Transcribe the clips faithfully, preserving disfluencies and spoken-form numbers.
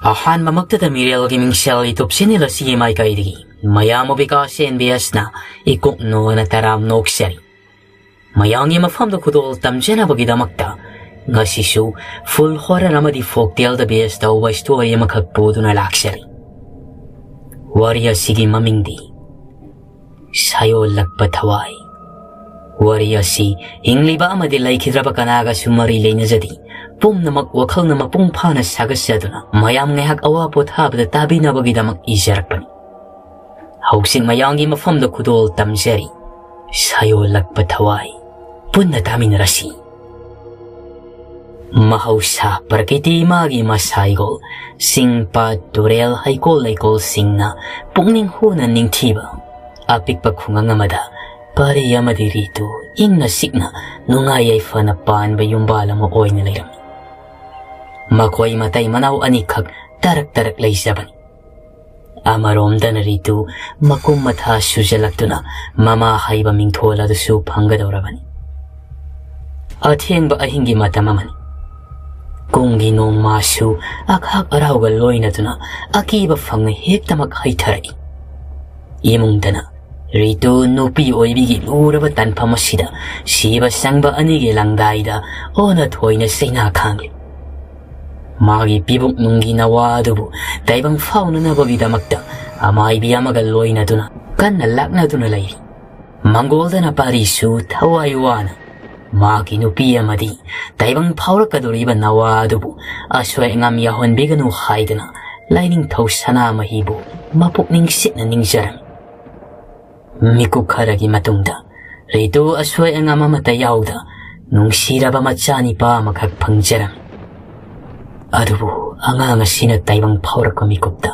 ꯑꯍꯥꯟꯕꯃꯛꯇꯗ ꯃꯤꯔꯦꯜꯒꯤ ꯃꯤꯡꯁꯦꯜ YouTube channel ꯑꯁꯤꯒꯤ ꯃꯥꯏꯀꯩꯗꯒꯤ ꯃꯌꯥꯝ ꯑꯣꯕꯤꯀꯥꯁ ꯑꯦꯟ ꯕꯤ ꯑꯦꯁꯅ ꯏꯀꯣꯛ ꯅꯣꯅ ꯇꯔꯥꯝ ꯅꯣꯛꯆꯔꯤ꯫ ꯃꯌꯥꯝꯒꯤ ꯃꯐꯝꯗ ꯈꯨꯗꯣꯜ ꯇꯝꯖꯅꯕꯒꯤꯗꯃꯛꯇ ꯉꯁꯤꯁꯨ full horror ꯑꯃꯗꯤ folktaleꯗ base ꯇꯧꯕ story ꯑꯃꯈꯛ ꯄꯨꯗꯨꯅ ꯂꯥꯛꯆꯔꯤ꯫ ꯋꯥꯔꯤ ꯑꯁꯤꯒꯤ ꯃꯃꯤꯡꯗꯤ ꯁꯥꯌꯣꯜꯂꯛꯄ ꯊꯋꯥꯏ꯫ ꯋꯥꯔꯤ ꯑꯁꯤ ꯍꯤꯡꯂꯤꯕ ꯑꯃꯗꯤ ꯂꯩꯈꯤꯗ꯭ꯔꯕ ꯀꯅꯥꯒꯁꯨ ꯃꯔꯤ ꯂꯩꯅꯖꯗꯦ꯫ ꯄꯨꯝꯅꯃꯛ ꯋꯥꯈꯜꯅ ꯃꯄꯨꯡ ꯐꯥꯅ ꯁꯥꯒꯠꯆꯗꯨꯅ ꯃꯌꯥꯝ ꯉꯥꯏꯍꯥꯛ ꯑꯋꯥ ꯄꯣꯊꯥꯕꯗ ꯇꯥꯕꯤꯅꯕꯒꯤꯗꯃꯛ ꯏꯖꯔꯛꯄꯅꯤ꯫ ꯍꯧꯖꯤꯛ ꯃꯌꯥꯝꯒꯤ ꯃꯐꯝꯗ ꯈꯨꯗꯣꯜ ꯇꯝꯖꯔꯤ꯫ ꯁꯥꯌꯣꯜꯂꯛꯄ ꯊꯋꯥꯏ꯫ ꯄꯨꯟꯅ ꯇꯥꯃꯤꯟꯅꯔꯁꯤ꯫ ꯃꯍꯧꯁꯥ ꯄ꯭ꯔꯀꯤꯇꯤ ꯃꯥꯒꯤ ꯃꯁꯥꯏꯒꯣꯜ, ꯆꯤꯡ ꯄꯥꯠ ꯇꯨꯔꯦꯜ ꯍꯩꯀꯣꯜ ꯂꯩꯀꯣꯜꯁꯤꯡꯅ ꯄꯨꯛꯅꯤꯡ ꯍꯨꯅ ꯅꯤꯡꯊꯤꯕ ꯑꯄꯤꯛꯄ ꯈꯨꯡꯒꯪ ꯑꯃꯗ ꯄꯥꯔꯤ ꯑꯃꯗꯤ ꯔꯤꯇꯨ ꯏꯪꯅ ꯆꯤꯛꯅ ꯅꯨꯡꯉꯥꯏ ꯌꯥꯏꯐꯅ ꯄꯥꯟꯕ ꯌꯨꯝꯕꯥꯜ ꯑꯃ ꯑꯣꯏꯅ ꯂꯩꯔꯝꯃꯤ꯫ ꯃꯈꯣꯏ ꯃꯇꯩ ꯃꯅꯥꯎ ꯑꯅꯤꯈꯛ ꯇꯔꯛ ꯇꯔꯛ ꯂꯩꯖꯕꯅꯤ꯫ ꯑꯃꯔꯣꯝꯗꯅ ꯔꯤꯇꯨ ꯃꯀꯨꯝ ꯃꯊꯥ ꯁꯨꯖꯜꯂꯛꯇꯨꯅ ꯃꯃꯥ ꯍꯥꯏꯕ ꯃꯤꯡꯊꯣꯜ ꯑꯗꯨꯁꯨ ꯐꯪꯒꯗꯧꯔꯕꯅꯤ꯫ ꯑꯊꯦꯡꯕ ꯑꯍꯤꯡꯒꯤ ꯃꯇꯝ ꯑꯃꯅꯤ꯫ ꯀꯨꯝꯒꯤ ꯅꯣꯡꯃꯁꯨ ꯑꯈꯥꯛ ꯑꯔꯥꯎꯒ ꯂꯣꯏꯅꯗꯨꯅ ꯑꯀꯤꯕ ꯐꯪꯅ ꯍꯦꯛꯇꯃꯛ ꯍꯩꯊꯔꯛꯏ꯫ ꯏꯃꯨꯡꯗꯅ ꯔꯤꯇꯨ ꯅꯨꯄꯤ ꯑꯣꯏꯕꯤꯒꯤ ꯂꯨꯔꯕ ꯇꯥꯟꯐꯝ ꯑꯁꯤꯗ ꯁꯤꯕ ꯆꯪꯕ ꯑꯅꯤꯒꯤ ꯂꯪꯗꯥꯏꯗ ꯑꯣꯟꯅ ꯊꯣꯏꯅ ꯆꯩꯅꯥ ꯈꯥꯡꯂꯤ꯫ ꯃꯥꯒꯤ ꯄꯤꯕꯨꯛꯅꯨꯡꯒꯤ ꯅꯋꯥ ꯑꯗꯨꯕꯨ ꯇꯥꯏꯕꯪ ꯐꯥꯎꯅꯅꯕꯒꯤꯗꯃꯛꯇ ꯑꯃꯥꯏꯕꯤ ꯑꯃꯒ ꯂꯣꯏꯅꯗꯨꯅ ꯀꯟꯅ ꯂꯥꯛꯅꯗꯨꯅ ꯂꯩꯔꯤ꯫ ꯃꯪꯒꯣꯜꯗꯅ ꯄꯥꯔꯤꯁꯨ ꯊꯋꯥꯏ ꯋꯥꯅ ꯃꯥꯒꯤ ꯅꯨꯄꯤ ꯑꯃꯗꯤ ꯇꯥꯏꯕꯪ ꯐꯥꯎꯔꯛꯀꯗꯧꯔꯤꯕ ꯅꯋꯥ ꯑꯗꯨꯕꯨ ꯑꯁꯣꯏ ꯑꯉꯥꯝ ꯌꯥꯎꯍꯟꯕꯤꯒꯅꯨ ꯍꯥꯏꯗꯨꯅ ꯂꯥꯏꯅꯤꯡꯊꯧ ꯁꯅꯥꯃꯍꯤꯕꯨ ꯃꯄꯨꯛꯅꯤꯡ ꯁꯤꯠꯅ ꯅꯤꯡꯖꯔꯝꯃꯤ꯫ ꯃꯤꯀꯨꯞ ꯈꯔꯒꯤ ꯃꯇꯨꯡꯗ ꯔꯤꯇꯨ ꯑꯁꯣꯏ ꯑꯉꯥꯝ ꯑꯃꯠꯇ ꯌꯥꯎꯗ ꯅꯨꯡꯁꯤꯔꯕ ꯃꯆꯥꯅꯤꯄꯥ ꯑꯃꯈꯛ ꯐꯪꯖꯔꯝꯃꯤ꯫ ꯑꯗꯨꯕꯨ ꯑꯉꯥꯡ ꯑꯁꯤꯅ ꯇꯥꯏꯕꯪ ꯐꯥꯎꯔꯛꯄ ꯃꯤꯀꯨꯞꯇ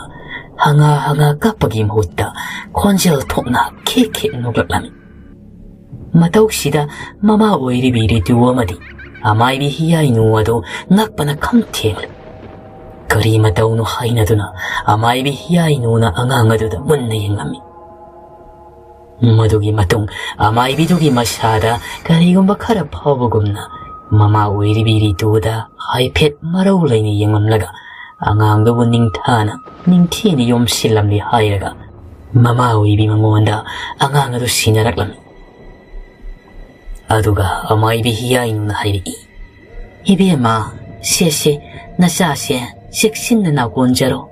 ꯍꯪꯉꯥ ꯍꯪꯉꯥ ꯀꯞꯄꯒꯤ ꯃꯍꯨꯠꯇ ꯈꯣꯟꯖꯦꯜ ꯊꯣꯛꯅ ꯈꯦꯛ ꯈꯦꯛ ꯅꯣꯛꯂꯛꯂꯝꯃꯤ꯫ ꯃꯇꯧꯁꯤꯗ ꯃꯃꯥ ꯑꯣꯏꯔꯤꯕꯤ ꯔꯤꯇꯨ ꯑꯃꯗꯤ ꯑꯃꯥꯏꯕꯤ ꯍꯤꯌꯥꯏꯅꯨ ꯑꯗꯨ ꯉꯛꯄꯅ ꯈꯝ ꯊꯦꯡꯂꯦ꯫ ꯀꯔꯤ ꯃꯇꯧꯅꯣ ꯍꯥꯏꯅꯗꯨꯅ ꯑꯃꯥꯏꯕꯤ ꯍꯤꯌꯥꯏꯅꯨꯅ ꯑꯉꯥꯡ ꯑꯗꯨꯗ ꯃꯨꯟꯅ ꯌꯦꯡꯂꯝꯃꯤ꯫ ꯃꯗꯨꯒꯤ ꯃꯇꯨꯡ ꯑꯃꯥꯏꯕꯤꯗꯨꯒꯤ ꯃꯁꯥꯗ ꯀꯔꯤꯒꯨꯝꯕ ꯈꯔ ꯐꯥꯎꯕꯒꯨꯝꯅ ꯃꯃꯥ ꯑꯣꯏꯔꯤꯕꯤ ꯔꯤꯇꯨꯗ ꯍꯥꯏꯐꯦꯠ ꯃꯔꯧ ꯂꯩꯅ ꯌꯦꯡꯂꯝꯂꯒ ꯑꯉꯥꯡꯗꯨꯕꯨ ꯅꯤꯡꯊꯥꯅ ꯅꯤꯡꯊꯤꯅ ꯌꯣꯝꯁꯤꯜꯂꯝꯂꯦ ꯍꯥꯏꯔꯒ ꯃꯃꯥ ꯑꯣꯏꯕꯤ ꯃꯉꯣꯟꯗ ꯑꯉꯥꯡ ꯑꯗꯨ ꯁꯤꯟꯅꯔꯛꯂꯝꯃꯤ꯫ ꯑꯗꯨꯒ ꯑꯃꯥꯏꯕꯤ ꯍꯤꯌꯥꯏꯅꯨꯅ ꯍꯥꯏꯔꯛꯏ, "ꯏꯕꯦꯝꯃ, ꯁꯦ ꯁꯦ, ꯅꯆꯥꯁꯦ ꯆꯦꯛꯁꯤꯟꯅ ꯅꯥꯀꯣꯟꯖꯔꯣ꯫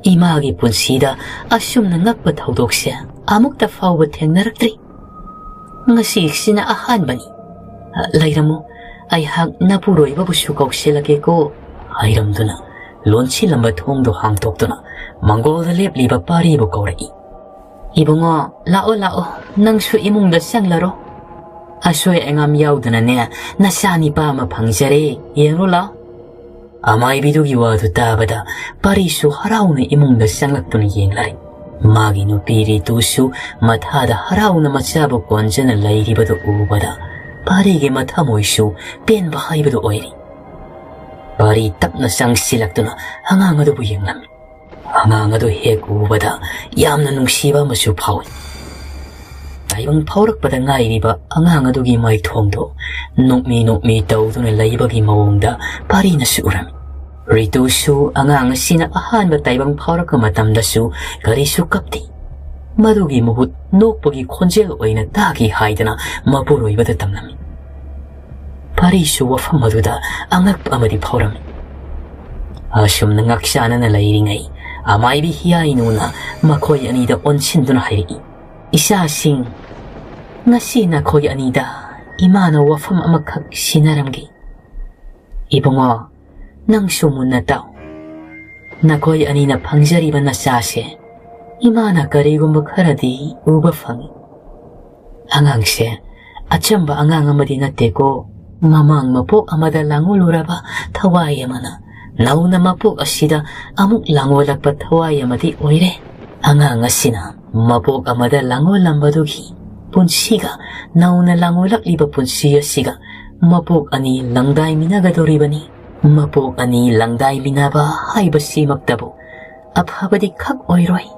ꯏꯃꯥꯒꯤ ꯄꯨꯟꯁꯤꯗ ꯑꯁꯨꯝꯅ ꯉꯛꯄ ꯊꯧꯗꯣꯛꯁꯦ ꯑꯃꯨꯛꯇ ꯐꯥꯎꯕ ꯊꯦꯡꯅꯔꯛꯇ꯭ꯔꯤ꯫ ꯉꯁꯤꯁꯤꯅ ꯑꯍꯥꯟꯕꯅꯤ꯫ ꯂꯩꯔꯝꯃꯨ, ꯑꯩꯍꯥꯛ ꯅꯄꯨꯔꯣꯏꯕꯕꯨꯁꯨ ꯀꯧꯁꯤꯜꯂꯒꯦꯀꯣ" ꯍꯥꯏꯔꯝꯗꯨꯅ ꯂꯣꯟꯁꯤꯜꯂꯝꯕ ꯊꯣꯡꯗꯣ ꯍꯥꯡꯗꯣꯛꯇꯨꯅ ꯃꯪꯒꯣꯜꯗ ꯂꯦꯞꯂꯤꯕ ꯄꯥꯔꯤꯕꯨ ꯀꯧꯔꯛꯏ꯫ "ꯏꯕꯨꯡꯉꯣ, ꯂꯥꯛꯑꯣ, ꯂꯥꯛꯑꯣ, ꯅꯪꯁꯨ ꯏꯃꯨꯡꯗ ꯆꯪꯂꯔꯣ꯫ ꯑꯁꯣꯏ ꯑꯉꯥꯝ ꯌꯥꯎꯗꯅꯅꯦ, ꯅꯆꯥ ꯅꯤꯄꯥ ꯑꯃ ꯐꯪꯖꯔꯦ, ꯌꯦꯡꯂꯣ ꯂꯥꯛꯑꯣ"꯫ ꯑꯃꯥꯏꯕꯤꯗꯨꯒꯤ ꯋꯥꯗꯨ ꯇꯥꯕꯗ ꯄꯥꯔꯤꯁꯨ ꯍꯔꯥꯎꯅ ꯏꯃꯨꯡꯗ ꯆꯪꯂꯛꯇꯨꯅ ꯌꯦꯡꯂꯔꯦ꯫ ꯃꯥꯒꯤ ꯅꯨꯄꯤ ꯔꯤꯇꯨꯁꯨ ꯃꯊꯥꯗ ꯍꯔꯥꯎꯅ ꯃꯆꯥꯕꯨ ꯀꯣꯟꯖꯅ ꯂꯩꯔꯤꯕꯗꯨ ꯎꯕꯗ ꯄꯥꯔꯤꯒꯤ ꯃꯊꯃꯣꯏꯁꯨ ꯄꯦꯟꯕ ꯍꯥꯏꯕꯗꯨ ꯑꯣꯏꯔꯦ꯫ ꯄꯥꯔꯤ ꯇꯞꯅ ꯆꯪꯁꯤꯜꯂꯛꯇꯨꯅ ꯑꯉꯥꯡ ꯑꯗꯨꯕꯨ ꯌꯦꯡꯂꯝꯃꯤ꯫ ꯑꯉꯥꯡ ꯑꯗꯨ ꯍꯦꯛ ꯎꯕꯗ ꯌꯥꯝꯅ ꯅꯨꯡꯁꯤꯕ ꯑꯃꯁꯨ ꯐꯥꯎꯏ꯫ ꯇꯥꯏꯕꯪ ꯐꯥꯎꯔꯛꯄꯗ ꯉꯥꯏꯔꯤꯕ ꯑꯉꯥꯡ ꯑꯗꯨꯒꯤ ꯃꯥꯏꯊꯣꯡꯗꯨ ꯅꯣꯛꯃꯤ ꯅꯣꯛꯃꯤ ꯇꯧꯗꯨꯅ ꯂꯩꯕꯒꯤ ꯃꯑꯣꯡꯗ ꯄꯥꯔꯤꯅꯁꯨ ꯎꯔꯝꯃꯤ꯫ ꯔꯤꯇꯨꯁꯨ ꯑꯉꯥꯡ ꯑꯁꯤꯅ ꯑꯍꯥꯟꯕ ꯇꯥꯏꯕꯪ ꯐꯥꯎꯔꯛꯄ ꯃꯇꯝꯗꯁꯨ ꯀꯔꯤꯁꯨ ꯀꯞꯇꯦ꯫ ꯃꯗꯨꯒꯤ ꯃꯍꯨꯠ ꯅꯣꯛꯄꯒꯤ ꯈꯣꯟꯖꯦꯜ ꯑꯣꯏꯅ ꯇꯥꯈꯤ ꯍꯥꯏꯗꯅ ꯃꯄꯨꯔꯣꯏꯕꯗ ꯇꯝꯂꯝꯃꯤ꯫ ꯄꯥꯔꯤꯁꯨ ꯋꯥꯐꯝ ꯑꯗꯨꯗ ꯑꯉꯛꯄ ꯑꯃꯗꯤ ꯐꯥꯎꯔꯝꯃꯤ꯫ ꯑꯁꯨꯝꯅ ꯉꯥꯛꯆꯥꯅꯅ ꯂꯩꯔꯤꯉꯩ, ꯑꯃꯥꯏꯕꯤ ꯍꯤꯌꯥꯏꯅꯨꯅ ꯃꯈꯣꯏ ꯑꯅꯤꯗ ꯑꯣꯟꯁꯤꯟꯗꯨꯅ ꯍꯥꯏꯔꯛꯏ, "ꯏꯆꯥꯁꯤꯡ, ꯉꯁꯤ ꯅꯈꯣꯏ ꯑꯅꯤꯗ ꯏꯃꯥꯅ ꯋꯥꯐꯝ ꯑꯃꯈꯛ ꯁꯤꯟꯅꯔꯝꯒꯦ꯫ ꯏꯕꯨꯡꯉꯣ, ꯅꯪꯁꯨ ꯃꯨꯟꯅ ꯇꯥꯎ꯫ ꯅꯈꯣꯏ ꯑꯅꯤꯅ ꯐꯪꯖꯔꯤꯕ ꯅꯆꯥꯁꯦ ꯏꯃꯥꯅ ꯀꯔꯤꯒꯨꯝꯕ ꯈꯔꯗꯤ ꯎꯕ ꯐꯪꯏ꯫ ꯑꯉꯥꯡꯁꯦ ꯑꯆꯝꯕ ꯑꯉꯥꯡ ꯑꯃꯗꯤ ꯅꯠꯇꯦꯀꯣ꯫ ꯃꯃꯥꯡ ꯃꯄꯣꯛ ꯑꯃꯗ ꯂꯥꯡꯑꯣꯜꯂꯨꯔꯕ ꯊꯋꯥꯏ ꯑꯃꯅ ꯅꯧꯅ ꯃꯄꯣꯛ ꯑꯁꯤꯗ ꯑꯃꯨꯛ ꯂꯥꯡꯑꯣꯜꯂꯛꯄ ꯊꯋꯥꯏ ꯑꯃꯗꯤ ꯑꯣꯏꯔꯦ꯫ ꯑꯉꯥꯡ ꯑꯁꯤꯅ ꯃꯄꯣꯛ ꯑꯃꯗ ꯂꯥꯡꯑꯣꯜꯂꯝꯕꯗꯨꯒꯤ ꯄꯨꯟꯁꯤꯒ ꯅꯧꯅ ꯂꯥꯡꯑꯣꯜꯂꯛꯂꯤꯕ ꯄꯨꯟꯁꯤ ꯑꯁꯤꯒ ꯃꯄꯣꯛ ꯑꯅꯤ ꯂꯪꯗꯥꯏꯃꯤꯟꯅꯒꯗꯧꯔꯤꯕꯅꯤ꯫ ꯃꯄꯣꯛ ꯑꯅꯤ ꯂꯪꯗꯥꯏꯃꯤꯟꯅꯕ ꯍꯥꯏꯕꯁꯤꯃꯛꯇꯕꯨ ꯑꯐꯕꯗꯤ ꯈꯛ ꯑꯣꯏꯔꯣꯏ꯫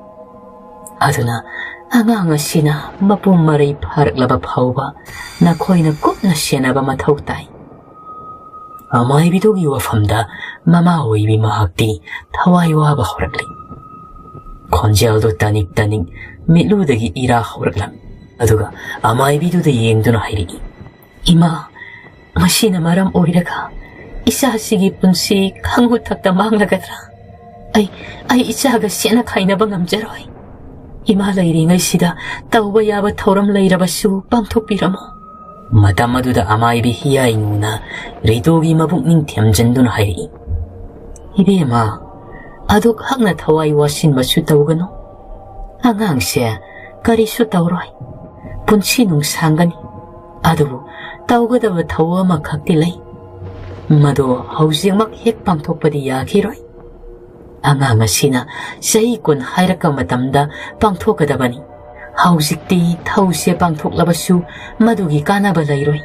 ꯑꯗꯨꯅ ꯑꯉꯥꯡ ꯑꯁꯤꯅ ꯃꯄꯨꯡ ꯃꯔꯩ ꯐꯥꯔꯛꯂꯕ ꯐꯥꯎꯕ ꯅꯈꯣꯏꯅ ꯀꯨꯞꯅ ꯁꯦꯟꯅꯕ ꯃꯊꯧ ꯇꯥꯏ"꯫ ꯑꯃꯥꯏꯕꯤꯗꯨꯒꯤ ꯋꯥꯐꯝꯗ ꯃꯃꯥ ꯑꯣꯏꯕꯤ ꯃꯍꯥꯛꯇꯤ ꯊꯋꯥꯏ ꯋꯥꯕ ꯍꯧꯔꯛꯂꯤ꯫ ꯈꯣꯟꯖꯦꯜꯗꯨ ꯇꯥꯅꯤꯡ ꯇꯥꯅꯤꯡ ꯃꯤꯠꯂꯨꯗꯒꯤ ꯏꯔꯥ ꯍꯧꯔꯛꯂꯝꯃꯤ꯫ ꯑꯗꯨꯒ ꯑꯃꯥꯏꯕꯤꯗꯨꯗ ꯌꯦꯡꯗꯨꯅ ꯍꯥꯏꯔꯛꯏ, "ꯏꯃꯥ, ꯃꯁꯤꯅ ꯃꯔꯝ ꯑꯣꯏꯔꯒ ꯏꯆꯥꯁꯤꯒꯤ ꯄꯨꯟꯁꯤ ꯈꯪꯍꯨꯠ ꯊꯛꯇ ꯃꯥꯡꯂꯒꯗ꯭ꯔꯥ? ꯑꯩ, ꯑꯩ ꯏꯆꯥꯒ ꯁꯦꯠꯅ ꯈꯥꯏꯅꯕ ꯉꯝꯖꯔꯣꯏ꯫ ꯏꯃꯥ ꯂꯩꯔꯤꯉꯩꯁꯤꯗ ꯇꯧꯕ ꯌꯥꯕ ꯊꯧꯔꯝ ꯂꯩꯔꯕꯁꯨ ꯄꯥꯡꯊꯣꯛꯄꯤꯔꯝꯃꯣ꯫" ꯃꯇꯝ ꯑꯗꯨꯗ ꯑꯃꯥꯏꯕꯤ ꯍꯤꯌꯥꯏꯅꯨꯅ ꯔꯤꯇꯨꯒꯤ ꯃꯕꯨꯛꯅꯤꯡ ꯊꯦꯝꯖꯤꯟꯗꯨꯅ ꯍꯥꯏꯔꯛꯏ, "ꯏꯕꯦꯝꯃ, ꯑꯗꯨꯛ ꯍꯛꯅ ꯊꯋꯥꯏ ꯋꯥꯁꯤꯟꯕꯁꯨ ꯇꯧꯒꯅꯨ꯫ ꯑꯉꯥꯡꯁꯦ ꯀꯔꯤꯁꯨ ꯇꯧꯔꯣꯏ꯫ ꯄꯨꯟꯁꯤ ꯅꯨꯡꯁꯥꯡꯒꯅꯤ꯫ ꯑꯗꯨꯕꯨ ꯇꯧꯒꯗꯕ ꯊꯧ ꯑꯃꯈꯛꯇꯤ ꯂꯩ꯫ ꯃꯗꯨ ꯍꯧꯖꯤꯛꯃꯛ ꯍꯦꯛ ꯄꯥꯡꯊꯣꯛꯄꯗꯤ ꯌꯥꯈꯤꯔꯣꯏ꯫ ꯑꯉꯥꯡ ꯑꯁꯤꯅ ꯆꯍꯤ ꯀꯨꯟ ꯍꯥꯏꯔꯛꯄ ꯃꯇꯝꯗ ꯄꯥꯡꯊꯣꯛꯀꯗꯕꯅꯤ꯫ ꯍꯧꯖꯤꯛꯇꯤ ꯊꯧꯁꯦ ꯄꯥꯡꯊꯣꯛꯂꯕꯁꯨ ꯃꯗꯨꯒꯤ ꯀꯥꯟꯅꯕ ꯂꯩꯔꯣꯏ꯫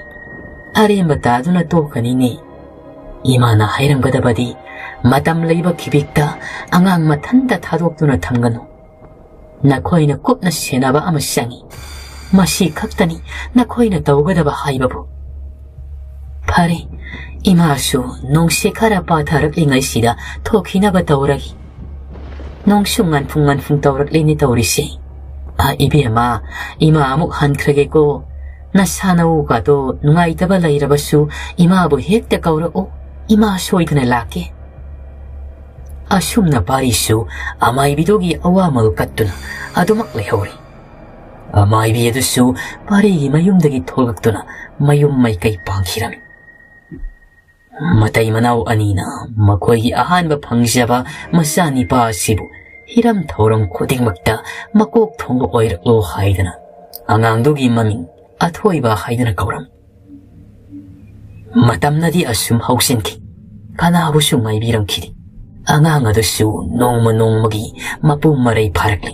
ꯑꯔꯦꯝꯕ ꯇꯥꯗꯨꯅ ꯇꯣꯛꯀꯅꯤꯅꯦ꯫" ꯏꯃꯥꯅ ꯍꯥꯏꯔꯝꯒꯗꯕꯗꯤ, "ꯃꯇꯝ ꯂꯩꯕ ꯈꯤꯕꯤꯛꯇ ꯑꯉꯥꯡ ꯃꯊꯟꯇ ꯊꯥꯗꯣꯛꯇꯨꯅ ꯊꯝꯒꯅꯨ꯫ ꯅꯈꯣꯏꯅ ꯀꯨꯞꯅ ꯁꯦꯟꯅꯕ ꯑꯃ ꯆꯪꯏ꯫ ꯃꯁꯤ ꯈꯛꯇꯅꯤ ꯅꯈꯣꯏꯅ ꯇꯧꯒꯗꯕ ꯍꯥꯏꯕꯕꯨ꯫" ꯐꯔꯦ, ꯏꯃꯥꯁꯨ ꯅꯣꯡꯁꯦ ꯈꯔ ꯄꯥꯊꯔꯛꯂꯤꯉꯩꯁꯤꯗ ꯊꯣꯛꯈꯤꯅꯕ ꯇꯧꯔꯒꯦ꯫ ꯅꯣꯡꯁꯨ ꯉꯟꯐꯨꯡ ꯉꯟꯐꯨꯡ ꯇꯧꯔꯛꯂꯤꯅꯦ ꯇꯧꯔꯤꯁꯦ꯫ ꯑ, ꯏꯕꯦꯝꯃ, ꯏꯃꯥ ꯑꯃꯨꯛ ꯍꯟꯈ꯭ꯔꯒꯦꯀꯣ꯫ ꯅꯁꯥ ꯅꯎꯒꯗꯣ ꯅꯨꯡꯉꯥꯏꯇꯕ ꯂꯩꯔꯕꯁꯨ ꯏꯃꯥꯕꯨ ꯍꯦꯛꯇ ꯀꯧꯔꯛꯎ꯫ ꯏꯃꯥ ꯁꯣꯏꯗꯅ ꯂꯥꯛꯀꯦ꯫ ꯑꯁꯨꯝꯅ ꯄꯥꯔꯤꯁꯨ ꯑꯃꯥꯏꯕꯤꯗꯨꯒꯤ ꯑꯋꯥꯃꯜ ꯀꯠꯇꯨꯅ ꯑꯗꯨꯃꯛ ꯂꯩꯍꯧꯔꯤ꯫ ꯑꯃꯥꯏꯕꯤ ꯑꯗꯨꯁꯨ ꯄꯥꯔꯤꯒꯤ ꯃꯌꯨꯝꯗꯒꯤ ꯊꯣꯛꯂꯛꯇꯨꯅ ꯃꯌꯨꯝ ꯃꯥꯏꯀꯩ ꯄꯥꯡꯈꯤꯔꯝꯃꯤ꯫ ꯃꯇꯩ ꯃꯅꯥꯎ ꯑꯅꯤꯅ ꯃꯈꯣꯏꯒꯤ ꯑꯍꯥꯟꯕ ꯐꯪꯖꯕ ꯃꯆꯥꯅꯤꯄꯥ ꯑꯁꯤꯕꯨ ꯍꯤꯔꯝ ꯊꯧꯔꯝ ꯈꯨꯗꯤꯡꯃꯛꯇ ꯃꯀꯣꯛ ꯊꯣꯡꯕ ꯑꯣꯏꯔꯛꯂꯣ ꯍꯥꯏꯗꯨꯅ ꯑꯉꯥꯡꯗꯨꯒꯤ ꯃꯃꯤꯡ ꯑꯊꯣꯏꯕ ꯍꯥꯏꯗꯨꯅ ꯀꯧꯔꯝꯃꯤ꯫ ꯃꯇꯝꯅꯗꯤ ꯑꯁꯨꯝ ꯍꯧꯁꯤꯟꯈꯤ꯫ ꯀꯅꯥꯕꯨꯁꯨ ꯉꯥꯏꯕꯤꯔꯝꯈꯤꯗꯦ꯫ ꯑꯉꯥꯡ ꯑꯗꯨꯁꯨ ꯅꯣꯡꯃ ꯅꯣꯡꯃꯒꯤ ꯃꯄꯨꯡ ꯃꯔꯩ ꯐꯥꯔꯛꯂꯤ꯫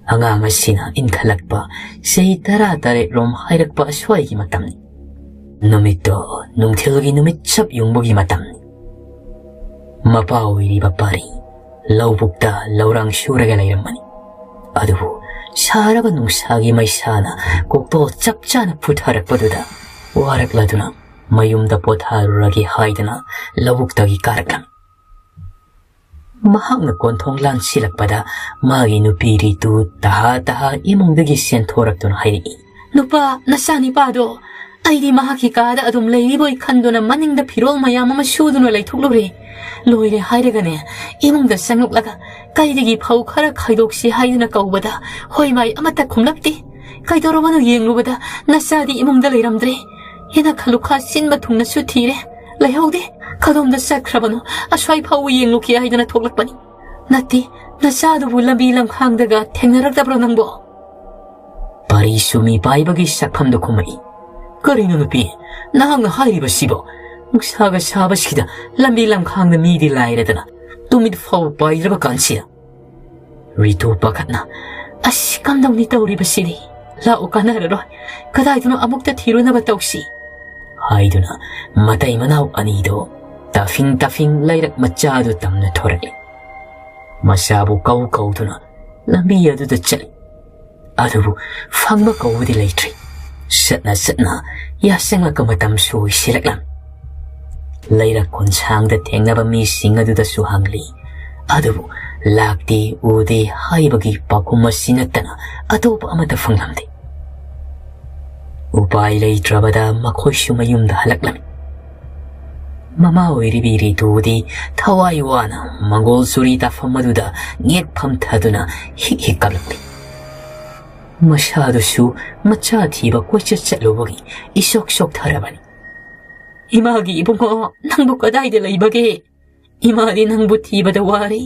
ꯑꯉꯥꯡ ꯑꯁꯤꯅ ꯏꯟꯈꯠꯂꯛꯄ ꯆꯍꯤ ꯇꯔꯥ ꯇꯔꯦꯠ ꯔꯣꯝ ꯍꯥꯏꯔꯛꯄ ꯑꯁ꯭ꯋꯥꯏꯒꯤ ꯃꯇꯝꯅꯤ꯫ ꯅꯨꯃꯤꯠꯇꯣ ꯅꯨꯡꯊꯤꯜꯒꯤ ꯅꯨꯃꯤꯠ ꯆꯞ ꯌꯨꯡꯕꯒꯤ ꯃꯇꯝꯅꯤ꯫ ꯃꯄꯥ ꯑꯣꯏꯔꯤꯕ ꯄꯥꯔꯤ ꯂꯧꯕꯨꯛꯇ ꯂꯧꯔꯥꯡ ꯁꯨꯔꯒ ꯂꯩꯔꯝꯕꯅꯤ꯫ ꯑꯗꯨꯕꯨ ꯁꯥꯔꯕ ꯅꯨꯡꯁꯥꯒꯤ ꯃꯩꯁꯥꯅ ꯀꯣꯛꯇꯣꯜ ꯆꯞ ꯆꯥꯅ ꯄꯨꯊꯔꯛꯄꯗꯨꯗ ꯋꯥꯔꯛꯂꯗꯨꯅ ꯃꯌꯨꯝꯗ ꯄꯣꯊꯥꯔꯨꯔꯒꯦ ꯍꯥꯏꯗꯨꯅ ꯂꯧꯕꯨꯛꯇꯒꯤ ꯀꯥꯔꯛꯂꯝꯃꯤ꯫ ꯃꯍꯥꯛꯅ ꯀꯣꯟꯊꯣꯡ ꯂꯥꯟꯁꯤꯜꯂꯛꯄꯗ ꯃꯥꯒꯤ ꯅꯨꯄꯤ ꯔꯤꯇꯨ ꯇꯍꯥ ꯇꯍꯥ ꯏꯃꯨꯡꯗꯒꯤ ꯆꯦꯟꯊꯣꯔꯛꯇꯨꯅ ꯍꯥꯏꯔꯛꯏ, "ꯅꯨꯄꯥ, ꯅꯆꯥꯅꯤꯄꯥꯗꯣ ꯑꯩꯗꯤ ꯃꯍꯥꯛꯀꯤ ꯀꯥꯗ ꯑꯗꯨꯝ ꯂꯩꯔꯤꯕꯣꯏ ꯈꯟꯗꯨꯅ ꯃꯅꯤꯡꯗ ꯐꯤꯔꯣꯜ ꯃꯌꯥꯝ ꯑꯃ ꯁꯨꯗꯨꯅ ꯂꯩꯊꯣꯛꯂꯨꯔꯦ꯫ ꯂꯣꯏꯔꯦ ꯍꯥꯏꯔꯒꯅꯦ, ꯏꯃꯨꯡꯗ ꯆꯪꯂꯛꯂꯒ ꯀꯩꯗꯒꯤ ꯐꯧ ꯈꯔ ꯈꯥꯏꯗꯣꯛꯁꯤ ꯍꯥꯏꯗꯨꯅ ꯀꯧꯕꯗ ꯍꯣꯏ ꯃꯥꯏ ꯑꯃꯠꯇ ꯈꯨꯝꯂꯛꯇꯦ꯫ ꯀꯩꯗꯧꯔꯕꯅꯣ ꯌꯦꯡꯂꯨꯕꯗ ꯅꯆꯥꯗꯤ ꯏꯃꯨꯡꯗ ꯂꯩꯔꯝꯗ꯭ꯔꯦ꯫ ꯏꯅ ꯈꯂꯨꯈꯥ ꯁꯤꯟꯕ ꯊꯨꯡꯅꯁꯨ ꯊꯤꯔꯦ, ꯂꯩꯍꯧꯗꯦ꯫ ꯀꯗꯣꯝꯗ ꯆꯠꯈ꯭ꯔꯕꯅꯣ? ꯑꯁ꯭ꯋꯥꯏ ꯐꯥꯎꯕ ꯌꯦꯡꯂꯨꯈꯤ ꯍꯥꯏꯗꯨꯅ ꯊꯣꯛꯂꯛꯄꯅꯤ꯫ ꯅꯠꯇꯦ, ꯅꯆꯥꯗꯨꯕꯨ ꯂꯝꯕꯤ ꯂꯝꯈꯥꯡꯗꯒ ꯊꯦꯡꯅꯔꯛꯇꯕ꯭ꯔꯣ ꯅꯪꯕꯣ?" ꯄꯥꯔꯤꯁꯨ ꯃꯤ ꯄꯥꯏꯕꯒꯤ ꯁꯛꯐꯝꯗꯨ ꯈꯨꯝꯃꯛꯏ, "ꯀꯔꯤꯅꯣ ꯅꯨꯄꯤ, ꯅꯍꯥꯛꯅ ꯍꯥꯏꯔꯤꯕꯁꯤꯕꯣ? ꯅꯨꯡꯁꯥꯒ ꯁꯥꯕꯁꯤꯗ ꯂꯝꯕꯤ ꯂꯝꯈꯥꯡꯗ ꯃꯤꯗꯤ ꯂꯥꯏꯔꯗꯅ ꯇꯨꯃꯤꯠ ꯐꯥꯎꯕ ꯄꯥꯏꯗ꯭ꯔꯕ ꯀꯥꯟꯁꯤꯗ?" ꯔꯤꯇꯨ ꯄꯥꯈꯠꯅ, "ꯑꯁ, ꯀꯝꯗꯧꯅꯤ ꯇꯧꯔꯤꯕꯁꯤꯗꯤ? ꯂꯥꯛꯎ, ꯀꯥꯟꯅꯔꯔꯣꯏ꯫ ꯀꯗꯥꯏꯗꯅꯣ ꯑꯃꯨꯛꯇ ꯊꯤꯔꯨꯅꯕ ꯇꯧꯁꯤ," ꯍꯥꯏꯗꯨꯅ ꯃꯇꯩ ꯃꯅꯥꯎ ꯑꯅꯤꯗꯣ ꯇꯥꯐꯤꯡ ꯇꯥꯐꯤꯡ ꯂꯩꯔꯛ ꯃꯆꯥꯗꯨ ꯇꯝꯅ ꯊꯣꯔꯛꯏ꯫ ꯃꯆꯥꯕꯨ ꯀꯧ ꯀꯧꯗꯨꯅ ꯂꯝꯕꯤ ꯑꯗꯨꯗ ꯆꯠꯂꯤ꯫ ꯑꯗꯨꯕꯨ ꯐꯪꯕ ꯀꯧꯕꯗꯤ ꯂꯩꯇ꯭ꯔꯤ꯫ ꯆꯠꯅ ꯆꯠꯅ ꯌꯥꯆꯪꯂꯛꯄ ꯃꯇꯝꯁꯨ ꯑꯣꯏꯁꯤꯜꯂꯛꯂꯝꯃꯤ꯫ ꯂꯩꯔꯛ ꯈꯣꯟꯁꯥꯡꯗ ꯊꯦꯡꯅꯕ ꯃꯤꯁꯤꯡ ꯑꯗꯨꯗꯁꯨ ꯍꯪꯂꯤ꯫ ꯑꯗꯨꯕꯨ ꯂꯥꯛꯇꯦ, ꯎꯗꯦ ꯍꯥꯏꯕꯒꯤ ꯄꯥꯎꯈꯨꯝ ꯑꯁꯤ ꯅꯠꯇꯅ ꯑꯇꯣꯞꯄ ꯑꯃꯠꯇ ꯐꯪꯂꯝꯗꯦ꯫ ꯎꯄꯥꯏ ꯂꯩꯇ꯭ꯔꯕꯗ ꯃꯈꯣꯏꯁꯨ ꯃꯌꯨꯝꯗ ꯍꯜꯂꯛꯂꯝꯃꯤ꯫ ꯃꯃꯥ ꯑꯣꯏꯔꯤꯕꯤ ꯔꯤꯇꯨꯗꯤ ꯊꯋꯥꯏ ꯋꯥꯅ ꯃꯪꯒꯣꯜ ꯆꯨꯔꯤ ꯇꯥꯐꯝ ꯑꯗꯨꯗ ꯉꯦꯛ ꯐꯝꯊꯗꯨꯅ ꯍꯤꯛ ꯍꯤꯛ ꯀꯞꯂꯛꯂꯤ꯫ ꯃꯁꯥꯗꯨꯁꯨ ꯃꯆꯥ ꯊꯤꯕ ꯀꯣꯏꯆꯠ ꯆꯠꯂꯨꯕꯒꯤ ꯏꯁꯣꯛ ꯁꯣꯛꯊꯔꯕꯅꯤ꯫ "ꯏꯃꯥꯒꯤ ꯏꯕꯨꯡꯉꯣ, ꯅꯪꯕꯨ ꯀꯗꯥꯏꯗ ꯂꯩꯕꯒꯦ? ꯏꯃꯥꯗꯤ ꯅꯪꯕꯨ ꯊꯤꯕꯗ ꯋꯥꯔꯦ꯫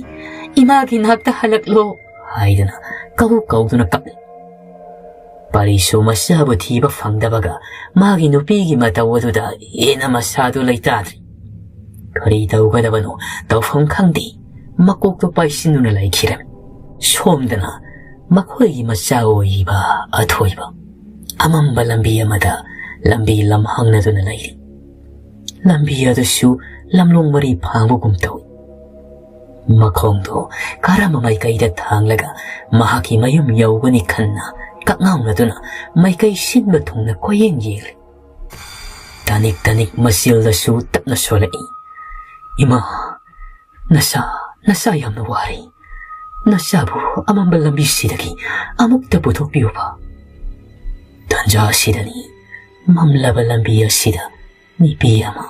ꯏꯃꯥꯒꯤ ꯅꯥꯛꯇ ꯍꯜꯂꯛꯂꯣ," ꯍꯥꯏꯗꯨꯅ ꯀꯧ ꯀꯧꯗꯨꯅ ꯀꯞꯂꯤ꯫ ꯄꯥꯔꯤꯁꯨ ꯃꯆꯥꯕꯨ ꯊꯤꯕ ꯐꯪꯗꯕꯒ ꯃꯥꯒꯤ ꯅꯨꯄꯤꯒꯤ ꯃꯇꯧ ꯑꯗꯨꯗ ꯍꯦꯟꯅ ꯃꯁꯥꯗꯨ ꯂꯩꯇꯥꯗ꯭ꯔꯦ꯫ ꯀꯔꯤ ꯇꯧꯒꯗꯕꯅꯣ ꯇꯧꯐꯝ ꯈꯪꯗꯦ꯫ ꯃꯀꯣꯛꯇꯨ ꯄꯥꯏꯁꯤꯟꯗꯨꯅ ꯂꯩꯈꯤꯔꯝꯃꯤ꯫ ꯁꯣꯝꯗꯅ ꯃꯈꯣꯏꯒꯤ ꯃꯆꯥ ꯑꯣꯏꯔꯤꯕ ꯑꯊꯣꯏꯕ ꯑꯃꯝꯕ ꯂꯝꯕꯤ ꯑꯃꯗ ꯂꯝꯕꯤ ꯂꯝꯍꯥꯡꯅꯗꯨꯅ ꯂꯩꯔꯤ꯫ ꯂꯝꯕꯤ ꯑꯗꯨꯁꯨ ꯂꯝꯂꯣꯡ ꯃꯔꯤ ꯐꯥꯡꯕꯒꯨꯝ ꯇꯧꯏ꯫ ꯃꯈꯣꯡꯗꯣ ꯀꯔꯝꯕ ꯃꯥꯏꯀꯩꯗ ꯊꯥꯡꯂꯒ ꯃꯍꯥꯛꯀꯤ ꯃꯌꯨꯝ ꯌꯧꯒꯅꯤ ꯈꯟꯅ ꯀꯛꯉꯥꯎꯅꯗꯨꯅ ꯃꯥꯏꯀꯩ ꯁꯤꯟꯕ ꯊꯨꯡꯅ ꯀꯣꯏꯌꯦꯡ ꯌꯦꯡꯂꯤ꯫ ꯇꯅꯤꯛ ꯇꯅꯤꯛ ꯃꯆꯤꯜꯗꯁꯨ ꯇꯞꯅ ꯁꯣꯜꯂꯛꯏ꯫ "ꯏꯃꯥ, ꯅꯁꯥ, ꯅꯁꯥ ꯌꯥꯝꯅ ꯋꯥꯔꯤ꯫ ꯅꯁꯥꯕꯨ ꯑꯃꯝꯕ ꯂꯝꯕꯤꯁꯤꯗꯒꯤ ꯑꯃꯨꯛꯇ ꯄꯨꯊꯣꯛꯄꯤꯌꯨꯕ꯫" ꯇꯥꯟꯖꯥ ꯑꯁꯤꯗꯅꯤ ꯃꯝꯂꯕ ꯂꯝꯕꯤ ꯑꯁꯤꯗ ꯅꯨꯄꯤ ꯑꯃ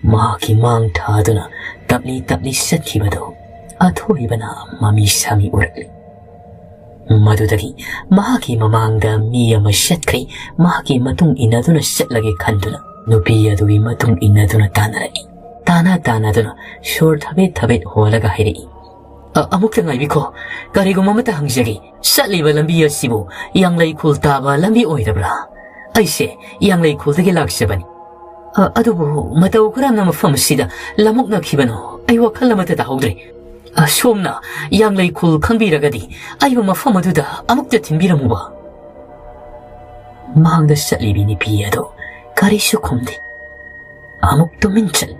ꯃꯍꯥꯛꯀꯤ ꯃꯥꯡ ꯊꯥꯗꯨꯅ ꯇꯞꯂꯤ ꯇꯞꯂꯤ ꯆꯠꯈꯤꯕꯗꯨ ꯑꯊꯣꯏꯕꯅ ꯃꯃꯤ ꯁꯥꯃꯤ ꯎꯔꯛꯂꯤ꯫ ꯃꯗꯨꯗꯒꯤ ꯃꯍꯥꯛꯀꯤ ꯃꯃꯥꯡꯗ ꯃꯤ ꯑꯃ ꯆꯠꯈ꯭ꯔꯦ꯫ ꯃꯍꯥꯛꯀꯤ ꯃꯇꯨꯡ ꯏꯟꯅꯗꯨꯅ ꯆꯠꯂꯒꯦ ꯈꯟꯗꯨꯅ ꯅꯨꯄꯤ ꯑꯗꯨꯒꯤ ꯃꯇꯨꯡ ꯏꯟꯅꯗꯨꯅ ꯇꯥꯟꯅꯔꯛꯏ꯫ ꯇꯥꯟꯅ ꯇꯥꯟꯅꯗꯨꯅ ꯁꯣꯔ ꯊꯕꯦꯠ ꯊꯕꯦꯠ ꯍꯣꯜꯂꯒ ꯍꯥꯏꯔꯛꯏ, "ꯑ-, ꯑꯃꯨꯛꯇ ꯉꯥꯏꯕꯤꯈꯣ, ꯀꯔꯤꯒꯨꯝꯕ ꯑꯃꯇ ꯍꯪꯖꯒꯦ꯫ ꯆꯠꯂꯤꯕ ꯂꯝꯕꯤ ꯑꯁꯤꯕꯨ ꯌꯥꯡꯂꯩ ꯈꯨꯜ ꯇꯥꯕ ꯂꯝꯕꯤ ꯑꯣꯏꯗꯕ꯭ꯔꯥ? ꯑꯩꯁꯦ ꯌꯥꯡꯂꯩ ꯈꯨꯜꯗꯒꯤ ꯂꯥꯛꯆꯕꯅꯤ꯫ ꯑ, ꯑꯗꯨꯕꯨ ꯃꯇꯧ ꯀꯔꯝꯅ ꯃꯐꯝ ꯑꯁꯤꯗ ꯂꯝꯃꯨꯛꯅꯈꯤꯕꯅꯣ? ꯑꯩ ꯋꯥꯈꯜ ꯑꯃꯠꯇ ꯇꯥꯍꯧꯗ꯭ꯔꯦ꯫ ꯑ, ꯁꯣꯝꯅ ꯌꯥꯡꯂꯩ ꯈꯨꯜ ꯈꯪꯕꯤꯔꯒꯗꯤ ꯑꯩꯕꯨ ꯃꯐꯝ ꯑꯗꯨꯗ ꯑꯃꯨꯛꯇ ꯊꯤꯟꯕꯤꯔꯝꯃꯨꯕ꯫" ꯃꯥꯡꯗ ꯆꯠꯂꯤꯕꯤ ꯅꯨꯄꯤ ꯑꯗꯨ ꯀꯔꯤꯁꯨ ꯈꯨꯝꯗꯦ꯫ ꯑꯃꯨꯛ ꯇꯨꯃꯤꯟ ꯆꯠ꯫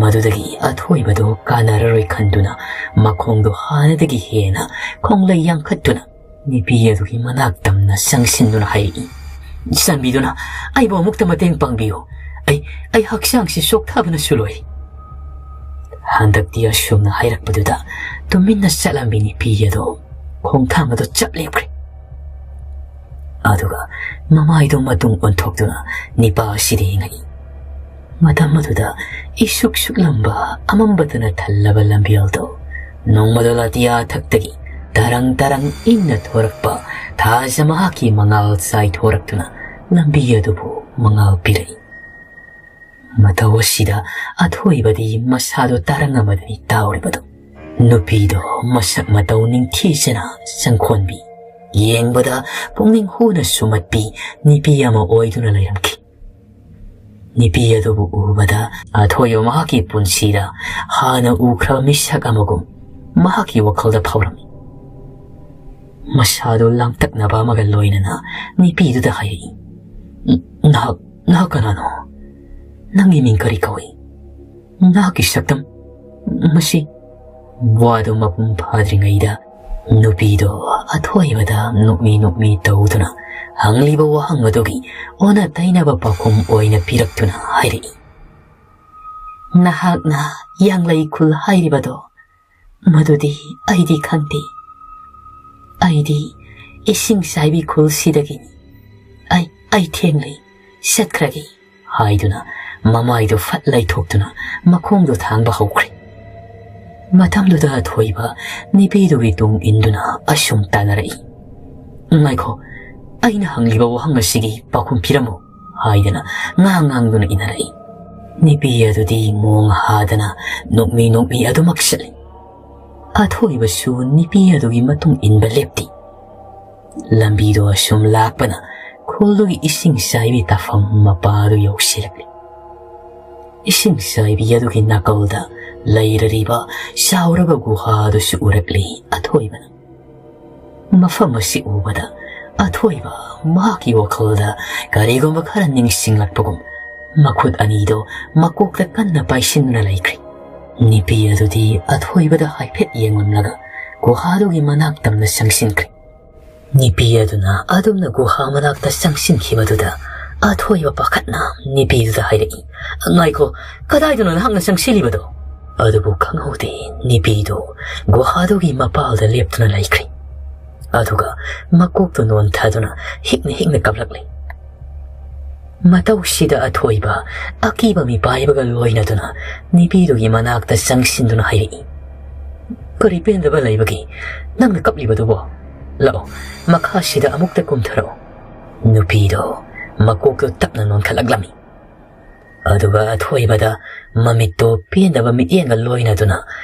ꯃꯗꯨꯗꯒꯤ ꯑꯊꯣꯏꯕꯗꯨ ꯀꯥꯟꯅꯔꯔꯣꯏ ꯈꯟꯗꯨꯅ ꯃꯈꯣꯡꯗꯨ ꯍꯥꯟꯅꯗꯒꯤ ꯍꯦꯟꯅ ꯈꯣꯡꯂꯩ ꯌꯥꯡꯈꯠꯇꯨꯅ ꯅꯨꯄꯤ ꯑꯗꯨꯒꯤ ꯃꯅꯥꯛ ꯇꯝꯅ ꯆꯪꯁꯤꯟꯗꯨꯅ ꯍꯥꯏꯔꯛꯏ, "ꯆꯥꯟꯕꯤꯗꯨꯅ ꯑꯩꯕꯨ ꯑꯃꯨꯛꯇ ꯃꯇꯦꯡ ꯄꯥꯡꯕꯤꯌꯨ꯫ ꯑꯩ, ꯑꯩ ꯍꯛꯆꯥꯡꯁꯤ ꯆꯣꯛꯊꯕꯅꯁꯨ ꯂꯣꯏꯔꯦ꯫" ꯍꯟꯗꯛꯇꯤ ꯑꯁꯨꯝꯅ ꯍꯥꯏꯔꯛꯄꯗꯨꯗ ꯇꯨꯃꯤꯟꯅ ꯆꯠꯂꯝꯃꯤ ꯅꯨꯄꯤ ꯑꯗꯨ ꯈꯣꯡꯊꯥꯡ ꯑꯗꯨ ꯆꯞ ꯂꯦꯞꯈ꯭ꯔꯦ꯫ ꯑꯗꯨꯒ ꯃꯃꯥꯏꯗꯨ ꯃꯇꯨꯡ ꯑꯣꯟꯊꯣꯛꯇꯨꯅ ꯅꯤꯄꯥ ꯑꯁꯤꯗ ꯌꯦꯡꯉꯛꯏ꯫ ꯃꯇꯝ ꯑꯗꯨꯗ ꯏꯁꯨꯛ ꯁꯨꯛꯂꯝꯕ ꯑꯃꯝꯕꯇꯅ ꯊꯜꯂꯕ ꯂꯝꯕꯦꯜꯗꯨ ꯅꯣꯡꯃꯗꯣꯜ ꯑꯇꯤꯌꯥ ꯊꯛꯇꯒꯤ ꯇꯔꯪ ꯇꯔꯪ ꯏꯪꯅ ꯊꯣꯔꯛꯄ ꯊꯥꯖ ꯃꯍꯥꯛꯀꯤ ꯃꯉꯥꯜ ꯆꯥꯏꯊꯣꯔꯛꯇꯨꯅ ꯂꯝꯕꯤ ꯑꯗꯨꯕꯨ ꯃꯉꯥꯜ ꯄꯤꯔꯛꯏ꯫ ꯃꯇꯧ ꯑꯁꯤꯗ ꯑꯊꯣꯏꯕꯗꯤ ꯃꯁꯥꯗꯨ ꯇꯔꯪ ꯑꯃꯗꯅꯤ ꯇꯥꯎꯔꯤꯕꯗꯨ꯫ ꯅꯨꯄꯤꯗꯣ ꯃꯁꯛ ꯃꯇꯧ ꯅꯤꯡꯊꯤꯖꯅ ꯆꯪꯈꯣꯟꯕꯤ, ꯌꯦꯡꯕꯗ ꯄꯨꯛꯅꯤꯡ ꯍꯨꯅ ꯁꯨꯝꯍꯠꯄꯤ ꯅꯨꯄꯤ ꯑꯃ ꯑꯣꯏꯗꯨꯅ ꯂꯩꯔꯝꯈꯤ꯫ ꯅꯨꯄꯤ ꯑꯗꯨꯕꯨ ꯎꯕꯗ ꯑꯊꯣꯏꯕ ꯃꯍꯥꯛꯀꯤ ꯄꯨꯟꯁꯤꯗ ꯍꯥꯟꯅ ꯎꯈ꯭ꯔꯕ ꯃꯤꯁꯛ ꯑꯃꯒꯨꯝ ꯃꯍꯥꯛꯀꯤ ꯋꯥꯈꯜꯗ ꯐꯥꯎꯔꯝꯃꯤ꯫ ꯃꯁꯥꯗꯨ ꯂꯥꯡꯇꯛꯅꯕ ꯑꯃꯒ ꯂꯣꯏꯅꯅ ꯅꯨꯄꯤꯗꯨꯗ ꯍꯥꯏꯔꯛꯏ, "ꯅꯍꯥꯛ, ꯅꯍꯥꯛ ꯀꯅꯥꯅꯣ? ꯅꯪꯒꯤ ꯃꯤꯡ ꯀꯔꯤ ꯀꯧꯏ? ꯅꯍꯥꯛꯀꯤ ꯁꯛꯇꯝ?" ꯃꯁꯤ ꯋꯥꯗꯨ ꯃꯄꯨꯡ ꯐꯥꯗ꯭ꯔꯤꯉꯩꯗ ꯅꯨꯄꯤꯗꯣ ꯑꯊꯣꯏꯕꯗ ꯅꯣꯛꯃꯤ ꯅꯣꯛꯃꯤ ꯇꯧꯗꯨꯅ ꯍꯪꯂꯤꯕ ꯋꯥꯍꯪ ꯑꯗꯨꯒꯤ ꯑꯣꯟꯅ ꯇꯩꯅꯕ ꯄꯥꯎꯈꯨꯝ ꯑꯣꯏꯅ ꯄꯤꯔꯛꯇꯨꯅ ꯍꯥꯏꯔꯛꯏ, "ꯅꯍꯥꯛꯅ ꯌꯥꯡꯂꯩ ꯈꯨꯜ ꯍꯥꯏꯔꯤꯕꯗꯣ, ꯃꯗꯨꯗꯤ ꯑꯩꯗꯤ ꯈꯪꯗꯦ꯫ ꯑꯩꯗꯤ ꯏꯁꯤꯡ ꯆꯥꯏꯕꯤ ꯈꯨꯜꯁꯤꯗꯒꯤꯅꯤ꯫ ꯑꯩ, ꯑꯩ ꯊꯦꯡꯂꯦ, ꯆꯠꯈ꯭ꯔꯒꯦ" ꯍꯥꯏꯗꯨꯅ ꯃꯃꯥꯏꯗꯨ ꯐꯠ ꯂꯩꯊꯣꯛꯇꯨꯅ ꯃꯈꯣꯡꯗꯨ ꯊꯥꯡꯕ ꯍꯧꯈ꯭ꯔꯦ꯫ ꯃꯇꯝꯗꯨꯗ ꯑꯊꯣꯏꯕ ꯅꯨꯄꯤꯗꯨꯒꯤ ꯇꯨꯡ ꯏꯟꯗꯨꯅ ꯑꯁꯨꯝ ꯇꯥꯟꯅꯔꯛꯏ, "ꯉꯥꯏꯈꯣ, ꯑꯩꯅ ꯍꯪꯂꯤꯕ ꯋꯥꯍꯪ ꯑꯁꯤꯒꯤ ꯄꯥꯎꯈꯨꯝ ꯄꯤꯔꯝꯃꯨ" ꯍꯥꯏꯗꯅ ꯉꯥꯡ ꯉꯥꯡꯗꯨꯅ ꯏꯟꯅꯔꯛꯏ꯫ ꯅꯨꯄꯤ ꯑꯗꯨꯗꯤ ꯃꯣꯡ ꯍꯥꯗꯅ ꯅꯣꯛꯃꯤ ꯅꯣꯛꯃꯤ ꯑꯗꯨꯃꯛ ꯆꯠꯂꯤ꯫ ꯑꯊꯣꯏꯕꯁꯨ ꯅꯨꯄꯤ ꯑꯗꯨꯒꯤ ꯃꯇꯨꯡ ꯏꯟꯕ ꯂꯦꯞꯇꯦ꯫ ꯂꯝꯕꯤꯗꯣ ꯑꯁꯨꯝ ꯂꯥꯛꯄꯅ ꯈꯨꯜꯗꯨꯒꯤ ꯏꯁꯤꯡ ꯆꯥꯏꯕꯤ ꯇꯥꯐꯝ ꯃꯄꯥꯗꯨ ꯌꯧꯁꯤꯜꯂꯛꯂꯤ꯫ ꯏꯁꯤꯡ ꯆꯥꯏꯕꯤ ꯑꯗꯨꯒꯤ ꯅꯥꯀꯜꯗ ꯂꯩꯔꯔꯤꯕ ꯆꯥꯎꯔꯕ ꯒꯨꯍꯥꯗꯨꯁꯨ ꯎꯔꯛꯂꯤ ꯑꯊꯣꯏꯕꯅ꯫ ꯃꯐꯝ ꯑꯁꯤ ꯎꯕꯗ ꯑꯊꯣꯏꯕ ꯃꯍꯥꯛꯀꯤ ꯋꯥꯈꯜꯗ ꯀꯔꯤꯒꯨꯝꯕ ꯈꯔ ꯅꯤꯡꯁꯤꯡꯂꯛꯄꯒꯨꯝ ꯃꯈꯨꯠ ꯑꯅꯤꯗꯣ ꯃꯀꯣꯛꯇ ꯀꯟꯅ ꯄꯥꯏꯁꯤꯟꯗꯨꯅ ꯂꯩꯈ꯭ꯔꯦ꯫ ꯅꯨꯄꯤ ꯑꯗꯨꯗꯤ ꯑꯊꯣꯏꯕꯗ ꯍꯥꯏꯐꯦꯠ ꯌꯦꯡꯂꯝꯂꯒ ꯒꯨꯍꯥꯗꯨꯒꯤ ꯃꯅꯥꯛ ꯇꯝꯅ ꯆꯪꯁꯤꯟꯈ꯭ꯔꯦ꯫ ꯅꯨꯄꯤ ꯑꯗꯨꯅ ꯑꯗꯨꯝꯅ ꯒꯨꯍꯥ ꯃꯅꯥꯛꯇ ꯆꯪꯁꯤꯟꯈꯤꯕꯗꯨꯗ ꯑꯊꯣꯏꯕ ꯄꯥꯈꯠꯅ ꯅꯨꯄꯤꯗꯨꯗ ꯍꯥꯏꯔꯛꯏ, "ꯉꯥꯏꯈꯣ, ꯀꯗꯥꯏꯗꯅꯣ ꯅꯍꯥꯛꯅ ꯆꯪꯁꯤꯜꯂꯤꯕꯗꯣ?" ꯑꯗꯨꯕꯨ ꯈꯪꯍꯧꯗꯦ, ꯅꯨꯄꯤꯗꯨ ꯒꯨꯍꯥꯗꯨꯒꯤ ꯃꯄꯥꯜꯗ ꯂꯦꯞꯇꯨꯅ ꯂꯩꯈ꯭ꯔꯦ꯫ ꯑꯗꯨꯒ ꯃꯀꯣꯛꯇꯨ ꯅꯣꯟꯊꯗꯨꯅ ꯍꯤꯛꯅ ꯍꯤꯛꯅ ꯀꯞꯂꯛꯂꯦ꯫ ꯃꯇꯧꯁꯤꯗ ꯑꯊꯣꯏꯕ ꯑꯀꯤꯕ ꯃꯤꯄꯥꯏꯕꯒ ꯂꯣꯏꯅꯗꯨꯅ ꯅꯨꯄꯤꯗꯨꯒꯤ ꯃꯅꯥꯛꯇ ꯆꯪꯁꯤꯟꯗꯨꯅ ꯍꯥꯏꯔꯛꯏ, "ꯀꯔꯤ ꯄꯦꯟꯗꯕ ꯂꯩꯕꯒꯦ ꯅꯪꯅ ꯀꯞꯂꯤꯕꯗꯨꯕꯣ? ꯂꯥꯛꯑꯣ, ꯃꯈꯥꯁꯤꯗ ꯑꯃꯨꯛꯇ ꯀꯨꯝꯊꯔꯛꯑꯣ꯫" ꯅꯨꯄꯤꯗꯣ ꯃꯀꯣꯛꯇꯨ ꯇꯞꯅ ꯅꯣꯟꯈꯠꯂꯛꯂꯝꯃꯤ꯫ ꯑꯗꯨꯒ ꯑꯊꯣꯏꯕꯗ ꯃꯃꯤꯠꯇꯣ ꯄꯦꯟꯗꯕ ꯃꯤꯠꯌꯦꯡꯒ ꯂꯣꯏꯅꯗꯨꯅ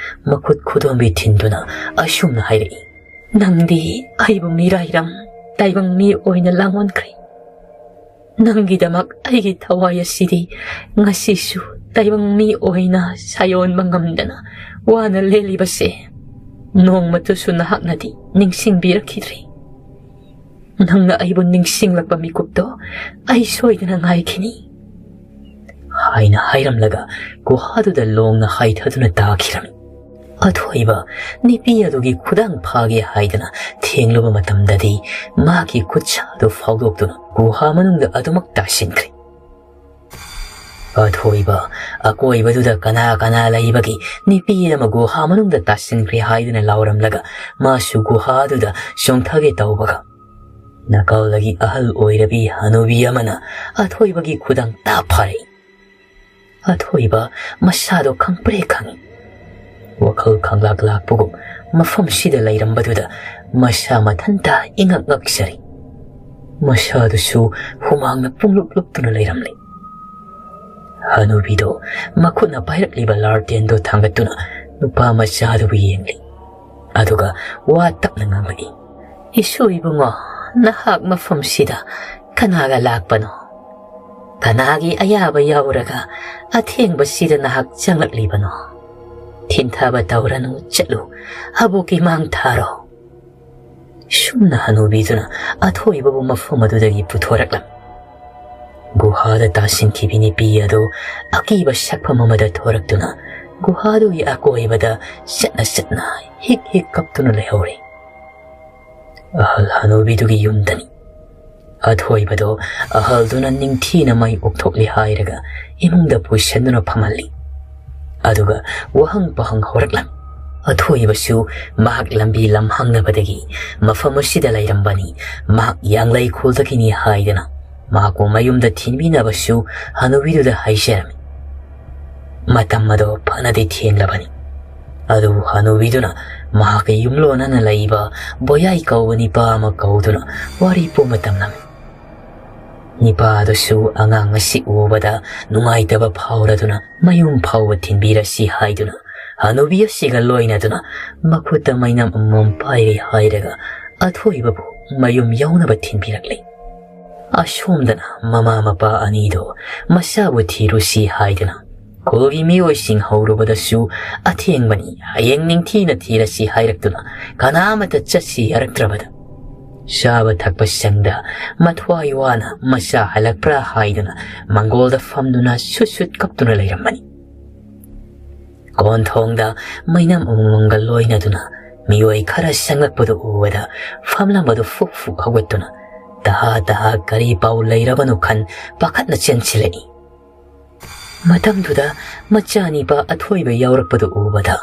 ꯃꯈꯨꯠ ꯈꯨꯗꯣꯝꯕꯤ ꯊꯤꯟꯗꯨꯅ ꯑꯁꯨꯝꯅ ꯍꯥꯏꯔꯛꯏ, "ꯅꯪꯗꯤ ꯑꯩꯕꯨ ꯃꯤꯔꯥꯏꯔꯝ ꯇꯥꯏꯕꯪ ꯃꯤ ꯑꯣꯏꯅ ꯂꯥꯡꯑꯣꯟꯈ꯭ꯔꯦ꯫ ꯅꯪꯒꯤꯗꯃꯛ ꯑꯩꯒꯤ ꯊꯋꯥꯏ ꯑꯁꯤꯗꯤ ꯉꯁꯤꯁꯨ ꯇꯥꯏꯕꯪ ꯃꯤ ꯑꯣꯏꯅ ꯁꯥꯌꯣꯟꯕ ꯉꯝꯗꯅ ꯋꯥꯅ ꯂꯦꯜꯂꯤꯕꯁꯦ ꯅꯣꯡꯃꯇꯁꯨ ꯅꯍꯥꯛꯅꯗꯤ ꯅꯤꯡꯁꯤꯡꯕꯤꯔꯛꯈꯤꯗ꯭ꯔꯤ꯫ ꯅꯪꯅ ꯑꯩꯕꯨ ꯅꯤꯡꯁꯤꯡꯂꯛꯄ ꯃꯤꯀꯨꯞꯇꯣ ꯑꯩ ꯁꯣꯏꯗꯅ ꯉꯥꯏꯈꯤꯅꯤ" ꯍꯥꯏꯅ ꯍꯥꯏꯔꯝꯂꯒ ꯒꯨꯍꯥꯗꯨꯗ ꯂꯣꯡꯅ ꯍꯥꯏꯊꯗꯨꯅ ꯇꯥꯈꯤꯔꯝꯃꯤ꯫ ꯑꯊꯣꯏꯕ ꯅꯨꯄꯤ ꯑꯗꯨꯒꯤ ꯈꯨꯗꯥꯡ ꯐꯥꯒꯦ ꯍꯥꯏꯗꯅ ꯊꯦꯡꯂꯨꯕ ꯃꯇꯝꯗꯗꯤ ꯃꯥꯒꯤ ꯈꯨꯠꯁꯥꯗꯨ ꯐꯥꯎꯗꯣꯛꯇꯨꯅ ꯒꯨꯍꯥ ꯃꯅꯨꯡꯗ ꯑꯗꯨꯃꯛ ꯇꯥꯁꯤꯟꯈ꯭ꯔꯦ꯫ ꯑꯊꯣꯏꯕ ꯑꯀꯣꯏꯕꯗꯨꯗ ꯀꯅꯥ ꯀꯅꯥ ꯂꯩꯕꯒꯦ, ꯅꯨꯄꯤ ꯑꯃ ꯒꯨꯍꯥ ꯃꯅꯨꯡꯗ ꯇꯥꯁꯤꯟꯈ꯭ꯔꯦ ꯍꯥꯏꯗꯨꯅ ꯂꯥꯎꯔꯝꯂꯒ ꯃꯥꯁꯨ ꯒꯨꯍꯥꯗꯨꯗ ꯆꯣꯡꯊꯒꯦ ꯇꯧꯕꯒ, ꯅꯥꯀꯜꯗꯒꯤ ꯑꯍꯜ ꯑꯣꯏꯔꯕꯤ ꯍꯅꯨꯕꯤ ꯑꯃꯅ ꯑꯊꯣꯏꯕꯒꯤ ꯈꯨꯗꯥꯡ ꯇꯥ ꯐꯥꯔꯛꯏ꯫ ꯑꯊꯣꯏꯕ ꯃꯁꯥꯗꯣ ꯈꯪꯄ꯭ꯔꯦ ꯈꯪꯏ꯫ ꯋꯥꯈꯜ ꯈꯪꯂꯥꯛ ꯂꯥꯛꯄꯒꯨꯝ ꯃꯐꯝꯁꯤꯗ ꯂꯩꯔꯝꯕꯗꯨꯗ ꯃꯁꯥ ꯃꯊꯟꯇ ꯏꯉꯛ ꯉꯛꯆꯔꯤ꯫ ꯃꯁꯥꯗꯨꯁꯨ ꯍꯨꯃꯥꯡꯅ ꯄꯨꯡꯂꯨꯞ ꯂꯨꯞꯇꯨꯅ ꯂꯩꯔꯝꯂꯤ꯫ ꯍꯅꯨꯕꯤꯗꯣ ꯃꯈꯨꯠꯅ ꯄꯥꯏꯔꯛꯂꯤꯕ ꯂꯥꯔꯇꯦꯟꯗꯣ ꯊꯥꯡꯒꯠꯇꯨꯅ ꯅꯨꯄꯥ ꯃꯆꯥꯗꯨꯕꯨ ꯌꯦꯡꯂꯤ꯫ ꯑꯗꯨꯒ ꯋꯥ ꯇꯞꯅ ꯉꯥꯡꯂꯛꯏ, "ꯏꯁꯨ ꯏꯕꯨꯡꯉꯣ, ꯅꯍꯥꯛ ꯃꯐꯝꯁꯤꯗ ꯀꯅꯥꯒ ꯂꯥꯛꯄꯅꯣ? ꯀꯅꯥꯒꯤ ꯑꯌꯥꯕ ꯌꯥꯎꯔꯒ ꯑꯊꯦꯡꯕꯁꯤꯗ ꯅꯍꯥꯛ ꯆꯪꯂꯛꯂꯤꯕꯅꯣ? ꯊꯤꯟꯊꯕ ꯇꯧꯔꯅꯨ, ꯆꯠꯂꯨ, ꯑꯕꯣꯛꯀꯤ ꯃꯥꯡ ꯊꯥꯔꯣ꯫" ꯁꯨꯝꯅ ꯍꯅꯨꯕꯤꯗꯨꯅ ꯑꯊꯣꯏꯕꯕꯨ ꯃꯐꯝ ꯑꯗꯨꯗꯒꯤ ꯄꯨꯊꯣꯔꯛꯂꯝꯃꯤ꯫ ꯒꯨꯍꯥꯗ ꯇꯥꯁꯤꯟꯈꯤꯕꯤ ꯅꯨꯄꯤ ꯑꯗꯨ ꯑꯀꯤꯕ ꯁꯛꯐꯝ ꯑꯃꯗ ꯊꯣꯔꯛꯇꯨꯅ ꯒꯨꯍꯥꯗꯨꯒꯤ ꯑꯀꯣꯏꯕꯗ ꯆꯠꯅ ꯆꯠꯅ ꯍꯤꯛ ꯍꯤꯛ ꯀꯞꯇꯨꯅ ꯂꯩꯍꯧꯔꯦ꯫ ꯑꯍꯜ ꯍꯅꯨꯕꯤꯗꯨꯒꯤ ꯌꯨꯝꯗꯅꯤ꯫ ꯑꯊꯣꯏꯕꯗꯣ ꯑꯍꯜꯗꯨꯅ ꯅꯤꯡꯊꯤꯅ ꯃꯩ ꯑꯣꯛꯊꯣꯛꯂꯤ ꯍꯥꯏꯔꯒ ꯏꯃꯨꯡꯗ ꯄꯨꯁꯤꯟꯗꯨꯅ ꯐꯝꯍꯜꯂꯤ꯫ ꯑꯗꯨꯒ ꯋꯥꯍꯪ ꯄꯥꯍꯪ ꯍꯧꯔꯛꯂꯝꯃꯤ꯫ ꯑꯊꯣꯏꯕꯁꯨ ꯃꯍꯥꯛ ꯂꯝꯕꯤ ꯂꯝꯍꯥꯡꯅꯕꯗꯒꯤ ꯃꯐꯝ ꯑꯁꯤꯗ ꯂꯩꯔꯝꯕꯅꯤ, ꯃꯍꯥꯛ ꯌꯥꯡꯂꯩ ꯈꯨꯜꯗꯒꯤꯅꯤ ꯍꯥꯏꯗꯅ ꯃꯍꯥꯛꯄꯨ ꯃꯌꯨꯝꯗ ꯊꯤꯟꯕꯤꯅꯕꯁꯨ ꯍꯅꯨꯕꯤꯗꯨꯗ ꯍꯥꯏꯖꯔꯝꯃꯤ꯫ ꯃꯇꯝ ꯑꯗꯣ ꯐꯅꯗꯤ ꯊꯦꯡꯂꯕꯅꯤ꯫ ꯑꯗꯨꯕꯨ ꯍꯅꯨꯕꯤꯗꯨꯅ ꯃꯍꯥꯛꯀꯤ ꯌꯨꯝꯂꯣꯟꯅꯅ ꯂꯩꯕ ꯕꯣꯌꯥꯏ ꯀꯧꯕ ꯅꯤꯄꯥ ꯑꯃ ꯀꯧꯗꯨꯅ ꯋꯥꯔꯤ ꯄꯨꯝꯕ ꯇꯝꯂꯝꯃꯤ꯫ ꯅꯤꯄꯥ ꯑꯗꯨꯁꯨ ꯑꯉꯥꯡ ꯑꯁꯤ ꯎꯕꯗ ꯅꯨꯡꯉꯥꯏꯇꯕ ꯐꯥꯎꯔꯗꯨꯅ ꯃꯌꯨꯝ ꯐꯥꯎꯕ ꯊꯤꯟꯕꯤꯔꯁꯤ ꯍꯥꯏꯗꯨꯅ ꯍꯅꯨꯕꯤ ꯑꯁꯤꯒ ꯂꯣꯏꯅꯗꯨꯅ ꯃꯈꯨꯠꯇ ꯃꯩꯅꯝ ꯑꯃꯃꯝ ꯄꯥꯏꯔꯦ ꯍꯥꯏꯔꯒ ꯑꯊꯣꯏꯕꯕꯨ ꯃꯌꯨꯝ ꯌꯧꯅꯕ ꯊꯤꯟꯕꯤꯔꯛꯂꯤ꯫ ꯑꯁꯣꯝꯗꯅ ꯃꯃꯥ ꯃꯄꯥ ꯑꯅꯤꯗꯣ ꯃꯆꯥꯕꯨ ꯊꯤꯔꯨꯁꯤ ꯍꯥꯏꯗꯨꯅ ꯈꯨꯜꯒꯤ ꯃꯤꯑꯣꯏꯁꯤꯡ ꯍꯧꯔꯨꯕꯗꯁꯨ ꯑꯊꯦꯡꯕꯅꯤ, ꯍꯌꯦꯡ ꯅꯤꯡꯊꯤꯅ ꯊꯤꯔꯁꯤ ꯍꯥꯏꯔꯛꯇꯨꯅ ꯀꯅꯥ ꯑꯃꯠꯇ ꯆꯠꯁꯤ ꯌꯥꯔꯛꯇ꯭ꯔꯕꯗ ꯆꯥꯕ ꯊꯛꯄ ꯁꯪꯗ ꯃꯊ꯭ꯋꯥꯏ ꯋꯥꯅ ꯃꯆꯥ ꯍꯜꯂꯛꯄ꯭ꯔꯥ ꯍꯥꯏꯗꯨꯅ ꯃꯪꯒꯣꯜꯗ ꯐꯝꯗꯨꯅ ꯁꯨꯠ ꯁꯨꯠ ꯀꯞꯇꯨꯅ ꯂꯩꯔꯝꯕꯅꯤ꯫ ꯀꯣꯟꯊꯣꯡꯗ ꯃꯩꯅꯝ ꯑꯃꯃꯝꯒ ꯂꯣꯏꯅꯗꯨꯅ ꯃꯤꯑꯣꯏ ꯈꯔ ꯆꯪꯂꯛꯄꯗꯨ ꯎꯕꯗ ꯐꯝꯂꯝꯕꯗꯨ ꯐꯨꯛ ꯐꯨꯛ ꯍꯧꯒꯠꯇꯨꯅ ꯇꯍꯥ ꯇꯍꯥ ꯀꯔꯤ ꯄꯥꯎ ꯂꯩꯔꯕꯅꯣ ꯈꯟ ꯄꯥꯈꯠꯅ ꯆꯦꯟꯁꯤꯜꯂꯛꯏ꯫ ꯃꯇꯝꯗꯨꯗ ꯃꯆꯥꯅꯤꯄꯥ ꯑꯊꯣꯏꯕ ꯌꯥꯎꯔꯛꯄꯗꯨ ꯎꯕꯗ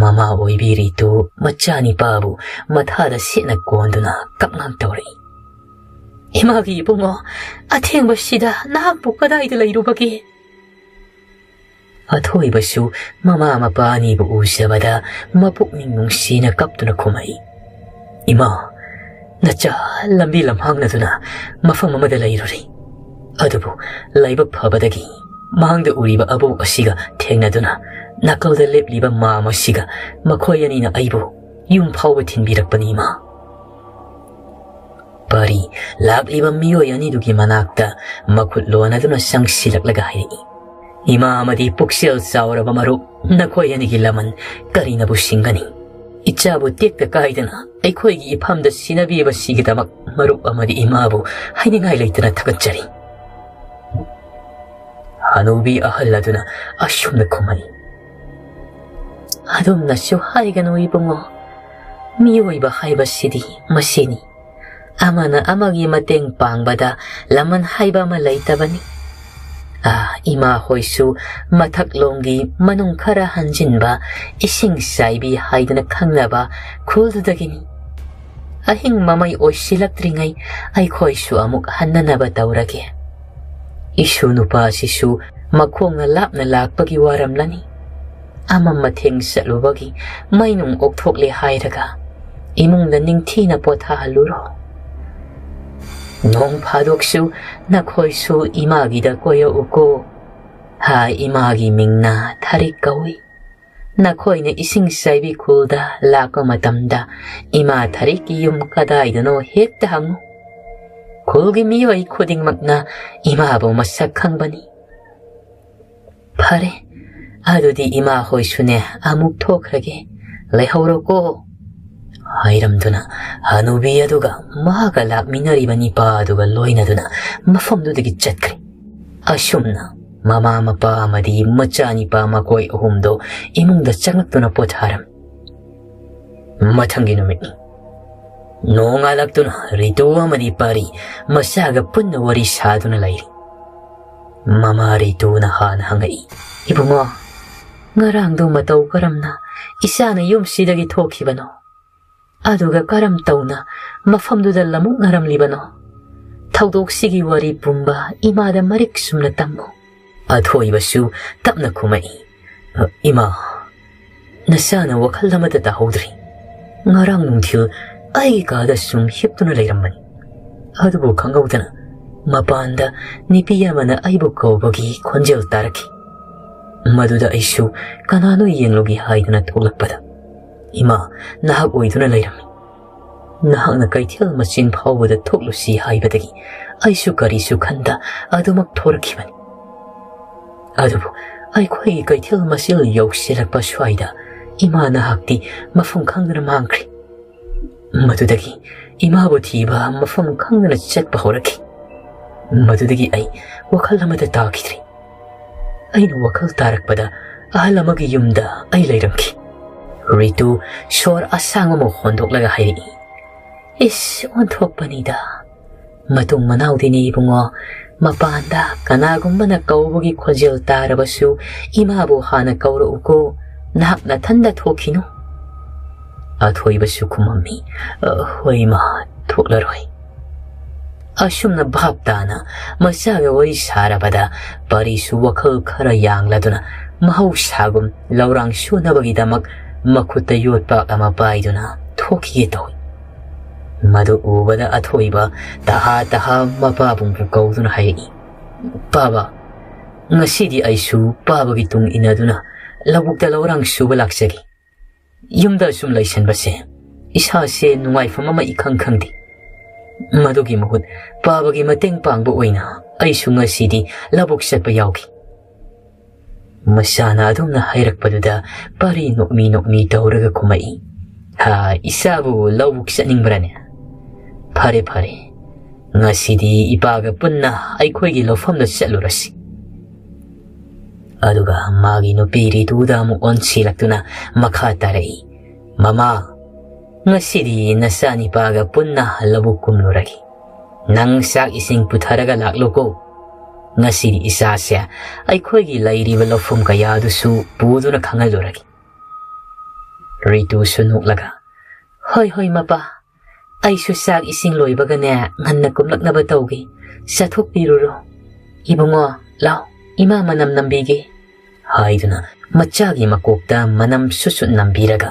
ꯃꯃꯥ ꯑꯣꯏꯕꯤ ꯔꯤꯇꯨ ꯃꯆꯥꯅꯤꯄꯥꯕꯨ ꯃꯊꯥꯗ ꯁꯦꯠꯅ ꯀꯣꯟꯗꯨꯅ ꯀꯞꯉꯥꯡ ꯇꯧꯔꯛꯏ꯫ "ꯏꯃꯥꯒꯤ ꯏꯕꯨꯡꯉꯣ, ꯑꯊꯦꯡꯕꯁꯤꯗ ꯅꯍꯥꯛꯄꯨ ꯀꯗꯥꯏꯗ ꯂꯩꯔꯨꯕꯒꯦ?" ꯑꯊꯣꯏꯕꯁꯨ ꯃꯃꯥ ꯃꯄꯥ ꯑꯅꯤꯕꯨ ꯎꯖꯕꯗ ꯃꯄꯨꯛꯅꯤꯡ ꯅꯨꯡꯁꯤꯅ ꯀꯞꯇꯨꯅ ꯈꯨꯝꯃꯛꯏ꯫ "ꯏꯃꯥ, ꯅꯆꯥ ꯂꯝꯕꯤ ꯂꯝꯍꯥꯡꯅꯗꯨꯅ ꯃꯐꯝ ꯑꯃꯗ ꯂꯩꯔꯨꯔꯤ꯫ ꯑꯗꯨꯕꯨ ꯂꯥꯏꯕꯛ ꯐꯕꯗꯒꯤ ꯃꯥꯡꯗ ꯎꯔꯤꯕ ꯑꯕꯣꯛ ꯑꯁꯤꯒ ꯊꯦꯡꯅꯗꯨꯅ ꯅꯥꯀꯜꯗ ꯂꯦꯞꯂꯤꯕ ꯃꯥꯝ ꯑꯁꯤꯒ ꯃꯈꯣꯏ ꯑꯅꯤꯅ ꯑꯩꯕꯨ ꯌꯨꯝ ꯐꯥꯎꯕ ꯊꯤꯟꯕꯤꯔꯛꯄꯅꯤ, ꯏꯃꯥ꯫" ꯄꯥꯔꯤ ꯂꯥꯛꯂꯤꯕ ꯃꯤꯑꯣꯏ ꯑꯅꯤꯗꯨꯒꯤ ꯃꯅꯥꯛꯇ ꯃꯈꯨꯠ ꯂꯣꯟꯅꯗꯨꯅ ꯆꯪꯁꯤꯜꯂꯛꯂꯒ ꯍꯥꯏꯔꯛꯏ, "ꯏꯃꯥ ꯑꯃꯗꯤ ꯄꯨꯛꯆꯦꯜ ꯆꯥꯎꯔꯕ ꯃꯔꯨꯞ, ꯅꯈꯣꯏ ꯑꯅꯤꯒꯤ ꯂꯃꯟ ꯀꯔꯤꯅꯕꯨ ꯁꯤꯡꯒꯅꯤ? ꯏꯆꯥꯕꯨ ꯇꯦꯛꯇ ꯀꯥꯏꯗꯅ ꯑꯩꯈꯣꯏꯒꯤ ꯏꯐꯝꯗ ꯁꯤꯟꯅꯕꯤꯕꯁꯤꯒꯤꯗꯃꯛ ꯃꯔꯨꯞ ꯑꯃꯗꯤ ꯏꯃꯥꯕꯨ ꯍꯥꯏꯅꯤꯡꯉꯥꯏ ꯂꯩꯇꯅ ꯊꯥꯒꯠꯆꯔꯤ꯫" ꯍꯅꯨꯕꯤ ꯑꯍꯜ ꯑꯗꯨꯅ ꯑꯁꯨꯝꯅ ꯈꯨꯝꯃꯛꯏ, "ꯑꯗꯨꯝꯅꯁꯨ ꯍꯥꯏꯒꯅꯨ ꯏꯕꯨꯡꯉꯣ, ꯃꯤꯑꯣꯏꯕ ꯍꯥꯏꯕꯁꯤꯗꯤ ꯃꯁꯤꯅꯤ꯫ ꯑꯃꯅ ꯑꯃꯒꯤ ꯃꯇꯦꯡ ꯄꯥꯡꯕꯗ ꯂꯃꯟ ꯍꯥꯏꯕ ꯑꯃ ꯂꯩꯇꯕꯅꯤ꯫ ꯑꯥ, ꯏꯃꯥ ꯍꯣꯏꯁꯨ ꯃꯊꯛꯂꯣꯝꯒꯤ ꯃꯅꯨꯡ ꯈꯔ ꯍꯟꯖꯤꯟꯕ ꯏꯁꯤꯡ ꯆꯥꯏꯕꯤ ꯍꯥꯏꯗꯨꯅ ꯈꯪꯅꯕ ꯈꯨꯜꯗꯨꯗꯒꯤꯅꯤ꯫ ꯑꯍꯤꯡ ꯃꯃꯩ ꯑꯣꯏꯁꯤꯜꯂꯛꯇ꯭ꯔꯤꯉꯩ ꯑꯩꯈꯣꯏꯁꯨ ꯑꯃꯨꯛ ꯍꯟꯅꯅꯕ ꯇꯧꯔꯒꯦ꯫ ꯏꯁꯨ ꯅꯨꯄꯥꯁꯤꯁꯨ ꯃꯈꯣꯡꯅ ꯂꯥꯞꯅ ꯂꯥꯛꯄꯒꯤ ꯋꯥꯔꯝꯂꯅꯤ꯫ ꯑꯃꯝ ꯑꯊꯦꯡ ꯆꯠꯂꯨꯕꯒꯤ ꯃꯩ ꯅꯨꯡ ꯑꯣꯛꯊꯣꯛꯂꯦ ꯍꯥꯏꯔꯒ ꯏꯃꯨꯡꯗ ꯅꯤꯡꯊꯤꯅ ꯄꯣꯊꯥꯍꯜꯂꯨꯔꯣ꯫ ꯅꯣꯡ ꯐꯥꯗꯣꯛꯁꯨ ꯅꯈꯣꯏꯁꯨ ꯏꯃꯥꯒꯤꯗ ꯀꯣꯏꯔꯛꯎꯀꯣ꯫ ꯍꯥ, ꯏꯃꯥꯒꯤ ꯃꯤꯡꯅ ꯊꯥꯔꯤꯛ ꯀꯧꯏ꯫ ꯅꯈꯣꯏꯅ ꯏꯁꯤꯡ ꯆꯥꯏꯕꯤ ꯈꯨꯜꯗ ꯂꯥꯛꯄ ꯃꯇꯝꯗ ꯏꯃꯥ ꯊꯥꯔꯤꯛꯀꯤ ꯌꯨꯝ ꯀꯗꯥꯏꯗꯅꯣ ꯍꯦꯛꯇ ꯍꯪꯉꯨ꯫ ꯈꯨꯜꯒꯤ ꯃꯤꯑꯣꯏ ꯈꯨꯗꯤꯡꯃꯛꯅ ꯏꯃꯥꯕꯨ ꯃꯁꯛ ꯈꯪꯕꯅꯤ꯫" "ꯐꯔꯦ, ꯑꯗꯨꯗꯤ ꯏꯃꯥ ꯍꯣꯏꯁꯨꯅꯦ ꯑꯃꯨꯛ ꯊꯣꯛꯈ꯭ꯔꯒꯦ, ꯂꯩꯍꯧꯔꯣꯀꯣ꯫" ꯍꯥꯏꯔꯝꯗꯨꯅ ꯍꯅꯨꯕꯤ ꯑꯗꯨꯒ ꯃꯍꯥꯛꯀ ꯂꯥꯛꯃꯤꯟꯅꯔꯤꯕ ꯅꯤꯄꯥ ꯑꯗꯨꯒ ꯂꯣꯏꯅꯗꯨꯅ ꯃꯐꯝꯗꯨꯗꯒꯤ ꯆꯠꯈ꯭ꯔꯦ꯫ ꯑꯁꯨꯝꯅ ꯃꯃꯥ, ꯃꯄꯥ ꯑꯃꯗꯤ ꯃꯆꯥꯅꯤꯄꯥ ꯃꯈꯣꯏ ꯑꯍꯨꯝꯗꯣ ꯏꯃꯨꯡꯗ ꯆꯪꯂꯛꯇꯨꯅ ꯄꯣꯊꯥꯔꯝꯃꯤ꯫ ꯃꯊꯪꯒꯤ ꯅꯨꯃꯤꯠꯅꯤ꯫ ꯅꯣꯡꯉꯥꯜꯂꯛꯇꯨꯅ ꯔꯤꯇꯨ ꯑꯃꯗꯤ ꯄꯥꯔꯤ ꯃꯆꯥꯒ ꯄꯨꯟꯅ ꯋꯥꯔꯤ ꯁꯥꯗꯨꯅ ꯂꯩꯔꯤ꯫ ꯃꯃꯥ ꯔꯤꯇꯨꯅ ꯍꯥꯟꯅ ꯍꯪꯉꯛꯏ, "ꯏꯕꯨꯡꯉꯣ, ꯉꯔꯥꯡꯗꯣ ꯃꯇꯧ ꯀꯔꯝꯅ ꯏꯆꯥꯅ ꯌꯨꯝꯁꯤꯗꯒꯤ ꯊꯣꯛꯈꯤꯕꯅꯣ? ꯑꯗꯨꯒ ꯀꯔꯝ ꯇꯧꯅ ꯃꯐꯝꯗꯨꯗ ꯂꯃꯨꯛꯅꯔꯝꯂꯤꯕꯅꯣ? ꯊꯧꯗꯣꯛꯁꯤꯒꯤ ꯋꯥꯔꯤ ꯄꯨꯝꯕ ꯏꯃꯥꯗ ꯃꯔꯤꯛ ꯆꯨꯝꯅ ꯇꯝꯃꯨ꯫" ꯑꯊꯣꯏꯕꯁꯨ ꯇꯞꯅ ꯈꯨꯝꯃꯛꯏ, "ꯏꯃꯥ, ꯅꯆꯥꯅ ꯋꯥꯈꯜ ꯑꯃꯠꯇ ꯇꯥꯍꯧꯗ꯭ꯔꯤ꯫ ꯉꯔꯥꯡ ꯅꯨꯡꯊꯤꯜ ꯑꯩꯒꯤ ꯀꯥꯗ ꯁꯨꯝ ꯍꯤꯞꯇꯨꯅ ꯂꯩꯔꯝꯕꯅꯤ꯫ ꯑꯗꯨꯕꯨ ꯈꯪꯍꯧꯗꯅ ꯃꯄꯥꯟꯗ ꯅꯨꯄꯤ ꯑꯃꯅ ꯑꯩꯕꯨ ꯀꯧꯕꯒꯤ ꯈꯣꯟꯖꯦꯜ ꯇꯥꯔꯛꯈꯤ꯫ ꯃꯗꯨꯗ ꯑꯩꯁꯨ ꯀꯅꯥꯅꯣ ꯌꯦꯡꯂꯨꯒꯦ ꯍꯥꯏꯗꯨꯅ ꯊꯣꯛꯂꯛꯄꯗ, ꯏꯃꯥ, ꯅꯍꯥꯛ ꯑꯣꯏꯗꯨꯅ ꯂꯩꯔꯝꯃꯤ꯫ ꯅꯍꯥꯛꯅ ꯀꯩꯊꯦꯜ ꯃꯆꯤꯟ ꯐꯥꯎꯕꯗ ꯊꯣꯛꯂꯨꯁꯤ ꯍꯥꯏꯕꯗꯒꯤ ꯑꯩꯁꯨ ꯀꯔꯤꯁꯨ ꯈꯟꯗ ꯑꯗꯨꯃꯛ ꯊꯣꯔꯛꯈꯤꯕꯅꯤ꯫ ꯑꯗꯨꯕꯨ ꯑꯩꯈꯣꯏꯒꯤ ꯀꯩꯊꯦꯜ ꯃꯆꯤꯟ ꯌꯧꯁꯤꯜꯂꯛꯄ ꯁ꯭ꯋꯥꯏꯗ ꯏꯃꯥ ꯅꯍꯥꯛꯇꯤ ꯃꯐꯝ ꯈꯪꯗꯅ ꯃꯥꯡꯈ꯭ꯔꯦ꯫ ꯃꯗꯨꯗꯒꯤ ꯏꯃꯥꯕꯨ ꯊꯤꯕ ꯃꯐꯝ ꯈꯪꯗꯅ ꯆꯠꯄ ꯍꯧꯔꯛꯈꯤ꯫ ꯃꯗꯨꯗꯒꯤ ꯑꯩ ꯋꯥꯈꯜ ꯑꯃꯗ ꯇꯥꯈꯤꯗ꯭ꯔꯦ꯫ ꯑꯩꯅ ꯋꯥꯈꯜ ꯇꯥꯔꯛꯄꯗ ꯑꯍꯜ ꯑꯃꯒꯤ ꯌꯨꯝꯗ ꯑꯩ ꯂꯩꯔꯝꯈꯤ꯫" ꯔꯤꯇꯨ ꯁꯣꯔ ꯑꯁꯥꯡꯕ ꯑꯃ ꯍꯣꯟꯗꯣꯛꯂꯒ ꯍꯥꯏꯔꯛꯏ, "ꯏꯁ, ꯑꯣꯟꯊꯣꯛꯄꯅꯤꯗ꯫ ꯃꯇꯨꯡ ꯃꯅꯥꯎꯗꯤꯅꯦ ꯏꯕꯨꯡꯉꯣ, ꯃꯄꯥꯟꯗ ꯀꯅꯥꯒꯨꯝꯕꯅ ꯀꯧꯕꯒꯤ ꯈꯣꯟꯖꯦꯜ ꯇꯥꯔꯕꯁꯨ ꯏꯃꯥꯕꯨ ꯍꯥꯟꯅ ꯀꯧꯔꯛꯎꯀꯣ, ꯅꯍꯥꯛ ꯅꯊꯟꯗ ꯊꯣꯛꯈꯤꯅꯨ꯫" ꯑꯊꯣꯏꯕꯁꯨ ꯈꯨꯝꯃꯝꯃꯤ, "ꯑ, ꯍꯣꯏ ꯏꯃꯥ, ꯊꯣꯛꯂꯔꯣꯏ꯫" ꯑꯁꯨꯝꯅ ꯚꯥꯞ ꯇꯥꯅ ꯃꯆꯥꯒ ꯋꯥꯔꯤ ꯁꯥꯔꯕꯗ ꯄꯥꯔꯤꯁꯨ ꯋꯥꯈꯜ ꯈꯔ ꯌꯥꯡꯂꯗꯨꯅ ꯃꯍꯧꯁꯥꯒꯨꯝ ꯂꯧꯔꯥꯡ ꯁꯨꯅꯕꯒꯤꯗꯃꯛ ꯃꯈꯨꯠꯇ ꯌꯣꯠꯄꯥꯛ ꯑꯃ ꯄꯥꯏꯗꯨꯅ ꯊꯣꯛꯈꯤꯒꯦ ꯇꯧꯏ꯫ ꯃꯗꯨ ꯎꯕꯗ ꯑꯊꯣꯏꯕ ꯇꯍꯥ ꯇꯍꯥ ꯃꯄꯥꯕꯨꯡꯕꯨ ꯀꯧꯗꯨꯅ ꯍꯥꯏꯔꯛꯏ, "ꯄꯥꯕ, ꯉꯁꯤꯗꯤ ꯑꯩꯁꯨ ꯄꯥꯕꯒꯤ ꯇꯨꯡ ꯏꯟꯅꯗꯨꯅ ꯂꯧꯕꯨꯛꯇ ꯂꯧꯔꯥꯡ ꯁꯨꯕ ꯂꯥꯛꯆꯒꯦ꯫ ꯌꯨꯝꯗ ꯑꯁꯨꯝ ꯂꯩꯁꯟꯕꯁꯦ ꯏꯁꯥꯁꯦ ꯅꯨꯡꯉꯥꯏꯐꯝ ꯑꯃ ꯏꯈꯪ ꯈꯪꯗꯦ꯫ ꯃꯗꯨꯒꯤ ꯃꯍꯨꯠ ꯄꯥꯕꯒꯤ ꯃꯇꯦꯡ ꯄꯥꯡꯕ ꯑꯣꯏꯅ ꯑꯩꯁꯨ ꯉꯁꯤꯗꯤ ꯂꯧꯕꯨꯛ ꯆꯠꯄ ꯌꯥꯎꯒꯦ꯫" ꯃꯆꯥꯅ ꯑꯗꯨꯝꯅ ꯍꯥꯏꯔꯛꯄꯗꯨꯗ ꯄꯥꯔꯤ ꯅꯣꯛꯃꯤ ꯅꯣꯛꯃꯤ ꯇꯧꯔꯒ ꯈꯨꯝꯃꯛꯏ, "ꯍꯥ, ꯏꯆꯥꯕꯨ ꯂꯧꯕꯨꯛ ꯆꯠꯅꯤꯡꯕ꯭ꯔꯅꯦ? ꯐꯔꯦ, ꯐꯔꯦ, ꯉꯁꯤꯗꯤ ꯏꯄꯥꯒ ꯄꯨꯟꯅ ꯑꯩꯈꯣꯏꯒꯤ ꯂꯧꯐꯝꯗ ꯆꯠꯂꯨꯔꯁꯤ꯫" ꯑꯗꯨꯒ ꯃꯥꯒꯤ ꯅꯨꯄꯤ ꯔꯤꯇꯨꯗ ꯑꯃꯨꯛ ꯑꯣꯟꯁꯤꯜꯂꯛꯇꯨꯅ ꯃꯈꯥ ꯇꯥꯔꯛꯏ, "ꯃꯃꯥ, ꯉꯁꯤꯗꯤ ꯅꯆꯥꯅꯤꯄꯥꯒ ꯄꯨꯟꯅ ꯂꯧꯕꯨꯛ ꯀꯨꯝꯂꯨꯔꯒꯦ꯫ ꯅꯪ ꯆꯥꯛ ꯏꯁꯤꯡ ꯄꯨꯊꯔꯒ ꯂꯥꯛꯂꯨꯀꯣ꯫ ꯉꯁꯤꯗꯤ ꯏꯆꯥꯁꯦ ꯑꯩꯈꯣꯏꯒꯤ ꯂꯩꯔꯤꯕ ꯂꯧꯐꯝ ꯀꯌꯥꯗꯨꯁꯨ ꯄꯨꯗꯨꯅ ꯈꯪꯍꯜꯂꯨꯔꯒꯦ"꯫ ꯔꯤꯇꯨꯁꯨ ꯅꯣꯛꯂꯒ, "ꯍꯣꯏ, ꯍꯣꯏ, ꯃꯄꯥ, ꯑꯩꯁꯨ ꯆꯥꯛ ꯏꯁꯤꯡ ꯂꯣꯏꯕꯒꯅꯦ, ꯉꯟꯅ ꯀꯨꯝꯂꯛꯅꯕ ꯇꯧꯒꯦ꯫ ꯆꯠꯊꯣꯛꯄꯤꯔꯨꯔꯣ꯫ ꯏꯕꯨꯡꯉꯣ, ꯂꯥꯎ, ꯏꯃꯥ ꯃꯅꯝ ꯅꯝꯕꯤꯒꯦ" ꯍꯥꯏꯗꯨꯅ ꯃꯆꯥꯒꯤ ꯃꯀꯣꯛꯇ ꯃꯅꯝ ꯁꯨꯠ ꯁꯨꯠ ꯅꯝꯕꯤꯔꯒ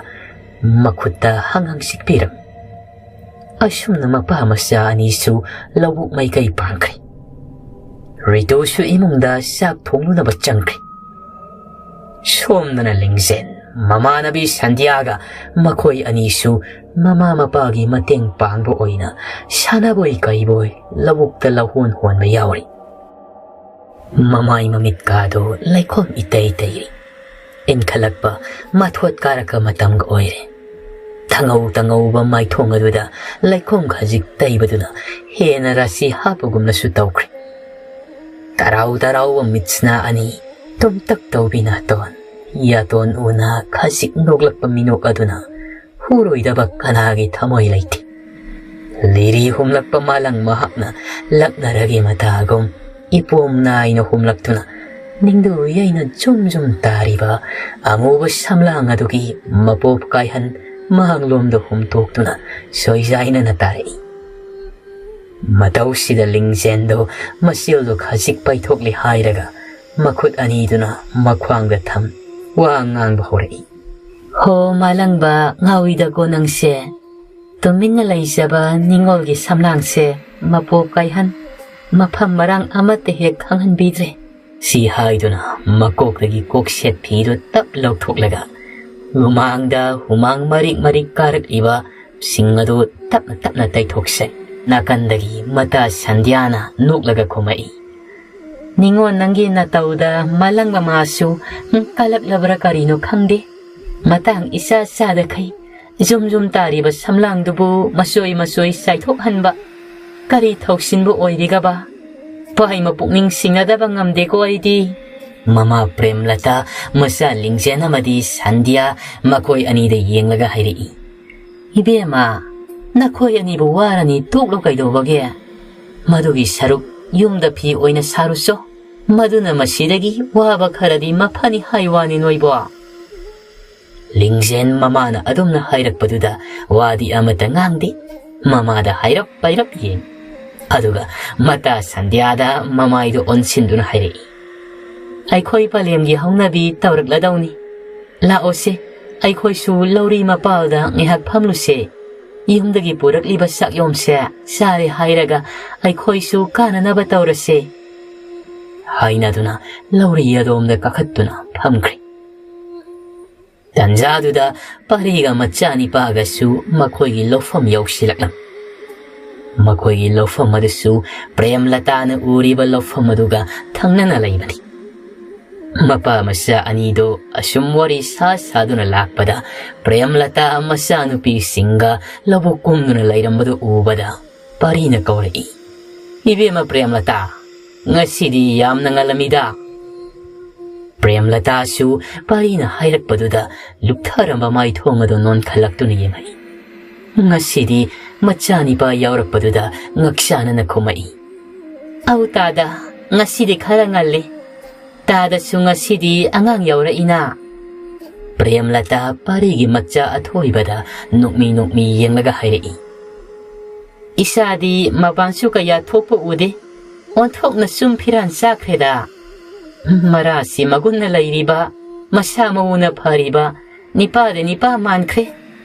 ꯃꯈꯨꯠꯇ ꯍꯪ ꯍꯪ ꯁꯤꯛꯄꯤꯔꯝꯃꯤ꯫ ꯑꯁꯨꯝꯅ ꯃꯄꯥ ꯃꯆꯥ ꯑꯅꯤꯁꯨ ꯂꯧꯕꯨꯛ ꯃꯥꯏꯀꯩ ꯄꯥꯡꯈ꯭ꯔꯦ꯫ ꯔꯤꯇꯨꯁꯨ ꯏꯃꯨꯡꯗ ꯆꯥꯛ ꯊꯣꯡꯂꯨꯅꯕ ꯆꯪꯈ꯭ꯔꯦ꯫ ꯁꯣꯝꯗꯅ ꯂꯤꯡꯖꯦꯟ, ꯃꯃꯥꯟꯅꯕꯤ ꯁꯟꯙ꯭ꯌꯥꯒ ꯃꯈꯣꯏ ꯑꯅꯤꯁꯨ ꯃꯃꯥ ꯃꯄꯥꯒꯤ ꯃꯇꯦꯡ ꯄꯥꯡꯕ ꯑꯣꯏꯅ ꯁꯥꯟꯅꯕꯣꯏ ꯀꯩꯕꯣꯏ ꯂꯧꯕꯨꯛꯇ ꯂꯧꯍꯣꯟ ꯍꯣꯟꯕ ꯌꯥꯎꯔꯤ꯫ ꯃꯃꯥꯏ ꯃꯃꯤꯠꯀꯥꯗꯣ ꯂꯩꯈꯣꯝ ꯏꯇꯩ ꯇꯩꯔꯤ꯫ ꯏꯟꯈꯠꯂꯛꯄ ꯃꯊꯣꯠ ꯀꯥꯔꯛꯄ ꯃꯇꯝꯒ ꯑꯣꯏꯔꯦ꯫ ꯊꯉꯧ ꯇꯉꯧꯕ ꯃꯥꯏꯊꯣꯡ ꯑꯗꯨꯗ ꯂꯩꯈꯣꯝ ꯈꯖꯤꯛ ꯇꯩꯕꯗꯨꯅ ꯍꯦꯟꯅ ꯔꯥꯁꯤ ꯍꯥꯞꯄꯒꯨꯝꯅꯁꯨ ꯇꯧꯈ꯭ꯔꯦ꯫ ꯇꯔꯥꯎ ꯇꯔꯥꯎꯕ ꯃꯤꯠꯁꯤꯅ ꯑꯅꯤ, ꯇꯨꯝꯇꯛ ꯇꯧꯕꯤ ꯅꯥꯇꯣꯟ, ꯌꯥꯇꯣꯟ ꯎꯅ ꯈꯖꯤꯛ ꯅꯣꯛꯂꯛꯄ ꯃꯤꯅꯣꯛ ꯑꯗꯨꯅ ꯍꯨꯔꯣꯏꯗꯕ ꯀꯅꯥꯒꯤ ꯊꯃꯣꯏ ꯂꯩꯇꯦ꯫ ꯂꯤꯔꯤ ꯍꯨꯝꯂꯛꯄ ꯃꯥꯂꯪ ꯃꯍꯥꯛꯅ ꯂꯛꯅꯔꯒꯤ ꯃꯇꯥꯒꯨꯝ ꯏꯄꯣꯝ ꯅꯥꯏꯅ ꯍꯨꯝꯂꯛꯇꯨꯅ ꯅꯤꯡꯗꯨ ꯌꯩꯅ ꯖꯨꯝ ꯖꯨꯝ ꯇꯥꯔꯤꯕ ꯑꯃꯨꯕ ꯁꯝꯂꯥꯡ ꯑꯗꯨꯒꯤ ꯃꯄꯣꯞ ꯀꯥꯏꯍꯟ ꯃꯍꯥꯛꯂꯣꯝꯗ ꯍꯨꯝꯇꯣꯛꯇꯨꯅ ꯁꯣꯏꯖꯥꯏꯅꯅ ꯇꯥꯔꯛꯏ꯫ ꯃꯇꯧꯁꯤꯗ ꯂꯤꯡꯖꯦꯟꯗꯣ ꯃꯆꯤꯜꯗꯣ ꯈꯖꯤꯛ ꯄꯩꯊꯣꯛꯂꯦ ꯍꯥꯏꯔꯒ ꯃꯈꯨꯠ ꯑꯅꯤꯗꯨꯅ ꯃꯈ꯭ꯋꯥꯡꯗ ꯊꯝ ꯋꯥ ꯉꯥꯡꯕ ꯍꯧꯔꯛꯏ꯫ "ꯍꯣ ꯃꯥꯂꯪꯕ ꯉꯥꯎꯏꯗꯀꯣ ꯅꯪꯁꯦ꯫ ꯇꯨꯃꯤꯟꯅ ꯂꯩꯖꯕ ꯅꯤꯡꯉꯣꯜꯒꯤ ꯁꯝꯂꯥꯡꯁꯦ ꯃꯄꯣꯞ ꯀꯥꯏꯍꯟ ꯃꯐꯝ ꯃꯔꯥꯡ ꯑꯃꯠꯇ ꯍꯦꯛ ꯈꯪꯍꯟꯕꯤꯗ꯭ꯔꯦ"꯫ ꯁꯤ ꯍꯥꯏꯗꯨꯅ ꯃꯀꯣꯛꯇꯒꯤ ꯀꯣꯛꯁꯦꯠ ꯐꯤꯗꯨ ꯇꯞ ꯂꯧꯊꯣꯛꯂꯒ ꯂꯨꯃꯥꯡꯗ ꯍꯨꯃꯥꯡ ꯃꯔꯤꯛ ꯃꯔꯤꯛ ꯀꯥꯔꯛꯂꯤꯕ ꯁꯤꯡ ꯑꯗꯨ ꯇꯞꯅ ꯇꯞꯅ ꯇꯩꯊꯣꯛꯆꯩ꯫ ꯅꯥꯀꯟꯗꯒꯤ ꯃꯇꯥ ꯁꯟꯙ꯭ꯌꯥꯅ ꯅꯣꯛꯂꯒ ꯈꯨꯝꯃꯛꯏ, "ꯅꯤꯡꯉꯣ ꯅꯪꯒꯤ ꯅꯇꯧꯗ ꯃꯥꯂꯪꯕ ꯃꯥꯁꯨ ꯀꯜꯂꯛꯂꯕ꯭ꯔꯥ ꯀꯔꯤꯅꯣ ꯈꯪꯗꯦ꯫ ꯃꯇꯥꯡ ꯏꯆꯥ ꯆꯥꯗꯈꯩ ꯖꯨꯝ ꯖꯨꯝ ꯇꯥꯔꯤꯕ ꯁꯝꯂꯥꯡꯗꯨꯕꯨ ꯃꯆꯣꯏ ꯃꯆꯣꯏ ꯆꯥꯏꯊꯣꯛꯍꯟꯕ꯫ ꯀꯔꯤ ꯊꯧꯁꯤꯟꯕꯨ ꯑꯣꯏꯔꯤꯒꯕ? ꯄꯥꯏꯃ ꯄꯨꯛꯅꯤꯡ ꯁꯤꯡꯅꯗꯕ ꯉꯝꯗꯦꯀꯣ ꯑꯩꯗꯤ"꯫ ꯃꯃꯥ ꯄ꯭ꯔꯦꯝꯂꯇꯥ, ꯃꯆꯥ ꯂꯤꯡꯖꯦꯟ ꯑꯃꯗꯤ ꯁꯟꯙ꯭ꯌꯥ, ꯃꯈꯣꯏ ꯑꯅꯤꯗ ꯌꯦꯡꯂꯒ ꯍꯥꯏꯔꯛꯏ, "ꯏꯕꯦꯝꯃ, ꯅꯈꯣꯏ ꯑꯅꯤꯕꯨ ꯋꯥꯔꯅꯤ ꯇꯣꯛꯂꯣ ꯀꯩꯗꯧꯕꯒꯦ? ꯃꯗꯨꯒꯤ ꯁꯔꯨꯛ ꯌꯨꯝꯗ ꯐꯤ ꯑꯣꯏꯅ ꯁꯥꯔꯨꯆꯣ꯫ ꯃꯗꯨꯅ ꯃꯁꯤꯗꯒꯤ ꯋꯥꯕ ꯈꯔꯗꯤ ꯃꯐꯅꯤ ꯍꯥꯏ ꯋꯥꯅꯤ ꯅꯣꯏꯕꯣ꯫" ꯂꯤꯡꯖꯦꯟ ꯃꯃꯥꯅ ꯑꯗꯨꯝꯅ ꯍꯥꯏꯔꯛꯄꯗꯨꯗ ꯋꯥꯗꯤ ꯑꯃꯠꯇ ꯉꯥꯡꯗꯦ꯫ ꯃꯃꯥꯗ ꯍꯥꯏꯔꯞ ꯄꯥꯏꯔꯞ ꯌꯦꯡ꯫ ꯑꯗꯨꯒ ꯃꯇꯥ ꯁꯟꯙ꯭ꯌꯥꯗ ꯃꯃꯥꯏꯗꯨ ꯑꯣꯟꯁꯤꯟꯗꯨꯅ ꯍꯥꯏꯔꯛꯏ, "ꯑꯩꯈꯣꯏ ꯄꯂꯦꯝꯒꯤ ꯍꯧꯅꯕꯤ ꯇꯧꯔꯛꯂꯗꯧꯅꯤ꯫ ꯂꯥꯛꯑꯣꯁꯦ, ꯑꯩꯈꯣꯏꯁꯨ ꯂꯧꯔꯤ ꯃꯄꯥꯜꯗ ꯉꯥꯏꯍꯥꯛ ꯐꯝꯂꯨꯁꯦ꯫ ꯌꯨꯝꯗꯒꯤ ꯄꯨꯔꯛꯂꯤꯕ ꯆꯥꯛꯌꯣꯝꯁꯦ ꯆꯥꯔꯦ ꯍꯥꯏꯔꯒ ꯑꯩꯈꯣꯏꯁꯨ ꯀꯥꯅꯅꯕ ꯇꯧꯔꯁꯦ꯫" ꯍꯥꯏꯅꯗꯨꯅ ꯂꯧꯔꯤ ꯑꯗꯣꯝꯗ ꯀꯥꯈꯠꯇꯨꯅ ꯐꯝꯈ꯭ꯔꯦ꯫ ꯇꯟꯖꯥꯗꯨꯗ ꯄꯔꯤꯒ ꯃꯆꯥꯅꯤꯄꯥꯒꯁꯨ ꯃꯈꯣꯏꯒꯤ ꯂꯧꯐꯝ ꯌꯧꯁꯤꯜꯂꯛꯂꯝꯃꯤ꯫ ꯃꯈꯣꯏꯒꯤ ꯂꯧꯐꯝ ꯑꯗꯨꯁꯨ ꯄ꯭ꯔꯦꯝꯂꯇꯥꯅ ꯎꯔꯤꯕ ꯂꯧꯐꯝ ꯑꯗꯨꯒ ꯊꯪꯅꯅ ꯂꯩꯕꯅꯤ꯫ ꯃꯄꯥ ꯃꯆꯥ ꯑꯅꯤꯗꯨ ꯑꯁꯨꯝ ꯋꯥꯔꯤ ꯁꯥ ꯁꯥꯗꯨꯅ ꯂꯥꯛꯄꯗ, ꯄ꯭ꯔꯦꯝꯂꯇꯥ ꯃꯆꯥꯅꯨꯄꯤꯁꯤꯡꯒ ꯂꯧꯕꯨꯛ ꯀꯨꯝꯗꯨꯅ ꯂꯩꯔꯝꯕꯗꯨ ꯎꯕꯗ, ꯄꯔꯤꯅ ꯀꯧꯔꯛꯏ, "ꯏꯕꯦꯝꯃ ꯄ꯭ꯔꯦꯝꯂꯇꯥ, ꯉꯁꯤꯗꯤ ꯌꯥꯝꯅ ꯉꯜꯂꯝꯃꯤꯗ꯫" ꯄ꯭ꯔꯦꯝꯂꯇꯥꯁꯨ ꯄꯔꯤꯅ ꯍꯥꯏꯔꯛꯄꯗꯨꯗ ꯂꯨꯞꯊꯔꯝꯕ ꯃꯥꯏꯊꯣꯡ ꯑꯗꯨ ꯅꯣꯟꯈꯠꯂꯛꯇꯨꯅ ꯌꯦꯡꯉꯛꯏ꯫ ꯉꯁꯤꯗꯤ ꯃꯆꯥꯅꯤꯄꯥ ꯌꯥꯎꯔꯛꯄꯗꯨꯗ ꯉꯛꯆꯥꯅꯅ ꯈꯨꯝꯃꯛꯏ, "ꯑꯧ ꯇꯥꯗ, ꯉꯁꯤꯗꯤ ꯈꯔ ꯉꯜꯂꯤ꯫ ꯇꯥꯗꯁꯨ ꯉꯁꯤꯗꯤ ꯑꯉꯥꯡ ꯌꯥꯎꯔꯛꯏꯅ꯫" ꯄ꯭ꯔꯦꯝꯂꯇꯥ ꯄꯔꯤꯒꯤ ꯃꯆꯥ ꯑꯊꯣꯏꯕꯗ ꯅꯣꯛꯃꯤ ꯅꯣꯛꯃꯤ ꯌꯦꯡꯂꯒ ꯍꯥꯏꯔꯛꯏ, "ꯏꯆꯥꯗꯤ ꯃꯄꯥꯟꯁꯨ ꯀꯌꯥ ꯊꯣꯛꯄ ꯎꯗꯦ꯫ ꯑꯣꯟꯊꯣꯛꯅ ꯆꯨꯝ ꯐꯤꯔꯥꯟ ꯆꯥꯈ꯭ꯔꯦꯗ꯫ ꯃꯔꯥꯁꯤ ꯃꯒꯨꯟꯅ ꯂꯩꯔꯤꯕ, ꯃꯁꯥ ꯃꯎꯅ ꯐꯔꯤꯕ, ꯅꯤꯄꯥꯗ ꯅꯤꯄꯥ ꯃꯥꯟꯈ꯭ꯔꯦ꯫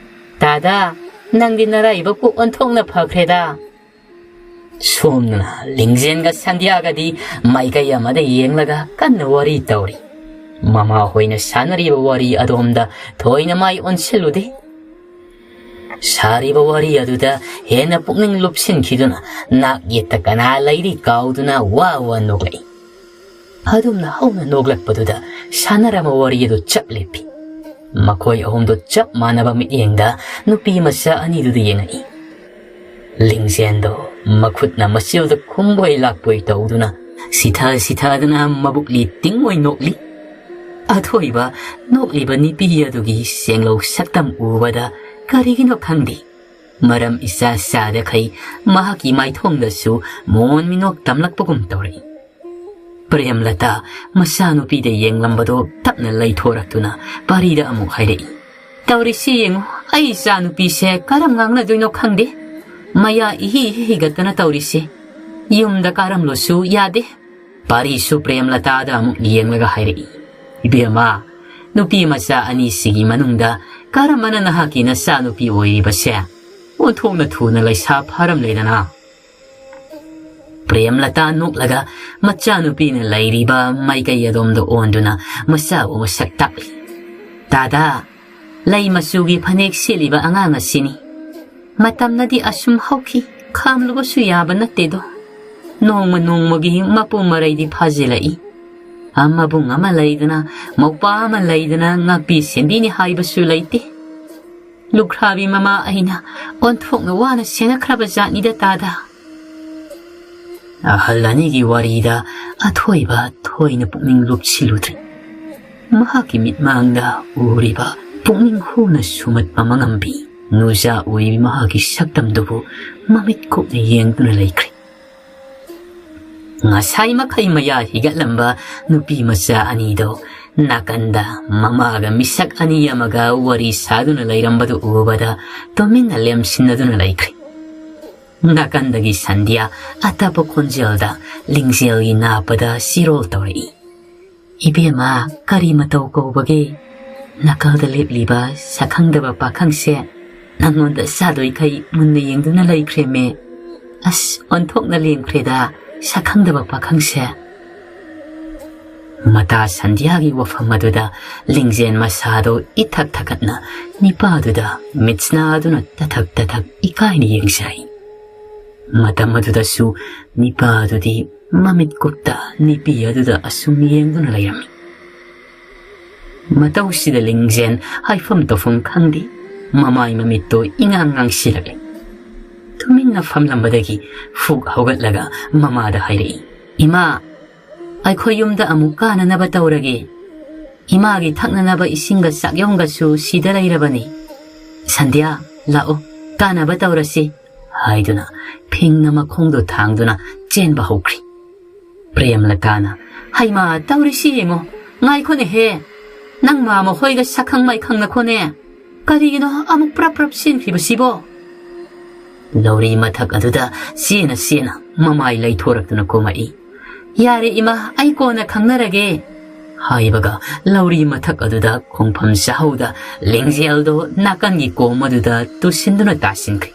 ꯇꯥꯗ, ꯅꯪꯗꯤ ꯅꯔꯥꯏꯕꯛꯄꯨ ꯑꯣꯟꯊꯣꯛꯅ ꯐꯈ꯭ꯔꯦꯗ꯫" ꯁꯣꯝꯗꯅ ꯂꯤꯡꯖꯦꯟꯒ ꯁꯟꯙ꯭ꯌꯥꯒꯗꯤ ꯃꯥꯏꯀꯩ ꯑꯃꯗ ꯌꯦꯡꯂꯒ ꯀꯟꯅ ꯋꯥꯔꯤ ꯇꯧꯔꯤ꯫ ꯃꯃꯥꯍꯣꯏꯅ ꯁꯥꯟꯅꯔꯤꯕ ꯋꯥꯔꯤ ꯑꯗꯣꯝꯗ ꯊꯣꯏꯅ ꯃꯥꯏ ꯑꯣꯟꯁꯤꯜꯂꯨꯗꯦ꯫ ꯁꯥꯔꯤꯕ ꯋꯥꯔꯤ ꯑꯗꯨꯗ ꯍꯦꯟꯅ ꯄꯨꯛꯅꯤꯡ ꯂꯨꯞꯁꯤꯟꯈꯤꯗꯨꯅ ꯅꯥꯛ ꯌꯦꯠꯇ ꯀꯅꯥ ꯂꯩꯔꯤ ꯀꯥꯎꯗꯨꯅ ꯋꯥ ꯋꯥ ꯅꯣꯛꯂꯛꯏ꯫ ꯑꯗꯨꯝꯅ ꯍꯧꯅ ꯅꯣꯛꯂꯛꯄꯗꯨꯗ ꯁꯥꯟꯅꯔꯝꯕ ꯋꯥꯔꯤ ꯑꯗꯨ ꯆꯞ ꯂꯦꯞꯄꯤ꯫ ꯃꯈꯣꯏ ꯑꯍꯨꯝꯗꯨ ꯆꯞ ꯃꯥꯟꯅꯕ ꯃꯤꯠꯌꯦꯡꯗ ꯅꯨꯄꯤ ꯃꯆꯥ ꯑꯅꯤꯗꯨꯗ ꯌꯦꯡꯉꯛꯏ꯫ ꯂꯤꯡꯖꯦꯟꯗꯣ ꯃꯈꯨꯠꯅ ꯃꯆꯤꯜꯗ ꯈꯨꯝꯕꯣꯏ ꯂꯥꯛꯄꯣꯏ ꯇꯧꯗꯨꯅ ꯁꯤꯊ ꯁꯤꯊꯗꯨꯅ ꯃꯕꯨꯛꯂꯤ ꯇꯤꯡ ꯑꯣꯏ ꯅꯣꯛꯂꯤ꯫ ꯑꯊꯣꯏꯕ ꯅꯣꯛꯂꯤꯕ ꯅꯨꯄꯤ ꯑꯗꯨꯒꯤ ꯁꯦꯡꯂꯧ ꯁꯛꯇꯝ ꯎꯕꯗ ꯀꯔꯤꯒꯤꯅꯣ ꯈꯪꯗꯦ, ꯃꯔꯝ ꯏꯆꯥ ꯆꯥꯗꯈꯩ ꯃꯍꯥꯛꯀꯤ ꯃꯥꯏꯊꯣꯡꯗꯁꯨ ꯃꯣꯟ ꯃꯤꯅꯣꯛ ꯇꯝꯂꯛꯄꯒꯨꯝ ꯇꯧꯔꯛꯏ꯫ ꯄ꯭ꯔꯦꯝꯂꯇꯥ ꯃꯆꯥꯅꯨꯄꯤꯗ ꯌꯦꯡꯂꯝꯕꯗꯣ ꯇꯞꯅ ꯂꯩꯊꯣꯔꯛꯇꯨꯅ ꯄꯥꯔꯤꯗ ꯑꯃꯨꯛ ꯍꯥꯏꯔꯛꯏ, "ꯇꯧꯔꯤꯁꯤ ꯌꯦꯡꯉꯨ, ꯑꯩ ꯏꯆꯥꯅꯨꯄꯤꯁꯦ ꯀꯔꯝ ꯉꯥꯡꯅꯗꯣꯏꯅꯣ ꯈꯪꯗꯦ꯫ ꯃꯌꯥ ꯏꯍꯤ ꯍꯤꯒꯠꯇꯅ ꯇꯧꯔꯤꯁꯦ꯫ ꯌꯨꯝꯗ ꯀꯥꯔꯝꯂꯣꯁꯨ ꯌꯥꯗꯦ꯫" ꯄꯥꯔꯤꯁꯨ ꯄ꯭ꯔꯦꯝꯂꯇꯥꯗ ꯑꯃꯨꯛ ꯌꯦꯡꯂꯒ ꯍꯥꯏꯔꯛꯏ, "ꯏꯕꯦꯝꯃ, ꯅꯨꯄꯤ ꯃꯆꯥ ꯑꯅꯤꯁꯤꯒꯤ ꯃꯅꯨꯡꯗ ꯀꯔꯝꯕꯅ ꯅꯍꯥꯛꯀꯤ ꯅꯆꯥꯅꯨꯄꯤ ꯑꯣꯏꯔꯤꯕꯁꯦ? ꯑꯣꯟꯊꯣꯛꯅ ꯊꯨꯅ ꯂꯩꯁꯥ ꯐꯥꯔꯝꯂꯦꯗꯅ꯫" ꯄ꯭ꯔꯦꯝꯂꯇꯥ ꯅꯣꯛꯂꯒ ꯃꯆꯥꯅꯨꯄꯤꯅ ꯂꯩꯔꯤꯕ ꯃꯥꯏꯀꯩ ꯑꯗꯣꯝꯗ ꯑꯣꯟꯗꯨꯅ ꯃꯆꯥꯕꯨ ꯃꯁꯛ ꯇꯥꯛꯂꯤ꯫ "ꯇꯥꯗꯥ, ꯂꯩ ꯃꯆꯨꯒꯤ ꯐꯅꯦꯛ ꯁꯦꯠꯂꯤꯕ ꯑꯉꯥꯡ ꯑꯁꯤꯅꯤ꯫ ꯃꯇꯝꯅꯗꯤ ꯑꯁꯨꯝ ꯍꯧꯈꯤ, ꯈꯥꯝꯂꯨꯕꯁꯨ ꯌꯥꯕ ꯅꯠꯇꯦꯗꯣ꯫ ꯅꯣꯡꯃ ꯅꯣꯡꯃꯒꯤ ꯃꯄꯨꯡ ꯃꯔꯩꯗꯤ ꯐꯥꯖꯤꯜꯂꯛꯏ꯫ ꯑꯃꯕꯨꯡ ꯑꯃ ꯂꯩꯗꯅ, ꯃꯧꯄꯥ ꯑꯃ ꯂꯩꯗꯅ ꯉꯥꯛꯄꯤ ꯁꯦꯟꯕꯤꯅꯤ ꯍꯥꯏꯕꯁꯨ ꯂꯩꯇꯦ꯫ ꯂꯨꯈ꯭ꯔꯥꯕꯤ ꯃꯃꯥ ꯑꯩꯅ ꯑꯣꯟꯊꯣꯛꯅ ꯋꯥꯅ ꯁꯦꯟꯅꯈ꯭ꯔꯕ ꯖꯥꯠꯅꯤꯗ ꯇꯥꯗ꯫" ꯑꯍꯜ ꯑꯅꯤꯒꯤ ꯋꯥꯔꯤꯗ ꯑꯊꯣꯏꯕ ꯊꯣꯏꯅ ꯄꯨꯛꯅꯤꯡ ꯂꯨꯞꯁꯤꯜꯂꯨꯗ꯭ꯔꯦ꯫ ꯃꯍꯥꯛꯀꯤ ꯃꯤꯠꯃꯥꯡꯗ ꯎꯔꯤꯕ ꯄꯨꯛꯅꯤꯡ ꯍꯨꯅ ꯁꯨꯝꯍꯠꯄ ꯃꯉꯝꯕꯤ ꯅꯨꯖꯥ ꯑꯣꯏꯕꯤ ꯃꯍꯥꯛꯀꯤ ꯁꯛꯇꯝꯗꯨꯕꯨ ꯃꯃꯤꯠ ꯀꯨꯞꯅ ꯌꯦꯡꯗꯨꯅ ꯂꯩꯈ꯭ꯔꯦ꯫ ꯉꯁꯥꯏ ꯃꯈꯩ ꯃꯌꯥ ꯍꯤꯒꯠꯂꯝꯕ ꯅꯨꯄꯤ ꯃꯆꯥ ꯑꯅꯤꯗꯣ ꯅꯥꯀꯟꯗ ꯃꯃꯥꯒ ꯃꯤꯁꯛ ꯑꯅꯤ ꯑꯃꯒ ꯋꯥꯔꯤ ꯁꯥꯗꯨꯅ ꯂꯩꯔꯝꯕꯗꯨ ꯎꯕꯗ ꯇꯨꯃꯤꯟꯅ ꯂꯦꯝꯁꯤꯟꯅꯗꯨꯅ ꯂꯩꯈ꯭ꯔꯦ꯫ ꯅꯥꯀꯟꯗꯒꯤ ꯁꯟꯙ꯭ꯌꯥ ꯑꯇꯞꯄ ꯈꯣꯟꯖꯦꯜꯗ ꯂꯤꯡꯖꯦꯜꯒꯤ ꯅꯥꯞꯄꯗ ꯁꯤꯔꯣꯜ ꯇꯧꯔꯛꯏ, "ꯏꯕꯦꯝꯃ, ꯀꯔꯤ ꯃꯇꯧ ꯀꯧꯕꯒꯦ? ꯅꯥꯀꯜꯗ ꯂꯦꯞꯂꯤꯕ ꯁꯛꯈꯪꯗꯕ ꯄꯥꯈꯪꯁꯦ ꯅꯪꯉꯣꯟꯗ ꯆꯥꯗꯣꯏꯈꯩ ꯃꯨꯟꯅ ꯌꯦꯡꯗꯨꯅ ꯂꯩꯈ꯭ꯔꯦꯃꯦ꯫ ꯑꯁ, ꯑꯣꯟꯊꯣꯛꯅ ꯂꯦꯝꯈ꯭ꯔꯦꯗ ꯁꯛꯈꯪꯗꯕ ꯄꯥꯈꯪꯁꯦ꯫" ꯃꯇꯥ ꯁꯟꯙ꯭ꯌꯥꯒꯤ ꯋꯥꯐꯝ ꯑꯗꯨꯗ ꯂꯤꯡꯖꯦꯜ ꯃꯁꯥꯗꯣ ꯏꯊꯛ ꯊꯛꯀꯠꯅ ꯅꯤꯄꯥꯗꯨꯗ ꯃꯤꯠꯁꯅꯥꯗꯨꯅ ꯇꯊꯛ ꯇꯊꯛ ꯏꯀꯥꯏꯅ ꯌꯦꯡꯖꯩ꯫ ꯃꯇꯝ ꯑꯗꯨꯗꯁꯨ ꯅꯤꯄꯥꯗꯨꯗꯤ ꯃꯃꯤꯠ ꯀꯨꯞꯇ ꯅꯨꯄꯤ ꯑꯗꯨꯗ ꯑꯁꯨꯝ ꯌꯦꯡꯗꯨꯅ ꯂꯩꯔꯝꯃꯤ꯫ ꯃꯇꯧꯁꯤꯗ ꯂꯤꯡꯖꯦꯜ ꯍꯥꯏꯐꯝ ꯇꯧꯐꯝ ꯈꯪꯗꯦ꯫ ꯃꯃꯥꯏ ꯃꯃꯤꯠꯇꯣ ꯏꯉꯥꯡ ꯉꯥꯡꯁꯤꯜꯂꯛꯂꯦ꯫ ꯇꯨꯃꯤꯟꯅ ꯐꯝꯂꯝꯕꯗꯒꯤ ꯐꯨꯛ ꯍꯧꯒꯠꯂꯒ ꯃꯃꯥꯗ ꯍꯥꯏꯔꯛꯏ, "ꯏꯃꯥ, ꯑꯩꯈꯣꯏ ꯌꯨꯝꯗ ꯑꯃꯨꯛ ꯀꯥꯅꯅꯕ ꯇꯧꯔꯒꯦ꯫ ꯏꯃꯥꯒꯤ ꯊꯛꯅꯅꯕ ꯏꯁꯤꯡꯒ ꯆꯥꯛꯌꯣꯡꯒꯁꯨ ꯁꯤꯗ ꯂꯩꯔꯕꯅꯤ꯫ ꯁꯟꯙ꯭ꯌꯥ, ꯂꯥꯛꯑꯣ, ꯀꯥꯅꯕ ꯇꯧꯔꯁꯤ" ꯍꯥꯏꯗꯨꯅ ꯐꯤꯡꯅ ꯃꯈꯣꯡꯗꯣ ꯊꯥꯡꯗꯨꯅ ꯆꯦꯟꯕ ꯍꯧꯈ꯭ꯔꯤ꯫ ꯄ꯭ꯔꯦꯝꯂꯇꯥꯅ, "ꯍꯩꯃꯥ, ꯇꯧꯔꯤꯁꯤ ꯌꯦꯡꯉꯣ, ꯉꯥꯏꯈꯣꯅꯦꯍꯦ, ꯅꯪ ꯃꯥ ꯃꯈꯣꯏꯒ ꯁꯛꯈꯪ ꯃꯥꯏꯈꯪꯅꯈꯣꯅꯦ, ꯀꯔꯤꯒꯤꯅꯣ ꯑꯃꯨꯛ ꯄ꯭ꯔꯞ ꯄ꯭ꯔꯞ ꯆꯦꯟꯈ꯭ꯔꯤꯕꯁꯤꯕꯣ?" ꯂꯧꯔꯤ ꯃꯊꯛ ꯑꯗꯨꯗ ꯆꯦꯅ ꯆꯦꯅ ꯃꯃꯥꯏ ꯂꯩꯊꯣꯔꯛꯇꯨꯅ ꯀꯨꯝꯃꯛꯏ꯫ "ꯌꯥꯔꯦ ꯏꯃꯥ, ꯑꯩ ꯀꯣꯟꯅ ꯈꯪꯅꯔꯒꯦ" ꯍꯥꯏꯕꯒ ꯂꯧꯔꯤ ꯃꯊꯛ ꯑꯗꯨꯗ ꯈꯣꯡꯐꯝ ꯆꯥꯍꯧꯗ ꯂꯤꯡꯖꯦꯜꯗꯣ ꯅꯥꯀꯟꯒꯤ ꯀꯣꯝ ꯑꯗꯨꯗ ꯇꯨꯁꯤꯟꯗꯨꯅ ꯇꯥꯁꯤꯟꯈ꯭ꯔꯦ꯫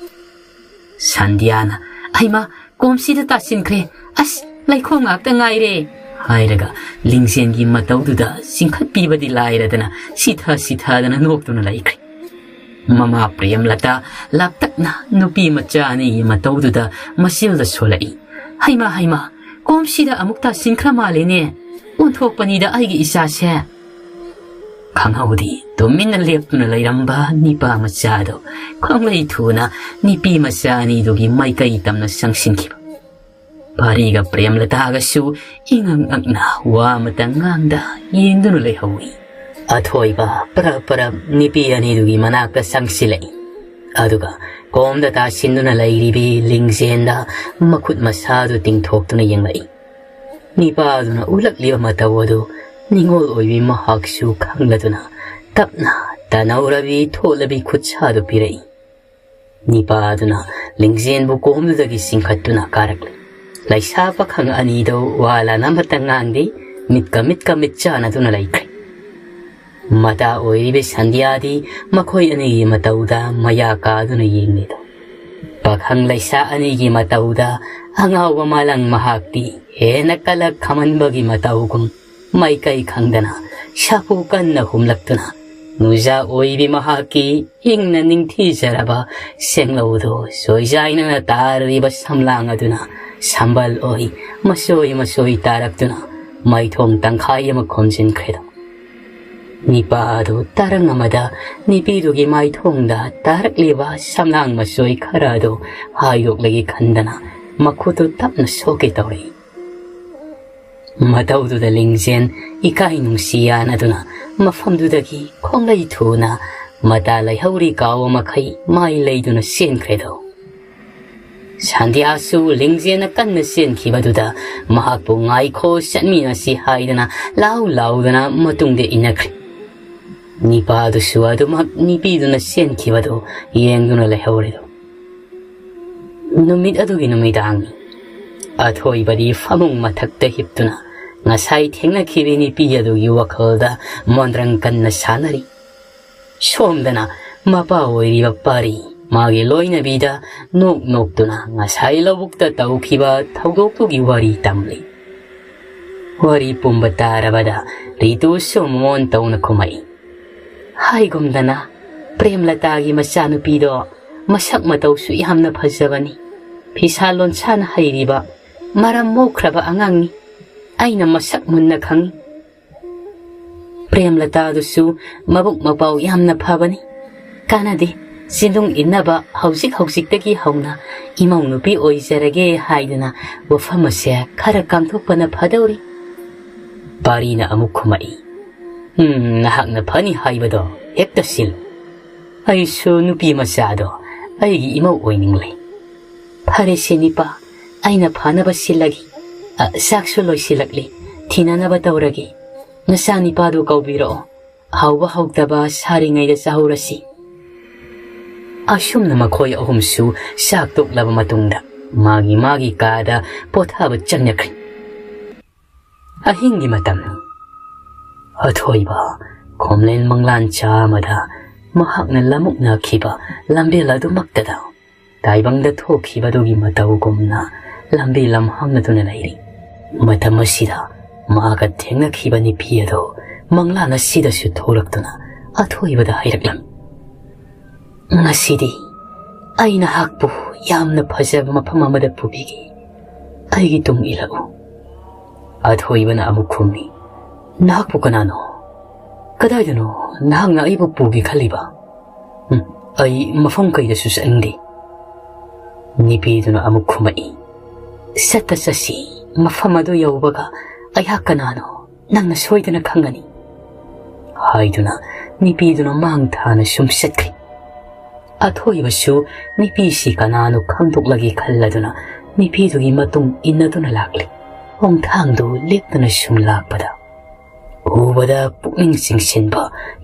ꯁꯟꯙ꯭ꯌꯥꯅ, "ꯍꯩꯃꯥ, ꯀꯣꯝꯁꯤꯗ ꯇꯥꯁꯤꯟꯈ꯭ꯔꯦ꯫ ꯑꯁ, ꯂꯩꯈꯣꯝ ꯉꯥꯛꯇ ꯉꯥꯏꯔꯦ" ꯍꯥꯏꯔꯒ ꯂꯤꯡꯖꯦꯜꯒꯤ ꯃꯇꯧꯗꯨꯗ ꯆꯤꯡꯈꯠꯄꯤꯕꯗꯤ ꯂꯥꯏꯔꯗꯅ ꯁꯤꯊ ꯁꯤꯊꯗꯅ ꯅꯣꯛꯇꯨꯅ ꯂꯩꯈ꯭ꯔꯦ꯫ ꯃꯃꯥ ꯄ꯭ꯔꯦꯝꯂꯇꯥ ꯂꯥꯞꯇꯛꯅ ꯅꯨꯄꯤ ꯃꯆꯥ ꯑꯅꯤꯒꯤ ꯃꯇꯧꯗꯨꯗ ꯃꯆꯤꯜꯗ ꯁꯣꯜꯂꯛꯏ꯫ "ꯍꯩꯃꯥ, ꯍꯩꯃꯥ, ꯀꯣꯝꯁꯤꯗ ꯑꯃꯨꯛ ꯇꯥꯁꯤꯟꯈ꯭ꯔ ꯃꯥꯜꯂꯦꯅꯦ꯫ ꯑꯣꯟꯊꯣꯛꯄꯅꯤꯗ ꯑꯩꯒꯤ ꯏꯆꯥꯁꯦ" ꯈꯪꯍꯧꯗꯦ ꯇꯨꯃꯤꯟꯅ ꯂꯦꯞꯇꯨꯅ ꯂꯩꯔꯝꯕ ꯅꯤꯄꯥ ꯃꯆꯥꯗꯣ ꯈꯣꯡꯂꯩ ꯊꯨꯅ ꯅꯤꯄꯤ ꯃꯆꯥ ꯑꯅꯤꯗꯨꯒꯤ ꯃꯥꯏꯀꯩ ꯇꯝꯅ ꯆꯪꯁꯤꯟꯈꯤꯕ꯫ ꯄꯥꯔꯤꯒ ꯄ꯭ꯔꯦꯝꯂꯇꯥꯒꯁꯨ ꯏꯉꯛ ꯉꯛꯅ ꯋꯥ ꯑꯃꯇ ꯉꯥꯡꯗ ꯌꯦꯡꯗꯨꯅ ꯂꯩꯍꯧꯏ꯫ ꯑꯊꯣꯏꯕ ꯄꯔꯞ ꯄꯔꯞ ꯅꯤꯄꯤ ꯑꯅꯤꯗꯨꯒꯤ ꯃꯅꯥꯛꯇ ꯆꯪꯁꯤꯜꯂꯛꯏ꯫ ꯑꯗꯨꯒ ꯀꯣꯝꯗ ꯇꯥꯁꯤꯟꯗꯨꯅ ꯂꯩꯔꯤꯕꯤ ꯂꯤꯡꯖꯦꯟꯗ ꯃꯈꯨꯠ ꯃꯁꯥꯗꯨ ꯇꯤꯡꯊꯣꯛꯇꯨꯅ ꯌꯦꯡꯂꯛꯏ꯫ ꯅꯤꯄꯥꯗꯨꯅ ꯎꯠꯂꯛꯂꯤꯕ ꯃꯇꯧ ꯑꯗꯨ ꯅꯤꯡꯉꯣꯜ ꯑꯣꯏꯕꯤ ꯃꯍꯥꯛꯁꯨ ꯈꯪꯂꯗꯨꯅ ꯇꯞꯅ ꯇꯅꯧꯔꯕꯤ ꯊꯣꯠꯂꯕꯤ ꯈꯨꯠꯁꯥꯗꯨ ꯄꯤꯔꯛꯏ꯫ ꯅꯤꯄꯥꯗꯨꯅ ꯂꯤꯡꯖꯦꯟꯕꯨ ꯀꯣꯝꯗꯨꯗꯒꯤ ꯆꯤꯡꯈꯠꯇꯨꯅ ꯀꯥꯔꯛꯂꯤ꯫ ꯂꯩꯁꯥ ꯄꯥꯈꯪ ꯑꯅꯤꯗꯨ ꯋꯥ ꯂꯥꯟ ꯑꯃꯠꯇ ꯉꯥꯡꯗꯦ, ꯃꯤꯠꯀ ꯃꯤꯠꯀ ꯃꯤꯠ ꯆꯥꯟꯅꯗꯨꯅ ꯂꯩꯈ꯭ꯔꯦ꯫ ꯃꯇꯥ ꯑꯣꯏꯔꯤꯕ ꯁꯟꯙ꯭ꯌꯥꯗꯤ ꯃꯈꯣꯏ ꯑꯅꯤꯒꯤ ꯃꯇꯧꯗ ꯃꯌꯥ ꯀꯥꯗꯨꯅ ꯌꯦꯡꯂꯤꯗꯣ꯫ ꯄꯥꯈꯪ ꯂꯩꯁꯥ ꯑꯅꯤꯒꯤ ꯃꯇꯧꯗ ꯑꯉꯥꯎꯕ ꯃꯥꯂꯪ ꯃꯍꯥꯛꯇꯤ ꯍꯦꯟꯅ ꯀꯂꯛ ꯈꯝꯍꯟꯕꯒꯤ ꯃꯇꯧꯒꯨꯝ ꯃꯥꯏꯀꯩ ꯈꯪꯗꯅ ꯁꯥꯐꯨ ꯀꯟꯅ ꯍꯨꯝꯂꯛꯇꯨꯅ ꯅꯨꯖꯥ ꯑꯣꯏꯕꯤ ꯃꯍꯥꯛꯀꯤ ꯍꯤꯡꯅ ꯅꯤꯡꯊꯤꯖꯔꯕ ꯁꯦꯡꯂꯧꯗꯨ ꯁꯣꯏꯖꯥꯏꯅꯅ ꯇꯥꯔꯤꯕ ꯁꯝꯂꯥꯡ ꯑꯗꯨꯅ ꯁꯝꯕꯜ ꯑꯣꯏ ꯃꯁꯣꯏ ꯃꯁꯣꯏ ꯇꯥꯔꯛꯇꯨꯅ ꯃꯥꯏꯊꯣꯡ ꯇꯪꯈꯥꯏ ꯑꯃ ꯈꯣꯝꯖꯤꯟꯈ꯭ꯔꯦꯗꯣ꯫ ꯅꯤꯄꯥ ꯑꯗꯨ ꯇꯔꯪ ꯑꯃꯗ ꯅꯤꯄꯤꯗꯨꯒꯤ ꯃꯥꯏꯊꯣꯡꯗ ꯇꯥꯔꯛꯂꯤꯕ ꯁꯝꯂꯥꯡ ꯃꯁꯣꯏ ꯈꯔ ꯑꯗꯨ ꯍꯥꯏꯗꯣꯛꯂꯒꯦ ꯈꯟꯗꯅ ꯃꯈꯨꯠꯇꯨ ꯇꯞꯅ ꯁꯣꯛꯀꯦ ꯇꯧꯔꯛꯏ꯫ ꯃꯇꯧꯗꯨꯗ ꯂꯤꯡꯖꯦꯜ ꯏꯀꯥꯏ ꯅꯨꯡꯁꯤ ꯌꯥꯅꯗꯨꯅ ꯃꯐꯝꯗꯨꯗꯒꯤ ꯈꯣꯡꯂꯩ ꯊꯨꯅ ꯃꯇꯥ ꯂꯩꯍꯧꯔꯤ ꯀꯥꯎꯕ ꯃꯈꯩ ꯃꯥꯏ ꯂꯩꯗꯨꯅ ꯆꯦꯟꯈ꯭ꯔꯦꯗꯣ꯫ ꯁꯥꯟꯗ꯭ꯌꯥꯁꯨ ꯂꯤꯡꯖꯦꯜꯅ ꯀꯟꯅ ꯆꯦꯟꯈꯤꯕꯗꯨꯗ ꯃꯍꯥꯛꯄꯨ "ꯉꯥꯏꯈꯣ, ꯆꯠꯃꯤꯟꯅꯁꯤ" ꯍꯥꯏꯗꯅ ꯂꯥꯎ ꯂꯥꯎꯗꯅ ꯃꯇꯨꯡꯗ ꯏꯟꯅꯈ꯭ꯔꯦ꯫ ꯅꯤꯄꯥꯗꯨꯁꯨ ꯑꯗꯨꯃꯛ ꯅꯤꯄꯤꯗꯨꯅ ꯆꯦꯟꯈꯤꯕꯗꯨ ꯌꯦꯡꯗꯨꯅ ꯂꯩꯍꯧꯔꯦꯗꯣ꯫ ꯅꯨꯃꯤꯠ ꯑꯗꯨꯒꯤ ꯅꯨꯃꯤꯗꯥꯡꯅꯤ꯫ ꯑꯊꯣꯏꯕꯗꯤ ꯐꯃꯨꯡ ꯃꯊꯛꯇ ꯍꯤꯞꯇꯨꯅ ꯉꯁꯥꯏ ꯊꯦꯡꯅꯈꯤꯕ ꯅꯤꯄꯤ ꯑꯗꯨꯒꯤ ꯋꯥꯈꯜꯗ ꯃꯣꯟꯗ꯭ꯔꯪ ꯀꯟꯅ ꯁꯥꯟꯅꯔꯤ꯫ ꯁꯣꯝꯗꯅ ꯃꯄꯥ ꯑꯣꯏꯔꯤꯕ ꯄꯥꯔꯤ ꯃꯥꯒꯤ ꯂꯣꯏꯅꯕꯤꯗ ꯅꯣꯛ ꯅꯣꯛꯇꯨꯅ ꯉꯁꯥꯏ ꯂꯧꯕꯨꯛꯇ ꯇꯧꯈꯤꯕ ꯊꯧꯗꯣꯛꯇꯨꯒꯤ ꯋꯥꯔꯤ ꯇꯝꯂꯤ꯫ ꯋꯥꯔꯤ ꯄꯨꯝꯕ ꯇꯥꯔꯕꯗ ꯔꯤꯇꯨꯁꯨ ꯃꯃꯣꯟ ꯇꯧꯅ ꯈꯨꯝꯃꯛꯏ꯫ ꯍꯥꯏꯒꯨꯝꯗꯅ, ꯄ꯭ꯔꯦꯝꯂꯇꯥꯒꯤ ꯃꯆꯥꯅꯨꯄꯤꯗꯣ ꯃꯁꯛ ꯃꯇꯧꯁꯨ ꯌꯥꯝꯅ ꯐꯖꯕꯅꯤ꯫ ꯐꯤꯁꯥ ꯂꯣꯟꯁꯥꯅ ꯍꯩꯔꯤꯕ, ꯃꯔꯝ ꯃꯣꯛꯈ꯭ꯔꯕ ꯑꯉꯥꯡꯅꯤ꯫ ꯑꯩꯅ ꯃꯁꯛ ꯃꯨꯟꯅ ꯈꯪꯏ꯫ ꯄ꯭ꯔꯦꯝꯂꯇꯥꯗꯨꯁꯨ ꯃꯕꯨꯛ ꯃꯄꯥꯎ ꯌꯥꯝꯅ ꯐꯕꯅꯤ꯫ ꯀꯥꯟꯅꯗꯦ, ꯆꯤꯟꯗꯨꯡ ꯏꯟꯅꯕ ꯍꯧꯖꯤꯛ ꯍꯧꯖꯤꯛꯇꯒꯤ ꯍꯧꯅ ꯏꯃꯧ ꯅꯨꯄꯤ ꯑꯣꯏꯖꯔꯒꯦ ꯍꯥꯏꯗꯨꯅ ꯋꯥꯐꯝ ꯑꯁꯦ ꯈꯔ ꯀꯥꯡꯊꯣꯛꯄꯅ ꯐꯗꯧꯔꯤ꯫ ꯄꯥꯔꯤꯅ ꯑꯃꯨꯛ ꯈꯨꯝꯃꯛꯏ, "ꯎꯝ, ꯅꯍꯥꯛꯅ ꯐꯅꯤ ꯍꯥꯏꯕꯗꯣ ꯍꯦꯛꯇ ꯁꯤꯜꯂꯨ꯫ ꯑꯩꯁꯨ ꯅꯨꯄꯤ ꯃꯆꯥꯗꯣ ꯑꯩꯒꯤ ꯏꯃꯧ ꯑꯣꯏꯅꯤꯡꯂꯦ꯫" "ꯐꯔꯦꯁꯦ ꯅꯤꯄꯥ, ꯑꯩꯅ ꯐꯅꯕ ꯁꯤꯜꯂꯒꯦ꯫ ꯑ, ꯆꯥꯛꯁꯨ ꯂꯣꯏꯁꯤꯜꯂꯛꯂꯦ, ꯊꯤꯅꯅꯕ ꯇꯧꯔꯒꯦ꯫ ꯅꯆꯥ ꯅꯤꯄꯥꯗꯨ ꯀꯧꯕꯤꯔꯛꯑꯣ, ꯍꯥꯎꯕ ꯍꯥꯎꯇꯕ ꯁꯥꯔꯤꯉꯩꯗ ꯆꯥꯍꯧꯔꯁꯤ꯫" ꯑꯁꯨꯝꯅ ꯃꯈꯣꯏ ꯑꯍꯨꯝꯁꯨ ꯆꯥꯛ ꯇꯣꯛꯂꯕ ꯃꯇꯨꯡꯗ ꯃꯥꯒꯤ ꯃꯥꯒꯤ ꯀꯥꯗ ꯄꯣꯊꯥꯕ ꯆꯪꯅꯈ꯭ꯔꯦ꯫ ꯑꯍꯤꯡꯒꯤ ꯃꯇꯝꯅꯤ꯫ ꯑꯊꯣꯏꯕ ꯈꯣꯝꯂꯦꯟ ꯃꯪꯂꯥꯟ ꯆꯥ ꯑꯃꯗ ꯃꯍꯥꯛꯅ ꯂꯃꯨꯛꯅꯈꯤꯕ ꯂꯝꯕꯦꯜ ꯑꯗꯨꯃꯛꯇꯗ ꯇꯥꯏꯕꯪꯗ ꯊꯣꯛꯈꯤꯕꯗꯨꯒꯤ ꯃꯇꯧꯒꯨꯝꯅ ꯂꯝꯕꯤ ꯂꯝꯍꯥꯡꯅꯗꯨꯅ ꯂꯩꯔꯤ꯫ ꯃꯇꯝ ꯑꯁꯤꯗ ꯃꯍꯥꯛꯀ ꯊꯦꯡꯅꯈꯤꯕ ꯅꯨꯄꯤ ꯑꯗꯨ ꯃꯪꯂꯥꯟ ꯑꯁꯤꯗꯁꯨ ꯊꯣꯛꯂꯛꯇꯨꯅ ꯑꯊꯣꯏꯕꯗ ꯍꯥꯏꯔꯛꯂꯝꯃꯤ, "ꯉꯁꯤꯗꯤ ꯑꯩ ꯅꯍꯥꯛꯄꯨ ꯌꯥꯝꯅ ꯐꯖꯕ ꯃꯐꯝ ꯑꯃꯗ ꯄꯨꯕꯤꯒꯦ꯫ ꯑꯩꯒꯤ ꯇꯨꯡ ꯏꯜꯂꯛꯎ꯫" ꯑꯊꯣꯏꯕꯅ ꯑꯃꯨꯛ ꯈꯨꯝꯃꯤ, "ꯅꯍꯥꯛꯄꯨ ꯀꯅꯥꯅꯣ? ꯀꯗꯥꯏꯗꯅꯣ ꯅꯍꯥꯛꯅ ꯑꯩꯕꯨ ꯄꯨꯒꯦ ꯈꯜꯂꯤꯕ? ꯎꯝ, ꯑꯩ ꯃꯐꯝ ꯀꯩꯗꯁꯨ ꯆꯠꯅꯤꯡꯗꯦ꯫" ꯅꯨꯄꯤꯗꯨꯅ ꯑꯃꯨꯛ ꯈꯨꯝꯃꯛꯏ, "ꯆꯠꯇ ꯆꯠꯁꯤ, ꯃꯐꯝ ꯑꯗꯨ ꯌꯧꯕꯒ "ꯑꯩꯍꯥꯛ ꯀꯅꯥꯅꯣ ꯅꯪꯅ ꯁꯣꯏꯗꯅ ꯈꯪꯒꯅꯤ" ꯍꯥꯏꯗꯨꯅ ꯅꯨꯄꯤꯗꯨꯅ ꯃꯥꯡ ꯊꯥꯅ ꯁꯨꯝ ꯆꯠꯈ꯭ꯔꯦ꯫ ꯑꯊꯣꯏꯕꯁꯨ ꯅꯨꯄꯤꯁꯤ ꯀꯅꯥꯅꯣ ꯈꯪꯗꯣꯛꯂꯒꯦ ꯈꯜꯂꯗꯨꯅ ꯅꯨꯄꯤꯗꯨꯒꯤ ꯃꯇꯨꯡ ꯏꯟꯅꯗꯨꯅ ꯂꯥꯛꯂꯤ꯫ ꯈꯣꯡꯊꯥꯡꯗꯨ ꯂꯦꯞꯇꯅ ꯁꯨꯝ ꯂꯥꯛꯄꯗ ꯎꯕꯗ ꯄꯨꯛꯅꯤꯡ ꯆꯤꯡꯁꯤꯟꯕ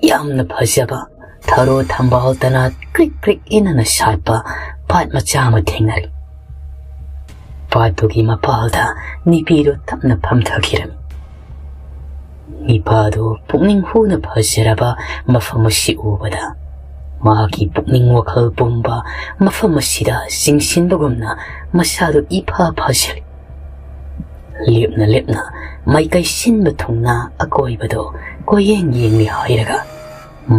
ꯌꯥꯝꯅ ꯐꯖꯕ ꯊꯔꯣ ꯊꯝꯕꯥꯜ ꯇꯅꯥꯠ ꯀ꯭ꯔꯤꯛ ꯀ꯭ꯔꯤꯛ ꯏꯅꯅ ꯁꯥꯠꯄ ꯄꯥꯠ ꯃꯆꯥ ꯑꯃ ꯊꯦꯡꯅꯔꯤ꯫ ꯄꯥꯠꯇꯨꯒꯤ ꯃꯄꯥꯜꯗ ꯅꯨꯄꯤꯗꯨ ꯇꯞꯅ ꯐꯝꯊꯈꯤꯔꯝꯃꯤ꯫ ꯅꯨꯄꯥꯗꯨ ꯄꯨꯛꯅꯤꯡ ꯍꯨꯅ ꯐꯖꯔꯕ ꯃꯐꯝ ꯑꯁꯤ ꯎꯕꯗ ꯃꯍꯥꯛꯀꯤ ꯄꯨꯛꯅꯤꯡ ꯋꯥꯈꯜ ꯄꯨꯝꯕ ꯃꯐꯝ ꯑꯁꯤꯗ ꯆꯤꯡꯁꯤꯟꯕꯒꯨꯝꯅ ꯃꯁꯥꯗꯨ ꯏꯐ ꯐꯖꯔꯤ꯫ ꯂꯦꯞꯅ ꯂꯦꯞꯅ ꯃꯥꯏꯀꯩ ꯁꯤꯟꯕ ꯊꯨꯡꯅ ꯑꯀꯣꯏꯕꯗꯨ ꯀꯣꯏꯌꯦꯡ ꯌꯦꯡꯂꯤ ꯍꯥꯏꯔꯒ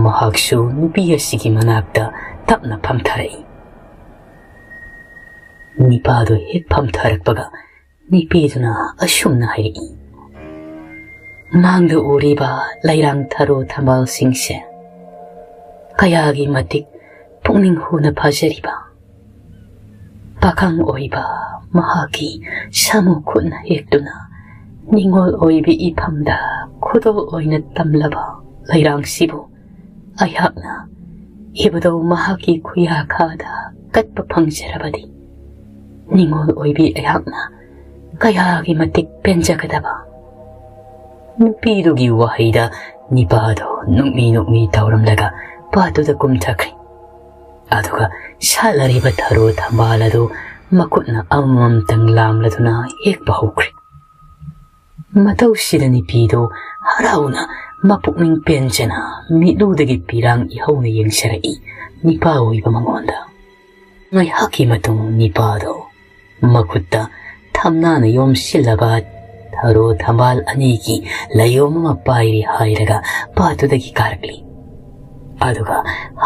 ꯃꯍꯥꯛꯁꯨ ꯅꯨꯄꯤ ꯑꯁꯤꯒꯤ ꯃꯅꯥꯛꯇ ꯇꯞꯅ ꯐꯝꯊꯔꯛꯏ꯫ ꯅꯨꯄꯥꯗꯨ ꯍꯦꯛ ꯐꯝꯊꯔꯛꯄꯒ ꯅꯨꯄꯤꯗꯨꯅ ꯑꯁꯨꯝꯅ ꯍꯥꯏꯔꯛꯏ, "ꯃꯥꯡꯗ ꯎꯔꯤꯕ ꯂꯩꯔꯥꯡ ꯊꯔꯣ ꯊꯝꯕꯥꯜꯁꯤꯡꯁꯦ ꯀꯌꯥꯒꯤ ꯃꯇꯤꯛ ꯄꯨꯛꯅꯤꯡ ꯍꯨꯅ ꯐꯖꯔꯤꯕ! ꯄꯥꯈꯪ ꯑꯣꯏꯕ ꯃꯍꯥꯛꯀꯤ ꯁꯥꯃꯨ ꯈꯨꯠꯅ ꯍꯦꯛꯇꯨꯅ ꯅꯤꯡꯉꯣꯜ ꯑꯣꯏꯕꯤ ꯏꯐꯝꯗ ꯈꯨꯗꯣꯜ ꯑꯣꯏꯅ ꯇꯝꯂꯕ ꯂꯩꯔꯥꯡꯁꯤꯕꯨ ꯑꯩꯍꯥꯛꯅ ꯏꯕꯨꯙꯧ ꯃꯍꯥꯛꯀꯤ ꯈꯨꯌꯥꯈꯥꯗ ꯀꯠꯄ ꯐꯪꯖꯔꯕꯗꯤ ꯅꯤꯡꯉꯣꯜ ꯑꯣꯏꯕꯤ ꯑꯩꯍꯥꯛꯅ ꯀꯌꯥꯒꯤ ꯃꯇꯤꯛ ꯄꯦꯟꯖꯒꯗꯕ!" ꯅꯨꯄꯤꯗꯨꯒꯤ ꯋꯥꯍꯩꯗ ꯅꯤꯄꯥꯗꯣ ꯅꯨꯛꯃꯤ ꯅꯨꯛꯃꯤ ꯇꯧꯔꯝꯂꯒ ꯄꯥꯠꯇꯨꯗ ꯀꯨꯝꯊꯈ꯭ꯔꯦ꯫ ꯑꯗꯨꯒ ꯁꯥꯠꯂꯔꯤꯕ ꯊꯔꯣ ꯊꯝꯕꯥꯜ ꯑꯗꯨ ꯃꯈꯨꯠꯅ ꯑꯃꯃꯝꯇꯪ ꯂꯥꯝꯂꯗꯨꯅ ꯍꯦꯛꯄ ꯍꯧꯈ꯭ꯔꯦ꯫ ꯃꯇꯧꯁꯤꯗ ꯅꯨꯄꯤꯗꯨ ꯍꯔꯥꯎꯅ ꯃꯄꯨꯛꯅꯤꯡ ꯄꯦꯟꯖꯅ ꯃꯤꯠꯂꯨꯗꯒꯤ ꯄꯤꯔꯥꯡ ꯏꯍꯧꯅ ꯌꯦꯡꯖꯔꯛꯏ ꯅꯤꯄꯥ ꯑꯣꯏꯕ ꯃꯉꯣꯟꯗ꯫ ꯉꯥꯏꯍꯥꯛꯀꯤ ꯃꯇꯨꯡ ꯅꯤꯄꯥꯗꯣ ꯃꯈꯨꯠꯇ ꯊꯝꯅꯥꯅ ꯌꯣꯝꯁꯤꯜꯂꯕ ꯊꯔꯣ ꯊꯝꯕꯥꯜ ꯑꯅꯤꯒꯤ ꯂꯩꯌꯣꯝ ꯑꯃ ꯄꯥꯏꯔꯤ ꯍꯥꯏꯔꯒ ꯄꯥꯠꯇꯨꯗꯒꯤ ꯀꯥꯔꯛꯂꯤ꯫ ꯑꯗꯨꯒ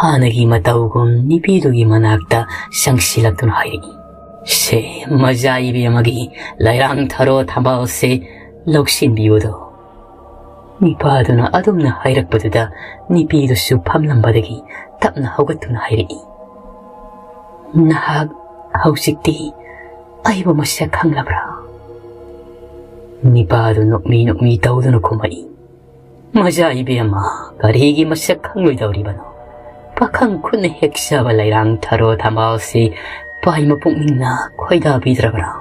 ꯍꯥꯟꯅꯒꯤ ꯃꯇꯧꯒꯨꯝ ꯅꯨꯄꯤꯗꯨꯒꯤ ꯃꯅꯥꯛꯇ ꯆꯪꯁꯤꯜꯂꯛꯇꯨꯅ ꯍꯥꯏꯔꯛꯏ, "ꯁꯦ, ꯃꯖꯥ ꯏꯕꯤ ꯑꯃꯒꯤ ꯂꯩꯔꯥꯡ ꯊꯔꯣ ꯊꯝꯕꯥꯜꯁꯦ ꯂꯧꯁꯤꯟꯕꯤꯌꯨꯗꯣ"꯫ ꯅꯤꯄꯥꯗꯨꯅ ꯑꯗꯨꯝꯅ ꯍꯥꯏꯔꯛꯄꯗꯨꯗ ꯅꯨꯄꯤꯗꯨꯁꯨ ꯐꯝꯂꯝꯕꯗꯒꯤ ꯇꯞꯅ ꯍꯧꯒꯠꯇꯨꯅ ꯍꯥꯏꯔꯛꯏ, "ꯅꯍꯥꯛ ꯍꯧꯖꯤꯛꯇꯤ ꯑꯩꯕꯨ ꯃꯁꯛ ꯈꯪꯂꯕ꯭ꯔꯥ?" ꯅꯤꯄꯥꯗꯨ ꯅꯣꯛꯃꯤ ꯅꯣꯛꯃꯤ ꯇꯧꯗꯨꯅ ꯈꯨꯝꯃꯛꯏ, "ꯃꯖꯥ ꯏꯕꯦꯝꯃ, ꯀꯔꯤꯒꯤ ꯃꯁꯛ ꯈꯪꯂꯣꯏꯗꯧꯔꯤꯕꯅꯣ? ꯄꯥꯈꯪ ꯈꯨꯠꯅ ꯍꯦꯛꯆꯕ ꯂꯩꯔꯥꯡ ꯊꯔꯣ ꯊꯝꯕꯥꯜꯁꯤ ꯄꯥꯏ ꯃꯄꯨꯛꯅꯤꯡꯅ ꯈꯣꯏꯗꯥꯕꯤꯗ꯭ꯔꯕ꯭ꯔꯥ?"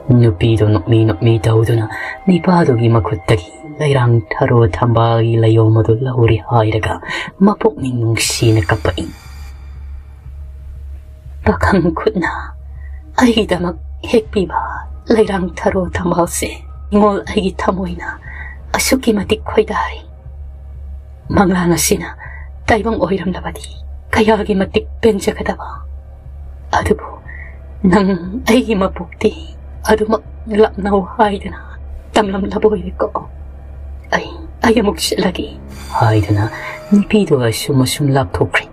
ꯅꯨꯄꯤꯗꯨ ꯅꯣꯛꯃꯤ ꯅꯣꯛꯃꯤ ꯇꯧꯗꯨꯅ ꯅꯤꯄꯥꯗꯨꯒꯤ ꯃꯈꯨꯠꯇꯒꯤ ꯂꯩꯔꯥꯡ ꯊꯔꯣ ꯊꯝꯕꯥꯜꯒꯤ ꯂꯩꯌꯣꯝ ꯑꯗꯨ ꯂꯧꯔꯦ ꯍꯥꯏꯔꯒ ꯃꯄꯨꯛꯅꯤꯡ ꯅꯨꯡꯁꯤꯅ ꯀꯞꯄꯛꯏ꯫ "ꯄꯥꯈꯪ ꯈꯨꯠꯅ ꯑꯩꯒꯤꯗꯃꯛ ꯍꯦꯛꯄꯤꯕ ꯂꯩꯔꯥꯡ ꯊꯔꯣ ꯊꯝꯕꯥꯜꯁꯦ ꯅꯤꯉꯣꯜ ꯑꯩꯒꯤ ꯊꯃꯣꯏꯅ ꯑꯁꯨꯛꯀꯤ ꯃꯇꯤꯛ ꯈꯣꯏꯗꯥꯔꯤ꯫ ꯃꯪꯂꯥꯟ ꯑꯁꯤꯅ ꯇꯥꯏꯕꯪ ꯑꯣꯏꯔꯝꯂꯕꯗꯤ ꯀꯌꯥꯒꯤ ꯃꯇꯤꯛ ꯄꯦꯟꯖꯒꯗꯕ꯫ ꯑꯗꯨꯕꯨ ꯅꯪ ꯑꯩꯒꯤ ꯃꯄꯣꯛꯇꯤ ꯑꯗꯨꯃꯛ ꯂꯥꯞꯅꯧ ꯍꯥꯏꯗꯅ ꯇꯝꯂꯝꯂꯕ ꯑꯣꯏꯔꯦꯀꯣ꯫ ꯑꯩ, ꯑꯩ ꯑꯃꯨꯛ ꯆꯠꯂꯒꯦ" ꯍꯥꯏꯗꯨꯅ ꯅꯨꯄꯤꯗꯨ ꯑꯁꯨꯝ ꯑꯁꯨꯝ ꯂꯥꯞꯊꯣꯛꯈ꯭ꯔꯦ꯫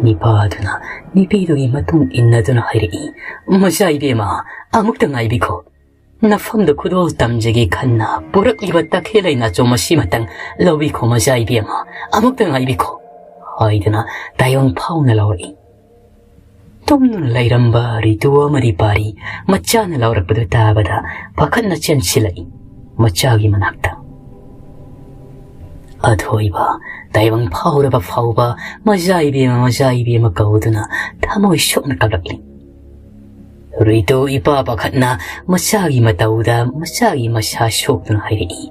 ꯅꯤꯄꯥꯗꯨꯅ ꯅꯨꯄꯤꯗꯨꯒꯤ ꯃꯇꯨꯡ ꯏꯟꯅꯗꯨꯅ ꯍꯥꯏꯔꯛꯏ, "ꯃꯆꯥ ꯏꯕꯦꯝꯃ, ꯑꯃꯨꯛꯇ ꯉꯥꯏꯕꯤꯈꯣ꯫ ꯅꯐꯝꯗ ꯈꯨꯗꯣꯜ ꯇꯝꯖꯒꯦ ꯈꯟꯅ ꯄꯨꯔꯛꯂꯤꯕ ꯇꯈꯦꯜ ꯂꯩ ꯅꯥꯆꯣꯝ ꯑꯁꯤꯃꯇꯪ ꯂꯧꯕꯤꯈꯣ, ꯃꯆꯥ ꯏꯕꯦꯝꯃ, ꯑꯃꯨꯛꯇ ꯉꯥꯏꯕꯤꯈꯣ" ꯍꯥꯏꯗꯨꯅ ꯇꯥꯏꯕꯪ ꯐꯥꯎꯅ ꯂꯧꯔꯛꯏ꯫ ꯇꯨꯝꯗꯨꯅ ꯂꯩꯔꯝꯕ ꯔꯤꯇꯨ ꯑꯃꯗꯤ ꯄꯥꯔꯤ ꯃꯆꯥꯅ ꯂꯧꯔꯛꯄꯗꯨ ꯇꯥꯕꯗ ꯄꯥꯈꯠꯅ ꯆꯦꯟꯁꯤꯜꯂꯛꯏ ꯃꯆꯥꯒꯤ ꯃꯅꯥꯛꯇ꯫ ꯑꯊꯣꯏꯕ, ꯇꯥꯏꯕꯪ ꯐꯥꯎꯔꯕ ꯐꯥꯎꯕ, "ꯃꯆꯥ ꯏꯕꯦꯝꯃ, ꯃꯆꯥ ꯏꯕꯦꯝꯃ" ꯀꯧꯗꯨꯅ ꯊꯃꯣꯏ ꯁꯣꯛꯅ ꯀꯞꯂꯛꯂꯤ꯫ ꯔꯤꯇꯨ ꯏꯄꯥ ꯄꯥꯈꯠꯅ ꯃꯆꯥꯒꯤ ꯃꯇꯧꯗ ꯃꯆꯥꯒꯤ ꯃꯁꯥ ꯁꯣꯛꯇꯨꯅ ꯍꯥꯏꯔꯛꯏ,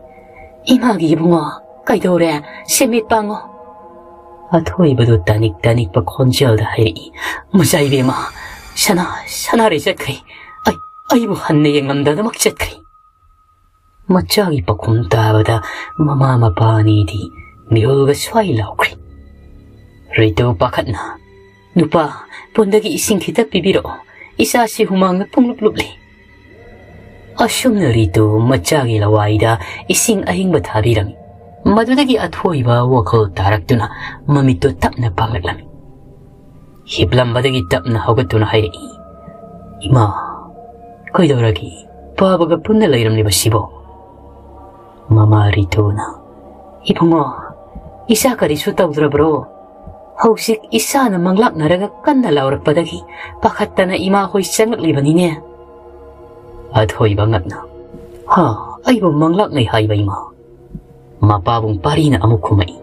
"ꯏꯃꯥꯒꯤ ꯏꯕꯨꯡꯉꯣ, ꯀꯩꯗꯧꯔꯦ? ꯁꯦꯟꯃꯤꯠ ꯄꯥꯡꯉꯣ" ꯑꯊꯣꯏꯕꯗꯨ ꯇꯥꯅꯤꯛ ꯇꯥꯅꯤꯛꯄ ꯈꯣꯟꯖꯦꯜꯗ ꯍꯥꯏꯔꯛꯏ, "ꯃꯆꯥ ꯏꯕꯦꯝꯃ, ꯁꯅꯥ, ꯁꯅꯥꯔꯩ ꯆꯠꯈ꯭ꯔꯦ꯫ ꯑꯩ, ꯑꯩꯕꯨ ꯍꯟꯅ ꯌꯦꯡꯂꯝꯗꯅꯃꯛ ꯆꯠꯈ꯭ꯔꯦ"꯫ ꯃꯆꯥꯒꯤ ꯄꯥꯎꯈꯨꯝ ꯇꯥꯕꯗ ꯃꯃꯥ ꯃꯄꯥ ꯑꯅꯤꯗꯤ ꯃꯤꯍꯨꯜꯒ ꯁ꯭ꯋꯥꯏ ꯂꯥꯎꯈ꯭ꯔꯦ꯫ ꯔꯤꯇꯨ ꯄꯥꯈꯠꯅ, "ꯅꯨꯄꯥ, ꯄꯨꯟꯗꯒꯤ ꯏꯁꯤꯡ ꯈꯤꯇ ꯄꯤꯕꯤꯔꯛꯑꯣ, ꯏꯆꯥꯁꯤ ꯍꯨꯃꯥꯡꯅ ꯄꯨꯡꯂꯨꯞ ꯂꯨꯞꯂꯤ"꯫ ꯑꯁꯨꯝꯅ ꯔꯤꯇꯨ ꯃꯆꯥꯒꯤ ꯂꯋꯥꯏꯗ ꯏꯁꯤꯡ ꯑꯏꯪꯕ ꯊꯥꯕꯤꯔꯝꯃꯤ꯫ ꯃꯗꯨꯗꯒꯤ ꯑꯊꯣꯏꯕ ꯋꯥꯈꯜ ꯇꯥꯔꯛꯇꯨꯅ ꯃꯃꯤꯠꯇꯨ ꯇꯞꯅ ꯄꯥꯡꯂꯛꯂꯝꯃꯤ꯫ ꯍꯤꯞꯂꯝꯕꯗꯒꯤ ꯇꯞꯅ ꯍꯧꯒꯠꯇꯨꯅ ꯍꯥꯏꯔꯛꯏ, "ꯏꯃꯥ, ꯀꯩꯗꯧꯔꯒꯦ? ꯄꯥꯕꯒ ꯄꯨꯟꯅ ꯂꯩꯔꯝꯂꯤꯕꯁꯤꯕꯣ?" ꯃꯃꯥ ꯔꯤꯇꯨꯅ, "ꯏꯕꯨꯡꯉꯣ, ꯏꯆꯥ ꯀꯔꯤꯁꯨ ꯇꯧꯗ꯭ꯔꯕ꯭ꯔꯣ? ꯍꯧꯖꯤꯛ ꯏꯆꯥꯅ ꯃꯪꯂꯥꯛꯅꯔꯒ ꯀꯟꯅ ꯂꯥꯎꯔꯛꯄꯗꯒꯤ ꯄꯥꯈꯠꯇꯅ ꯏꯃꯥ ꯍꯣꯏ ꯆꯪꯂꯛꯂꯤꯕꯅꯤꯅꯦ"꯫ ꯑꯊꯣꯏꯕ ꯉꯛꯅ, "ꯍꯥ, ꯑꯩꯕꯨ ꯃꯪꯂꯥꯛꯅꯩ ꯍꯥꯏꯕ ꯏꯃꯥ?" ꯃꯄꯥꯕꯨꯡ ꯄꯥꯔꯤꯅ ꯑꯃꯨꯛ ꯈꯨꯝꯃꯛꯏ,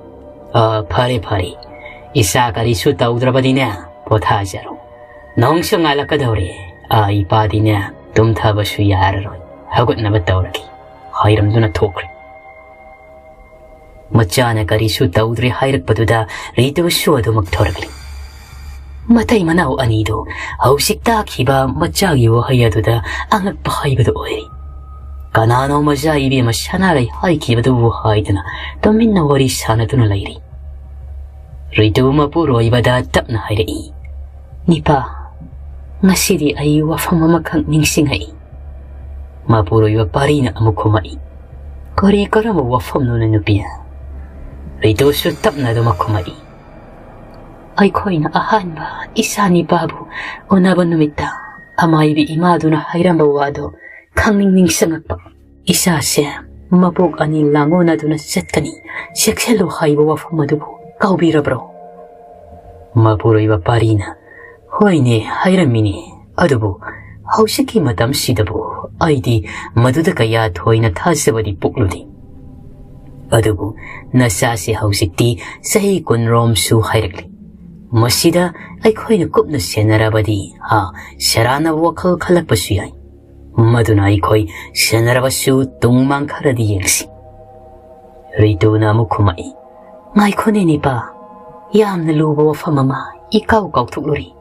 "ꯑ, ꯐꯔꯦ, ꯐꯔꯦ꯫ ꯏꯆꯥ ꯀꯔꯤꯁꯨ ꯇꯧꯗ꯭ꯔꯕꯗꯤꯅꯦ, ꯄꯣꯊꯥꯖꯔꯣ꯫ ꯅꯣꯡꯁꯨ ꯉꯥꯜꯂꯛꯀꯗꯧꯔꯦ꯫ ꯑ, ꯏꯄꯥꯗꯤꯅꯦ, ꯇꯨꯝꯊꯕꯁꯨ ꯌꯥꯔꯔꯣꯏ꯫ ꯍꯧꯒꯠꯅꯕ ꯇꯧꯔꯒꯦ," ꯍꯥꯏꯔꯝꯗꯨꯅ ꯊꯣꯛꯈ꯭ꯔꯦ꯫ ꯃꯆꯥꯅ ꯀꯔꯤꯁꯨ ꯇꯧꯗ꯭ꯔꯦ ꯍꯥꯏꯔꯛꯄꯗꯨꯗ ꯔꯤꯇꯨꯁꯨ ꯑꯗꯨꯃꯛ ꯊꯣꯔꯛꯂꯤ꯫ ꯃꯇꯩ ꯃꯅꯥꯎ ꯑꯅꯤꯗꯨ ꯍꯧꯖꯤꯛ ꯇꯥꯈꯤꯕ ꯃꯆꯥꯒꯤ ꯋꯥꯍꯩ ꯑꯗꯨꯗ ꯑꯉꯛꯄ ꯍꯥꯏꯕꯗꯨ ꯑꯣꯏꯔꯤ꯫ ꯀꯅꯥꯅꯣ ꯃꯆꯥ ꯏꯕꯦꯝꯃ ꯁꯅꯥꯔꯩ ꯍꯥꯏꯈꯤꯕꯗꯨꯕꯨ ꯍꯥꯏꯗꯨꯅ ꯇꯨꯃꯤꯟꯅ ꯋꯥꯔꯤ ꯁꯥꯟꯅꯗꯨꯅ ꯂꯩꯔꯤ꯫ ꯔꯤꯇꯨ ꯃꯄꯨꯔꯣꯏꯕꯗ ꯇꯞꯅ ꯍꯥꯏꯔꯛꯏ, "ꯅꯤꯄꯥ, ꯉꯁꯤꯗꯤ ꯑꯩ ꯋꯥꯐꯝ ꯑꯃꯈꯛ ꯅꯤꯡꯁꯤꯡꯉꯛꯏ꯫" ꯃꯄꯨꯔꯣꯏꯕ ꯄꯥꯔꯤꯅ ꯑꯃꯨꯛ ꯈꯨꯝꯃꯛꯏ, "ꯀꯔꯤ ꯀꯔꯝꯕ ꯋꯥꯐꯝꯅꯣꯅꯦ ꯅꯨꯄꯤ?" ꯔꯤꯇꯨꯁꯨ ꯇꯞꯅ ꯑꯗꯨꯃꯛ ꯈꯨꯝꯃꯛꯏ, "ꯑꯩꯈꯣꯏꯅ ꯑꯍꯥꯟꯕ ꯏꯆꯥ ꯅꯤꯄꯥꯕꯨ ꯎꯅꯕ ꯅꯨꯃꯤꯠꯇ ꯑꯃꯥꯏꯕꯤ ꯏꯃꯥꯗꯨꯅ ꯍꯥꯏꯔꯝꯕ ꯋꯥꯗꯣ ꯈꯪꯅꯤꯡ ꯅꯤꯡꯁꯤꯡꯉꯛꯄ꯫ ꯏꯆꯥꯁꯦ ꯃꯄꯣꯛ ꯑꯅꯤ ꯂꯥꯡꯉꯣꯅꯗꯨꯅ ꯆꯠꯀꯅꯤ, ꯆꯦꯛꯁꯤꯜꯂꯨ ꯍꯥꯏꯕ ꯋꯥꯐꯝ ꯑꯗꯨꯕꯨ ꯀꯥꯎꯕꯤꯔꯕ꯭ꯔꯣ?" ꯃꯄꯨꯔꯣꯏꯕ ꯄꯥꯔꯤꯅ, "ꯍꯣꯏꯅꯦ, ꯍꯥꯏꯔꯝꯃꯤꯅꯦ꯫ ꯑꯗꯨꯕꯨ ꯍꯧꯖꯤꯛꯀꯤ ꯃꯇꯝꯁꯤꯗꯕꯨ ꯑꯩꯗꯤ ꯃꯗꯨꯗ ꯀꯌꯥ ꯊꯣꯏꯅ ꯊꯥꯖꯕꯗꯤ ꯄꯣꯛꯂꯨꯗꯦ꯫ ꯑꯗꯨꯕꯨ ꯅꯆꯥꯁꯦ ꯍꯧꯖꯤꯛꯇꯤ ꯆꯍꯤ ꯀꯨꯟꯔꯣꯝꯁꯨ ꯍꯥꯏꯔꯛꯂꯤ꯫ ꯃꯁꯤꯗ ꯑꯩꯈꯣꯏꯅ ꯀꯨꯞꯅ ꯁꯦꯟꯅꯔꯕꯗꯤ, ꯍꯥ, ꯁꯦꯔꯥꯟꯅꯕ ꯋꯥꯈꯜ ꯈꯜꯂꯛꯄꯁꯨ ꯌꯥꯏ꯫ ꯃꯗꯨꯅ ꯑꯩꯈꯣꯏ ꯁꯦꯟꯅꯔꯕꯁꯨ ꯇꯨꯡ ꯃꯥꯡ ꯈꯔꯗꯤ ꯌꯦꯡꯁꯤ꯫" ꯔꯤꯇꯨꯅ ꯑꯃꯨꯛ ꯈꯨꯝꯃꯛꯏ, "ꯉꯥꯏꯈꯣꯅꯦ ꯅꯤꯄꯥ, ꯌꯥꯝꯅ ꯂꯨꯕ ꯋꯥꯐꯝ ꯑꯃ ꯏꯀꯥꯎ ꯀꯥꯎꯊꯣꯛꯂꯨꯔꯦ꯫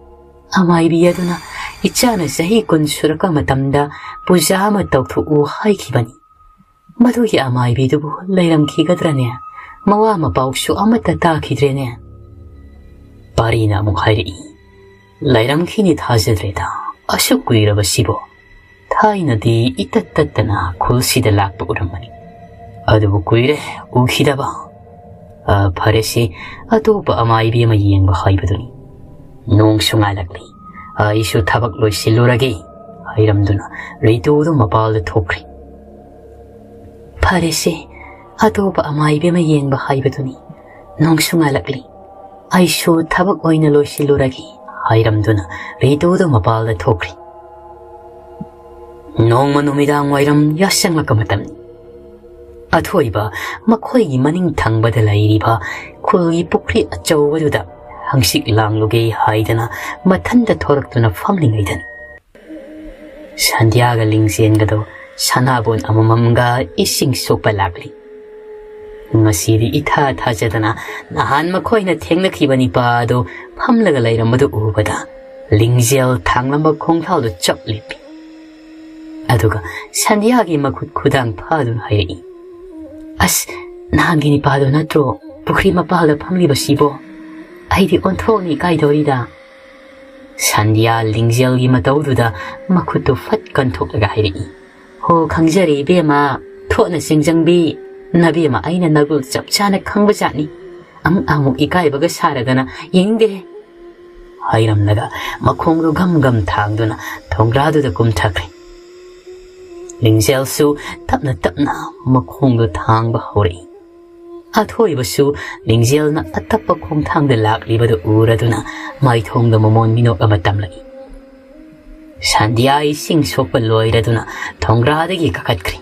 ꯑꯃꯥꯏꯕꯤ ꯑꯗꯨꯅ ꯏꯆꯥꯅ ꯆꯍꯤ ꯀꯨꯟ ꯁꯨꯔꯛꯄ ꯃꯇꯝꯗ ꯄꯨꯖꯥ ꯑꯃ ꯇꯧꯊꯣꯛꯎ ꯍꯥꯏꯈꯤꯕꯅꯤ꯫ ꯃꯗꯨꯒꯤ ꯑꯃꯥꯏꯕꯤꯗꯨꯕꯨ ꯂꯩꯔꯝꯈꯤꯒꯗ꯭ꯔꯅꯦ? ꯃꯋꯥ ꯃꯄꯥꯎꯁꯨ ꯑꯃꯠꯇ ꯇꯥꯈꯤꯗ꯭ꯔꯦꯅꯦ꯫" ꯄꯥꯔꯤꯅ ꯑꯃꯨꯛ ꯍꯥꯏꯔꯛꯏ, "ꯂꯩꯔꯝꯈꯤꯅꯤ ꯊꯥꯖꯗ꯭ꯔꯦꯗ, ꯑꯁꯨꯛ ꯀꯨꯏꯔꯕꯁꯤꯕꯨ꯫ ꯊꯥꯏꯅꯗꯤ ꯏꯇꯠ ꯇꯠꯇꯅ ꯈꯨꯜꯁꯤꯗ ꯂꯥꯛꯄ ꯎꯔꯝꯕꯅꯤ꯫ ꯑꯗꯨꯕꯨ ꯀꯨꯏꯔꯦ ꯎꯈꯤꯗꯕ꯫ ꯑ, ꯐꯔꯦꯁꯦ, ꯑꯇꯣꯞꯄ ꯑꯃꯥꯏꯕꯤ ꯑꯃ ꯌꯦꯡꯕ ꯍꯥꯏꯕꯗꯨꯅꯤ꯫ ꯅꯣꯡꯁꯨ ꯉꯥꯜꯂꯛꯂꯤ꯫ ꯑꯩꯁꯨ ꯊꯕꯛ ꯂꯣꯏꯁꯤꯜꯂꯨꯔꯒꯦ," ꯍꯥꯏꯔꯝꯗꯨꯅ ꯔꯤꯇꯨꯗꯨ ꯃꯄꯥꯜꯗ ꯊꯣꯛꯈ꯭ꯔꯦ꯫ "ꯐꯔꯦꯁꯦ, ꯑꯇꯣꯞꯄ ꯑꯃꯥꯏꯕꯤ ꯑꯃ ꯌꯦꯡꯕ ꯍꯥꯏꯕꯗꯨꯅꯤ꯫ ꯅꯣꯡꯁꯨ ꯉꯥꯜꯂꯛꯂꯤ꯫ ꯑꯩꯁꯨ ꯊꯕꯛ ꯑꯣꯏꯅ ꯂꯣꯏꯁꯤꯜꯂꯨꯔꯒꯦ," ꯍꯥꯏꯔꯝꯗꯨꯅ ꯔꯤꯇꯨꯗꯨ ꯃꯄꯥꯜꯗ ꯊꯣꯛꯈ꯭ꯔꯦ꯫ ꯅꯣꯡꯃ ꯅꯨꯃꯤꯗꯥꯡ ꯋꯥꯏꯔꯝ ꯌꯥꯆꯪꯂꯛꯄ ꯃꯇꯝꯅꯤ꯫ ꯑꯊꯣꯏꯕ ꯃꯈꯣꯏꯒꯤ ꯃꯅꯤꯡ ꯊꯪꯕꯗ ꯂꯩꯔꯤꯕ ꯈꯨꯜꯒꯤ ꯄꯨꯈ꯭ꯔꯤ ꯑꯆꯧꯕꯗꯨꯗ ꯍꯪꯆꯤꯠ ꯂꯥꯡꯂꯨꯒꯦ ꯍꯥꯏꯗꯅ ꯃꯊꯟꯇ ꯊꯣꯔꯛꯇꯨꯅ ꯐꯝꯂꯤꯉꯩꯗꯅꯤ, ꯁꯟꯙ꯭ꯌꯥꯒ ꯂꯤꯡꯖꯦꯟꯒꯗꯣ ꯁꯅꯥꯕꯨꯟ ꯑꯃꯃꯝꯒ ꯏꯁꯤꯡ ꯁꯣꯛꯄ ꯂꯥꯛꯂꯤ꯫ ꯉꯁꯤꯗꯤ ꯏꯊꯥ ꯊꯥꯖꯗꯅ ꯅꯍꯥꯟ ꯃꯈꯣꯏꯅ ꯊꯦꯡꯅꯈꯤꯕ ꯅꯤꯄꯥ ꯑꯗꯨ ꯐꯝꯂꯒ ꯂꯩꯔꯝꯕꯗꯨ ꯎꯕꯗ ꯂꯤꯡꯖꯦꯜ ꯊꯥꯡꯂꯝꯕ ꯈꯣꯡꯊꯥꯡꯗꯨ ꯆꯞ ꯂꯦꯞꯄꯤ꯫ ꯑꯗꯨꯒ ꯁꯟꯙ꯭ꯌꯥꯒꯤ ꯃꯈꯨꯠ ꯈꯨꯗꯥꯡ ꯐꯥꯗꯨꯅ ꯍꯥꯏꯔꯛꯏ, "ꯑꯁ, ꯅꯍꯥꯟꯒꯤ ꯅꯤꯄꯥꯗꯣ ꯅꯠꯇ꯭ꯔꯣ ꯄꯨꯈ꯭ꯔꯤ ꯃꯄꯥꯜꯗ ꯐꯝꯂꯤꯕꯁꯤꯕꯣ? ꯑꯩꯗꯤ ꯑꯣꯟꯊꯣꯛꯅ ꯏꯀꯥꯏꯗꯧꯔꯤꯗ꯫" ꯁꯟꯙ꯭ꯌꯥ ꯂꯤꯡꯖꯦꯜꯒꯤ ꯃꯇꯧꯗꯨꯗ ꯃꯈꯨꯠꯇꯨ ꯐꯠ ꯀꯟꯊꯣꯛꯂꯒ ꯍꯥꯏꯔꯛꯏ, "ꯍꯣ, ꯈꯪꯖꯔꯦ ꯏꯕꯦꯝꯃ, ꯊꯣꯠꯅ ꯆꯤꯡꯖꯪꯕꯤ꯫ ꯅꯕꯦꯝꯃ ꯑꯩꯅ ꯅꯒꯨꯜ ꯆꯞ ꯆꯥꯅ ꯈꯪꯕ ꯖꯥꯠꯅꯤ꯫ ꯑꯃꯨꯛ ꯑꯃꯨꯛ ꯏꯀꯥꯏꯕꯒ ꯁꯥꯔꯗꯅ ꯌꯦꯡꯅꯤꯡꯗꯦ꯫" ꯍꯥꯏꯔꯝꯂꯒ ꯃꯈꯣꯡꯗꯨ ꯒꯝ ꯒꯝ ꯊꯥꯡꯗꯨꯅ ꯊꯣꯡꯒ꯭ꯔꯥꯗꯨꯗ ꯀꯨꯝꯊꯈ꯭ꯔꯦ꯫ ꯂꯤꯡꯖꯦꯜꯁꯨ ꯇꯞꯅ ꯇꯞꯅ ꯃꯈꯣꯡꯗꯨ ꯊꯥꯡꯕ ꯍꯧꯔꯛꯏ꯫ ꯑꯊꯣꯏꯕꯁꯨ ꯂꯤꯡꯖꯦꯜꯅ ꯑꯇꯞꯄ ꯈꯣꯡꯊꯥꯡꯗ ꯂꯥꯛꯂꯤꯕꯗꯨ ꯎꯔꯗꯨꯅ ꯃꯥꯏꯊꯣꯡꯗ ꯃꯃꯣꯟ ꯃꯤꯅꯣꯛ ꯑꯃ ꯇꯝꯂꯛꯏ꯫ ꯁꯟꯙ꯭ꯌꯥ ꯏꯁꯤꯡ ꯁꯣꯛꯄ ꯂꯣꯏꯔꯗꯨꯅ ꯊꯣꯡꯒ꯭ꯔꯥꯗꯒꯤ ꯀꯥꯈꯠꯈ꯭ꯔꯦ꯫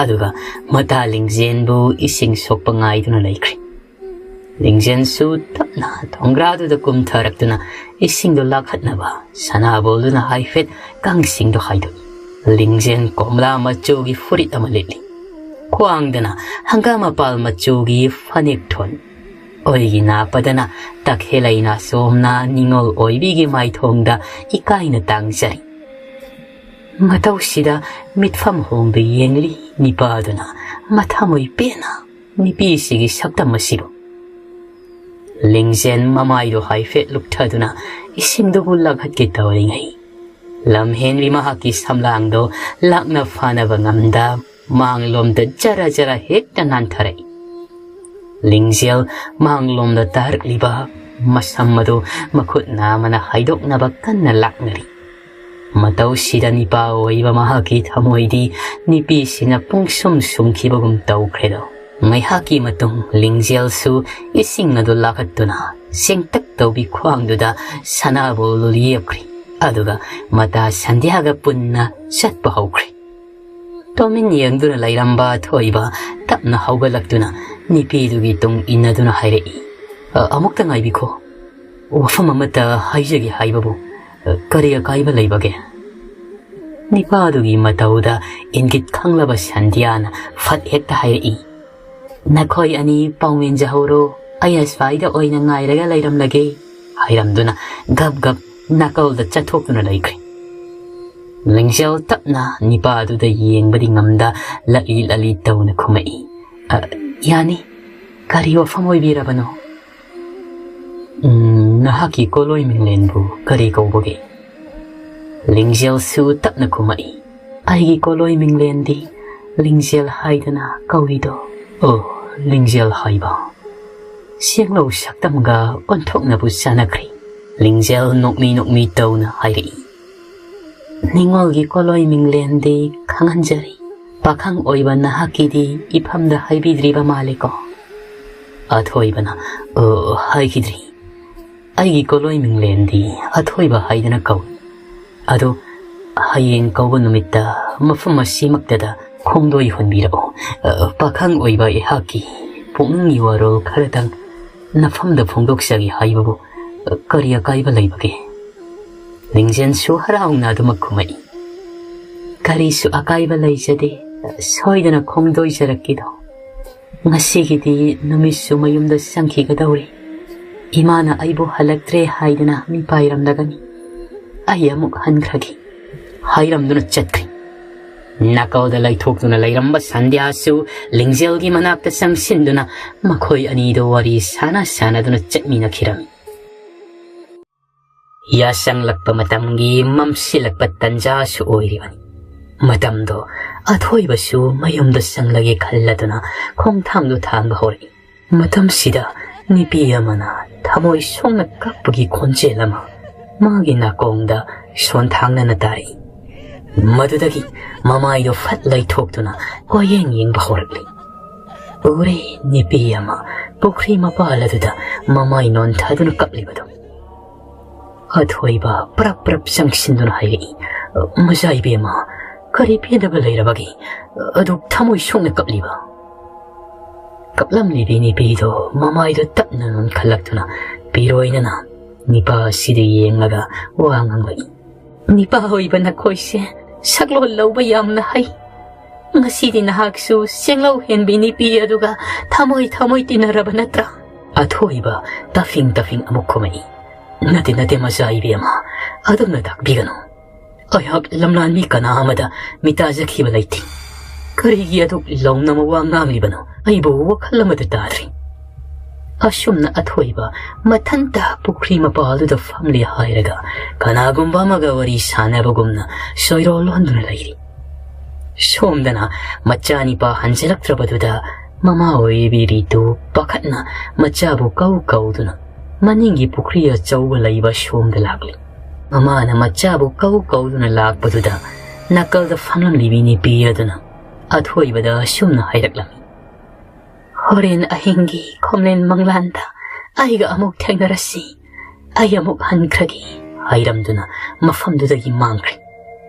ꯑꯗꯨꯒ ꯃꯇꯥ ꯂꯤꯡꯖꯦꯟꯕꯨ ꯏꯁꯤꯡ ꯁꯣꯛꯄ ꯉꯥꯏꯗꯨꯅ ꯂꯩꯈ꯭ꯔꯦ꯫ ꯂꯤꯡꯖꯦꯟꯁꯨ ꯇꯞꯅ ꯊꯣꯡꯒ꯭ꯔꯥꯗꯨꯗ ꯀꯨꯝꯊꯔꯛꯇꯨꯅ ꯏꯁꯤꯡꯗꯨ ꯂꯥꯛꯍꯠꯅꯕ ꯁꯅꯥꯕꯣꯜꯗꯨꯅ ꯍꯥꯏꯐꯦꯠ ꯀꯥꯡꯁꯤꯡꯗꯨ ꯍꯥꯏꯗꯣꯛꯏ꯫ ꯂꯤꯡꯖꯦꯟ ꯀꯣꯝꯂꯥ ꯃꯆꯨꯒꯤ ꯐꯨꯔꯤꯠ ꯑꯃ ꯂꯤꯠꯂꯤ꯫ ꯈ꯭ꯋꯥꯡꯗꯅ ꯍꯪꯒꯥꯝ ꯃꯄꯥꯜ ꯃꯆꯨꯒꯤ ꯐꯅꯦꯛ ꯊꯣꯟ꯫ ꯑꯣꯏꯒꯤ ꯅꯥꯄꯗꯅ ꯇꯈꯦꯜꯂꯩ ꯅꯥꯆꯣꯝꯅ ꯅꯤꯉꯣꯜ ꯑꯣꯏꯕꯤꯒꯤ ꯃꯥꯏꯊꯣꯡꯗ ꯏꯀꯥꯏꯅ ꯇꯥꯡꯖꯔꯤ꯫ ꯃꯇꯧꯁꯤꯗ ꯃꯤꯠꯐꯝ ꯍꯣꯡꯗ ꯌꯦꯡꯂꯤ ꯅꯤꯄꯥꯗꯨꯅ ꯃꯊꯃꯣꯏ ꯄꯦꯟꯅ ꯅꯨꯄꯤꯁꯤꯒꯤ ꯁꯛꯇꯝ ꯑꯁꯤꯕꯨ꯫ ꯂꯤꯡꯖꯦꯟ ꯃꯃꯥꯏꯗꯨ ꯍꯥꯏꯐꯦꯠ ꯂꯨꯞꯊꯗꯨꯅ ꯏꯁꯤꯡꯗꯨꯕꯨ ꯂꯥꯛꯍꯠꯀꯦ ꯇꯧꯔꯤꯉꯩ, ꯂꯝꯍꯦꯟꯕꯤ ꯃꯍꯥꯛꯀꯤ ꯁꯝꯂꯥꯡꯗꯣ ꯂꯥꯛꯅ ꯐꯥꯅꯕ ꯉꯝꯗ ꯃꯥꯡꯂꯣꯝꯗ ꯖꯔ ꯖꯔ ꯍꯦꯛꯇ ꯅꯥꯟꯊꯔꯛꯏ꯫ ꯂꯤꯡꯖꯦꯜ ꯃꯥꯡꯂꯣꯝꯗ ꯇꯥꯔꯛꯂꯤꯕ ꯃꯁꯝ ꯑꯗꯨ ꯃꯈꯨꯠ ꯅꯥꯝꯃꯅ ꯍꯥꯏꯗꯣꯛꯅꯕ ꯀꯟꯅ ꯂꯥꯛꯅꯔꯤ꯫ ꯃꯇꯧꯁꯤꯗ ꯅꯤꯄꯥ ꯑꯣꯏꯕ ꯃꯍꯥꯛꯀꯤ ꯊꯃꯣꯏꯗꯤ ꯅꯨꯄꯤꯁꯤꯅ ꯄꯨꯡꯁꯨꯝ ꯁꯨꯝꯈꯤꯕꯒꯨꯝ ꯇꯧꯈ꯭ꯔꯦꯗꯣ꯫ ꯉꯥꯏꯍꯥꯛꯀꯤ ꯃꯇꯨꯡ ꯂꯤꯡꯖꯦꯜꯁꯨ ꯏꯁꯤꯡ ꯑꯗꯨ ꯂꯥꯛꯍꯠꯇꯨꯅ ꯆꯦꯡꯇꯛ ꯇꯧꯕꯤ ꯈ꯭ꯋꯥꯡꯗꯨꯗ ꯁꯅꯥꯕꯨꯜ ꯂꯦꯞꯈ꯭ꯔꯦ꯫ ꯑꯗꯨꯒ ꯃꯇꯥ ꯁꯟꯙ꯭ꯌꯥꯒ ꯄꯨꯟꯅ ꯆꯠꯄ ꯍꯧꯈ꯭ꯔꯦ꯫ ꯇꯣꯃꯤꯟ ꯌꯦꯡꯗꯨꯅ ꯂꯩꯔꯝꯕ ꯑꯊꯣꯏꯕ ꯇꯞꯅ ꯍꯧꯒꯠꯂꯛꯇꯨꯅ ꯅꯨꯄꯤꯗꯨꯒꯤ ꯇꯨꯡ ꯏꯟꯅꯗꯨꯅ ꯍꯥꯏꯔꯛꯏ, "ꯑ, ꯑꯃꯨꯛꯇ ꯉꯥꯏꯕꯤꯈꯣ꯫ ꯋꯥꯐꯝ ꯑꯃꯠꯇ ꯍꯥꯏꯖꯒꯦ ꯍꯥꯏꯕꯕꯨ, ꯑ, ꯀꯔꯤ ꯑꯀꯥꯏꯕ ꯂꯩꯕꯒꯦ?" ꯅꯤꯄꯥꯗꯨꯒꯤ ꯃꯇꯧꯗ ꯏꯪꯒꯤꯠ ꯈꯪꯂꯕ ꯁꯟꯙ꯭ꯌꯥꯅ ꯐꯠ ꯍꯦꯛꯇ ꯍꯥꯏꯔꯛꯏ, "ꯅꯈꯣꯏ ꯑꯅꯤ ꯄꯥꯎꯃꯤꯟꯖꯍꯧꯔꯣ, ꯑꯩ ꯑꯁ꯭ꯋꯥꯏꯗ ꯑꯣꯏꯅ ꯉꯥꯏꯔꯒ ꯂꯩꯔꯝꯂꯒꯦ," ꯍꯥꯏꯔꯝꯗꯨꯅ ꯒꯞ ꯒꯞ ꯅꯥꯀꯜꯗ ꯆꯠꯊꯣꯛꯇꯨꯅ ꯂꯩꯈ꯭ꯔꯦ꯫ ꯂꯤꯡꯖꯦꯜ ꯇꯞꯅ ꯅꯤꯄꯥꯗꯨꯗ ꯌꯦꯡꯕꯗꯤ ꯉꯝꯗ ꯂꯛꯂꯤ ꯂꯛꯂꯤ ꯇꯧꯅ ꯈꯨꯝꯃꯛꯏ, "ꯑ, ꯌꯥꯅꯤ꯫ ꯀꯔꯤ ꯋꯥꯐꯝ ꯑꯣꯏꯕꯤꯔꯕꯅꯣ?" "ꯎꯝ, ꯅꯍꯥꯛꯀꯤ ꯀꯣꯂꯣꯏ ꯃꯤꯡꯂꯦꯟꯕꯨ ꯀꯔꯤ ꯀꯧꯕꯒꯦ?" ꯂꯤꯡꯖꯦꯜꯁꯨ ꯇꯞꯅ ꯈꯨꯝꯃꯛꯏ, "ꯑꯩꯒꯤ ꯀꯣꯂꯣꯏ ꯃꯤꯡꯂꯦꯟꯗꯤ ꯂꯤꯡꯖꯦꯜ ꯍꯥꯏꯗꯅ ꯀꯧꯏꯗꯣ꯫" "ꯑꯣ, ꯂꯤꯡꯖꯦꯜ ꯍꯥꯏꯕ?" ꯁꯦꯡꯂꯧ ꯁꯛꯇꯝꯒ ꯑꯣꯟꯊꯣꯛꯅꯕꯨ ꯆꯥꯟꯅꯈ꯭ꯔꯦ꯫ ꯂꯤꯡꯖꯦꯜ ꯅꯣꯛꯃꯤ ꯅꯣꯛꯃꯤ ꯇꯧꯅ ꯍꯥꯏꯔꯛꯏ, "ꯅꯤꯉꯣꯜꯒꯤ ꯀꯣꯂꯣꯏ ꯃꯤꯡꯂꯦꯟꯗꯤ ꯈꯪꯍꯟꯖꯔꯤ꯫ ꯄꯥꯈꯪ ꯑꯣꯏꯕ ꯅꯍꯥꯛꯀꯤꯗꯤ ꯏꯐꯝꯗ ꯍꯥꯏꯕꯤꯗ꯭ꯔꯤꯕ ꯃꯥꯜꯂꯦꯀꯣ?" ꯑꯊꯣꯏꯕꯅ, "ꯑ, ꯍꯥꯏꯈꯤꯗ꯭ꯔꯤ꯫ ꯑꯩꯒꯤ ꯀꯣꯂꯣꯏ ꯃꯤꯡꯂꯦꯟꯗꯤ ꯑꯊꯣꯏꯕ ꯍꯥꯏꯗꯅ ꯀꯧꯏ꯫ ꯑꯗꯣ ꯍꯌꯦꯡ ꯀꯧꯕ ꯅꯨꯃꯤꯠꯇ ꯃꯐꯝ ꯑꯁꯤꯃꯛꯇꯗ ꯈꯣꯡꯗꯣꯏ ꯍꯣꯟꯕꯤꯔꯛꯎ꯫ ꯑ, ꯄꯥꯈꯪ ꯑꯣꯏꯕ ꯑꯩꯍꯥꯛꯀꯤ ꯄꯨꯛꯅꯤꯡꯒꯤ ꯋꯥꯔꯣꯜ ꯈꯔꯗꯪ ꯅꯐꯝꯗ ꯐꯣꯡꯗꯣꯛꯆꯒꯦ ꯍꯥꯏꯕꯕꯨ, ꯑ, ꯀꯔꯤ ꯑꯀꯥꯏꯕ ꯂꯩꯕꯒꯦ?" ꯂꯤꯡꯖꯦꯜꯁꯨ ꯍꯔꯥꯎꯅ ꯑꯗꯨꯃꯛ ꯈꯨꯝꯃꯛꯏ, "ꯀꯔꯤꯁꯨ ꯑꯀꯥꯏꯕ ꯂꯩꯖꯗꯦ, ꯁꯣꯏꯗꯅ ꯈꯣꯡꯗꯣꯏꯖꯔꯛꯀꯦꯗꯣ꯫ ꯉꯁꯤꯒꯤꯗꯤ ꯅꯨꯃꯤꯠꯁꯨ ꯃꯌꯨꯝꯗ ꯆꯪꯈꯤꯒꯗꯧꯔꯦ꯫ ꯏꯃꯥꯅ ꯑꯩꯕꯨ ꯍꯜꯂꯛꯇ꯭ꯔꯦ ꯍꯥꯏꯗꯨꯅ ꯃꯤꯄꯥꯏꯔꯝꯂꯒꯅꯤ꯫ ꯑꯩ ꯑꯃꯨꯛ ꯍꯟꯈ꯭ꯔꯒꯦ," ꯍꯥꯏꯔꯝꯗꯨꯅ ꯆꯠꯈ꯭ꯔꯦ꯫ ꯅꯥꯀꯜꯗ ꯂꯩꯊꯣꯛꯇꯨꯅ ꯂꯩꯔꯝꯕ ꯁꯟꯙ꯭ꯌꯥꯁꯨ ꯂꯤꯡꯖꯦꯜꯒꯤ ꯃꯅꯥꯛꯇ ꯆꯪꯁꯤꯟꯗꯨꯅ ꯃꯈꯣꯏ ꯑꯅꯤꯗꯣ ꯋꯥꯔꯤ ꯁꯥꯟꯅ ꯁꯥꯟꯅꯗꯨꯅ ꯆꯠꯃꯤꯟꯅꯈꯤꯔꯝꯃꯤ꯫ ꯌꯥꯆꯪꯂꯛꯄ ꯃꯇꯝꯒꯤ ꯃꯝꯁꯤꯜꯂꯛꯄ ꯇꯟꯖꯥꯁꯨ ꯑꯣꯏꯔꯤꯕꯅꯤ꯫ ꯃꯇꯝꯗꯣ ꯑꯊꯣꯏꯕꯁꯨ ꯃꯌꯨꯝꯗ ꯆꯪꯂꯒꯦ ꯈꯜꯂꯗꯨꯅ ꯈꯣꯡꯊꯥꯡꯗꯣ ꯊꯥꯡꯕ ꯍꯧꯔꯛꯏ꯫ ꯃꯇꯝꯁꯤꯗ ꯅꯨꯄꯤ ꯑꯃꯅ ꯊꯃꯣꯏ ꯁꯣꯛꯅ ꯀꯞꯄꯒꯤ ꯈꯣꯟꯖꯦꯜ ꯑꯃ ꯃꯥꯒꯤ ꯅꯥꯀꯣꯡꯗ ꯁꯣꯟꯊꯥꯡꯅꯅ ꯇꯥꯔꯛꯏ꯫ ꯃꯗꯨꯗꯒꯤ ꯃꯃꯥꯏꯗꯣ ꯐꯠ ꯂꯩꯊꯣꯛꯇꯨꯅ ꯀꯣꯏꯌꯦꯡ ꯌꯦꯡꯕ ꯍꯧꯔꯛꯂꯤ꯫ ꯎꯔꯦ, ꯅꯨꯄꯤ ꯑꯃ ꯄꯨꯈ꯭ꯔꯤ ꯃꯄꯥꯜ ꯑꯗꯨꯗ ꯃꯃꯥꯏ ꯅꯣꯟꯊꯗꯨꯅ ꯀꯞꯂꯤꯕꯗꯨ꯫ ꯑꯊꯣꯏꯕ ꯄ꯭ꯔꯞ ꯄ꯭ꯔꯞ ꯆꯪꯁꯤꯟꯗꯨꯅ ꯍꯥꯏꯔꯛꯏ, "ꯃꯆꯥ ꯏꯕꯦꯝꯃ, ꯀꯔꯤ ꯄꯦꯟꯗꯕ ꯂꯩꯔꯕꯒꯦ? ꯑꯗꯨꯛ ꯊꯃꯣꯏ ꯁꯣꯛꯅ ꯀꯞꯂꯤꯕ?" ꯀꯞꯂꯝꯂꯤꯕꯤ ꯅꯨꯄꯤꯗꯣ ꯃꯃꯥꯏꯗꯣ ꯇꯞꯅ ꯅꯣꯟꯈꯠꯂꯛꯇꯨꯅ ꯄꯤꯔꯣꯏꯅꯅ ꯅꯤꯄꯥ ꯑꯁꯤꯗ ꯌꯦꯡꯂꯒ ꯋꯥ ꯉꯥꯡꯂꯛꯏ, "ꯅꯤꯄꯥ ꯑꯣꯏꯕ ꯅꯈꯣꯏꯁꯦ ꯁꯛꯂꯣꯟ ꯂꯧꯕ ꯌꯥꯝꯅ ꯍꯩ꯫ ꯉꯁꯤꯗꯤ ꯅꯍꯥꯛꯁꯨ ꯆꯦꯡꯂꯧ ꯍꯦꯟꯕꯤ ꯅꯨꯄꯤ ꯑꯗꯨꯒ ꯊꯃꯣꯏ ꯊꯃꯣꯏ ꯇꯤꯟꯅꯔꯕ ꯅꯠꯇ꯭ꯔꯥ?" ꯑꯊꯣꯏꯕ ꯇꯐꯤꯡ ꯇꯐꯤꯡ ꯑꯃꯨꯛ ꯈꯨꯝꯃꯛꯏ, "ꯅꯠꯇꯦ, ꯅꯠꯇꯦ, ꯃꯆꯥ ꯏꯕꯦꯝꯃ, ꯑꯗꯨꯝꯅ ꯇꯥꯛꯄꯤꯒꯅꯨ꯫ ꯑꯩꯍꯥꯛ ꯂꯝꯂꯥꯟꯕꯤ ꯀꯅꯥ ꯑꯃꯗ ꯃꯤꯇꯥꯖꯈꯤꯕ ꯂꯩꯇꯦ꯫ ꯀꯔꯤꯒꯤ ꯑꯗꯨꯛ ꯂꯥꯎꯅ ꯋꯥ ꯉꯥꯡꯂꯤꯕꯅꯣ? ꯑꯩꯕꯨ ꯋꯥꯈꯜ ꯑꯃꯠꯇ ꯇꯥꯗ꯭ꯔꯤ꯫" ꯑꯁꯨꯝꯅ ꯑꯊꯣꯏꯕ ꯃꯊꯟꯇ ꯄꯨꯈ꯭ꯔꯤ ꯃꯄꯥꯜꯗꯨꯗ ꯐꯝꯂꯤ ꯍꯥꯏꯔꯒ ꯀꯅꯥꯒꯨꯝꯕ ꯑꯃꯒ ꯋꯥꯔꯤ ꯁꯥꯟꯅꯕꯒꯨꯝꯅ ꯁꯣꯏꯔꯣꯜ ꯂꯣꯟꯗꯨꯅ ꯂꯩꯔꯤ꯫ ꯁꯣꯝꯗꯅ ꯃꯆꯥꯅꯤꯄꯥ ꯍꯟꯖꯤꯜꯂꯛꯇ꯭ꯔꯕꯗꯨꯗ ꯃꯃꯥ ꯑꯣꯏꯕꯤ ꯔꯤꯇꯨ ꯄꯥꯈꯠꯅ ꯃꯆꯥꯕꯨ ꯀꯧ ꯀꯧꯗꯨꯅ ꯃꯅꯤꯡꯒꯤ ꯄꯨꯈ꯭ꯔꯤ ꯑꯆꯧꯕ ꯂꯩꯕ ꯁꯣꯝꯗ ꯂꯥꯛꯂꯤ꯫ ꯃꯃꯥꯅ ꯃꯆꯥꯕꯨ ꯀꯧ ꯀꯧꯗꯨꯅ ꯂꯥꯛꯄꯗꯨꯗ ꯅꯥꯀꯜꯗ ꯐꯝꯂꯝꯂꯤꯕꯤ ꯅꯨꯄꯤ ꯑꯗꯨꯅ ꯑꯊꯣꯏꯕꯗ ꯑꯁꯨꯝꯅ ꯍꯥꯏꯔꯛꯂꯝꯃꯤ, "ꯍꯣꯔꯦꯟ ꯑꯍꯤꯡꯒꯤ ꯈꯣꯝꯂꯦꯟ ꯃꯪꯂꯥꯟꯗ ꯑꯩꯒ ꯑꯃꯨꯛ ꯊꯦꯡꯅꯔꯁꯤ, ꯑꯩ ꯑꯃꯨꯛ ꯍꯟꯈ꯭ꯔꯒꯦ" ꯍꯥꯏꯔꯝꯗꯨꯅ ꯃꯐꯝꯗꯨꯗꯒꯤ ꯃꯥꯡꯈ꯭ꯔꯦ꯫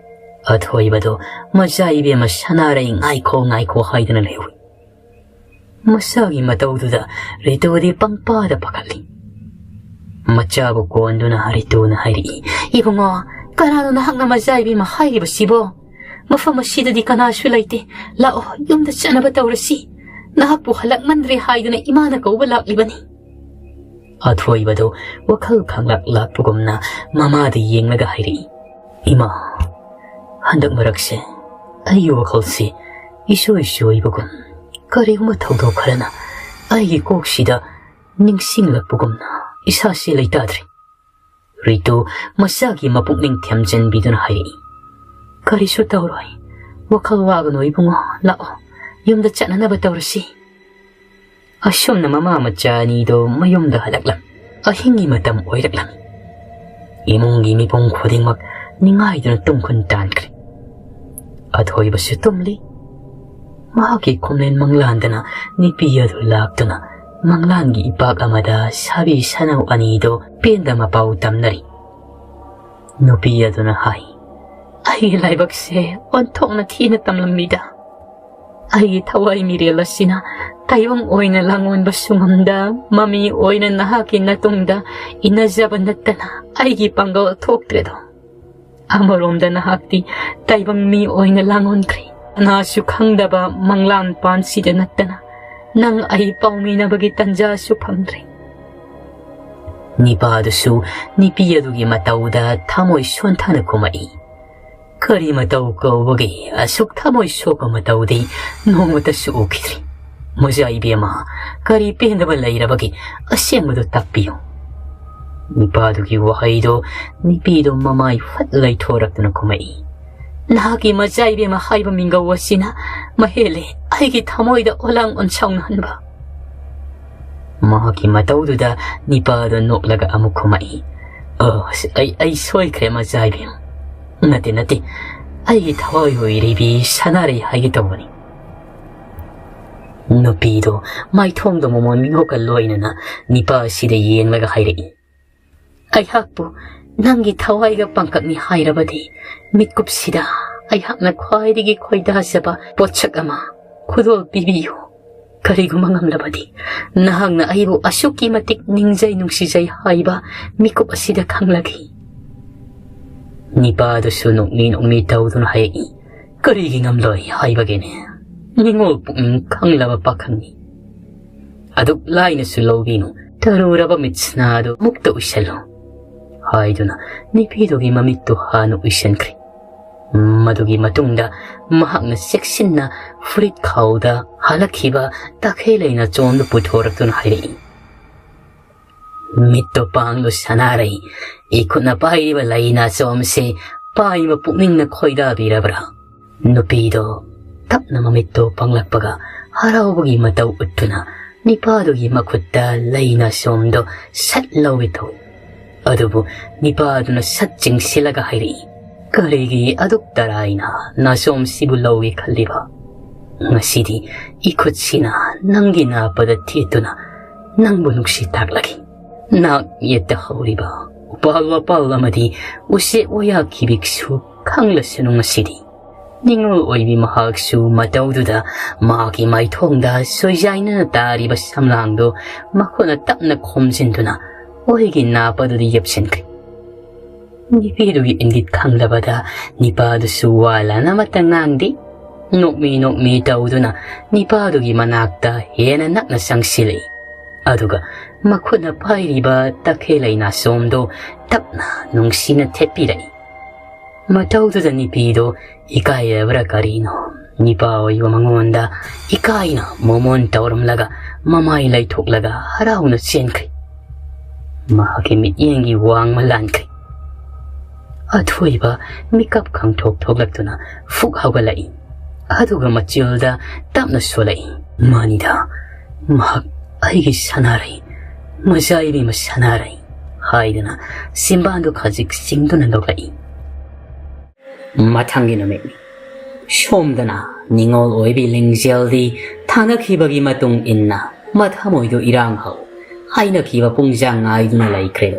ꯑꯊꯣꯏꯕꯗꯣ ꯃꯆꯥ ꯏꯕꯦꯝꯃ ꯁꯅꯥꯔꯩ ꯉꯥꯏꯈꯣ ꯉꯥꯏꯈꯣ ꯍꯥꯏꯗꯨꯅ ꯂꯩꯍꯧꯏ꯫ ꯃꯁꯥꯒꯤ ꯃꯇꯧꯗꯨꯗ ꯔꯤꯇꯨꯗꯤ ꯄꯪꯄꯥꯗ ꯄꯥꯈꯠꯂꯤ꯫ ꯃꯆꯥꯕꯨ ꯀꯣꯟꯗꯨꯅ ꯔꯤꯇꯨꯅ ꯍꯥꯏꯔꯛꯏ, "ꯏꯕꯨꯡꯉꯣ, ꯀꯅꯥꯅꯣ ꯅꯍꯥꯛꯅ ꯃꯆꯥ ꯏꯕꯦꯝꯃ ꯍꯥꯏꯔꯤꯕꯁꯤꯕꯣ? ꯃꯐꯝ ꯑꯁꯤꯗꯗꯤ ꯀꯅꯥꯁꯨ ꯂꯩꯇꯦ꯫ ꯂꯥꯛꯑꯣ, ꯌꯨꯝꯗ ꯆꯠꯅꯕ ꯇꯧꯔꯁꯤ꯫ ꯅꯍꯥꯛꯄꯨ ꯍꯜꯂꯛꯃꯟꯗ꯭ꯔꯦ ꯍꯥꯏꯗꯨꯅ ꯏꯃꯥꯅ ꯀꯧꯕ ꯂꯥꯛꯂꯤꯕꯅꯤ꯫" ꯑꯊꯣꯏꯕꯗꯨ ꯋꯥꯈꯜ ꯈꯪꯂꯥꯛ ꯂꯥꯛꯄꯒꯨꯝꯅ ꯃꯃꯥꯗ ꯌꯦꯡꯂꯒ ꯍꯥꯏꯔꯛꯏ, "ꯏꯃꯥ, ꯍꯟꯗꯛ ꯃꯔꯛꯁꯦ ꯑꯩꯒꯤ ꯋꯥꯈꯜꯁꯤ ꯏꯆꯣꯏ ꯆꯣꯏꯕꯒꯨꯝ, ꯀꯔꯤꯒꯨꯝꯕ ꯊꯧꯗꯣꯛ ꯈꯔꯅ ꯑꯩꯒꯤ ꯀꯣꯛꯁꯤꯗ ꯅꯤꯡꯁꯤꯡꯂꯛꯄꯒꯨꯝꯅ ꯏꯁꯥꯁꯤ ꯂꯩꯇꯥꯗ꯭ꯔꯦ꯫" ꯔꯤꯇꯨ ꯃꯆꯥꯒꯤ ꯃꯄꯨꯛꯅꯤꯡ ꯊꯦꯝꯖꯤꯟꯕꯤꯗꯨꯅ ꯍꯥꯏꯔꯛꯏ, "ꯀꯔꯤꯁꯨ ꯇꯧꯔꯣꯏ, ꯋꯥꯈꯜ ꯋꯥꯒꯅꯨ ꯏꯕꯨꯡꯉꯣ, ꯂꯥꯛꯑꯣ, ꯌꯨꯝꯗ ꯆꯠꯅꯅꯕ ꯇꯧꯔꯁꯤ꯫" ꯑꯁꯨꯝꯅ ꯃꯃꯥ ꯃꯆꯥ ꯑꯅꯤꯗꯣ ꯃꯌꯨꯝꯗ ꯍꯜꯂꯛꯂꯝꯃꯤ꯫ ꯑꯍꯤꯡꯒꯤ ꯃꯇꯝ ꯑꯣꯏꯔꯛꯂꯝꯃꯤ꯫ ꯏꯃꯨꯡꯒꯤ ꯃꯤꯄꯨꯝ ꯈꯨꯗꯤꯡꯃꯛ ꯅꯤꯡꯉꯥꯏꯗꯨꯅ ꯇꯨꯝꯈꯨꯟ ꯇꯥꯟꯈ꯭ꯔꯦ꯫ ꯑꯊꯣꯏꯕꯁꯨ ꯇꯨꯝꯂꯤ꯫ ꯃꯍꯥꯛꯀꯤ ꯈꯣꯝꯂꯦꯟ ꯃꯪꯂꯥꯟꯗꯅ ꯅꯨꯄꯤ ꯑꯗꯨ ꯂꯥꯛꯇꯨꯅ ꯃꯪꯂꯥꯟꯒꯤ ꯏꯄꯥꯛ ꯑꯃꯗ ꯁꯥꯕꯤ ꯁꯅꯧ ꯑꯅꯤꯗꯣ ꯄꯦꯟꯗ ꯃꯄꯥꯎ ꯇꯝꯅꯔꯤ꯫ ꯅꯨꯄꯤ ꯑꯗꯨꯅ ꯍꯥꯏ, "ꯑꯩꯒꯤ ꯂꯥꯏꯕꯛꯁꯦ ꯑꯣꯟꯊꯣꯛꯅ ꯊꯤꯅ ꯇꯝꯂꯝꯃꯤꯗ꯫ ꯑꯩꯒꯤ ꯊꯋꯥꯏ ꯃꯤꯔꯦꯜ ꯑꯁꯤꯅ ꯇꯥꯏꯕꯪ ꯑꯣꯏꯅ ꯂꯥꯡꯑꯣꯟꯕꯁꯨ ꯉꯝꯗ, ꯃꯃꯤ ꯑꯣꯏꯅ ꯅꯍꯥꯛꯀꯤ ꯅꯇꯨꯡꯗ ꯏꯟꯅꯖꯕ ꯅꯠꯇꯅ ꯑꯩꯒꯤ ꯄꯥꯡꯒꯜ ꯊꯣꯛꯇ꯭ꯔꯦꯗꯣ꯫ ꯑꯃꯔꯣꯝꯗ ꯅꯍꯥꯛꯇꯤ ꯇꯥꯏꯕꯪ ꯃꯤ ꯑꯣꯏꯅ ꯂꯥꯡꯑꯣꯟꯈ꯭ꯔꯦ꯫ ꯀꯅꯥꯁꯨ ꯈꯪꯗꯕ ꯃꯪꯂꯥꯟ ꯄꯥꯟꯁꯤꯗ ꯅꯠꯇꯅ ꯅꯪ ꯑꯩ ꯄꯥꯎꯃꯤꯅꯕꯒꯤ ꯇꯟꯖꯥꯁꯨ ꯐꯪꯗ꯭ꯔꯦ꯫" ꯅꯤꯄꯥꯗꯨꯁꯨ ꯅꯨꯄꯤ ꯑꯗꯨꯒꯤ ꯃꯇꯧꯗ ꯊꯃꯣꯏ ꯁꯣꯟꯊꯅ ꯈꯨꯝꯃꯛꯏ꯫ "ꯀꯔꯤ ꯃꯇꯧ ꯀꯧꯕꯒꯦ? ꯑꯁꯨꯛ ꯊꯃꯣꯏ ꯁꯣꯛꯄ ꯃꯇꯧꯗꯤ ꯅꯣꯡꯃꯇꯁꯨ ꯎꯈꯤꯗ꯭ꯔꯤ꯫ ꯃꯖꯥ ꯏꯕꯦꯝꯃ, ꯀꯔꯤ ꯄꯦꯟꯗꯕ ꯂꯩꯔꯕꯒꯦ? ꯑꯁꯦꯡꯕꯗꯨ ꯇꯥꯛꯄꯤꯌꯨ꯫" ꯅꯨꯄꯥꯗꯨꯒꯤ ꯋꯥꯍꯩꯗꯣ ꯅꯨꯄꯤꯗꯣ ꯃꯃꯥꯏ ꯐꯠ ꯂꯩꯊꯣꯔꯛꯇꯨꯅ ꯈꯨꯝꯃꯛꯏ꯫ "ꯅꯍꯥꯛꯀꯤ ꯃꯆꯥ ꯏꯕꯦꯝꯃ ꯍꯥꯏꯕ ꯃꯤꯡꯒꯧ ꯑꯁꯤꯅ ꯃꯍꯦꯜꯂꯦ ꯑꯩꯒꯤ ꯊꯃꯣꯏꯗ ꯑꯣꯂꯥꯡ ꯑꯣꯟꯁꯥꯎꯅꯍꯟꯕ꯫" ꯃꯍꯥꯛꯀꯤ ꯃꯇꯧꯗꯨꯗ ꯅꯤꯄꯥꯗꯣ ꯅꯣꯛꯂꯒ ꯑꯃꯨꯛ ꯈꯨꯝꯃꯛꯏ, "ꯑꯣ, ꯑꯩ, ꯑꯩ ꯁꯣꯏꯈ꯭ꯔꯦ ꯃꯆꯥ ꯏꯕꯦꯝꯃ꯫ ꯅꯠꯇꯦ, ꯅꯠꯇꯦ, ꯑꯩꯒꯤ ꯊꯋꯥꯏ ꯑꯣꯏꯔꯤꯕꯤ ꯁꯅꯥꯔꯩ ꯍꯥꯏꯒꯦ ꯇꯧꯕꯅꯤ꯫" ꯅꯨꯄꯤꯗꯣ ꯃꯥꯏꯊꯣꯡꯗ ꯃꯃꯣꯟ ꯃꯤꯅꯣꯛꯀ ꯂꯣꯏꯅꯅ ꯅꯤꯄꯥ ꯑꯁꯤꯗ ꯌꯦꯡꯂꯒ ꯍꯥꯏꯔꯛꯏ, "ꯑꯩꯍꯥꯛꯄꯨ ꯅꯪꯒꯤ ꯊꯋꯥꯏꯒ ꯄꯥꯡꯀꯛꯅꯤ ꯍꯥꯏꯔꯕꯗꯤ ꯃꯤꯠꯀꯨꯞꯁꯤꯗ ꯑꯩꯍꯥꯛꯅ ꯈ꯭ꯋꯥꯏꯗꯒꯤ ꯈꯣꯏꯗꯥꯖꯕ ꯄꯣꯠꯁꯛ ꯑꯃ ꯈꯨꯗꯣꯜ ꯄꯤꯕꯤꯌꯨ꯫ ꯀꯔꯤꯒꯨꯝꯕ ꯉꯝꯂꯕꯗꯤ ꯅꯍꯥꯛꯅ ꯑꯩꯕꯨ ꯑꯁꯨꯛꯀꯤ ꯃꯇꯤꯛ ꯅꯤꯡꯖꯩ ꯅꯨꯡꯁꯤꯖꯩ ꯍꯥꯏꯕ ꯃꯤꯀꯨꯞ ꯑꯁꯤꯗ ꯈꯪꯂꯒꯦ꯫" ꯅꯤꯄꯥꯗꯨꯁꯨ ꯅꯣꯛꯃꯤ ꯅꯣꯛꯃꯤ ꯇꯧꯗꯨꯅ ꯍꯥꯏꯔꯛꯏ, "ꯀꯔꯤꯒꯤ ꯉꯝꯂꯣꯏ ꯍꯥꯏꯕꯒꯦꯅꯦ? ꯅꯤꯉꯣꯜ ꯄꯨꯛꯅꯤꯡ ꯈꯪꯂꯕ ꯄꯥꯈꯪꯅꯤ꯫ ꯑꯗꯨꯛ ꯂꯥꯏꯅꯁꯨ ꯂꯧꯕꯤꯅꯨ, ꯇꯔꯨꯔꯕ ꯃꯤꯠꯁꯅꯥꯗꯨ ꯃꯨꯛꯇ ꯎꯏꯁꯜꯂꯨ" ꯍꯥꯏꯗꯨꯅ ꯅꯨꯄꯤꯗꯨꯒꯤ ꯃꯃꯤꯠꯇꯨ ꯍꯥꯟꯅ ꯎꯏꯁꯟꯈ꯭ꯔꯦ꯫ ꯃꯗꯨꯒꯤ ꯃꯇꯨꯡꯗ ꯃꯍꯥꯛꯅ ꯆꯦꯛꯁꯤꯟꯅ ꯐꯨꯔꯤꯠ ꯈꯥꯎꯗ ꯍꯥꯜꯂꯛꯈꯤꯕ ꯇꯈꯦꯜ ꯂꯩꯅꯥꯆꯣꯝꯗꯨ ꯄꯨꯊꯣꯔꯛꯇꯨꯅ ꯍꯥꯏꯔꯛꯏ, "ꯃꯤꯠꯇꯣ ꯄꯥꯡꯂꯨ ꯁꯅꯥꯔꯩ, ꯏꯈꯨꯠꯅ ꯄꯥꯏꯔꯤꯕ ꯂꯩꯅꯥꯆꯣꯝꯁꯤ ꯄꯥꯏꯕ ꯄꯨꯛꯅꯤꯡꯅ ꯈꯣꯏꯗꯥꯕꯤꯔꯕ꯭ꯔꯥ?" ꯅꯨꯄꯤꯗꯣ ꯇꯞꯅ ꯃꯃꯤꯠꯇꯣ ꯄꯥꯡꯂꯛꯄꯒ ꯍꯔꯥꯎꯕꯒꯤ ꯃꯇꯧ ꯎꯠꯇꯨꯅ ꯅꯤꯄꯥꯗꯨꯒꯤ ꯃꯈꯨꯠꯇ ꯂꯩꯅꯥꯆꯣꯝꯗꯣ ꯁꯠ ꯂꯧꯏ ꯇꯧꯏ꯫ ꯑꯗꯨꯕꯨ ꯅꯤꯄꯥꯗꯨꯅ ꯁꯠ ꯆꯤꯡꯁꯤꯜꯂꯒ ꯍꯥꯏꯔꯛꯏ, "ꯀꯔꯤꯒꯤ ꯑꯗꯨꯛ ꯇꯔꯥꯏꯅ ꯅꯥꯆꯣꯝꯁꯤꯕꯨ ꯂꯧꯏ ꯈꯜꯂꯤꯕ? ꯉꯁꯤꯗꯤ ꯏꯈꯨꯠꯁꯤꯅ ꯅꯪꯒꯤ ꯅꯥꯄꯗ ꯊꯦꯠꯇꯨꯅ ꯅꯪꯕꯨ ꯅꯨꯡꯁꯤ ꯇꯥꯛꯂꯒꯦ꯫ ꯅꯥꯛ ꯌꯦꯠꯇ ꯍꯧꯔꯤꯕ ꯄꯥꯜ ꯋꯥꯄꯥꯜ ꯑꯃꯗꯤ ꯎꯆꯦꯛ ꯋꯥꯌꯥ ꯈꯤꯕꯤꯛꯁꯨ ꯈꯪꯂꯁꯅꯨ ꯉꯁꯤꯗꯤ꯫ ꯅꯤꯡꯉꯣꯜ ꯑꯣꯏꯕꯤ ꯃꯍꯥꯛꯁꯨ ꯃꯇꯧꯗꯨꯗ ꯃꯍꯥꯛꯀꯤ ꯃꯥꯏꯊꯣꯡꯗ ꯁꯣꯏꯖꯥꯏꯅꯅ ꯇꯥꯔꯤꯕ ꯁꯝꯂꯥꯡꯗꯨ ꯃꯈꯨꯠꯅ ꯇꯞꯅ ꯈꯣꯝꯖꯤꯟꯗꯨꯅ ꯑꯣꯏꯒꯤ ꯅꯥꯞ ꯑꯗꯨꯗ ꯌꯦꯞꯁꯤꯟꯈ꯭ꯔꯦ꯫ ꯅꯨꯄꯤꯗꯨꯒꯤ ꯏꯪꯒꯤꯠ ꯈꯪꯂꯕꯗ ꯅꯤꯄꯥꯗꯨꯁꯨ ꯋꯥ ꯂꯥꯟ ꯑꯃꯠꯇ ꯉꯥꯡꯗꯦ꯫ ꯅꯣꯛꯃꯤ ꯅꯣꯛꯃꯤ ꯇꯧꯗꯨꯅ ꯅꯤꯄꯥꯗꯨꯒꯤ ꯃꯅꯥꯛꯇ ꯍꯦꯟꯅ ꯅꯛꯅ ꯆꯪꯁꯤꯜꯂꯛꯏ꯫ ꯑꯗꯨꯒ ꯃꯈꯨꯠꯅ ꯄꯥꯏꯔꯤꯕ ꯇꯈꯦꯜ ꯂꯩ ꯅꯥꯆꯣꯝꯗꯣ ꯇꯞꯅ ꯅꯨꯡꯁꯤꯅ ꯊꯦꯠꯄꯤꯔꯛꯏ꯫ ꯃꯇꯧꯗꯨꯗ ꯅꯨꯄꯤꯗꯣ ꯏꯀꯥꯏꯔꯕ꯭ꯔꯥ ꯀꯔꯤꯅꯣ, ꯅꯤꯄꯥ ꯑꯣꯏꯕ ꯃꯉꯣꯟꯗ ꯏꯀꯥꯏꯅ ꯃꯣꯃꯣꯟ ꯇꯧꯔꯝꯂꯒ ꯃꯃꯥꯏ ꯂꯩꯊꯣꯛꯂꯒ ꯍꯔꯥꯎꯅ ꯆꯦꯟꯈ꯭ꯔꯦ꯫ ꯃꯍꯥꯛꯀꯤ ꯃꯤꯠꯌꯦꯡꯒꯤ ꯋꯥꯡꯃ ꯂꯥꯟꯈ꯭ꯔꯦ꯫ ꯑꯊꯣꯏꯕ ꯃꯤꯀꯞ ꯈꯪꯊꯣꯛ ꯊꯣꯛꯂꯛꯇꯨꯅ ꯐꯨꯛ ꯍꯧꯒꯠꯂꯛꯏ꯫ ꯑꯗꯨꯒ ꯃꯆꯤꯜꯗ ꯇꯞꯅ ꯁꯣꯜꯂꯛꯏ꯫ "ꯃꯥꯅꯤꯗ, ꯃꯍꯥꯛ ꯑꯩꯒꯤ ꯁꯅꯥꯔꯩ, ꯃꯆꯥ ꯏꯕꯦꯝꯃ ꯁꯅꯥꯔꯩ" ꯍꯥꯏꯗꯨꯅ ꯆꯤꯝꯕꯥꯟꯗꯨ ꯈꯖꯤꯛ ꯆꯤꯡꯗꯨꯅ ꯂꯧꯔꯛꯏ꯫ ꯃꯊꯪꯒꯤ ꯅꯨꯃꯤꯠꯅꯤ꯫ ꯁꯣꯝꯗꯅ ꯅꯤꯡꯉꯣꯜ ꯑꯣꯏꯕꯤ ꯂꯤꯡꯖꯦꯜꯗꯤ ꯊꯥꯅꯈꯤꯕꯒꯤ ꯃꯇꯨꯡ ꯏꯟꯅ ꯃꯊꯃꯣꯏꯗꯨ ꯏꯔꯥꯡ ꯍꯧ ꯍꯥꯏꯅꯈꯤꯕ ꯄꯨꯡꯖꯥꯡ ꯉꯥꯏꯗꯨꯅ ꯂꯩꯈ꯭ꯔꯦꯗꯣ꯫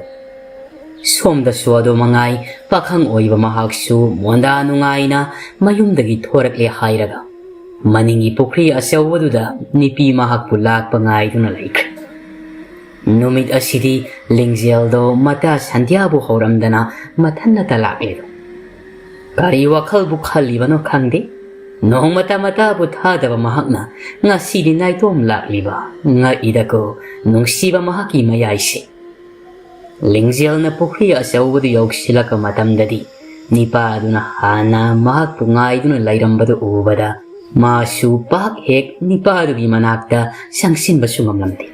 ꯁꯣꯝꯗꯁꯨ ꯑꯗꯨ ꯃꯉꯥꯏ, ꯄꯥꯈꯪ ꯑꯣꯏꯕ ꯃꯍꯥꯛꯁꯨ ꯃꯣꯟꯗꯥ ꯅꯨꯡꯉꯥꯏꯅ ꯃꯌꯨꯝꯗꯒꯤ ꯊꯣꯔꯛꯂꯦ ꯍꯥꯏꯔꯒ ꯃꯅꯤꯡꯒꯤ ꯄꯨꯈ꯭ꯔꯤ ꯑꯆꯧꯕꯗꯨꯗ ꯅꯨꯄꯤ ꯃꯍꯥꯛꯄꯨ ꯂꯥꯛꯄ ꯉꯥꯏꯗꯨꯅ ꯂꯩꯈ꯭ꯔꯦ꯫ ꯅꯨꯃꯤꯠ ꯑꯁꯤꯗꯤ ꯂꯤꯡꯖꯦꯜꯗꯣ ꯃꯇꯥ ꯁꯟꯙ꯭ꯌꯥꯕꯨ ꯍꯧꯔꯝꯗꯅ ꯃꯊꯟꯅꯇ ꯂꯥꯛꯂꯦꯗꯣ꯫ ꯀꯔꯤ ꯋꯥꯈꯜꯕꯨ ꯈꯜꯂꯤꯕꯅꯣ ꯈꯪꯗꯦ꯫ ꯅꯣꯡꯃꯇ ꯃꯇꯥꯕꯨ ꯊꯥꯗꯕ ꯃꯍꯥꯛꯅ ꯉꯁꯤꯗꯤ ꯅꯥꯏꯇꯣꯝ ꯂꯥꯛꯂꯤꯕ ꯉꯛꯏꯗꯀꯣ ꯅꯨꯡꯁꯤꯕ ꯃꯍꯥꯛꯀꯤ ꯃꯌꯥꯏꯁꯦ꯫ ꯂꯤꯡꯖꯦꯜꯅ ꯄꯨꯈ꯭ꯔꯤ ꯑꯆꯧꯕꯗꯨ ꯌꯧꯁꯤꯜꯂꯛꯄ ꯃꯇꯝꯗꯗꯤ ꯅꯤꯄꯥ ꯑꯗꯨꯅ ꯍꯥꯟꯅ ꯃꯍꯥꯛꯄꯨ ꯉꯥꯏꯗꯨꯅ ꯂꯩꯔꯝꯕꯗꯨ ꯎꯕꯗ ꯃꯥꯁꯨ ꯄꯥꯛ ꯍꯦꯛ ꯅꯤꯄꯥꯗꯨꯒꯤ ꯃꯅꯥꯛꯇ ꯆꯪꯁꯤꯟꯕꯁꯨ ꯉꯝꯂꯝꯗꯦ꯫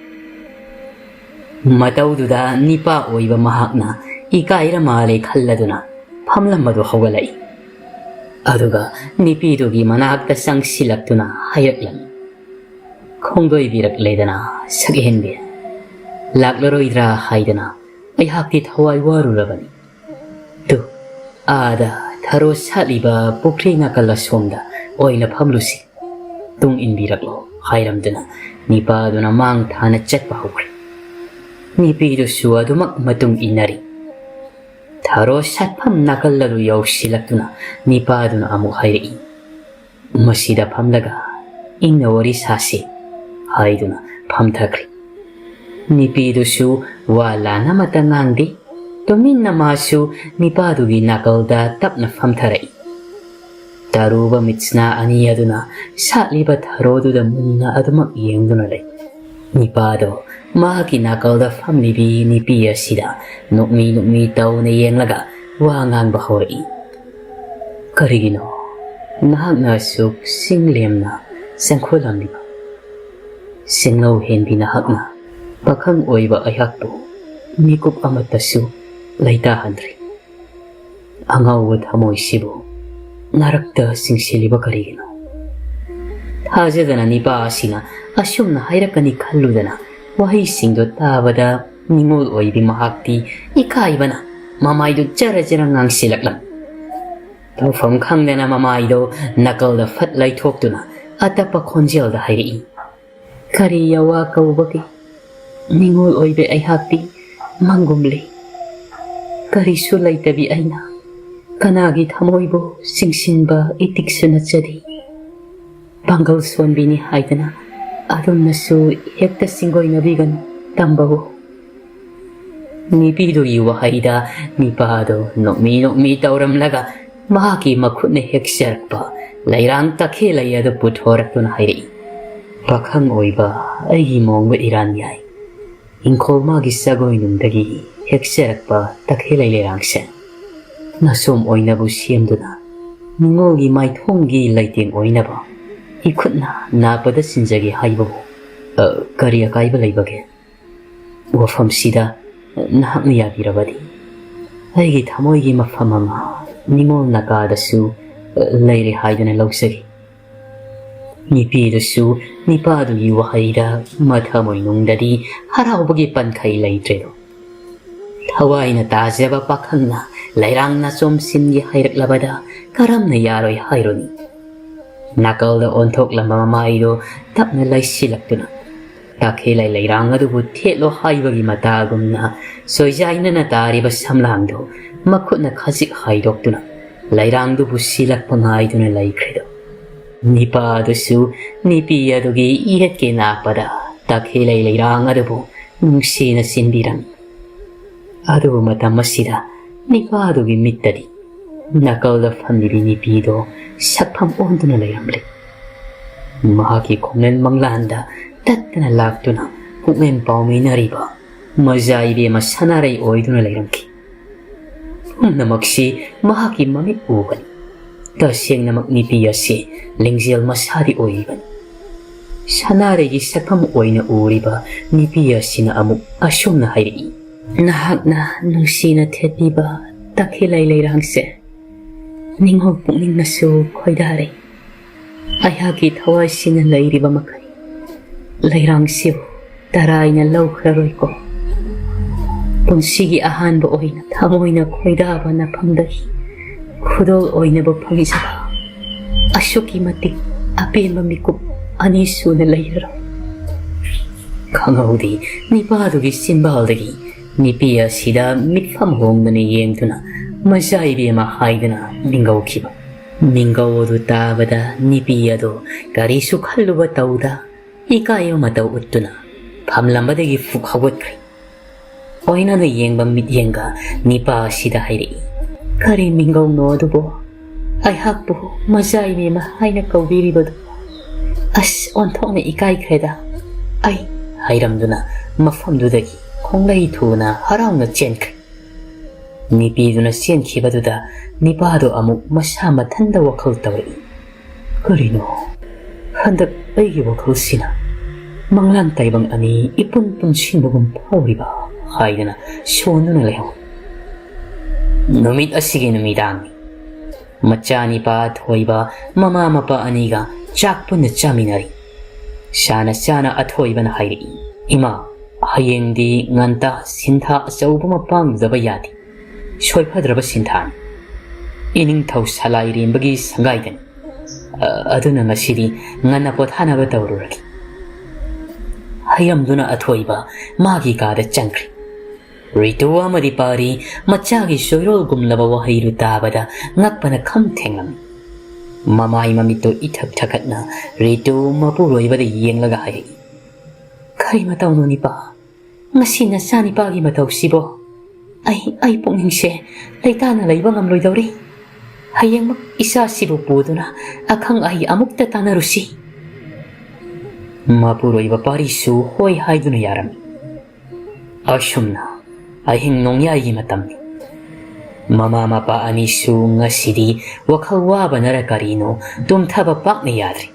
ꯃꯇꯧꯗꯨꯗ ꯅꯤꯄꯥ ꯑꯣꯏꯕ ꯃꯍꯥꯛꯅ ꯏꯀꯥꯏꯔ ꯃꯥꯜꯂꯦ ꯈꯜꯂꯗꯨꯅ ꯐꯝꯂꯝꯕꯗꯨ ꯍꯧꯒꯠꯂꯛꯏ꯫ ꯑꯗꯨꯒ ꯅꯨꯄꯤꯗꯨꯒꯤ ꯃꯅꯥꯛꯇ ꯆꯪꯁꯤꯜꯂꯛꯇꯨꯅ ꯍꯥꯏꯔꯛꯂꯝꯃꯤ, "ꯈꯣꯡꯗꯣꯏꯕꯤꯔꯛꯂꯦꯗꯅ ꯁꯛꯍꯦꯟꯕꯤ, ꯂꯥꯛꯂꯔꯣꯏꯗ꯭ꯔꯥ ꯍꯥꯏꯗꯅ ꯑꯩꯍꯥꯛꯇꯤ ꯊꯋꯥꯏ ꯋꯥꯔꯨꯔꯕꯅꯤ꯫ ꯇꯨ, ꯑꯥꯗ ꯊꯔꯣ ꯁꯥꯠꯂꯤꯕ ꯄꯨꯈ꯭ꯔꯤ ꯅꯥꯀꯜ ꯑꯁꯣꯝꯗ ꯑꯣꯏꯅ ꯐꯝꯂꯨꯁꯤ, ꯇꯨꯡ ꯏꯟꯕꯤꯔꯛꯂꯣ" ꯍꯥꯏꯔꯝꯗꯨꯅ ꯅꯤꯄꯥꯗꯨꯅ ꯃꯥꯡ ꯊꯥꯅ ꯆꯠꯄ ꯍꯧꯈ꯭ꯔꯦ꯫ ꯅꯨꯄꯤꯗꯨꯁꯨ ꯑꯗꯨꯃꯛ ꯃꯇꯨꯡ ꯏꯟꯅꯔꯤ꯫ ꯊꯔꯣ ꯁꯥꯠꯐꯝ ꯅꯥꯀꯜ ꯑꯗꯨ ꯌꯧꯁꯤꯜꯂꯛꯇꯨꯅ ꯅꯤꯄꯥꯗꯨꯅ ꯑꯃꯨꯛ ꯍꯥꯏꯔꯛꯏ꯫ "ꯃꯁꯤꯗ ꯐꯝꯂꯒ ꯏꯪꯅ ꯋꯥꯔꯤ ꯁꯥꯁꯤ" ꯍꯥꯏꯗꯨꯅ ꯐꯝꯊꯈ꯭ꯔꯦ꯫ ꯅꯤꯄꯤꯗꯨꯁꯨ ꯋꯥ ꯂꯥꯟ ꯑꯃꯠꯇ ꯉꯥꯡꯗꯦ꯫ ꯇꯨꯃꯤꯟꯅ ꯃꯥꯁꯨ ꯅꯤꯄꯥꯗꯨꯒꯤ ꯅꯥꯀꯜꯗ ꯇꯞꯅ ꯐꯝꯊꯔꯛꯏ꯫ ꯇꯔꯨꯕ ꯃꯤꯠꯁꯅꯥ ꯑꯅꯤ ꯑꯗꯨꯅ ꯁꯥꯠꯂꯤꯕ ꯊꯔꯣꯗꯨꯗ ꯃꯨꯟꯅ ꯑꯗꯨꯃꯛ ꯌꯦꯡꯗꯨꯅ ꯂꯩ꯫ ꯅꯤꯄꯥꯗꯣ ꯃꯍꯥꯛꯀꯤ ꯅꯥꯀꯜꯗ ꯐꯝꯂꯤꯕꯤ ꯅꯤꯄꯤ ꯑꯁꯤꯗ ꯅꯣꯛꯃꯤ ꯅꯣꯛꯃꯤ ꯇꯧꯅ ꯌꯦꯡꯂꯒ ꯋꯥ ꯉꯥꯡꯕ ꯍꯧꯔꯛꯏ꯫ "ꯀꯔꯤꯒꯤꯅꯣ ꯅꯍꯥꯛꯅ ꯑꯁꯨꯛ ꯆꯤꯡꯂꯦꯝꯅ ꯆꯪꯈꯣꯜꯂꯝꯂꯤꯕ? ꯁꯤꯡꯅꯧ ꯍꯦꯟꯕꯤ ꯅꯍꯥꯛꯅ ꯄꯥꯈꯪ ꯑꯣꯏꯕ ꯑꯩꯍꯥꯛꯄꯨ ꯃꯤꯀꯨꯞ ꯑꯃꯠꯇꯁꯨ ꯂꯩꯇꯥꯍꯟꯗ꯭ꯔꯤ꯫ ꯑꯉꯥꯎꯕ ꯊꯃꯣꯏꯁꯤꯕꯨ ꯅꯥꯔꯛꯇ ꯆꯤꯡꯁꯤꯜꯂꯤꯕ ꯀꯔꯤꯒꯤꯅꯣ?" ꯊꯥꯖꯗꯅ ꯅꯤꯄꯥ ꯑꯁꯤꯅ ꯑꯁꯨꯝꯅ ꯍꯥꯏꯔꯛꯀꯅꯤ ꯈꯜꯂꯨꯗꯅ ꯋꯥꯍꯩꯁꯤꯡꯗꯣ ꯇꯥꯕꯗ ꯅꯤꯉꯣꯜ ꯑꯣꯏꯕꯤ ꯃꯍꯥꯛꯇꯤ ꯏꯀꯥꯏꯕꯅ ꯃꯃꯥꯏꯗꯨ ꯖꯔ ꯖꯔ ꯉꯥꯡꯁꯤꯜꯂꯛꯂꯝꯃꯤ꯫ ꯇꯧꯐꯝ ꯈꯪꯗꯅ ꯃꯃꯥꯏꯗꯣ ꯅꯥꯀꯜꯗ ꯐꯠ ꯂꯩꯊꯣꯛꯇꯨꯅ ꯑꯇꯞꯄ ꯈꯣꯟꯖꯦꯜꯗ ꯍꯥꯏꯔꯛꯏ꯫ "ꯀꯔꯤ ꯌꯥꯋꯥ ꯀꯧꯕꯒꯦ? ꯅꯤꯉꯣꯜ ꯑꯣꯏꯕꯤ ꯑꯩꯍꯥꯛꯇꯤ ꯃꯪꯒꯨꯝꯂꯤ꯫ ꯀꯔꯤꯁꯨ ꯂꯩꯇꯕꯤ ꯑꯩꯅ ꯀꯅꯥꯒꯤ ꯊꯃꯣꯏꯕꯨ ꯆꯤꯡꯁꯤꯟꯕ ꯏꯇꯤꯛꯁꯨ ꯅꯠꯆꯗꯦ꯫ ꯄꯥꯡꯒꯜ ꯁꯣꯟꯕꯤꯅꯤ ꯍꯥꯏꯗꯅ ꯑꯗꯣꯝꯅꯁꯨ ꯍꯦꯛꯇ ꯆꯤꯡꯒꯣꯏꯅꯕꯤꯒꯅꯨ ꯇꯝꯕꯕꯨ꯫" ꯅꯤꯄꯤꯗꯨꯒꯤ ꯋꯥꯍꯩꯗ ꯅꯤꯄꯥꯗꯨ ꯅꯣꯛꯃꯤ ꯅꯣꯛꯃꯤ ꯇꯧꯔꯝꯂꯒ ꯃꯍꯥꯛꯀꯤ ꯃꯈꯨꯠꯅ ꯍꯦꯛꯆꯔꯛꯄ ꯂꯩꯔꯥꯡ ꯇꯈꯦꯜꯂꯩ ꯑꯗꯨ ꯄꯨꯊꯣꯔꯛꯇꯨꯅ ꯍꯥꯏꯔꯛꯏ꯫ "ꯄꯥꯈꯪ ꯑꯣꯏꯕ ꯑꯩꯒꯤ ꯃꯣꯡꯕ ꯏꯔꯥꯟ ꯌꯥꯏ, ꯏꯪꯈꯣꯜ ꯃꯥꯒꯤ ꯁꯒꯣꯏꯅꯨꯡꯗꯒꯤ ꯍꯦꯛꯆꯔꯛꯄ ꯇꯈꯦꯜꯂꯩ ꯂꯩꯔꯥꯡꯁꯦ ꯅꯁꯣꯝ ꯑꯣꯏꯅꯕꯨ ꯁꯦꯝꯗꯨꯅ ꯅꯤꯉꯣꯜꯒꯤ ꯃꯥꯏꯊꯣꯡꯒꯤ ꯂꯩꯇꯦꯡ ꯑꯣꯏꯅꯕ ꯏꯈꯨꯠꯅ ꯅꯥꯞꯄꯗ ꯁꯤꯟꯖꯒꯦ ꯍꯥꯏꯕꯕꯨ, ꯑ, ꯀꯔꯤ ꯑꯀꯥꯏꯕ ꯂꯩꯕꯒꯦ? ꯋꯥꯐꯝꯁꯤꯗ ꯅꯍꯥꯛꯅ ꯌꯥꯕꯤꯔꯕꯗꯤ ꯑꯩꯒꯤ ꯊꯃꯣꯏꯒꯤ ꯃꯐꯝ ꯑꯃ ꯅꯤꯉꯣꯜ ꯅꯥꯀꯥꯗꯁꯨ, ꯑ, ꯂꯩꯔꯦ ꯍꯥꯏꯗꯨꯅ ꯂꯧꯖꯒꯦ꯫" ꯅꯤꯄꯤꯗꯨꯁꯨ ꯅꯤꯄꯥꯗꯨꯒꯤ ꯋꯥꯍꯩꯗ ꯃꯊꯃꯣꯏꯅꯨꯡꯗꯗꯤ ꯍꯔꯥꯎꯕꯒꯤ ꯄꯟꯈꯩ ꯂꯩꯇ꯭ꯔꯦꯗꯣ꯫ ꯊꯋꯥꯏꯅ ꯇꯥꯖꯕ ꯄꯥꯈꯪꯅ ꯂꯩꯔꯥꯡꯅ ꯆꯣꯝꯁꯤꯟꯒꯦ ꯍꯥꯏꯔꯛꯂꯕꯗ ꯀꯔꯝꯅ ꯌꯥꯔꯣꯏ ꯍꯥꯏꯔꯨꯅꯤ? ꯅꯥꯀꯜꯗ ꯑꯣꯟꯊꯣꯛꯂꯝꯕ ꯃꯃꯥꯏꯗꯨ ꯇꯞꯅ ꯂꯩꯁꯤꯜꯂꯛꯇꯨꯅ, ꯇꯥꯈꯦꯂꯩ ꯂꯩꯔꯥꯡ ꯑꯗꯨꯕꯨ ꯊꯦꯠꯂꯣ ꯍꯥꯏꯕꯒꯤ ꯃꯇꯥꯒꯨꯝꯅ ꯁꯣꯏꯖꯥꯏꯅꯅ ꯇꯥꯔꯤꯕ ꯁꯝꯂꯥꯡꯗꯨ ꯃꯈꯨꯠꯅ ꯈꯖꯤꯛ ꯍꯥꯏꯗꯣꯛꯇꯨꯅ ꯂꯩꯔꯥꯡꯗꯨꯕꯨ ꯁꯤꯜꯂꯛꯄ ꯉꯥꯏꯗꯨꯅ ꯂꯩꯈ꯭ꯔꯦꯗꯣ꯫ ꯅꯤꯄꯥ ꯑꯗꯨꯁꯨ ꯅꯤꯄꯤ ꯑꯗꯨꯒꯤ ꯏꯍꯠꯀꯤ ꯅꯥꯛꯄꯗ ꯇꯥꯈꯦꯂꯩ ꯂꯩꯔꯥꯡ ꯑꯗꯨꯕꯨ ꯅꯨꯡꯁꯤꯅ ꯁꯤꯟꯕꯤꯔꯝꯃꯤ꯫ ꯑꯗꯨꯕꯨ ꯃꯇꯝ ꯑꯁꯤꯗ ꯅꯤꯄꯥꯗꯨꯒꯤ ꯃꯤꯠꯇꯗꯤ ꯅꯥꯀꯜꯗ ꯐꯝꯂꯤꯕꯤ ꯅꯤꯄꯤꯗꯣ ꯁꯛꯐꯝ ꯑꯣꯟꯗꯨꯅ ꯂꯩꯔꯝꯂꯦ꯫ ꯃꯍꯥꯛꯀꯤ ꯈꯣꯡꯅꯦꯜ ꯃꯪꯂꯥꯟꯗ ꯇꯠꯇꯅ ꯂꯥꯛꯇꯨꯅ ꯄꯨꯛꯃꯦꯟ ꯄꯥꯎꯃꯤꯅꯔꯤꯕ ꯃꯖꯥ ꯏꯕꯦꯝꯃ ꯁꯅꯥꯔꯩ ꯑꯣꯏꯗꯨꯅ ꯂꯩꯔꯝꯈꯤ꯫ ꯄꯨꯝꯅꯃꯛꯁꯤ ꯃꯍꯥꯛꯀꯤ ꯃꯃꯤꯠ ꯎꯕꯅꯤ꯫ ꯇꯁꯦꯡꯅꯃꯛ ꯅꯤꯄꯤ ꯑꯁꯤ ꯂꯤꯡꯖꯦꯜ ꯃꯁꯥꯗꯤ ꯑꯣꯏꯔꯤꯕꯅꯤ꯫ ꯁꯅꯥꯔꯩꯒꯤ ꯁꯛꯐꯝ ꯑꯣꯏꯅ ꯎꯔꯤꯕ ꯅꯤꯄꯤ ꯑꯁꯤꯅ ꯑꯃꯨꯛ ꯑꯁꯨꯝꯅ ꯍꯥꯏꯔꯛꯏ꯫ ꯅꯍꯥꯛꯅ ꯅꯨꯡꯁꯤꯅ ꯊꯦꯠꯄꯤꯕ ꯇꯈꯦꯂꯩ ꯂꯩꯔꯥꯡꯁꯦ ꯅꯤꯡꯉꯣꯜ ꯄꯨꯛꯅꯤꯡꯅꯁꯨ ꯈꯣꯏꯗꯥꯔꯦ꯫ ꯑꯩꯍꯥꯛꯀꯤ ꯊꯋꯥꯏꯁꯤꯅ ꯂꯩꯔꯤꯕ ꯃꯈꯩ ꯂꯩꯔꯥꯡꯁꯤꯕꯨ ꯇꯔꯥꯏꯅ ꯂꯧꯈ꯭ꯔꯔꯣꯏꯀꯣ꯫ ꯄꯨꯟꯁꯤꯒꯤ ꯑꯍꯥꯟꯕ ꯑꯣꯏꯅ ꯊꯃꯣꯏꯅ ꯈꯣꯏꯗꯥꯕ ꯅꯐꯝꯗꯒꯤ ꯈꯨꯗꯣꯜ ꯑꯣꯏꯅꯕꯨ ꯐꯪꯖꯕ ꯑꯁꯨꯛꯀꯤ ꯃꯇꯤꯛ ꯑꯄꯦꯟꯕ ꯃꯤꯀꯨꯞ ꯑꯅꯤ ꯁꯨꯅ ꯂꯩꯔꯔꯣꯏ꯫ ꯈꯪꯍꯧꯗꯦ, ꯅꯤꯄꯥꯗꯨꯒꯤ ꯆꯤꯟꯕꯥꯜꯗꯒꯤ ꯅꯤꯄꯤ ꯑꯁꯤꯗ ꯃꯤꯠꯐꯝ ꯍꯣꯡꯗꯅ ꯌꯦꯡꯗꯨꯅ ꯃꯆꯥ ꯏꯕꯦꯝꯃ ꯍꯥꯏꯗꯨꯅ ꯃꯤꯡꯒꯧꯈꯤꯕ꯫ ꯃꯤꯡꯒꯧ ꯑꯗꯨ ꯇꯥꯕꯗ ꯅꯤꯄꯤ ꯑꯗꯨ ꯀꯔꯤꯁꯨ ꯈꯜꯂꯨꯕ ꯇꯧꯗ ꯏꯀꯥꯏꯕ ꯃꯇꯧ ꯎꯠꯇꯨꯅ ꯐꯝꯂꯝꯕꯗꯒꯤ ꯐꯨꯛ ꯍꯧꯒꯠꯈ꯭ꯔꯦ꯫ ꯑꯣꯏꯅꯗ ꯌꯦꯡꯕ ꯃꯤꯠꯌꯦꯡꯒ ꯅꯤꯄꯥ ꯑꯁꯤꯗ ꯍꯥꯏꯔꯛꯏ, "ꯀꯔꯤ ꯃꯤꯡꯒꯧꯅꯣ ꯑꯗꯨꯕꯨ? ꯑꯩꯍꯥꯛꯄꯨ ꯃꯆꯥ ꯏꯕꯦꯝꯃ ꯍꯥꯏꯅ ꯀꯧꯕꯤꯔꯤꯕꯗꯨ? ꯑꯁ, ꯑꯣꯟꯊꯣꯛꯅ ꯏꯀꯥꯏꯈ꯭ꯔꯦꯗ ꯑꯩ!" ꯍꯥꯏꯔꯝꯗꯨꯅ ꯃꯐꯝꯗꯨꯗꯒꯤ ꯈꯣꯡꯂꯩ ꯊꯨꯅ ꯍꯔꯥꯎꯅ ꯆꯦꯟꯈ꯭ꯔꯦ꯫ ꯅꯤꯄꯤꯗꯨꯅ ꯆꯦꯟꯈꯤꯕꯗꯨꯗ ꯅꯤꯄꯥꯗꯨ ꯑꯃꯨꯛ ꯃꯁꯥ ꯃꯊꯟꯇ ꯋꯥꯈꯜ ꯇꯧꯔꯛꯏ, "ꯀꯔꯤꯅꯣ ꯍꯟꯗꯛ ꯑꯩꯒꯤ ꯋꯥꯈꯜꯁꯤꯅ ꯃꯪꯂꯥꯟ ꯇꯥꯏꯕꯪ ꯑꯅꯤ ꯏꯄꯨꯟ ꯄꯨꯟꯁꯤꯟꯕꯒꯨꯝ ꯐꯥꯎꯔꯤꯕ?" ꯍꯥꯏꯗꯅ ꯁꯣꯟꯗꯨꯅ ꯂꯩꯍꯧꯏ꯫ ꯅꯨꯃꯤꯠ ꯑꯁꯤꯒꯤ ꯅꯨꯃꯤꯗꯥꯡꯅꯤ꯫ ꯃꯆꯥꯅꯤꯄꯥ ꯑꯊꯣꯏꯕ ꯃꯃꯥ ꯃꯄꯥ ꯑꯅꯤꯒ ꯆꯥꯛ ꯄꯨꯟꯅ ꯆꯥꯃꯤꯟꯅꯔꯤ꯫ ꯆꯥꯅ ꯆꯥꯅ ꯑꯊꯣꯏꯕꯅ ꯍꯥꯏꯔꯛꯏ, "ꯏꯃꯥ, ꯍꯌꯦꯡꯗꯤ ꯉꯟꯇꯥ ꯁꯤꯟꯊꯥ ꯑꯆꯧꯕ ꯑꯃ ꯄꯥꯡꯗꯕ ꯌꯥꯗꯦ꯫ ꯁꯣꯏꯐꯗ꯭ꯔꯕ ꯁꯤꯟꯊꯥꯅꯤ꯫ ꯏꯅꯤꯡꯊꯧ ꯁꯂꯥꯏꯔꯦꯝꯕꯒꯤ ꯁꯪꯒꯥꯏꯗꯅꯤ꯫ ꯑ-, ꯑꯗꯨꯅ ꯉꯁꯤꯗꯤ ꯉꯟꯅ ꯄꯣꯊꯥꯅꯕ ꯇꯧꯔꯨꯔꯒꯦ꯫" ꯍꯩꯔꯝꯗꯨꯅ ꯑꯊꯣꯏꯕ ꯃꯥꯒꯤ ꯀꯥꯗ ꯆꯪꯈ꯭ꯔꯤ꯫ ꯔꯤꯇꯨ ꯑꯃꯗꯤ ꯄꯥꯔꯤ ꯃꯆꯥꯒꯤ ꯁꯣꯏꯔꯣꯜꯒꯨꯝꯂꯕ ꯋꯥꯍꯩꯗꯨ ꯇꯥꯕꯗ ꯉꯛꯄꯅ ꯈꯝ ꯊꯦꯡꯂꯝꯃꯤ꯫ ꯃꯃꯥꯏ ꯃꯃꯤꯠꯇꯨ ꯏꯊꯛ ꯊꯛꯀꯠꯅ ꯔꯤꯇꯨ ꯃꯄꯨꯔꯣꯏꯕꯗ ꯌꯦꯡꯂꯒ ꯍꯥꯏꯔꯛꯏ, "ꯀꯔꯤ ꯃꯇꯧꯅꯣ ꯅꯤꯄꯥ? ꯉꯁꯤ ꯅꯆꯥꯅꯤꯄꯥꯒꯤ ꯃꯇꯧꯁꯤꯕꯣ? ꯑꯩ, ꯑꯩ ꯄꯨꯛꯅꯤꯡꯁꯦ ꯂꯩꯇꯥꯅ ꯂꯩꯕ ꯉꯝꯂꯣꯏꯗꯧꯔꯤ꯫ ꯍꯌꯦꯡꯃꯛ ꯏꯆꯥꯁꯤꯕꯨ ꯄꯨꯗꯨꯅ ꯑꯈꯪ ꯑꯍꯩ ꯑꯃꯨꯛꯇ ꯇꯥꯟꯅꯔꯨꯁꯤ꯫" ꯃꯄꯨꯔꯣꯏꯕ ꯄꯥꯔꯤꯁꯨ ꯍꯣꯏ ꯍꯥꯏꯗꯨꯅ ꯌꯥꯔꯝꯃꯤ꯫ ꯑꯁꯨꯝꯅ ꯑꯍꯤꯡ ꯅꯣꯡꯌꯥꯏꯒꯤ ꯃꯇꯝꯅꯤ꯫ ꯃꯃꯥ ꯃꯄꯥ ꯑꯅꯤꯁꯨ ꯉꯁꯤꯗꯤ ꯋꯥꯈꯜ ꯋꯥꯕꯅꯔ ꯀꯔꯤꯅꯣ ꯇꯨꯝꯊꯕ ꯄꯥꯛꯅ ꯌꯥꯗ꯭ꯔꯤ꯫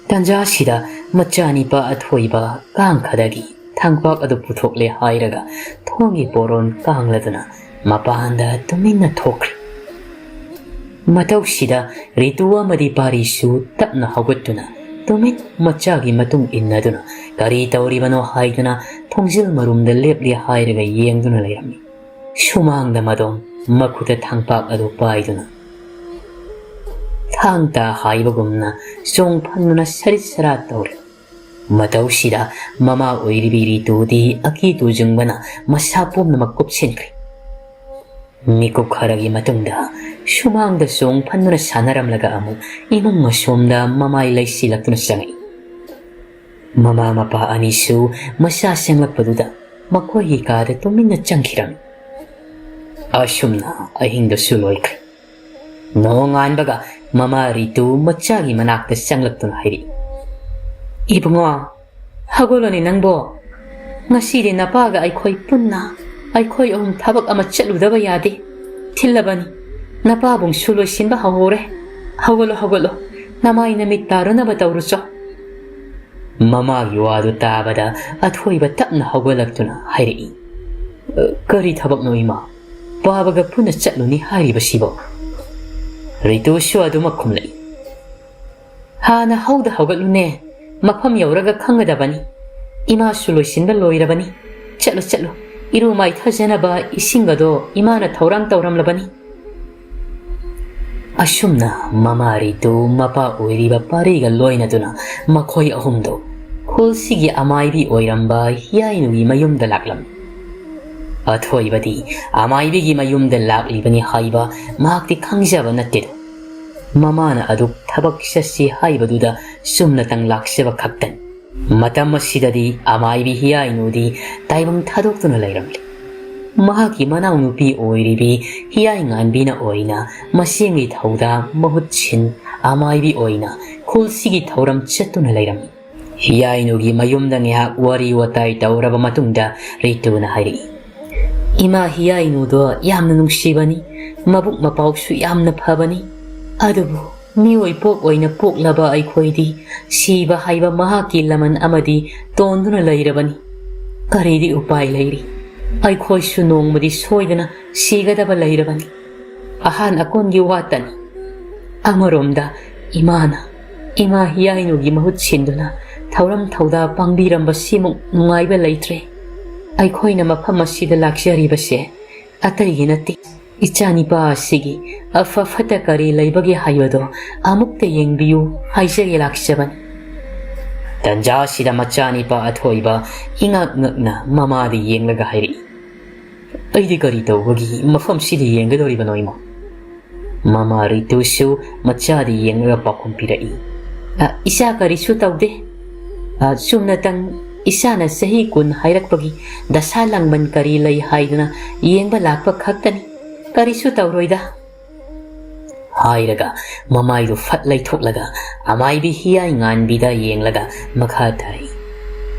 ꯇꯟꯖꯥꯁꯤꯗ ꯃꯆꯥꯅꯤꯄꯥ ꯑꯊꯣꯏꯕ ꯀꯥꯡꯈꯗꯒꯤ ꯊꯥꯡꯄꯥꯛ ꯑꯗꯨ ꯄꯨꯊꯣꯛꯂꯦ ꯍꯥꯏꯔꯒ ꯊꯣꯡꯒꯤ ꯄꯣꯔꯣꯟ ꯀꯥꯡꯂꯗꯨꯅ ꯃꯄꯥꯟꯗ ꯇꯨꯃꯤꯟꯅ ꯊꯣꯛꯈ꯭ꯔꯦ꯫ ꯃꯇꯧꯁꯤꯗ ꯔꯤꯇꯨ ꯑꯃꯗꯤ ꯄꯥꯔꯤꯁꯨ ꯇꯞꯅ ꯍꯧꯒꯠꯇꯨꯅ ꯇꯨꯃꯤꯟ ꯃꯆꯥꯒꯤ ꯃꯇꯨꯡ ꯏꯟꯅꯗꯨꯅ ꯀꯔꯤ ꯇꯧꯔꯤꯕꯅꯣ ꯍꯥꯏꯗꯨꯅ ꯊꯣꯡꯖꯤꯜ ꯃꯔꯨꯝꯗ ꯂꯦꯞꯂꯦ ꯍꯥꯏꯔꯒ ꯌꯦꯡꯗꯨꯅ ꯂꯩꯔꯝꯃꯤ꯫ ꯁꯨꯃꯥꯡꯗ ꯃꯗꯣꯝ ꯃꯈꯨꯠꯇ ꯊꯥꯡꯄꯥꯛ ꯑꯗꯨ ꯄꯥꯏꯗꯨꯅ ꯊꯥꯡ ꯇꯥ ꯍꯥꯏꯕꯒꯨꯝꯅ ꯆꯣꯡ ꯐꯟꯗꯨꯅ ꯁꯔꯤꯠ ꯁꯔꯥꯠ ꯇꯧꯔꯤ꯫ ꯃꯇꯧꯁꯤꯗ ꯃꯃꯥ ꯑꯣꯏꯔꯤꯕꯤ ꯔꯤꯇꯨꯗꯤ ꯑꯀꯤ ꯇꯨꯖꯨꯡꯕꯅ ꯃꯁꯥ ꯄꯨꯝꯅꯃꯛ ꯀꯨꯞꯁꯤꯟꯈ꯭ꯔꯦ꯫ ꯃꯤꯀꯨꯞ ꯈꯔꯒꯤ ꯃꯇꯨꯡꯗ ꯁꯨꯃꯥꯡꯗ ꯆꯣꯡ ꯐꯟꯗꯨꯅ ꯁꯥꯟꯅꯔꯝꯂꯒ ꯑꯃꯨꯛ ꯏꯃꯨꯡ ꯑꯁꯣꯝꯗ ꯃꯃꯥꯏ ꯂꯩꯁꯤꯜꯂꯛꯇꯨꯅ ꯆꯪꯉꯛꯏ꯫ ꯃꯃꯥ ꯃꯄꯥ ꯑꯅꯤꯁꯨ ꯃꯆꯥ ꯆꯪꯂꯛꯄꯗꯨꯗ ꯃꯈꯣꯏꯒꯤ ꯀꯥꯗ ꯇꯨꯃꯤꯟꯅ ꯆꯪꯈꯤꯔꯝꯃꯤ꯫ ꯑꯁꯨꯝꯅ ꯑꯍꯤꯡꯗꯨꯁꯨ ꯂꯣꯏꯈ꯭ꯔꯦ꯫ ꯅꯣꯡꯉꯥꯟꯕꯒ ꯃꯃꯥ ꯔꯤꯇꯨ ꯃꯆꯥꯒꯤ ꯃꯅꯥꯛꯇ ꯆꯪꯂꯛꯇꯨꯅ ꯍꯥꯏꯔꯛꯏ, "ꯏꯕꯨꯡꯉꯣ, ꯍꯧꯒꯠꯂꯣꯅꯦ ꯅꯪꯕꯣ꯫ ꯉꯁꯤꯗꯤ ꯅꯄꯥꯒ ꯑꯩꯈꯣꯏ ꯄꯨꯟꯅ ꯑꯩꯈꯣꯏ ꯑꯍꯨꯝ ꯊꯕꯛ ꯑꯃ ꯆꯠꯂꯨꯗꯕ ꯌꯥꯗꯦ꯫ ꯊꯤꯜꯂꯕꯅꯤ꯫ ꯅꯄꯥꯕꯨꯡꯁꯨ ꯂꯣꯏꯁꯤꯟꯕ ꯍꯧꯍꯧꯔꯦ꯫ ꯍꯧꯒꯠꯂꯣ, ꯍꯧꯒꯠꯂꯣ꯫ ꯅꯃꯥꯏ ꯅꯃꯤꯠ ꯇꯥꯔꯨꯅꯕ ꯇꯧꯔꯨꯆꯣ꯫" ꯃꯃꯥꯒꯤ ꯋꯥꯗꯨ ꯇꯥꯕꯗ ꯑꯊꯣꯏꯕ ꯇꯞꯅ ꯍꯧꯒꯠꯂꯛꯇꯨꯅ ꯍꯥꯏꯔꯛꯏ, "ꯀꯔꯤ ꯊꯕꯛꯅꯣ ꯏꯃꯥ? ꯄꯥꯕꯒ ꯄꯨꯟꯅ ꯆꯠꯂꯨꯅꯤ ꯍꯥꯏꯔꯤꯕꯁꯤꯕꯣ?" ꯔꯤꯇꯨꯁꯨ ꯑꯗꯨꯃꯛ ꯈꯨꯝꯂꯛꯏ, "ꯍꯥꯟꯅ ꯍꯧꯗ ꯍꯧꯒꯠꯂꯨꯅꯦ, ꯃꯐꯝ ꯌꯧꯔꯒ ꯈꯪꯒꯗꯕꯅꯤ꯫ ꯏꯃꯥꯁꯨ ꯂꯣꯏꯁꯤꯟꯕ ꯂꯣꯏꯔꯕꯅꯤ꯫ ꯆꯠꯂꯨ, ꯆꯠꯂꯨ, ꯏꯔꯨ ꯃꯥꯏꯊꯖꯅꯕ ꯏꯁꯤꯡ ꯑꯗꯣ ꯏꯃꯥꯅ ꯊꯧꯔꯥꯡ ꯇꯧꯔꯝꯂꯕꯅꯤ꯫" ꯑꯁꯨꯝꯅ ꯃꯃꯥ ꯔꯤꯇꯨ ꯃꯄꯥ ꯑꯣꯏꯔꯤꯕ ꯄꯥꯔꯤꯒ ꯂꯣꯏꯅꯗꯨꯅ ꯃꯈꯣꯏ ꯑꯍꯨꯝꯗꯨ ꯈꯨꯜꯁꯤꯒꯤ ꯑꯃꯥꯏꯕꯤ ꯑꯣꯏꯔꯝꯕ ꯍꯤꯌꯥꯏꯅꯨꯒꯤ ꯃꯌꯨꯝꯗ ꯂꯥꯛꯂꯝꯃꯤ꯫ ꯑꯊꯣꯏꯕꯗꯤ ꯑꯃꯥꯏꯕꯤꯒꯤ ꯃꯌꯨꯝꯗ ꯂꯥꯛꯂꯤꯕꯅꯤ ꯍꯥꯏꯕ ꯃꯍꯥꯛꯇꯤ ꯈꯪꯖꯕ ꯅꯠꯇꯦꯗꯣ꯫ ꯃꯃꯥꯅ ꯑꯗꯨ ꯊꯕꯛ ꯆꯠꯁꯤ ꯍꯥꯏꯕꯗꯨꯗ ꯆꯨꯝꯅꯇꯪ ꯂꯥꯛꯆꯕ ꯈꯛꯇꯅꯤ꯫ ꯃꯇꯝ ꯑꯁꯤꯗꯗꯤ ꯑꯃꯥꯏꯕꯤ ꯍꯤꯌꯥꯏꯅꯨꯗꯤ ꯇꯥꯏꯕꯪ ꯊꯥꯗꯣꯛꯇꯨꯅ ꯂꯩꯔꯝꯂꯤ꯫ ꯃꯍꯥꯛꯀꯤ ꯃꯅꯥꯎꯅꯨꯄꯤ ꯑꯣꯏꯔꯤꯕꯤ ꯍꯤꯌꯥꯏꯉꯥꯟꯕꯤꯅ ꯑꯣꯏꯅ ꯃꯁꯤꯒꯤ ꯊꯧꯗꯥꯡ ꯃꯍꯨꯠ ꯁꯤꯟ ꯑꯃꯥꯏꯕꯤ ꯑꯣꯏꯅ ꯈꯨꯜꯁꯤꯒꯤ ꯊꯧꯔꯝ ꯆꯠꯇꯨꯅ ꯂꯩꯔꯝꯃꯤ꯫ ꯍꯤꯌꯥꯏꯅꯨꯒꯤ ꯃꯌꯨꯝꯗ ꯉꯥꯏꯍꯥꯛ ꯋꯥꯔꯤ ꯋꯥꯇꯥꯏ ꯇꯧꯔꯕ ꯃꯇꯨꯡꯗ ꯔꯤꯇꯨꯅ ꯍꯥꯏꯔꯛꯏ, "ꯏꯃꯥ ꯍꯤꯌꯥꯏꯅꯨꯗꯣ ꯌꯥꯝꯅ ꯅꯨꯡꯁꯤꯕꯅꯤ, ꯃꯕꯨꯛ ꯃꯄꯥꯎꯁꯨ ꯌꯥꯝꯅ ꯐꯕꯅꯤ꯫ ꯑꯗꯨꯕꯨ ꯃꯤꯑꯣꯏ ꯄꯣꯛ ꯑꯣꯏꯅ ꯄꯣꯛꯂꯕ ꯑꯩꯈꯣꯏꯗꯤ ꯁꯤꯕ ꯍꯥꯏꯕ ꯃꯍꯥꯛꯀꯤ ꯂꯃꯟ ꯑꯃꯗꯤ ꯇꯣꯟꯗꯨꯅ ꯂꯩꯔꯕꯅꯤ꯫ ꯀꯔꯤꯗꯤ ꯎꯄꯥꯏ ꯂꯩꯔꯤ? ꯑꯩꯈꯣꯏꯁꯨ ꯅꯣꯡꯃꯗꯤ ꯁꯣꯏꯗꯅ ꯁꯤꯒꯗꯕ ꯂꯩꯔꯕꯅꯤ꯫ ꯑꯍꯥꯟ ꯑꯀꯣꯟꯒꯤ ꯋꯥꯇꯅꯤ꯫ ꯑꯃꯔꯣꯝꯗ ꯏꯃꯥꯅ, ꯏꯃꯥ ꯍꯤꯌꯥꯏꯅꯨꯒꯤ ꯃꯍꯨꯠ ꯁꯤꯟꯗꯨꯅ ꯊꯧꯔꯝ ꯊꯧꯗꯥ ꯄꯥꯡꯕꯤꯔꯝꯕꯁꯤꯃꯨꯛ ꯅꯨꯡꯉꯥꯏꯕ ꯂꯩꯇ꯭ꯔꯦ꯫ ꯑꯩꯈꯣꯏꯅ ꯃꯐꯝ ꯑꯁꯤꯗ ꯂꯥꯛꯆꯔꯤꯕꯁꯦ ꯑꯇꯩꯒꯤ ꯅꯠꯇꯦ꯫ ꯏꯆꯥꯅꯤꯄꯥ ꯑꯁꯤꯒꯤ ꯑꯐ ꯐꯠꯇ ꯀꯔꯤ ꯂꯩꯕꯒꯦ ꯍꯥꯏꯕꯗꯣ ꯑꯃꯨꯛꯇ ꯌꯦꯡꯕꯤꯌꯨ ꯍꯥꯏꯖꯒꯦ ꯂꯥꯛꯆꯕꯅꯤ꯫" ꯇꯟꯖꯥ ꯑꯁꯤꯗ ꯃꯆꯥꯅꯤꯄꯥ ꯑꯊꯣꯏꯕ ꯏꯉꯛ ꯉꯛꯅ ꯃꯃꯥꯗ ꯌꯦꯡꯂꯒ ꯍꯥꯏꯔꯛꯏ, "ꯑꯩꯗꯤ ꯀꯔꯤ ꯇꯧꯕꯒꯤ ꯃꯐꯝꯁꯤꯗ ꯌꯦꯡꯒꯗꯧꯔꯤꯕꯅꯣ, ꯏꯃꯥ?" ꯃꯃꯥ ꯔꯤꯇꯨꯁꯨ ꯃꯆꯥꯗ ꯌꯦꯡꯂꯒ ꯄꯥꯎꯈꯨꯝ ꯄꯤꯔꯛꯏ, "ꯑ, ꯏꯆꯥ ꯀꯔꯤꯁꯨ ꯇꯧꯗꯦ꯫ ꯑ, ꯆꯨꯝꯅꯇꯪ ꯏꯆꯥꯅ ꯆꯍꯤ ꯀꯨꯟ ꯍꯥꯏꯔꯛꯄꯒꯤ ꯗꯁꯥ ꯂꯥꯡꯕꯟ ꯀꯔꯤ ꯂꯩ ꯍꯥꯏꯗꯨꯅ ꯌꯦꯡꯕ ꯂꯥꯛꯄ ꯈꯛꯇꯅꯤ꯫ ꯀꯔꯤꯁꯨ ꯇꯧꯔꯣꯏꯗ꯫" ꯍꯥꯏꯔꯒ ꯃꯃꯥꯏꯗꯨ ꯐꯠ ꯂꯩꯊꯣꯛꯂꯒ ꯑꯃꯥꯏꯕꯤ ꯍꯤꯌꯥꯏ ꯉꯥꯟꯕꯤꯗ ꯌꯦꯡꯂꯒ ꯃꯈꯥ ꯇꯥꯔꯛꯏ,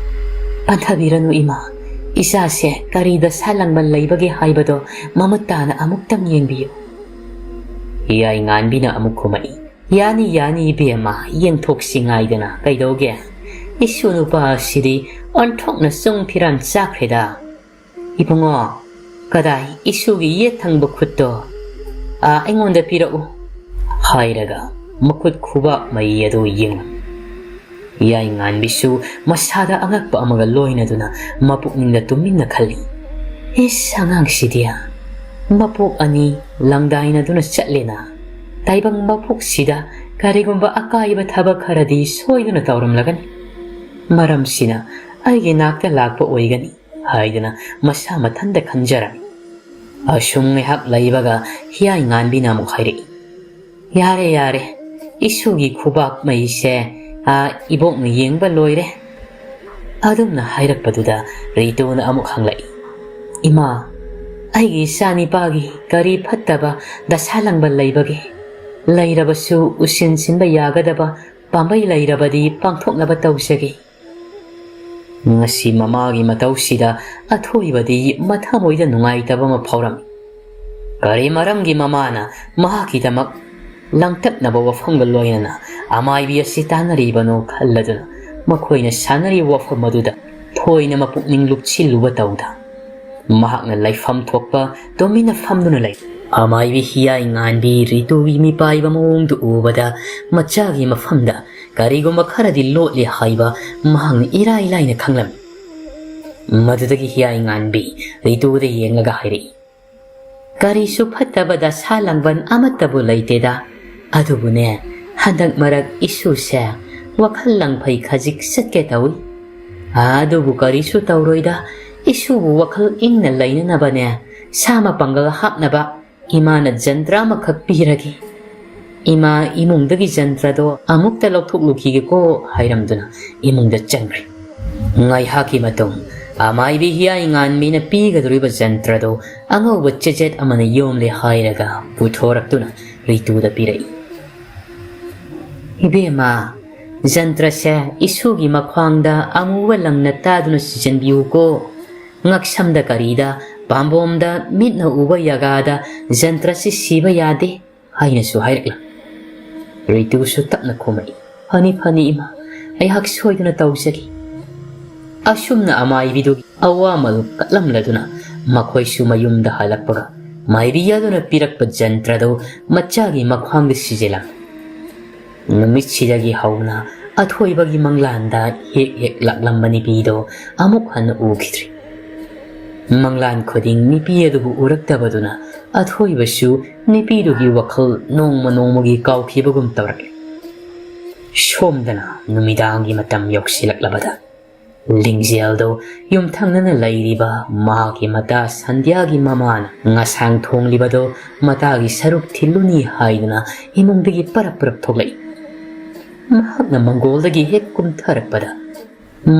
"ꯄꯟꯊꯕꯤꯔꯅꯨ ꯏꯃꯥ, ꯏꯆꯥꯁꯦ ꯀꯔꯤ ꯗꯁꯥ ꯂꯥꯡꯕꯟ ꯂꯩꯕꯒꯦ ꯍꯥꯏꯕꯗꯣ ꯃꯃꯨꯠ ꯇꯥꯅ ꯑꯃꯨꯛꯇꯪ ꯌꯦꯡꯕꯤꯌꯨ꯫" ꯍꯤꯌꯥꯏ ꯉꯥꯟꯕꯤꯅ ꯑꯃꯨꯛ ꯈꯨꯝꯃꯛꯏ, "ꯌꯥꯅꯤ, ꯌꯥꯅꯤ ꯏꯕꯦꯝꯃ, ꯌꯦꯡꯊꯣꯛꯁꯤ ꯉꯥꯏꯗꯅ ꯀꯩꯗꯧꯒꯦ? ꯏꯁꯨ ꯅꯨꯄꯥ ꯑꯁꯤꯗꯤ ꯑꯣꯟꯊꯣꯛꯅ ꯆꯨꯡ ꯐꯤꯔꯥꯟ ꯆꯥꯈ꯭ꯔꯦꯗ꯫ ꯏꯕꯨꯡꯉꯣ, ꯀꯗꯥꯏ ꯏꯁꯨꯒꯤ ꯌꯦꯠ ꯊꯪꯕ ꯈꯨꯠꯇꯣ? ꯑꯥ, ꯑꯩꯉꯣꯟꯗ ꯄꯤꯔꯛꯎ꯫" ꯍꯥꯏꯔꯒ ꯃꯈꯨꯠ ꯈꯨꯕꯥꯛ ꯃꯌꯤ ꯑꯗꯨ ꯌꯦꯡꯂꯝꯃꯤ꯫ ꯍꯤꯌꯥꯏ ꯉꯥꯟꯕꯤꯁꯨ ꯃꯁꯥꯗ ꯑꯉꯛꯄ ꯑꯃꯒ ꯂꯣꯏꯅꯗꯨꯅ ꯃꯄꯨꯛꯅꯤꯡꯗ ꯇꯨꯃꯤꯟꯅ ꯈꯜꯂꯤ, "ꯏꯁ, ꯑꯉꯥꯡꯁꯤꯗꯤ ꯃꯄꯣꯛ ꯑꯅꯤ ꯂꯪꯗꯥꯏꯅꯗꯨꯅ ꯆꯠꯂꯦꯅ꯫ ꯇꯥꯏꯕꯪ ꯃꯄꯣꯛꯁꯤꯗ ꯀꯔꯤꯒꯨꯝꯕ ꯑꯀꯥꯏꯕ ꯊꯕꯛ ꯈꯔꯗꯤ ꯁꯣꯏꯗꯅ ꯇꯧꯔꯝꯂꯒꯅꯤ꯫" ꯃꯔꯝꯁꯤꯅ ꯑꯩꯒꯤ ꯅꯥꯛꯇ ꯂꯥꯛꯄ ꯑꯣꯏꯒꯅꯤ ꯍꯥꯏꯗꯨꯅ ꯃꯁꯥ ꯃꯊꯟꯇ ꯈꯟꯖꯔꯝꯃꯤ꯫ ꯑꯁꯨꯝ ꯉꯥꯏꯍꯥꯛ ꯂꯩꯕꯒ ꯍꯤꯌꯥꯏ ꯉꯥꯟꯕꯤꯅ ꯑꯃꯨꯛ ꯍꯥꯏꯔꯛꯏ, "ꯌꯥꯔꯦ, ꯌꯥꯔꯦ, ꯏꯁꯨꯒꯤ ꯈꯨꯕꯥꯛ ꯃꯩꯁꯦ, ꯑꯥ, ꯏꯕꯣꯛꯅ ꯌꯦꯡꯕ ꯂꯣꯏꯔꯦ"꯫ ꯑꯗꯨꯝꯅ ꯍꯥꯏꯔꯛꯄꯗꯨꯗ ꯔꯤꯇꯨꯅ ꯑꯃꯨꯛ ꯍꯪꯂꯛꯏ, "ꯏꯃꯥ, ꯑꯩꯒꯤ ꯏꯆꯥ ꯅꯤꯄꯥꯒꯤ ꯀꯔꯤ ꯐꯠꯇꯕ ꯗꯁꯥ ꯂꯪꯕ ꯂꯩꯕꯒꯦ? ꯂꯩꯔꯕꯁꯨ ꯎꯁꯤꯟ ꯁꯤꯟꯕ ꯌꯥꯒꯗꯕ ꯄꯥꯝꯕꯩ ꯂꯩꯔꯕꯗꯤ ꯄꯥꯡꯊꯣꯛꯅꯕ ꯇꯧꯖꯒꯦ"꯫ ꯉꯁꯤ ꯃꯃꯥꯒꯤ ꯃꯇꯧꯁꯤꯗ ꯑꯊꯣꯏꯕꯗꯤ ꯃꯊꯃꯣꯏꯗ ꯅꯨꯡꯉꯥꯏꯇꯕ ꯑꯃ ꯐꯥꯎꯔꯝꯃꯤ꯫ ꯀꯔꯤ ꯃꯔꯝꯒꯤ ꯃꯃꯥꯅ ꯃꯍꯥꯛꯀꯤꯗꯃꯛ ꯂꯥꯡꯇꯛꯅꯕ ꯋꯥꯐꯝꯒ ꯂꯣꯏꯅꯅ ꯑꯃꯥꯏꯕꯤ ꯑꯁꯤ ꯇꯥꯟꯅꯔꯤꯕꯅꯣ ꯈꯜꯂꯗꯨꯅ ꯃꯈꯣꯏꯅ ꯁꯥꯟꯅꯔꯤꯕ ꯋꯥꯐꯝ ꯑꯗꯨꯗ ꯊꯣꯏꯅ ꯃꯄꯨꯛꯅꯤꯡ ꯂꯨꯞꯁꯤꯜꯂꯨꯕ ꯇꯧꯗ, ꯃꯍꯥꯛꯅ ꯂꯩꯐꯝ ꯊꯣꯛꯄ ꯇꯨꯃꯤꯟꯅ ꯐꯝꯗꯨꯅ ꯂꯩ꯫ ꯑꯃꯥꯏꯕꯤ ꯍꯤꯌꯥꯏ ꯉꯥꯟꯕꯤ ꯔꯤꯇꯨꯒꯤ ꯃꯤꯄꯥꯏꯕ ꯃꯑꯣꯡꯗꯨ ꯎꯕꯗ ꯃꯆꯥꯒꯤ ꯃꯐꯝꯗ ꯀꯔꯤꯒꯨꯝꯕ ꯈꯔꯗꯤ ꯂꯣꯠꯂꯤ ꯍꯥꯏꯕ ꯃꯍꯥꯛꯅ ꯏꯔꯥꯏ ꯂꯥꯏꯅ ꯈꯪꯂꯝꯃꯤ꯫ ꯃꯗꯨꯗꯒꯤ ꯍꯤꯌꯥꯏ ꯉꯥꯟꯕꯤ ꯔꯤꯇꯨꯗ ꯌꯦꯡꯂꯒ ꯍꯥꯏꯔꯛꯏ, "ꯀꯔꯤꯁꯨ ꯐꯠꯇꯕ ꯗꯁꯥ ꯂꯥꯡꯕꯟ ꯑꯃꯠꯇꯕꯨ ꯂꯩꯇꯦꯗ꯫ ꯑꯗꯨꯕꯨꯅꯦ, ꯍꯟꯗꯛ ꯃꯔꯛ ꯏꯁꯨꯁꯦ ꯋꯥꯈꯜ ꯂꯪꯐꯩ ꯈꯖꯤꯛ ꯆꯠꯀꯦ ꯇꯧꯏ꯫ ꯑꯗꯨꯕꯨ ꯀꯔꯤꯁꯨ ꯇꯧꯔꯣꯏꯗ, ꯏꯁꯨꯕꯨ ꯋꯥꯈꯜ ꯏꯪꯅ ꯂꯩꯅꯅꯕꯅꯦ, ꯁꯥ ꯃꯄꯥꯡꯒꯜ ꯍꯥꯞꯅꯕ ꯏꯃꯥꯅ ꯖꯟꯇ꯭ꯔ ꯑꯃꯈꯛ ꯄꯤꯔꯒꯦ꯫ ꯏꯃꯥ ꯏꯃꯨꯡꯗꯒꯤ ꯖꯟꯇ꯭ꯔꯗꯣ ꯑꯃꯨꯛꯇ ꯂꯧꯊꯣꯛꯂꯨꯈꯤꯒꯦꯀꯣ" ꯍꯥꯏꯔꯝꯗꯨꯅ ꯏꯃꯨꯡꯗ ꯆꯪꯈ꯭ꯔꯦ꯫ ꯉꯥꯏꯍꯥꯛꯀꯤ ꯃꯇꯨꯡ ꯑꯃꯥꯏꯕꯤ ꯍꯤꯌꯥꯏ ꯉꯥꯟꯕꯤꯅ ꯄꯤꯒꯗꯧꯔꯤꯕ ꯖꯟꯇ꯭ꯔꯗꯣ ꯑꯉꯧꯕ ꯆꯦꯆꯦꯠ ꯑꯃꯅ ꯌꯣꯝꯂꯦ ꯍꯥꯏꯔꯒ ꯄꯨꯊꯣꯔꯛꯇꯨꯅ ꯔꯤꯇꯨꯗ ꯄꯤꯔꯛꯏ꯫ "ꯏꯕꯦꯝꯃ, ꯖꯟꯇ꯭ꯔꯁꯦ ꯏꯁꯨꯒꯤ ꯃꯈ꯭ꯋꯥꯡꯗ ꯑꯃꯨꯕ ꯂꯪꯅ ꯇꯥꯗꯨꯅ ꯁꯤꯖꯤꯟꯕꯤꯌꯨꯀꯣ꯫ ꯉꯛꯁꯝꯗ ꯀꯔꯤꯗ, ꯄꯥꯝꯕꯣꯝꯗ, ꯃꯤꯠꯅ ꯎꯕ ꯌꯥꯒꯥꯗ ꯖꯟꯇ꯭ꯔꯁꯤ ꯁꯤꯕ ꯌꯥꯗꯦ" ꯍꯥꯏꯅꯁꯨ ꯍꯥꯏꯔꯛꯂꯝꯃꯤ꯫ ꯔꯤꯇꯨꯁꯨ ꯇꯞꯅ ꯈꯨꯝꯃꯛꯏ, "ꯐꯅꯤ, ꯐꯅꯤ ꯏꯃꯥ, ꯑꯩꯍꯥꯛ ꯁꯣꯏꯗꯅ ꯇꯧꯖꯒꯦ"꯫ ꯑꯁꯨꯝꯅ ꯑꯃꯥꯏꯕꯤꯗꯨꯒꯤ ꯑꯋꯥꯃꯜ ꯀꯠꯂꯝꯂꯗꯨꯅ ꯃꯈꯣꯏꯁꯨ ꯃꯌꯨꯝꯗ ꯍꯜꯂꯛꯄꯒ ꯃꯥꯏꯕꯤ ꯑꯗꯨꯅ ꯄꯤꯔꯛꯄ ꯖꯟꯇ꯭ꯔꯗꯨ ꯃꯆꯥꯒꯤ ꯃꯈ꯭ꯋꯥꯡꯗ ꯁꯤꯖꯤꯜꯂꯝꯃꯤ꯫ ꯅꯨꯃꯤꯠꯁꯤꯗꯒꯤ ꯍꯧꯅ ꯑꯊꯣꯏꯕꯒꯤ ꯃꯪꯂꯥꯟꯗ ꯍꯦꯛ ꯍꯦꯛ ꯂꯥꯛꯂꯝꯕ ꯅꯨꯄꯤꯗꯣ ꯑꯃꯨꯛ ꯍꯟꯅ ꯎꯈꯤꯗ꯭ꯔꯤ꯫ ꯃꯪꯂꯥꯟ ꯈꯨꯗꯤꯡ ꯅꯨꯄꯤ ꯑꯗꯨꯕꯨ ꯎꯔꯛꯇꯕꯗꯨꯅ ꯑꯊꯣꯏꯕꯁꯨ ꯅꯨꯄꯤꯗꯨꯒꯤ ꯋꯥꯈꯜ ꯅꯣꯡꯃ ꯅꯣꯡꯃꯒꯤ ꯀꯥꯎꯈꯤꯕꯒꯨꯝ ꯇꯧꯔꯛꯂꯦ꯫ ꯁꯣꯝꯗꯅ ꯅꯨꯃꯤꯗꯥꯡꯒꯤ ꯃꯇꯝ ꯌꯧꯁꯤꯜꯂꯛꯂꯕꯗ ꯂꯤꯡꯖꯦꯜꯗꯣ ꯌꯨꯝꯊꯪꯅꯅ ꯂꯩꯔꯤꯕ ꯃꯍꯥꯛꯀꯤ ꯃꯇꯥ ꯁꯟꯙ꯭ꯌꯥꯒꯤ ꯃꯃꯥꯅ ꯉꯁꯥꯡ ꯊꯣꯡꯂꯤꯕꯗꯣ ꯃꯇꯥꯒꯤ ꯁꯔꯨꯛ ꯊꯤꯜꯂꯨꯅꯤ ꯍꯥꯏꯗꯨꯅ ꯏꯃꯨꯡꯗꯒꯤ ꯄꯔꯞ ꯄꯔꯞ ꯊꯣꯛꯂꯛꯏ꯫ ꯃꯍꯥꯛꯅ ꯃꯪꯒꯣꯜꯗꯒꯤ ꯍꯦꯛ ꯀꯨꯝꯊꯔꯛꯄꯗ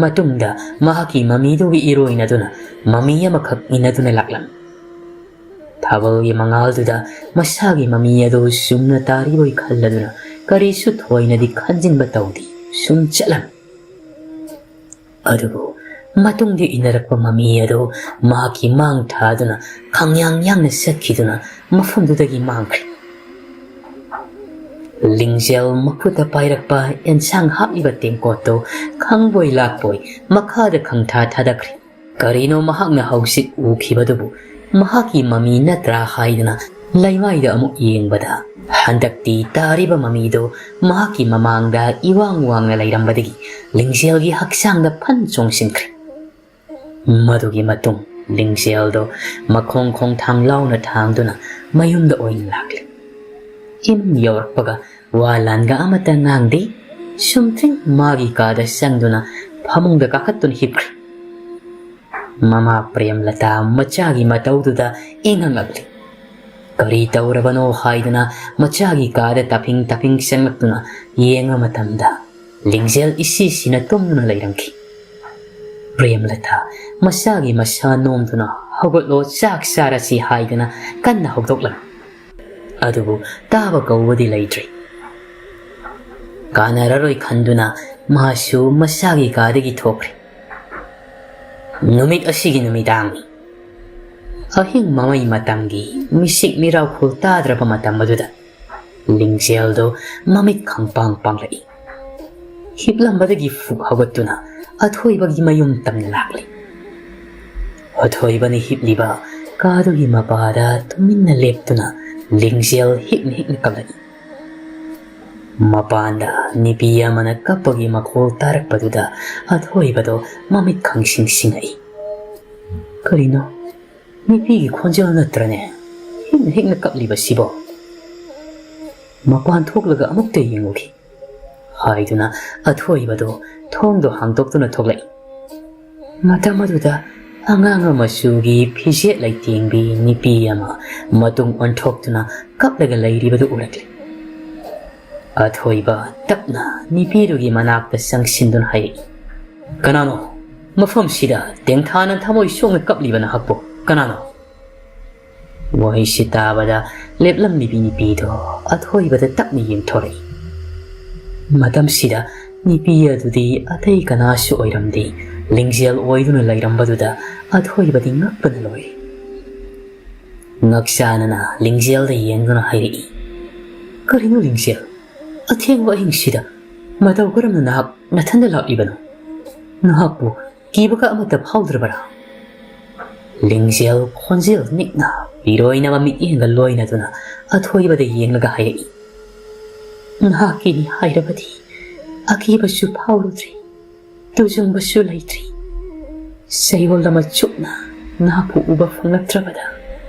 ꯃꯇꯨꯡꯗ ꯃꯍꯥꯛꯀꯤ ꯃꯃꯤꯗꯨꯒꯤ ꯏꯔꯣꯏꯅꯗꯨꯅ ꯃꯃꯤ ꯑꯃꯈꯛ ꯏꯟꯅꯗꯨꯅ ꯂꯥꯛꯂꯝꯃꯤ꯫ ꯊꯥꯕꯜꯒꯤ ꯃꯉꯥꯜꯗꯨꯗ ꯃꯁꯥꯒꯤ ꯃꯃꯤ ꯑꯗꯨ ꯆꯨꯝꯅ ꯇꯥꯔꯤꯕꯣꯏ ꯈꯜꯂꯗꯨꯅ ꯀꯔꯤꯁꯨ ꯊꯣꯏꯅꯗꯤ ꯈꯟꯖꯤꯟꯕ ꯇꯧꯗꯦ, ꯁꯨꯝ ꯆꯠꯂꯝꯃꯤ꯫ ꯑꯗꯨꯕꯨ ꯃꯇꯨꯡꯗ ꯏꯟꯅꯔꯛꯄ ꯃꯃꯤ ꯑꯗꯨ ꯃꯍꯥꯛꯀꯤ ꯃꯥꯡ ꯊꯥꯗꯨꯅ ꯈꯪꯌꯥꯡ ꯌꯥꯡꯅ ꯆꯠꯈꯤꯗꯨꯅ ꯃꯐꯝꯗꯨꯗꯒꯤ ꯃꯥꯡꯈ꯭ꯔꯦ꯫ ꯂꯤꯡꯖꯦꯜ ꯃꯈꯨꯠꯇ ꯄꯥꯏꯔꯛꯄ ꯑꯦꯟꯁꯥꯡ ꯍꯥꯞꯂꯤꯕ ꯇꯦꯡꯀꯣꯠꯇꯨ ꯈꯪꯕꯣꯏ ꯂꯥꯛꯄꯣꯏ ꯃꯈꯥꯗ ꯈꯪꯊꯥ ꯊꯥꯗꯈ꯭ꯔꯦ꯫ ꯀꯔꯤꯅꯣ ꯃꯍꯥꯛꯅ ꯍꯧꯖꯤꯛ ꯎꯈꯤꯕꯗꯨꯕꯨ ꯃꯍꯥꯛꯀꯤ ꯃꯃꯤ ꯅꯠꯇ꯭ꯔꯥ ꯍꯥꯏꯗꯨꯅ ꯂꯩꯃꯥꯏꯗ ꯑꯃꯨꯛ ꯌꯦꯡꯕꯗ, ꯍꯟꯗꯛꯇꯤ ꯇꯥꯔꯤꯕ ꯃꯃꯤꯗꯨ ꯃꯍꯥꯛꯀꯤ ꯃꯃꯥꯡꯗ ꯏꯋꯥꯡ ꯋꯥꯡꯅ ꯂꯩꯔꯝꯕꯗꯒꯤ ꯂꯤꯡꯖꯦꯜꯒꯤ ꯍꯛꯆꯥꯡꯗ ꯐꯟ ꯆꯣꯡꯁꯤꯟꯈ꯭ꯔꯦ꯫ ꯃꯗꯨꯒꯤ ꯃꯇꯨꯡ ꯂꯤꯡꯖꯦꯜꯗꯣ ꯃꯈꯣꯡ ꯈꯣꯡꯊꯥꯡ ꯂꯥꯎꯅ ꯊꯥꯡꯗꯨꯅ ꯃꯌꯨꯝꯗ ꯑꯣꯏꯅ ꯂꯥꯛꯂꯦ꯫ ꯏꯃꯨꯡ ꯌꯧꯔꯛꯄꯒ ꯋꯥ ꯂꯥꯟꯒ ꯑꯃꯠꯇ ꯉꯥꯡꯗꯦ꯫ ꯁꯨꯝꯇ꯭ꯔꯤꯡ ꯃꯥꯒꯤ ꯀꯥꯗ ꯆꯪꯗꯨꯅ ꯐꯃꯨꯡꯗ ꯀꯥꯈꯠꯇꯨꯅ ꯍꯤꯞꯈ꯭ꯔꯦ꯫ ꯃꯃꯥ ꯄ꯭ꯔꯦꯝꯂꯇꯥ ꯃꯆꯥꯒꯤ ꯃꯇꯧꯗꯨꯗ ꯏꯪꯍꯪꯂꯛꯂꯤ꯫ ꯀꯔꯤ ꯇꯧꯔꯕꯅꯣ ꯍꯥꯏꯗꯨꯅ ꯃꯆꯥꯒꯤ ꯀꯥꯗ ꯇꯥꯐꯤꯡ ꯇꯥꯐꯤꯡ ꯆꯪꯂꯛꯇꯨꯅ ꯌꯦꯡꯕ ꯃꯇꯝꯗ ꯂꯤꯡꯖꯦꯜ ꯏꯁꯤꯁꯤꯅ ꯇꯨꯝꯗꯨꯅ ꯂꯩꯔꯝꯈꯤ꯫ ꯄ꯭ꯔꯦꯝꯂꯇꯥ ꯃꯆꯥꯒꯤ ꯃꯁꯥ ꯅꯣꯝꯗꯨꯅ "ꯍꯧꯒꯠꯂꯣ, ꯆꯥꯛ ꯆꯥꯔꯁꯤ" ꯍꯥꯏꯗꯨꯅ ꯀꯟꯅ ꯍꯧꯗꯣꯛꯂꯝꯃꯤ꯫ ꯑꯗꯨꯕꯨ ꯇꯥꯕ ꯀꯧꯕꯗꯤ ꯂꯩꯇ꯭ꯔꯦ꯫ ꯀꯥꯟꯅꯔꯔꯣꯏ ꯈꯟꯗꯨꯅ ꯃꯥꯁꯨ ꯃꯁꯥꯒꯤ ꯀꯥꯗꯒꯤ ꯊꯣꯛꯈ꯭ꯔꯦ꯫ ꯅꯨꯃꯤꯠ ꯑꯁꯤꯒꯤ ꯅꯨꯃꯤꯗꯥꯡꯅꯤ꯫ ꯑꯍꯤꯡ ꯃꯃꯩ ꯃꯇꯝꯒꯤ ꯃꯤꯁꯤꯛ ꯃꯤꯔꯥꯎꯈꯣꯜ ꯇꯥꯗ꯭ꯔꯕ ꯃꯇꯝ ꯑꯗꯨꯗ ꯂꯤꯡꯖꯦꯜꯗꯣ ꯃꯃꯤꯠ ꯈꯪꯄꯥꯡ ꯄꯥꯡꯂꯛꯏ꯫ ꯍꯤꯞꯂꯝꯕꯗꯒꯤ ꯐꯨꯛ ꯍꯧꯒꯠꯇꯨꯅ ꯑꯊꯣꯏꯕꯒꯤ ꯃꯌꯨꯝ ꯇꯝꯅ ꯂꯥꯛꯂꯤ꯫ ꯑꯊꯣꯏꯕꯅ ꯍꯤꯞꯂꯤꯕ ꯀꯥꯗꯨꯒꯤ ꯃꯄꯥꯗ ꯇꯨꯃꯤꯟꯅ ꯂꯦꯞꯇꯨꯅ ꯂꯤꯡꯖꯦꯜ ꯍꯤꯛꯅ ꯍꯤꯛꯅ ꯀꯞꯂꯛꯏ꯫ ꯃꯄꯥꯟꯗ ꯅꯨꯄꯤ ꯑꯃꯅ ꯀꯞꯄꯒꯤ ꯃꯈꯣꯜ ꯇꯥꯔꯛꯄꯗꯨꯗ ꯑꯊꯣꯏꯕꯗꯣ ꯃꯃꯤꯠ ꯈꯪꯁꯤꯡ ꯁꯤꯡꯉꯛꯏ꯫ "ꯀꯔꯤꯅꯣ? ꯅꯨꯄꯤꯒꯤ ꯈꯣꯟꯖꯦꯜ ꯅꯠꯇ꯭ꯔꯅꯦ ꯍꯤꯛꯅ ꯍꯤꯛꯅ ꯀꯞꯂꯤꯕꯁꯤꯕꯣ?" ꯃꯄꯥꯟ ꯊꯣꯛꯂꯒ ꯑꯃꯨꯛꯇ ꯌꯦꯡꯂꯨꯈꯤ꯫ ꯍꯥꯏꯗꯨꯅ ꯑꯊꯣꯏꯕꯗꯣ ꯊꯣꯡꯗꯣ ꯍꯥꯡꯗꯣꯛꯇꯨꯅ ꯊꯣꯛꯂꯛꯏ꯫ ꯃꯇꯝ ꯑꯗꯨꯗ ꯑꯉꯥꯡꯕ ꯃꯆꯨꯒꯤ ꯐꯤꯖꯦꯠ ꯂꯩꯇꯦꯡꯕꯤ ꯅꯨꯄꯤ ꯑꯃ ꯃꯇꯨꯡ ꯑꯣꯟꯊꯣꯛꯇꯨꯅ ꯀꯞꯂꯒ ꯂꯩꯔꯤꯕꯗꯨ ꯎꯔꯛꯂꯦ꯫ ꯑꯊꯣꯏꯕ ꯇꯞꯅ ꯅꯨꯄꯤꯗꯨꯒꯤ ꯃꯅꯥꯛꯇ ꯆꯪꯁꯤꯟꯗꯨꯅ ꯍꯥꯏꯔꯛꯏ, "ꯀꯅꯥꯅꯣ ꯃꯐꯝꯁꯤꯗ ꯇꯦꯡꯊꯥꯅ ꯊꯃꯣꯏ ꯁꯣꯛꯅ ꯀꯞꯂꯤꯕ ꯅꯍꯥꯛꯄꯨ? ꯀꯅꯥꯅꯣ?" ꯋꯥꯍꯩꯁꯤ ꯇꯥꯕꯗ ꯂꯦꯞꯂꯝꯂꯤꯕꯤ ꯅꯨꯄꯤꯗꯣ ꯑꯊꯣꯏꯕꯗ ꯇꯞꯅ ꯌꯦꯡꯊꯣꯔꯛꯏ꯫ ꯃꯇꯝꯁꯤꯗ ꯅꯨꯄꯤ ꯑꯗꯨꯗꯤ ꯑꯇꯩ ꯀꯅꯥꯁꯨ ꯑꯣꯏꯔꯝꯗꯦ, ꯂꯤꯡꯖꯦꯜ ꯑꯣꯏꯗꯨꯅ ꯂꯩꯔꯝꯕꯗꯨꯗ ꯑꯊꯣꯏꯕꯗꯤ ꯉꯛꯄꯅ ꯂꯣꯏꯔꯦ꯫ ꯉꯛꯆꯥꯅꯅ ꯂꯤꯡꯖꯦꯜꯗ ꯌꯦꯡꯗꯨꯅ ꯍꯥꯏꯔꯛꯏ, "ꯀꯔꯤꯅꯣ ꯂꯤꯡꯖꯦꯜ? ꯑꯊꯦꯡꯕ ꯑꯍꯤꯡꯁꯤꯗ ꯃꯇꯧ ꯀꯔꯝꯅ ꯅꯍꯥꯛ ꯅꯊꯟꯗ ꯂꯥꯛꯂꯤꯕꯅꯣ? ꯅꯍꯥꯛꯄꯨ ꯀꯤꯕꯒ ꯑꯃꯠꯇ ꯐꯥꯎꯗ꯭ꯔꯕꯔꯥ?" ꯂꯤꯡꯖꯦꯜ ꯈꯣꯟꯖꯦꯜ ꯅꯤꯛꯅ ꯏꯔꯣꯏꯅꯕ ꯃꯤꯠꯌꯦꯡꯒ ꯂꯣꯏꯅꯗꯨꯅ ꯑꯊꯣꯏꯕꯗ ꯌꯦꯡꯂꯒ ꯍꯥꯏꯔꯛꯏ, "ꯅꯍꯥꯛꯀꯤꯅꯤ ꯍꯥꯏꯔꯕꯗꯤ ꯑꯀꯤꯕꯁꯨ ꯐꯥꯎꯔꯨꯗ꯭ꯔꯤ, ꯇꯨꯖꯨꯡꯕꯁꯨ ꯂꯩꯇ꯭ꯔꯤ꯫ ꯆꯌꯣꯜ ꯑꯃ ꯆꯨꯞꯅ ꯅꯍꯥꯛꯄꯨ ꯎꯕ ꯐꯪꯂꯛꯇ꯭ꯔꯕꯗ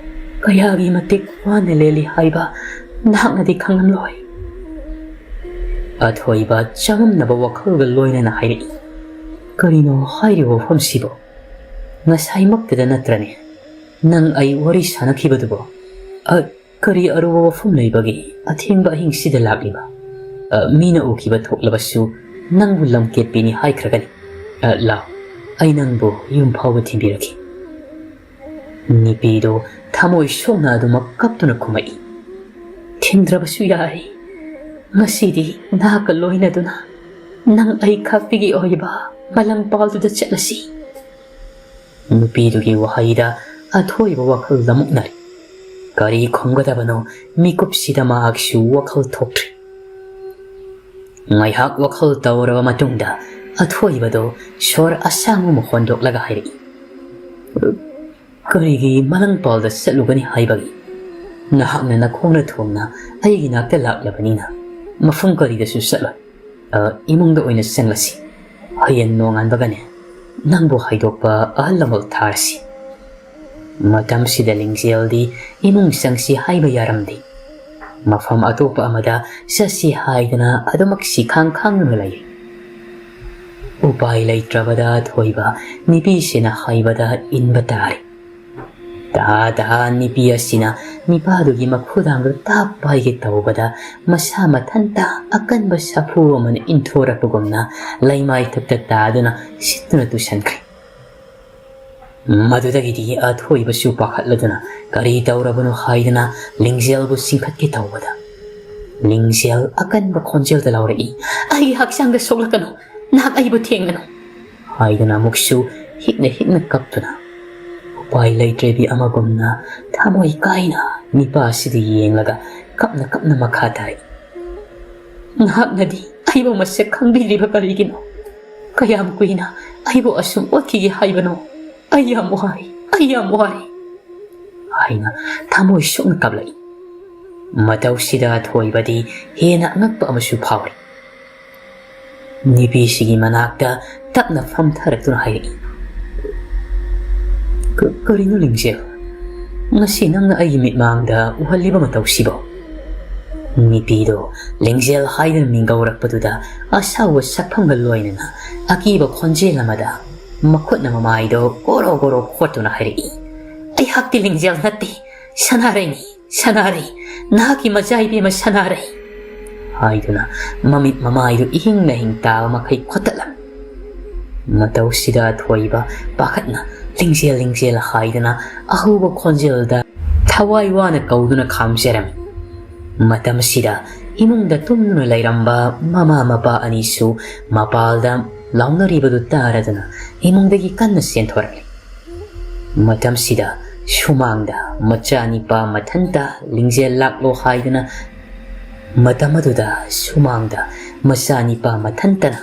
ꯀꯌꯥꯒꯤ ꯃꯇꯤꯛ ꯋꯥꯅ ꯂꯦꯜꯂꯤ ꯍꯥꯏꯕ ꯅꯍꯥꯛꯅꯗꯤ ꯈꯪꯂꯝꯂꯣꯏ꯫" ꯑꯊꯣꯏꯕ ꯆꯃꯝꯅꯕ ꯋꯥꯈꯜꯒ ꯂꯣꯏꯅꯅ ꯍꯥꯏꯔꯛꯏ, "ꯀꯔꯤꯅꯣ ꯍꯥꯏꯔꯤꯕ ꯋꯥꯐꯝꯁꯤꯕꯣ? ꯉꯁꯥꯏꯃꯛꯇꯗ ꯅꯠꯇ꯭ꯔꯅꯦ ꯅꯪ ꯑꯩ ꯋꯥꯔꯤ ꯁꯥꯟꯅꯈꯤꯕꯗꯨꯕꯣ? ꯑ, ꯀꯔꯤ ꯑꯔꯨꯕ ꯋꯥꯐꯝ ꯂꯩꯕꯒꯦ ꯑꯊꯦꯡꯕ ꯑꯍꯤꯡꯁꯤꯗ ꯂꯥꯛꯂꯤꯕ? ꯑ, ꯃꯤꯅ ꯎꯈꯤꯕ ꯊꯣꯛꯂꯕꯁꯨ ꯅꯪꯕꯨ ꯂꯝꯀꯦꯠꯄꯤꯅꯤ ꯍꯥꯏꯈ꯭ꯔꯒꯅꯤ꯫ ꯑ, ꯂꯥꯎ, ꯑꯩ ꯅꯪꯕꯨ ꯌꯨꯝ ꯐꯥꯎꯕ ꯊꯤꯟꯕꯤꯔꯛꯈꯤ꯫" ꯅꯨꯄꯤꯗꯣ ꯊꯃꯣꯏ ꯁꯣꯛꯅ ꯑꯗꯨꯃꯛ ꯀꯞꯇꯨꯅ ꯈꯨꯝꯃꯛꯏ, "ꯊꯤꯟꯗ꯭ꯔꯕꯁꯨ ꯌꯥꯏ꯫ ꯉꯁꯤꯗꯤ ꯅꯍꯥꯛꯀ ꯂꯣꯏꯅꯗꯨꯅ ꯅꯪ ꯑꯩ ꯈꯥꯛꯄꯤꯒꯦ ꯑꯣꯏꯕ ꯃꯂꯪꯄꯥꯜꯗꯨꯗ ꯆꯠꯂꯁꯤ꯫" ꯅꯨꯄꯤꯗꯨꯒꯤ ꯋꯥꯍꯩꯗ ꯑꯊꯣꯏꯕ ꯋꯥꯈꯜ ꯂꯃꯨꯛꯅꯔꯦ꯫ ꯀꯔꯤ ꯈꯨꯝꯒꯗꯕꯅꯣ ꯃꯤꯀꯨꯞꯁꯤꯗ ꯃꯍꯥꯛꯁꯨ ꯋꯥꯈꯜ ꯊꯣꯛꯇ꯭ꯔꯦ꯫ ꯉꯥꯏꯍꯥꯛ ꯋꯥꯈꯜ ꯇꯧꯔꯕ ꯃꯇꯨꯡꯗ ꯑꯊꯣꯏꯕꯗꯣ ꯁꯣꯔ ꯑꯁꯥꯡꯕ ꯑꯃ ꯍꯣꯟꯗꯣꯛꯂꯒ ꯍꯥꯏꯔꯛꯏ, "ꯀꯔꯤꯒꯤ ꯃꯂꯪꯄꯥꯜꯗ ꯆꯠꯂꯨꯒꯅꯤ ꯍꯥꯏꯕꯒꯤ? ꯅꯍꯥꯛꯅ ꯅꯈꯣꯡꯅ ꯊꯣꯡꯅ ꯑꯩꯒꯤ ꯅꯥꯛꯇ ꯂꯥꯛꯂꯕꯅꯤꯅ ꯃꯐꯝ ꯀꯔꯤꯗꯁꯨ ꯆꯠꯂꯣꯏ꯫ ꯑ, ꯏꯃꯨꯡꯗ ꯑꯣꯏꯅ ꯆꯪꯂꯁꯤ꯫ ꯍꯌꯦꯡ ꯅꯣꯡꯉꯥꯟꯕꯒꯅꯦ ꯅꯪꯕꯨ ꯍꯥꯏꯗꯣꯛꯄ ꯑꯍꯜ ꯂꯃꯟ ꯊꯥꯔꯁꯤ꯫" ꯃꯇꯝꯁꯤꯗ ꯂꯤꯡꯖꯦꯜꯗꯤ ꯏꯃꯨꯡ ꯆꯪꯁꯤ ꯍꯥꯏꯕ ꯌꯥꯔꯝꯗꯦ꯫ ꯃꯐꯝ ꯑꯇꯣꯞꯄ ꯑꯃꯗ ꯆꯠꯁꯤ ꯍꯥꯏꯗꯅ ꯑꯗꯨꯃꯛ ꯁꯤꯈꯥꯡ ꯈꯥꯡꯗꯨꯅ ꯂꯩꯔꯤ꯫ ꯎꯄꯥꯏ ꯂꯩꯇ꯭ꯔꯕꯗ ꯊꯣꯏꯕ ꯅꯨꯄꯤꯁꯤꯅ ꯍꯥꯏꯕꯗ ꯏꯟꯕ ꯇꯥꯔꯦ꯫ ꯇꯍꯥ ꯇꯍꯥ ꯅꯨꯄꯤ ꯑꯁꯤꯅ ꯅꯤꯄꯥꯗꯨꯒꯤ ꯃꯈꯨꯗꯥꯡꯗꯨ ꯇꯥꯞ ꯄꯥꯏꯒꯦ ꯇꯧꯕꯗ ꯃꯁꯥ ꯃꯊꯟꯇ ꯑꯀꯟꯕ ꯁꯥꯐꯨ ꯑꯃꯅ ꯏꯟꯊꯣꯔꯛꯄꯒꯨꯝꯅ ꯂꯩꯃꯥꯏꯊꯛꯇ ꯇꯥꯗꯨꯅ ꯁꯤꯠꯇꯨꯅ ꯇꯨꯁꯟꯈ꯭ꯔꯦ꯫ ꯃꯗꯨꯗꯒꯤꯗꯤ ꯑꯊꯣꯏꯕꯁꯨ ꯄꯥꯈꯠꯂꯗꯨꯅ ꯀꯔꯤ ꯇꯧꯔꯕꯅꯣ ꯍꯥꯏꯗꯨꯅ ꯂꯤꯡꯖꯦꯜꯕꯨ ꯆꯤꯡꯈꯠꯀꯦ ꯇꯧꯕꯗ ꯂꯤꯡꯖꯦꯜ ꯑꯀꯟꯕ ꯈꯣꯟꯖꯦꯜꯗ ꯂꯥꯎꯔꯛꯏ, "ꯑꯩꯒꯤ ꯍꯛꯆꯥꯡꯗ ꯁꯣꯛꯂꯛꯀꯅꯨ, ꯅꯍꯥꯛ ꯑꯩꯕꯨ ꯊꯦꯡꯒꯅꯨ!" ꯍꯥꯏꯗꯨꯅ ꯑꯃꯨꯛꯁꯨ ꯍꯤꯛꯅ ꯍꯤꯛꯅ ꯀꯞꯇꯨꯅ ꯎꯄꯥꯏ ꯂꯩꯇ꯭ꯔꯦꯕꯤ ꯑꯃꯒꯨꯝꯅ ꯊꯃꯣꯏ ꯀꯥꯏꯅ ꯅꯤꯄꯥ ꯑꯁꯤꯗ ꯌꯦꯡꯂꯒ ꯀꯞꯅ ꯀꯞꯅ ꯃꯈꯥ ꯇꯥꯔꯛꯏ, "ꯅꯍꯥꯛꯅꯗꯤ ꯑꯩꯕꯨ ꯃꯁꯛ ꯈꯪꯕꯤꯗ꯭ꯔꯤꯕ ꯀꯔꯤꯒꯤꯅꯣ? ꯀꯌꯥꯝ ꯀꯨꯏꯅ ꯑꯩꯕꯨ ꯑꯁꯨꯝ ꯑꯣꯠꯈꯤꯒꯦ ꯍꯥꯏꯕꯅꯣ? ꯑꯩ ꯌꯥꯝ ꯋꯥꯔꯦ, ꯑꯩ ꯌꯥꯝ ꯋꯥꯔꯦ!" ꯍꯥꯏꯅ ꯊꯃꯣꯏ ꯁꯣꯛꯅ ꯀꯞꯂꯛꯏ꯫ ꯃꯇꯧꯁꯤꯗ ꯊꯣꯏꯕꯗꯤ ꯍꯦꯟꯅ ꯑꯉꯛꯄ ꯑꯃꯁꯨ ꯐꯥꯎꯔꯤ꯫ ꯅꯨꯄꯤꯁꯤꯒꯤ ꯃꯅꯥꯛꯇ ꯇꯞꯅ ꯐꯝꯊꯔꯛꯇꯨꯅ ꯍꯥꯏꯔꯛꯏ, "ꯀ-, ꯀꯔꯤꯅꯣ ꯂꯤꯡꯖꯦꯜ? ꯉꯁꯤ ꯅꯪꯅ ꯑꯩꯒꯤ ꯃꯤꯠꯃꯥꯡꯗ ꯎꯍꯜꯂꯤꯕ ꯃꯇꯧꯁꯤꯕꯣ?" ꯅꯨꯄꯤꯗꯣ ꯂꯤꯡꯖꯦꯜ ꯍꯥꯏꯗꯨꯅ ꯃꯤꯡꯒꯧꯔꯛꯄꯗꯨꯗ ꯑꯁꯥꯎꯕ ꯁꯛꯐꯝꯒ ꯂꯣꯏꯅꯅ ꯑꯀꯤꯕ ꯈꯣꯟꯖꯦꯜ ꯑꯃꯗ ꯃꯈꯨꯠꯅ ꯃꯃꯥꯏꯗꯣ ꯒꯣꯔꯣ ꯒꯣꯔꯣ ꯈꯣꯠꯇꯨꯅ ꯍꯥꯏꯔꯛꯏ, "ꯑꯩꯍꯥꯛꯇꯤ ꯂꯤꯡꯖꯦꯜ ꯅꯠꯇꯦ, ꯁꯅꯥꯔꯩꯅꯤ, ꯁꯅꯥꯔꯩ, ꯅꯍꯥꯛꯀꯤ ꯃꯆꯥ ꯏꯕꯦꯝꯃ ꯁꯅꯥꯔꯩ!" ꯍꯥꯏꯗꯨꯅ ꯃꯃꯤꯠ ꯃꯃꯥꯏꯗꯨ ꯏꯍꯤꯡ ꯅꯥꯍꯤꯡ ꯇꯥꯕ ꯃꯈꯩ ꯈꯣꯠꯇꯠꯂꯝꯃꯤ꯫ ꯃꯇꯧꯁꯤꯗ ꯊꯣꯏꯕ ꯄꯥꯈꯠꯅ ꯂꯤꯡꯖꯦꯜ ꯂꯤꯡꯖꯦꯜ ꯍꯥꯏꯗꯨꯅ ꯑꯍꯧꯕ ꯈꯣꯟꯖꯦꯜꯗ ꯊꯋꯥꯏ ꯋꯥꯅ ꯀꯧꯗꯨꯅ ꯈꯥꯝꯖꯔꯝꯃꯤ꯫ ꯃꯇꯝ ꯑꯁꯤꯗ ꯏꯃꯨꯡꯗ ꯇꯨꯝꯗꯨꯅ ꯂꯩꯔꯝꯕ ꯃꯃꯥ ꯃꯄꯥ ꯑꯅꯤꯁꯨ ꯃꯄꯥꯜꯗ ꯂꯥꯎꯅꯔꯤꯕꯗꯨ ꯇꯥꯔꯗꯨꯅ ꯏꯃꯨꯡꯗꯒꯤ ꯀꯟꯅ ꯆꯦꯟꯊꯣꯔꯛꯂꯤ꯫ ꯃꯇꯝꯁꯤꯗ ꯁꯨꯃꯥꯡꯗ ꯃꯆꯥꯅꯤꯄꯥ ꯃꯊꯟꯇ ꯂꯤꯡꯖꯦꯜ ꯂꯥꯛꯂꯣ ꯍꯥꯏꯗꯨꯅ, ꯃꯇꯝ ꯑꯗꯨꯗ ꯁꯨꯃꯥꯡꯗ ꯃꯆꯥꯅꯤꯄꯥ ꯃꯊꯟꯇꯅ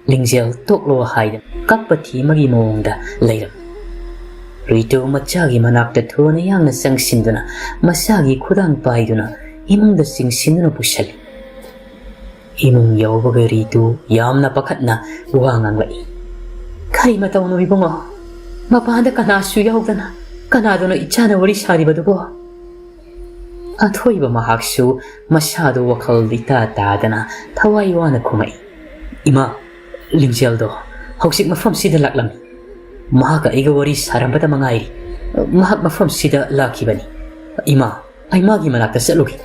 ꯂꯤꯡꯖꯦꯜ ꯇꯣꯛꯂꯣ ꯍꯥꯏꯗꯨꯅ ꯀꯞꯄ ꯊꯦꯝꯕꯒꯤ ꯃꯑꯣꯡꯗ ꯂꯩꯔꯝꯃꯤ꯫ ꯔꯤꯇꯨ ꯃꯆꯥꯒꯤ ꯃꯅꯥꯛꯇ ꯊꯨꯅ ꯌꯥꯡꯅ ꯆꯪꯁꯤꯟꯗꯨꯅ ꯃꯆꯥꯒꯤ ꯈꯨꯗꯥꯡ ꯄꯥꯏꯗꯨꯅ ꯏꯃꯨꯡꯗ ꯆꯤꯡꯁꯤꯟꯗꯨꯅ ꯄꯨꯁꯜꯂꯤ꯫ ꯏꯃꯨꯡ ꯌꯧꯕꯒ ꯔꯤꯇꯨ ꯌꯥꯝꯅ ꯄꯥꯈꯠꯅ ꯋꯥ ꯉꯥꯡꯂꯛꯏ, "ꯀꯔꯤ ꯃꯇꯧꯅꯣ ꯏꯕꯨꯡꯉꯣ? ꯃꯄꯥꯟꯗ ꯀꯅꯥꯁꯨ ꯌꯥꯎꯗꯅ ꯀꯅꯥꯗꯅꯣ ꯏꯆꯥꯅ ꯋꯥꯔꯤ ꯁꯥꯔꯤꯕꯗꯨꯕꯣ?" ꯑꯊꯣꯏꯕ ꯃꯍꯥꯛꯁꯨ ꯃꯁꯥꯗꯣ ꯋꯥꯈꯜ ꯏꯇꯥ ꯇꯥꯗꯅ ꯊꯋꯥꯏ ꯋꯥꯅ ꯈꯨꯝꯃꯛꯏ꯫ "ꯏꯃꯥ, ꯂꯤꯡꯖꯦꯜꯗꯣ ꯍꯧꯖꯤꯛ ꯃꯐꯝꯁꯤꯗ ꯂꯥꯛꯂꯝꯃꯤ꯫ ꯃꯍꯥꯛꯀ ꯑꯩꯒ ꯋꯥꯔꯤ ꯁꯥꯔꯝꯕꯗ ꯃꯉꯥꯏꯔꯤ꯫ ꯃꯍꯥꯛ ꯃꯐꯝꯁꯤꯗ ꯂꯥꯛꯈꯤꯕꯅꯤ꯫ ꯏꯃꯥ, ꯑꯩ ꯃꯥꯒꯤ ꯃꯅꯥꯛꯇ ꯆꯠꯂꯨꯒꯦ꯫"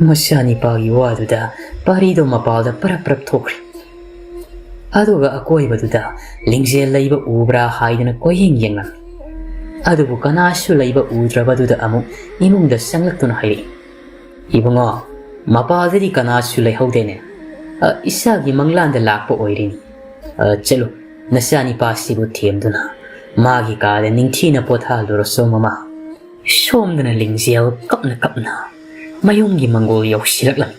ꯃꯆꯥꯅꯤꯄꯥꯒꯤ ꯋꯥꯗꯨꯗ ꯄꯥꯔꯤꯗꯣ ꯃꯄꯥꯜꯗ ꯄꯔꯞ ꯄꯔꯞ ꯊꯣꯛꯈ꯭ꯔꯦ꯫ ꯑꯗꯨꯒ ꯑꯀꯣꯏꯕꯗꯨꯗ ꯂꯤꯡꯖꯦꯜ ꯂꯩꯕ ꯎꯕ꯭ꯔꯥ ꯍꯥꯏꯗꯅ ꯀꯣꯏꯌꯦꯡ ꯌꯦꯡꯂꯝꯃꯤ꯫ ꯑꯗꯨꯕꯨ ꯀꯅꯥꯁꯨ ꯂꯩꯕ ꯎꯗ꯭ꯔꯕꯗꯨꯗ ꯑꯃꯨꯛ ꯏꯃꯨꯡꯗ ꯆꯪꯂꯛꯇꯨꯅ ꯍꯥꯏꯔꯛꯏ, "ꯏꯕꯨꯡꯉꯣ, ꯃꯄꯥꯜꯗꯗꯤ ꯀꯅꯥꯁꯨ ꯂꯩꯍꯧꯗꯦꯅꯦ꯫ ꯑ, ꯏꯆꯥꯒꯤ ꯃꯪꯂꯥꯟꯗ ꯂꯥꯛꯄ ꯑꯣꯏꯔꯤꯅꯤ꯫ ꯑ, ꯆꯠꯂꯨ, ꯅꯆꯥꯅꯤꯄꯥꯁꯤꯕꯨ ꯊꯦꯝꯗꯨꯅ ꯃꯥꯒꯤ ꯀꯥꯗ ꯅꯤꯡꯊꯤꯅ ꯄꯣꯊꯥꯍꯜꯂꯨꯔꯣ ꯃꯃꯥ꯫" ꯁꯣꯝꯗꯅ ꯂꯤꯡꯖꯦꯜ ꯀꯞꯅ ꯀꯞꯅ ꯃꯌꯨꯝꯒꯤ ꯃꯪꯒꯣꯜ ꯌꯧꯁꯤꯜꯂꯛꯂꯝꯃꯤ꯫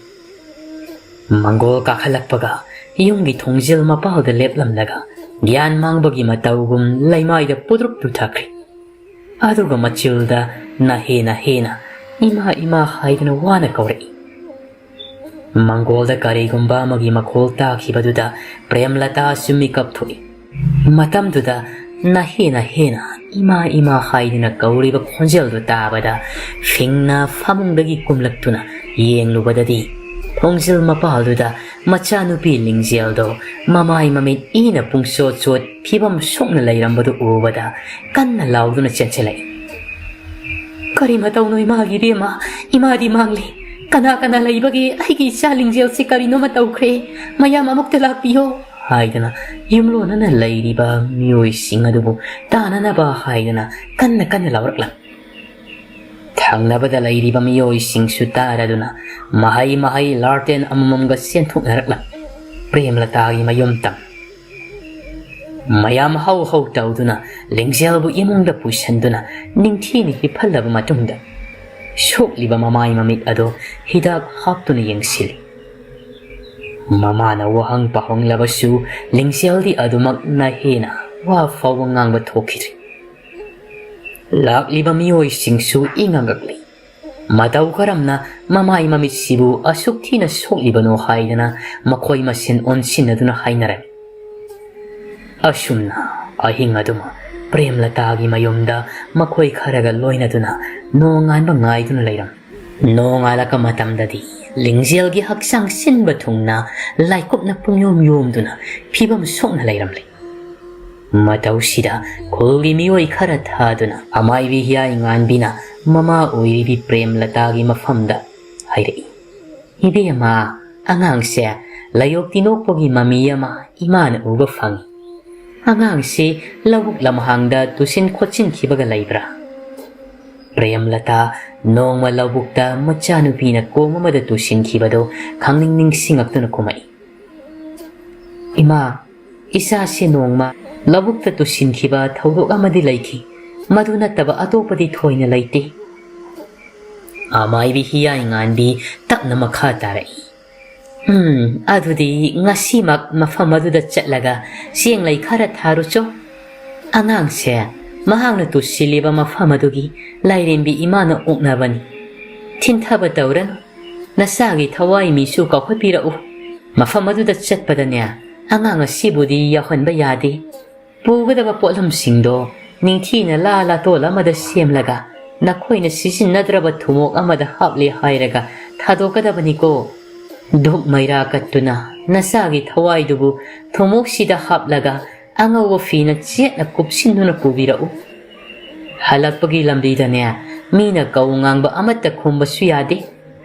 ꯃꯪꯒꯣꯜ ꯀꯥꯈꯠꯂꯛꯄꯒ ꯌꯨꯝꯒꯤ ꯊꯣꯡꯖꯤꯜ ꯃꯄꯥꯜꯗ ꯂꯦꯞꯂꯝꯂꯒ ꯒ꯭ꯌꯥꯟ ꯃꯥꯡꯕꯒꯤ ꯃꯇꯧꯒꯨꯝ ꯂꯩꯃꯥꯏꯗ ꯄꯨꯗ꯭ꯔꯨꯞ ꯇꯨꯊꯈ꯭ꯔꯦ꯫ ꯑꯗꯨꯒ ꯃꯆꯤꯜꯗ ꯅꯍꯦ ꯅꯍꯦꯅ "ꯏꯃꯥ, ꯏꯃꯥ" ꯍꯥꯏꯗꯨꯅ ꯋꯥꯅ ꯀꯧꯔꯛꯏ꯫ ꯃꯪꯒꯣꯜꯗ ꯀꯔꯤꯒꯨꯝꯕ ꯑꯃꯒꯤ ꯃꯈꯣꯜ ꯇꯥꯈꯤꯕꯗꯨꯗ ꯄ꯭ꯔꯦꯝꯂꯇꯥꯁꯨ ꯃꯤꯀꯞ ꯊꯣꯛꯏ꯫ ꯃꯇꯝꯗꯨꯗ ꯅꯍꯦ ꯅꯍꯦꯅ "ꯏꯃꯥ, ꯏꯃꯥ" ꯍꯥꯏꯗꯨꯅ ꯀꯧꯔꯤꯕ ꯈꯣꯟꯖꯦꯜꯗꯨ ꯇꯥꯕꯗ ꯐꯤꯡꯅ ꯐꯃꯨꯡꯗꯒꯤ ꯀꯨꯝꯂꯛꯇꯨꯅ ꯌꯦꯡꯂꯨꯕꯗꯗꯤ ꯊꯣꯡꯖꯤꯜ ꯃꯄꯥꯜꯗꯨꯗ ꯃꯆꯥꯅꯨꯄꯤ ꯂꯤꯡꯖꯦꯜꯗꯣ ꯃꯃꯥꯏ ꯃꯃꯤꯠ ꯏꯅ ꯄꯨꯡꯆꯣꯠ ꯆꯣꯠ ꯐꯤꯕꯝ ꯁꯣꯛꯅ ꯂꯩꯔꯝꯕꯗꯨ ꯎꯕꯗ ꯀꯟꯅ ꯂꯥꯎꯗꯨꯅ ꯆꯦꯟꯁꯤꯜꯂꯛꯏ꯫ "ꯀꯔꯤ ꯃꯇꯧꯅꯣ ꯏꯃꯥꯒꯤ ꯏꯕꯦꯝꯃ? ꯏꯃꯥꯗꯤ ꯃꯥꯡꯂꯦ꯫ ꯀꯅꯥ ꯀꯅꯥ ꯂꯩꯕꯒꯦ? ꯑꯩꯒꯤ ꯏꯆꯥ ꯂꯤꯡꯖꯦꯜꯁꯤ ꯀꯔꯤꯅꯣꯃ ꯇꯧꯈ꯭ꯔꯦ꯫ ꯃꯌꯥꯝ ꯑꯃꯨꯛꯇ ꯂꯥꯛꯄꯤꯌꯣ" ꯍꯥꯏꯗꯅ ꯌꯨꯝꯂꯣꯟꯅꯅ ꯂꯩꯔꯤꯕ ꯃꯤꯑꯣꯏꯁꯤꯡ ꯑꯗꯨꯕꯨ ꯇꯥꯅꯅꯕ ꯍꯥꯏꯗꯅ ꯀꯟꯅ ꯀꯟꯅ ꯂꯥꯎꯔꯛꯂꯝꯃꯤ꯫ ꯊꯪꯅꯕꯗ ꯂꯩꯔꯤꯕ ꯃꯤꯑꯣꯏꯁꯤꯡꯁꯨ ꯇꯥꯔꯗꯨꯅ ꯃꯍꯩ ꯃꯍꯩ ꯂꯥꯔꯇꯦꯟ ꯑꯃꯃꯝꯒ ꯆꯦꯟꯊꯣꯛꯅꯔꯛꯂꯝꯃꯤ꯫ ꯄ꯭ꯔꯦꯝꯂꯇꯥꯒꯤ ꯃꯌꯨꯝ ꯇꯝ꯫ ꯃꯌꯥꯝ ꯍꯧ ꯍꯧ ꯇꯧꯗꯨꯅ ꯂꯤꯡꯖꯦꯜꯕꯨ ꯏꯃꯨꯡꯗ ꯄꯨꯁꯤꯟꯗꯨꯅ ꯅꯤꯡꯊꯤꯅ ꯍꯤꯞꯍꯜꯂꯕ ꯃꯇꯨꯡꯗ ꯁꯣꯛꯂꯤꯕ ꯃꯃꯥꯏ ꯃꯃꯤꯠ ꯑꯗꯨ ꯍꯤꯗꯥꯛ ꯍꯥꯞꯇꯨꯅ ꯌꯦꯡꯁꯤꯜꯂꯤ꯫ ꯃꯃꯥꯅ ꯋꯥꯍꯪ ꯄꯥꯍꯪꯂꯕꯁꯨ ꯂꯤꯡꯖꯦꯜꯗꯤ ꯑꯗꯨꯃꯛꯅ ꯍꯦꯟꯅ ꯋꯥ ꯐꯥꯎꯕ ꯉꯥꯡꯕ ꯊꯣꯛꯈꯤꯗ꯭ꯔꯤ꯫ ꯂꯥꯛꯂꯤꯕ ꯃꯤꯑꯣꯏꯁꯤꯡꯁꯨ ꯏꯉꯛ ꯉꯛꯂꯤ꯫ ꯃꯇꯧ ꯀꯔꯝꯅ ꯃꯃꯥꯏ ꯃꯃꯤꯠꯁꯤꯕꯨ ꯑꯁꯨꯛ ꯊꯤꯅ ꯁꯣꯛꯂꯤꯕꯅꯣ ꯍꯥꯏꯗꯅ ꯃꯈꯣꯏ ꯃꯁꯦꯟ ꯑꯣꯟꯁꯤꯟꯅꯗꯨꯅ ꯍꯥꯏꯅꯔꯝꯃꯤ꯫ ꯑꯁꯨꯝꯅ ꯑꯍꯤꯡ ꯑꯗꯨꯃ ꯄ꯭ꯔꯦꯝꯂꯇꯥꯒꯤ ꯃꯌꯨꯝꯗ ꯃꯈꯣꯏ ꯈꯔꯒ ꯂꯣꯏꯅꯗꯨꯅ ꯅꯣꯡꯉꯥꯟꯕ ꯉꯥꯏꯗꯨꯅ ꯂꯩꯔꯝꯃꯤ꯫ ꯅꯣꯡꯉꯥꯜꯂꯛꯄ ꯃꯇꯝꯗꯗꯤ ꯂꯤꯡꯖꯦꯜꯒꯤ ꯍꯛꯆꯥꯡ ꯁꯤꯟꯕ ꯊꯨꯡꯅ ꯂꯥꯏꯀꯨꯞꯅ ꯄꯨꯡꯌꯣꯝ ꯌꯣꯝꯗꯨꯅ ꯐꯤꯕꯝ ꯁꯣꯛꯅ ꯂꯩꯔꯝꯂꯦ꯫ ꯃꯇꯧꯁꯤꯗ ꯈꯨꯜꯒꯤ ꯃꯤꯑꯣꯏ ꯈꯔ ꯊꯥꯗꯨꯅ ꯑꯃꯥꯏꯕꯤ ꯍꯤꯌꯥꯏ ꯉꯥꯟꯕꯤꯅ ꯃꯃꯥ ꯑꯣꯏꯔꯤꯕꯤ ꯄ꯭ꯔꯦꯝꯂꯇꯥꯒꯤ ꯃꯐꯝꯗ ꯍꯥꯏꯔꯛꯏ, "ꯏꯕꯦꯝꯃ, ꯑꯉꯥꯡꯁꯦ ꯂꯥꯏꯌꯣꯛꯇꯤ ꯅꯣꯛꯄꯒꯤ ꯃꯃꯤ ꯑꯃ ꯏꯃꯥꯅ ꯎꯕ ꯐꯪꯏ꯫ ꯑꯉꯥꯡꯁꯤ ꯂꯧꯕꯨꯛ ꯂꯝꯍꯥꯡꯗ ꯇꯨꯁꯤꯟ ꯈꯣꯠꯆꯤꯟꯈꯤꯕꯒ ꯂꯩꯕ꯭ꯔꯥ?" ꯄ꯭ꯔꯦꯝꯂꯇꯥ ꯅꯣꯡꯃ ꯂꯧꯕꯨꯛꯇ ꯃꯆꯥꯅꯨꯄꯤꯅ ꯀꯣꯝ ꯑꯃꯗ ꯇꯨꯁꯤꯟꯈꯤꯕꯗꯨ ꯈꯪꯅꯤꯡ ꯅꯤꯡꯁꯤꯡꯉꯛꯇꯨꯅ ꯈꯨꯝꯃꯛꯏ, "ꯏꯃꯥ, ꯏꯆꯥꯁꯤ ꯅꯣꯡꯃ ꯂꯧꯕꯨꯛꯇ ꯇꯨꯁꯤꯟꯈꯤꯕ ꯊꯧꯗꯣꯛ ꯑꯃꯗꯤ ꯂꯩꯈꯤ꯫ ꯃꯗꯨ ꯅꯠꯇꯕ ꯑꯇꯣꯞꯄꯗꯤ ꯊꯣꯏꯅ ꯂꯩꯇꯦ꯫" ꯑꯃꯥꯏꯕꯤ ꯍꯤꯌꯥꯏ ꯉꯥꯟꯕꯤ ꯇꯞꯅ ꯃꯈꯥ ꯇꯥꯔꯛꯏ, "ꯎꯝ, ꯑꯗꯨꯗꯤ ꯉꯁꯤꯃꯛ ꯃꯐꯝ ꯑꯗꯨꯗ ꯆꯠꯂꯒ ꯆꯦꯡ ꯂꯩ ꯈꯔ ꯊꯥꯔꯨꯆꯣ꯫ ꯑꯉꯥꯡꯁꯦ ꯃꯍꯥꯛꯅ ꯇꯨꯁꯤꯜꯂꯤꯕ ꯃꯐꯝ ꯑꯗꯨꯒꯤ ꯂꯥꯏꯔꯦꯝꯕꯤ ꯏꯃꯥꯅ ꯑꯣꯛꯅꯕꯅꯤ꯫ ꯊꯤꯟꯊꯕ ꯇꯧꯔꯅꯨ꯫ ꯅꯆꯥꯒꯤ ꯊꯋꯥꯏ ꯃꯤꯁꯨ ꯀꯥꯎꯈꯠꯄꯤꯔꯛꯎ꯫ ꯃꯐꯝ ꯑꯗꯨꯗ ꯆꯠꯄꯗꯅꯦ, ꯑꯉꯥꯡ ꯑꯁꯤꯕꯨꯗꯤ ꯌꯥꯎꯍꯟꯕ ꯌꯥꯗꯦ꯫ ꯄꯨꯒꯗꯕ ꯄꯣꯠꯂꯝꯁꯤꯡꯗꯣ ꯅꯤꯡꯊꯤꯅ ꯂꯥ ꯂꯥꯇꯣꯜ ꯑꯃꯗ ꯁꯦꯝꯂꯒ ꯅꯈꯣꯏꯅ ꯁꯤꯖꯤꯟꯅꯗ꯭ꯔꯕ ꯊꯨꯃꯣꯛ ꯑꯃꯗ ꯍꯥꯞꯂꯦ ꯍꯥꯏꯔꯒ ꯊꯥꯗꯣꯛꯀꯗꯕꯅꯤꯀꯣ꯫ ꯙꯨꯞ ꯃꯩꯔꯥ ꯀꯠꯇꯨꯅ ꯅꯆꯥꯒꯤ ꯊꯋꯥꯏꯗꯨꯕꯨ ꯊꯨꯃꯣꯛꯁꯤꯗ ꯍꯥꯞꯂꯒ ꯑꯉꯧꯕ ꯐꯤꯅ ꯆꯦꯠꯅ ꯀꯨꯞꯁꯤꯟꯗꯨꯅ ꯄꯨꯕꯤꯔꯛꯎ꯫ ꯍꯜꯂꯛꯄꯒꯤ ꯂꯝꯕꯤꯗꯅꯦ, ꯃꯤꯅ ꯀꯧ ꯉꯥꯡꯕ ꯑꯃꯠꯇ ꯈꯨꯝꯕꯁꯨ ꯌꯥꯗꯦ꯫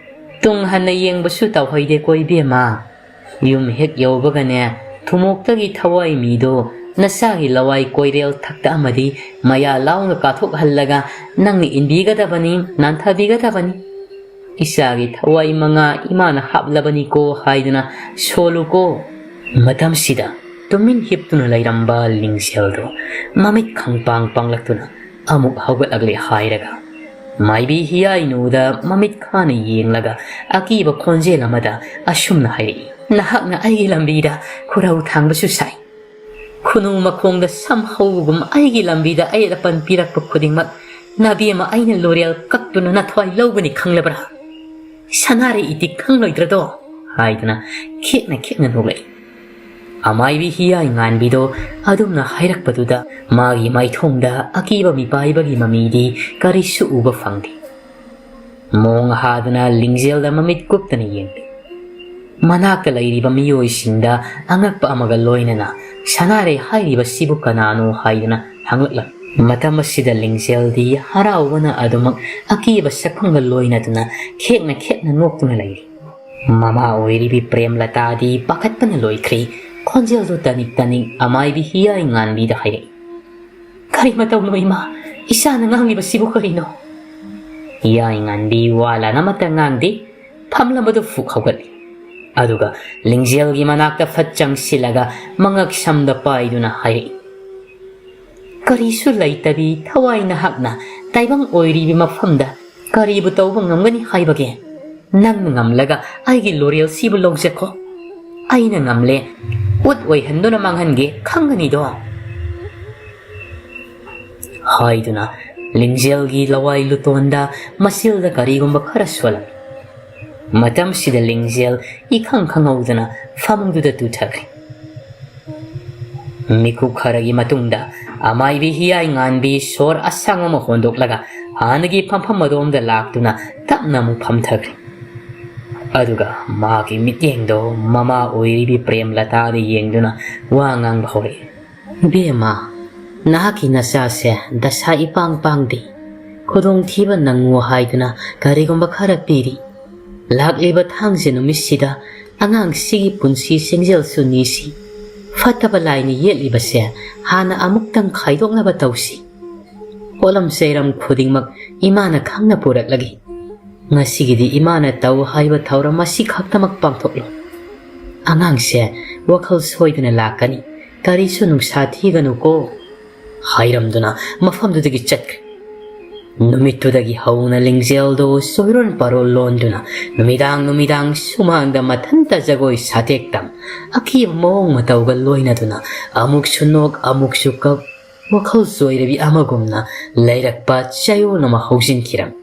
ꯇꯨꯡ ꯍꯟꯅ ꯌꯦꯡꯕꯁꯨ ꯇꯧꯍꯩꯗꯦꯀꯣ ꯏꯕꯦꯝꯃ꯫ ꯌꯨꯝ ꯍꯦꯛ ꯌꯧꯕꯒꯅꯦ, ꯊꯨꯃꯣꯛꯇꯒꯤ ꯊꯋꯥꯏ ꯃꯤꯗꯣ ꯅꯆꯥꯒꯤ ꯂꯋꯥꯏ ꯀꯣꯏꯔꯦꯜ ꯊꯛꯇ ꯑꯃꯗꯤ ꯃꯌꯥ ꯂꯥꯎꯅ ꯀꯥꯊꯣꯛꯍꯜꯂꯒ ꯅꯪꯅ ꯏꯟꯕꯤꯒꯗꯕꯅꯤ, ꯅꯥꯟꯊꯕꯤꯒꯗꯕꯅꯤ꯫ ꯏꯆꯥꯒꯤ ꯊꯋꯥꯏ ꯃꯉꯥ ꯏꯃꯥꯅ ꯍꯥꯞꯂꯕꯅꯤꯀꯣ ꯍꯥꯏꯗꯨꯅ ꯁꯣꯜꯂꯨꯀꯣ꯫" ꯃꯇꯝꯁꯤꯗ ꯇꯨꯃꯤꯟ ꯍꯤꯞꯇꯨꯅ ꯂꯩꯔꯝꯕ ꯂꯤꯡꯖꯦꯜꯗꯣ ꯃꯃꯤꯠ ꯈꯪꯄꯥꯡ ꯄꯥꯡꯂꯛꯇꯨꯅ ꯑꯃꯨꯛ ꯍꯧꯒꯠꯂꯛꯂꯦ ꯍꯥꯏꯔꯒ ꯃꯥꯏꯕꯤ ꯍꯤꯌꯥꯏꯅꯨꯗ ꯃꯃꯤꯠ ꯈꯥꯅ ꯌꯦꯡꯂꯒ ꯑꯀꯤꯕ ꯈꯣꯟꯖꯦꯜ ꯑꯃꯗ ꯑꯁꯨꯝꯅ ꯍꯥꯏꯔꯛꯏ, "ꯅꯍꯥꯛꯅ ꯑꯩꯒꯤ ꯂꯝꯕꯤꯗ ꯈꯨꯔꯧ ꯊꯥꯡꯕꯁꯨ ꯁꯥꯏ꯫ ꯈꯨꯅꯨ ꯃꯈꯣꯡꯗ ꯁꯝ ꯍꯧꯕꯒꯨꯝ ꯑꯩꯒꯤ ꯂꯝꯕꯤꯗ ꯑꯌꯦꯠ ꯑꯄꯟ ꯄꯤꯔꯛꯄ ꯈꯨꯗꯤꯡꯃꯛ ꯅꯕꯦꯝꯃ ꯑꯩꯅ ꯂꯣꯔꯦꯜ ꯀꯛꯇꯨꯅ ꯅꯊ꯭ꯋꯥꯏ ꯂꯧꯒꯅꯤ ꯈꯪꯂꯕ꯭ꯔꯥ? ꯁꯅꯥꯔꯩ ꯏꯇꯤꯛ ꯈꯪꯂꯣꯏꯗ꯭ꯔꯗꯣ?" ꯍꯥꯏꯗꯨꯅ ꯈꯦꯛꯅ ꯈꯦꯛꯅ ꯅꯣꯛꯂꯛꯏ꯫ ꯑꯃꯥꯏꯕꯤ ꯍꯤꯌꯥꯏ ꯉꯥꯟꯕꯤꯗꯣ ꯑꯗꯨꯝꯅ ꯍꯥꯏꯔꯛꯄꯗꯨꯗ ꯃꯥꯒꯤ ꯃꯥꯏꯊꯣꯡꯗ ꯑꯀꯤꯕ ꯃꯤꯄꯥꯏꯕꯒꯤ ꯃꯃꯤꯗꯤ ꯀꯔꯤꯁꯨ ꯎꯕ ꯐꯪꯗꯦ꯫ ꯃꯣꯡ ꯍꯥꯗꯨꯅ ꯂꯤꯡꯖꯦꯜꯗ ꯃꯃꯤꯠ ꯀꯨꯞꯇꯅ ꯌꯦꯡꯂꯤ꯫ ꯃꯅꯥꯛꯇ ꯂꯩꯔꯤꯕ ꯃꯤꯑꯣꯏꯁꯤꯡꯗ ꯑꯉꯛꯄ ꯑꯃꯒ ꯂꯣꯏꯅꯅ "ꯁꯅꯥꯔꯩ ꯍꯥꯏꯔꯤꯕꯁꯤꯕꯨ ꯀꯅꯥꯅꯣ?" ꯍꯥꯏꯗꯨꯅ ꯍꯪꯂꯛꯂꯝꯃꯤ꯫ ꯃꯇꯝ ꯑꯁꯤꯗ ꯂꯤꯡꯖꯦꯜꯗꯤ ꯍꯔꯥꯎꯕꯅ ꯑꯗꯨꯃꯛ ꯑꯀꯤꯕ ꯁꯛꯐꯝꯒ ꯂꯣꯏꯅꯗꯨꯅ ꯈꯦꯛꯅ ꯈꯦꯛꯅ ꯅꯣꯛꯇꯨꯅ ꯂꯩꯔꯤ꯫ ꯃꯃꯥ ꯑꯣꯏꯔꯤꯕꯤ ꯄ꯭ꯔꯦꯝꯂꯇꯥꯗꯤ ꯄꯥꯈꯠꯄꯅ ꯂꯣꯏꯈ꯭ꯔꯦ꯫ ꯈꯣꯟꯖꯦꯜꯗꯨ ꯇꯅꯤꯛ ꯇꯅꯤꯛ ꯑꯃꯥꯏꯕꯤ ꯍꯤꯌꯥꯏ ꯉꯥꯟꯕꯤꯗ ꯍꯥꯏꯔꯛꯏ, "ꯀꯔꯤ ꯃꯇꯧꯅꯣ ꯏꯃꯥ? ꯏꯆꯥꯅ ꯉꯥꯡꯂꯤꯕꯁꯤꯕꯨ ꯀꯔꯤꯅꯣ?" ꯍꯤꯌꯥꯏ ꯉꯥꯟꯕꯤ ꯋꯥ ꯂꯥꯟ ꯑꯃꯠꯇ ꯉꯥꯡꯗꯦ꯫ ꯐꯝꯂꯝꯕꯗꯨ ꯐꯨꯛ ꯍꯧꯒꯠꯂꯤ꯫ ꯑꯗꯨꯒ ꯂꯤꯡꯖꯦꯜꯒꯤ ꯃꯅꯥꯛꯇ ꯐꯠ ꯆꯪꯁꯤꯜꯂꯒ ꯃꯉꯛ ꯁꯝꯗ ꯄꯥꯏꯗꯨꯅ ꯍꯥꯏꯔꯛꯏ, "ꯀꯔꯤꯁꯨ ꯂꯩꯇꯕꯤ ꯊꯋꯥꯏ ꯅꯍꯥꯛꯅ ꯇꯥꯏꯕꯪ ꯑꯣꯏꯔꯤꯕꯤ ꯃꯐꯝꯗ ꯀꯔꯤꯕꯨ ꯇꯧꯕ ꯉꯝꯒꯅꯤ ꯍꯥꯏꯕꯒꯦ? ꯅꯪꯅ ꯉꯝꯂꯒ ꯑꯩꯒꯤ ꯂꯣꯔꯦꯜꯁꯤꯕꯨ ꯂꯧꯖꯈꯣ꯫ ꯑꯩꯅ ꯉꯝꯂꯦ, ꯎꯠ ꯑꯣꯏꯍꯟꯗꯨꯅ ꯃꯥꯡꯍꯟꯒꯦ ꯈꯪꯒꯅꯤꯗꯣ?" ꯍꯥꯏꯗꯨꯅ ꯂꯤꯡꯖꯦꯜꯒꯤ ꯂꯋꯥꯏ ꯂꯨꯇꯣꯟꯗ ꯃꯆꯤꯜꯗ ꯀꯔꯤꯒꯨꯝꯕ ꯈꯔ ꯁꯣꯜꯂꯝꯃꯤ꯫ ꯃꯇꯝꯁꯤꯗ ꯂꯤꯡꯖꯦꯜ ꯏꯈꯪ ꯈꯪꯍꯧꯗꯅ ꯐꯃꯨꯡꯗꯨꯗ ꯇꯨꯊꯈ꯭ꯔꯦ꯫ ꯃꯤꯀꯨꯞ ꯈꯔꯒꯤ ꯃꯇꯨꯡꯗ ꯑꯃꯥꯏꯕꯤ ꯍꯤꯌꯥꯏ ꯉꯥꯟꯕꯤ ꯁꯣꯔ ꯑꯁꯥꯡ ꯑꯃ ꯍꯣꯟꯗꯣꯛꯂꯒ ꯍꯥꯟꯅꯒꯤ ꯐꯝꯐꯝ ꯑꯗꯣꯝꯗ ꯂꯥꯛꯇꯨꯅ ꯇꯞꯅ ꯑꯃꯨꯛ ꯐꯝꯊꯈ꯭ꯔꯦ꯫ ꯑꯗꯨꯒ ꯃꯥꯒꯤ ꯃꯤꯠꯌꯦꯡꯗꯣ ꯃꯃꯥ ꯑꯣꯏꯔꯤꯕꯤ ꯄ꯭ꯔꯦꯝꯂꯇꯥꯗ ꯌꯦꯡꯗꯨꯅ ꯋꯥ ꯉꯥꯡꯕ ꯍꯧꯔꯛꯏ꯫ "ꯏꯕꯦꯝꯃ, ꯅꯍꯥꯛꯀꯤ ꯅꯆꯥꯁꯦ ꯗꯁꯥ ꯏꯄꯥꯡ ꯄꯥꯡꯗꯦ꯫ ꯈꯨꯗꯣꯡꯊꯤꯕ ꯅꯪꯉꯨ ꯍꯥꯏꯗꯨꯅ ꯀꯔꯤꯒꯨꯝꯕ ꯈꯔ ꯄꯤꯔꯤ꯫ ꯂꯥꯛꯂꯤꯕ ꯊꯥꯡꯖ ꯅꯨꯃꯤꯠꯁꯤꯗ ꯑꯉꯥꯡꯁꯤꯒꯤ ꯄꯨꯟꯁꯤ ꯆꯦꯡꯖꯦꯜꯁꯨ ꯅꯤꯁꯤ꯫ ꯐꯠꯇꯕ ꯂꯥꯏꯅ ꯌꯦꯠꯂꯤꯕꯁꯦ ꯍꯥꯟꯅ ꯑꯃꯨꯛꯇꯪ ꯈꯥꯏꯗꯣꯛꯅꯕ ꯇꯧꯁꯤ꯫ ꯄꯣꯠꯂꯝ ꯆꯩꯔꯝ ꯈꯨꯗꯤꯡꯃꯛ ꯏꯃꯥꯅ ꯈꯪꯅ ꯄꯨꯔꯛꯂꯒꯦ꯫ ꯉꯁꯤꯒꯤꯗꯤ ꯏꯃꯥꯅ ꯇꯧ ꯍꯥꯏꯕ ꯊꯧꯔꯝ ꯑꯁꯤ ꯈꯛꯇꯃꯛ ꯄꯥꯡꯊꯣꯛꯂꯣ꯫ ꯑꯉꯥꯡꯁꯦ ꯋꯥꯈꯜ ꯁꯣꯏꯗꯅ ꯂꯥꯛꯀꯅꯤ꯫ ꯀꯔꯤꯁꯨ ꯅꯨꯡꯁꯥ ꯊꯤꯒꯅꯨꯀꯣ," ꯍꯥꯏꯔꯝꯗꯨꯅ ꯃꯐꯝꯗꯨꯗꯒꯤ ꯆꯠꯈ꯭ꯔꯦ꯫ ꯅꯨꯃꯤꯠꯇꯨꯗꯒꯤ ꯍꯧꯅ ꯂꯤꯡꯖꯦꯜꯗꯨ ꯆꯣꯏꯔꯣꯟ ꯄꯥꯔꯣꯟ ꯂꯣꯟꯗꯨꯅ ꯅꯨꯃꯤꯗꯥꯡ ꯅꯨꯃꯤꯗꯥꯡ ꯁꯨꯃꯥꯡꯗ ꯃꯊꯟꯇ ꯖꯒꯣꯏ ꯁꯥꯇꯦꯛ ꯇꯝ, ꯑꯀꯤꯕ ꯃꯑꯣꯡ ꯃꯇꯧꯒ ꯂꯣꯏꯅꯗꯨꯅ ꯑꯃꯨꯛꯁꯨ ꯅꯣꯛ ꯑꯃꯨꯛꯁꯨ ꯀꯞ, ꯋꯥꯈꯜ ꯆꯣꯏꯔꯕꯤ ꯑꯃꯒꯨꯝꯅ ꯂꯩꯔꯛꯄ ꯆꯌꯣꯜ ꯑꯃ ꯍꯧꯖꯤꯟꯈꯤꯔꯝꯃꯤ꯫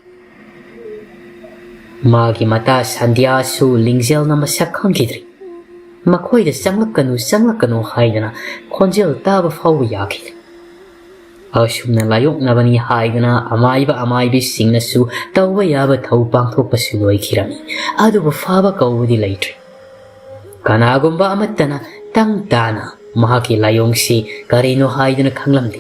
ꯃꯥꯒꯤ ꯃꯇꯥ ꯁꯟꯙ꯭ꯌꯥꯁꯨ ꯂꯤꯡꯖꯦꯜꯅ ꯃꯁꯛ ꯈꯪꯈꯤꯗ꯭ꯔꯤ꯫ ꯃꯈꯣꯏꯗ "ꯆꯪꯂꯛꯀꯅꯨ, ꯆꯪꯂꯛꯀꯅꯨ" ꯍꯥꯏꯗꯅ ꯈꯣꯟꯖꯦꯜ ꯇꯥꯕ ꯐꯥꯎꯕ ꯌꯥꯈꯤꯗꯦ꯫ ꯑꯁꯨꯝꯅ ꯂꯥꯏꯌꯣꯛꯅꯕꯅꯤ ꯍꯥꯏꯗꯨꯅ ꯑꯃꯥꯏꯕ ꯑꯃꯥꯏꯕꯤꯁꯤꯡꯅꯁꯨ ꯇꯧꯕ ꯌꯥꯕ ꯊꯧ ꯄꯥꯡꯊꯣꯛꯄꯁꯨ ꯂꯣꯏꯈꯤꯔꯝꯃꯤ꯫ ꯑꯗꯨꯕꯨ ꯐꯕ ꯀꯧꯕꯗꯤ ꯂꯩꯇ꯭ꯔꯦ꯫ ꯀꯅꯥꯒꯨꯝꯕ ꯑꯃꯠꯇꯅ ꯇꯪ ꯇꯥꯅ ꯃꯍꯥꯛꯀꯤ ꯂꯥꯏꯑꯣꯡꯁꯤ ꯀꯔꯤꯅꯣ ꯍꯥꯏꯗꯨꯅ ꯈꯪꯂꯝꯗꯦ꯫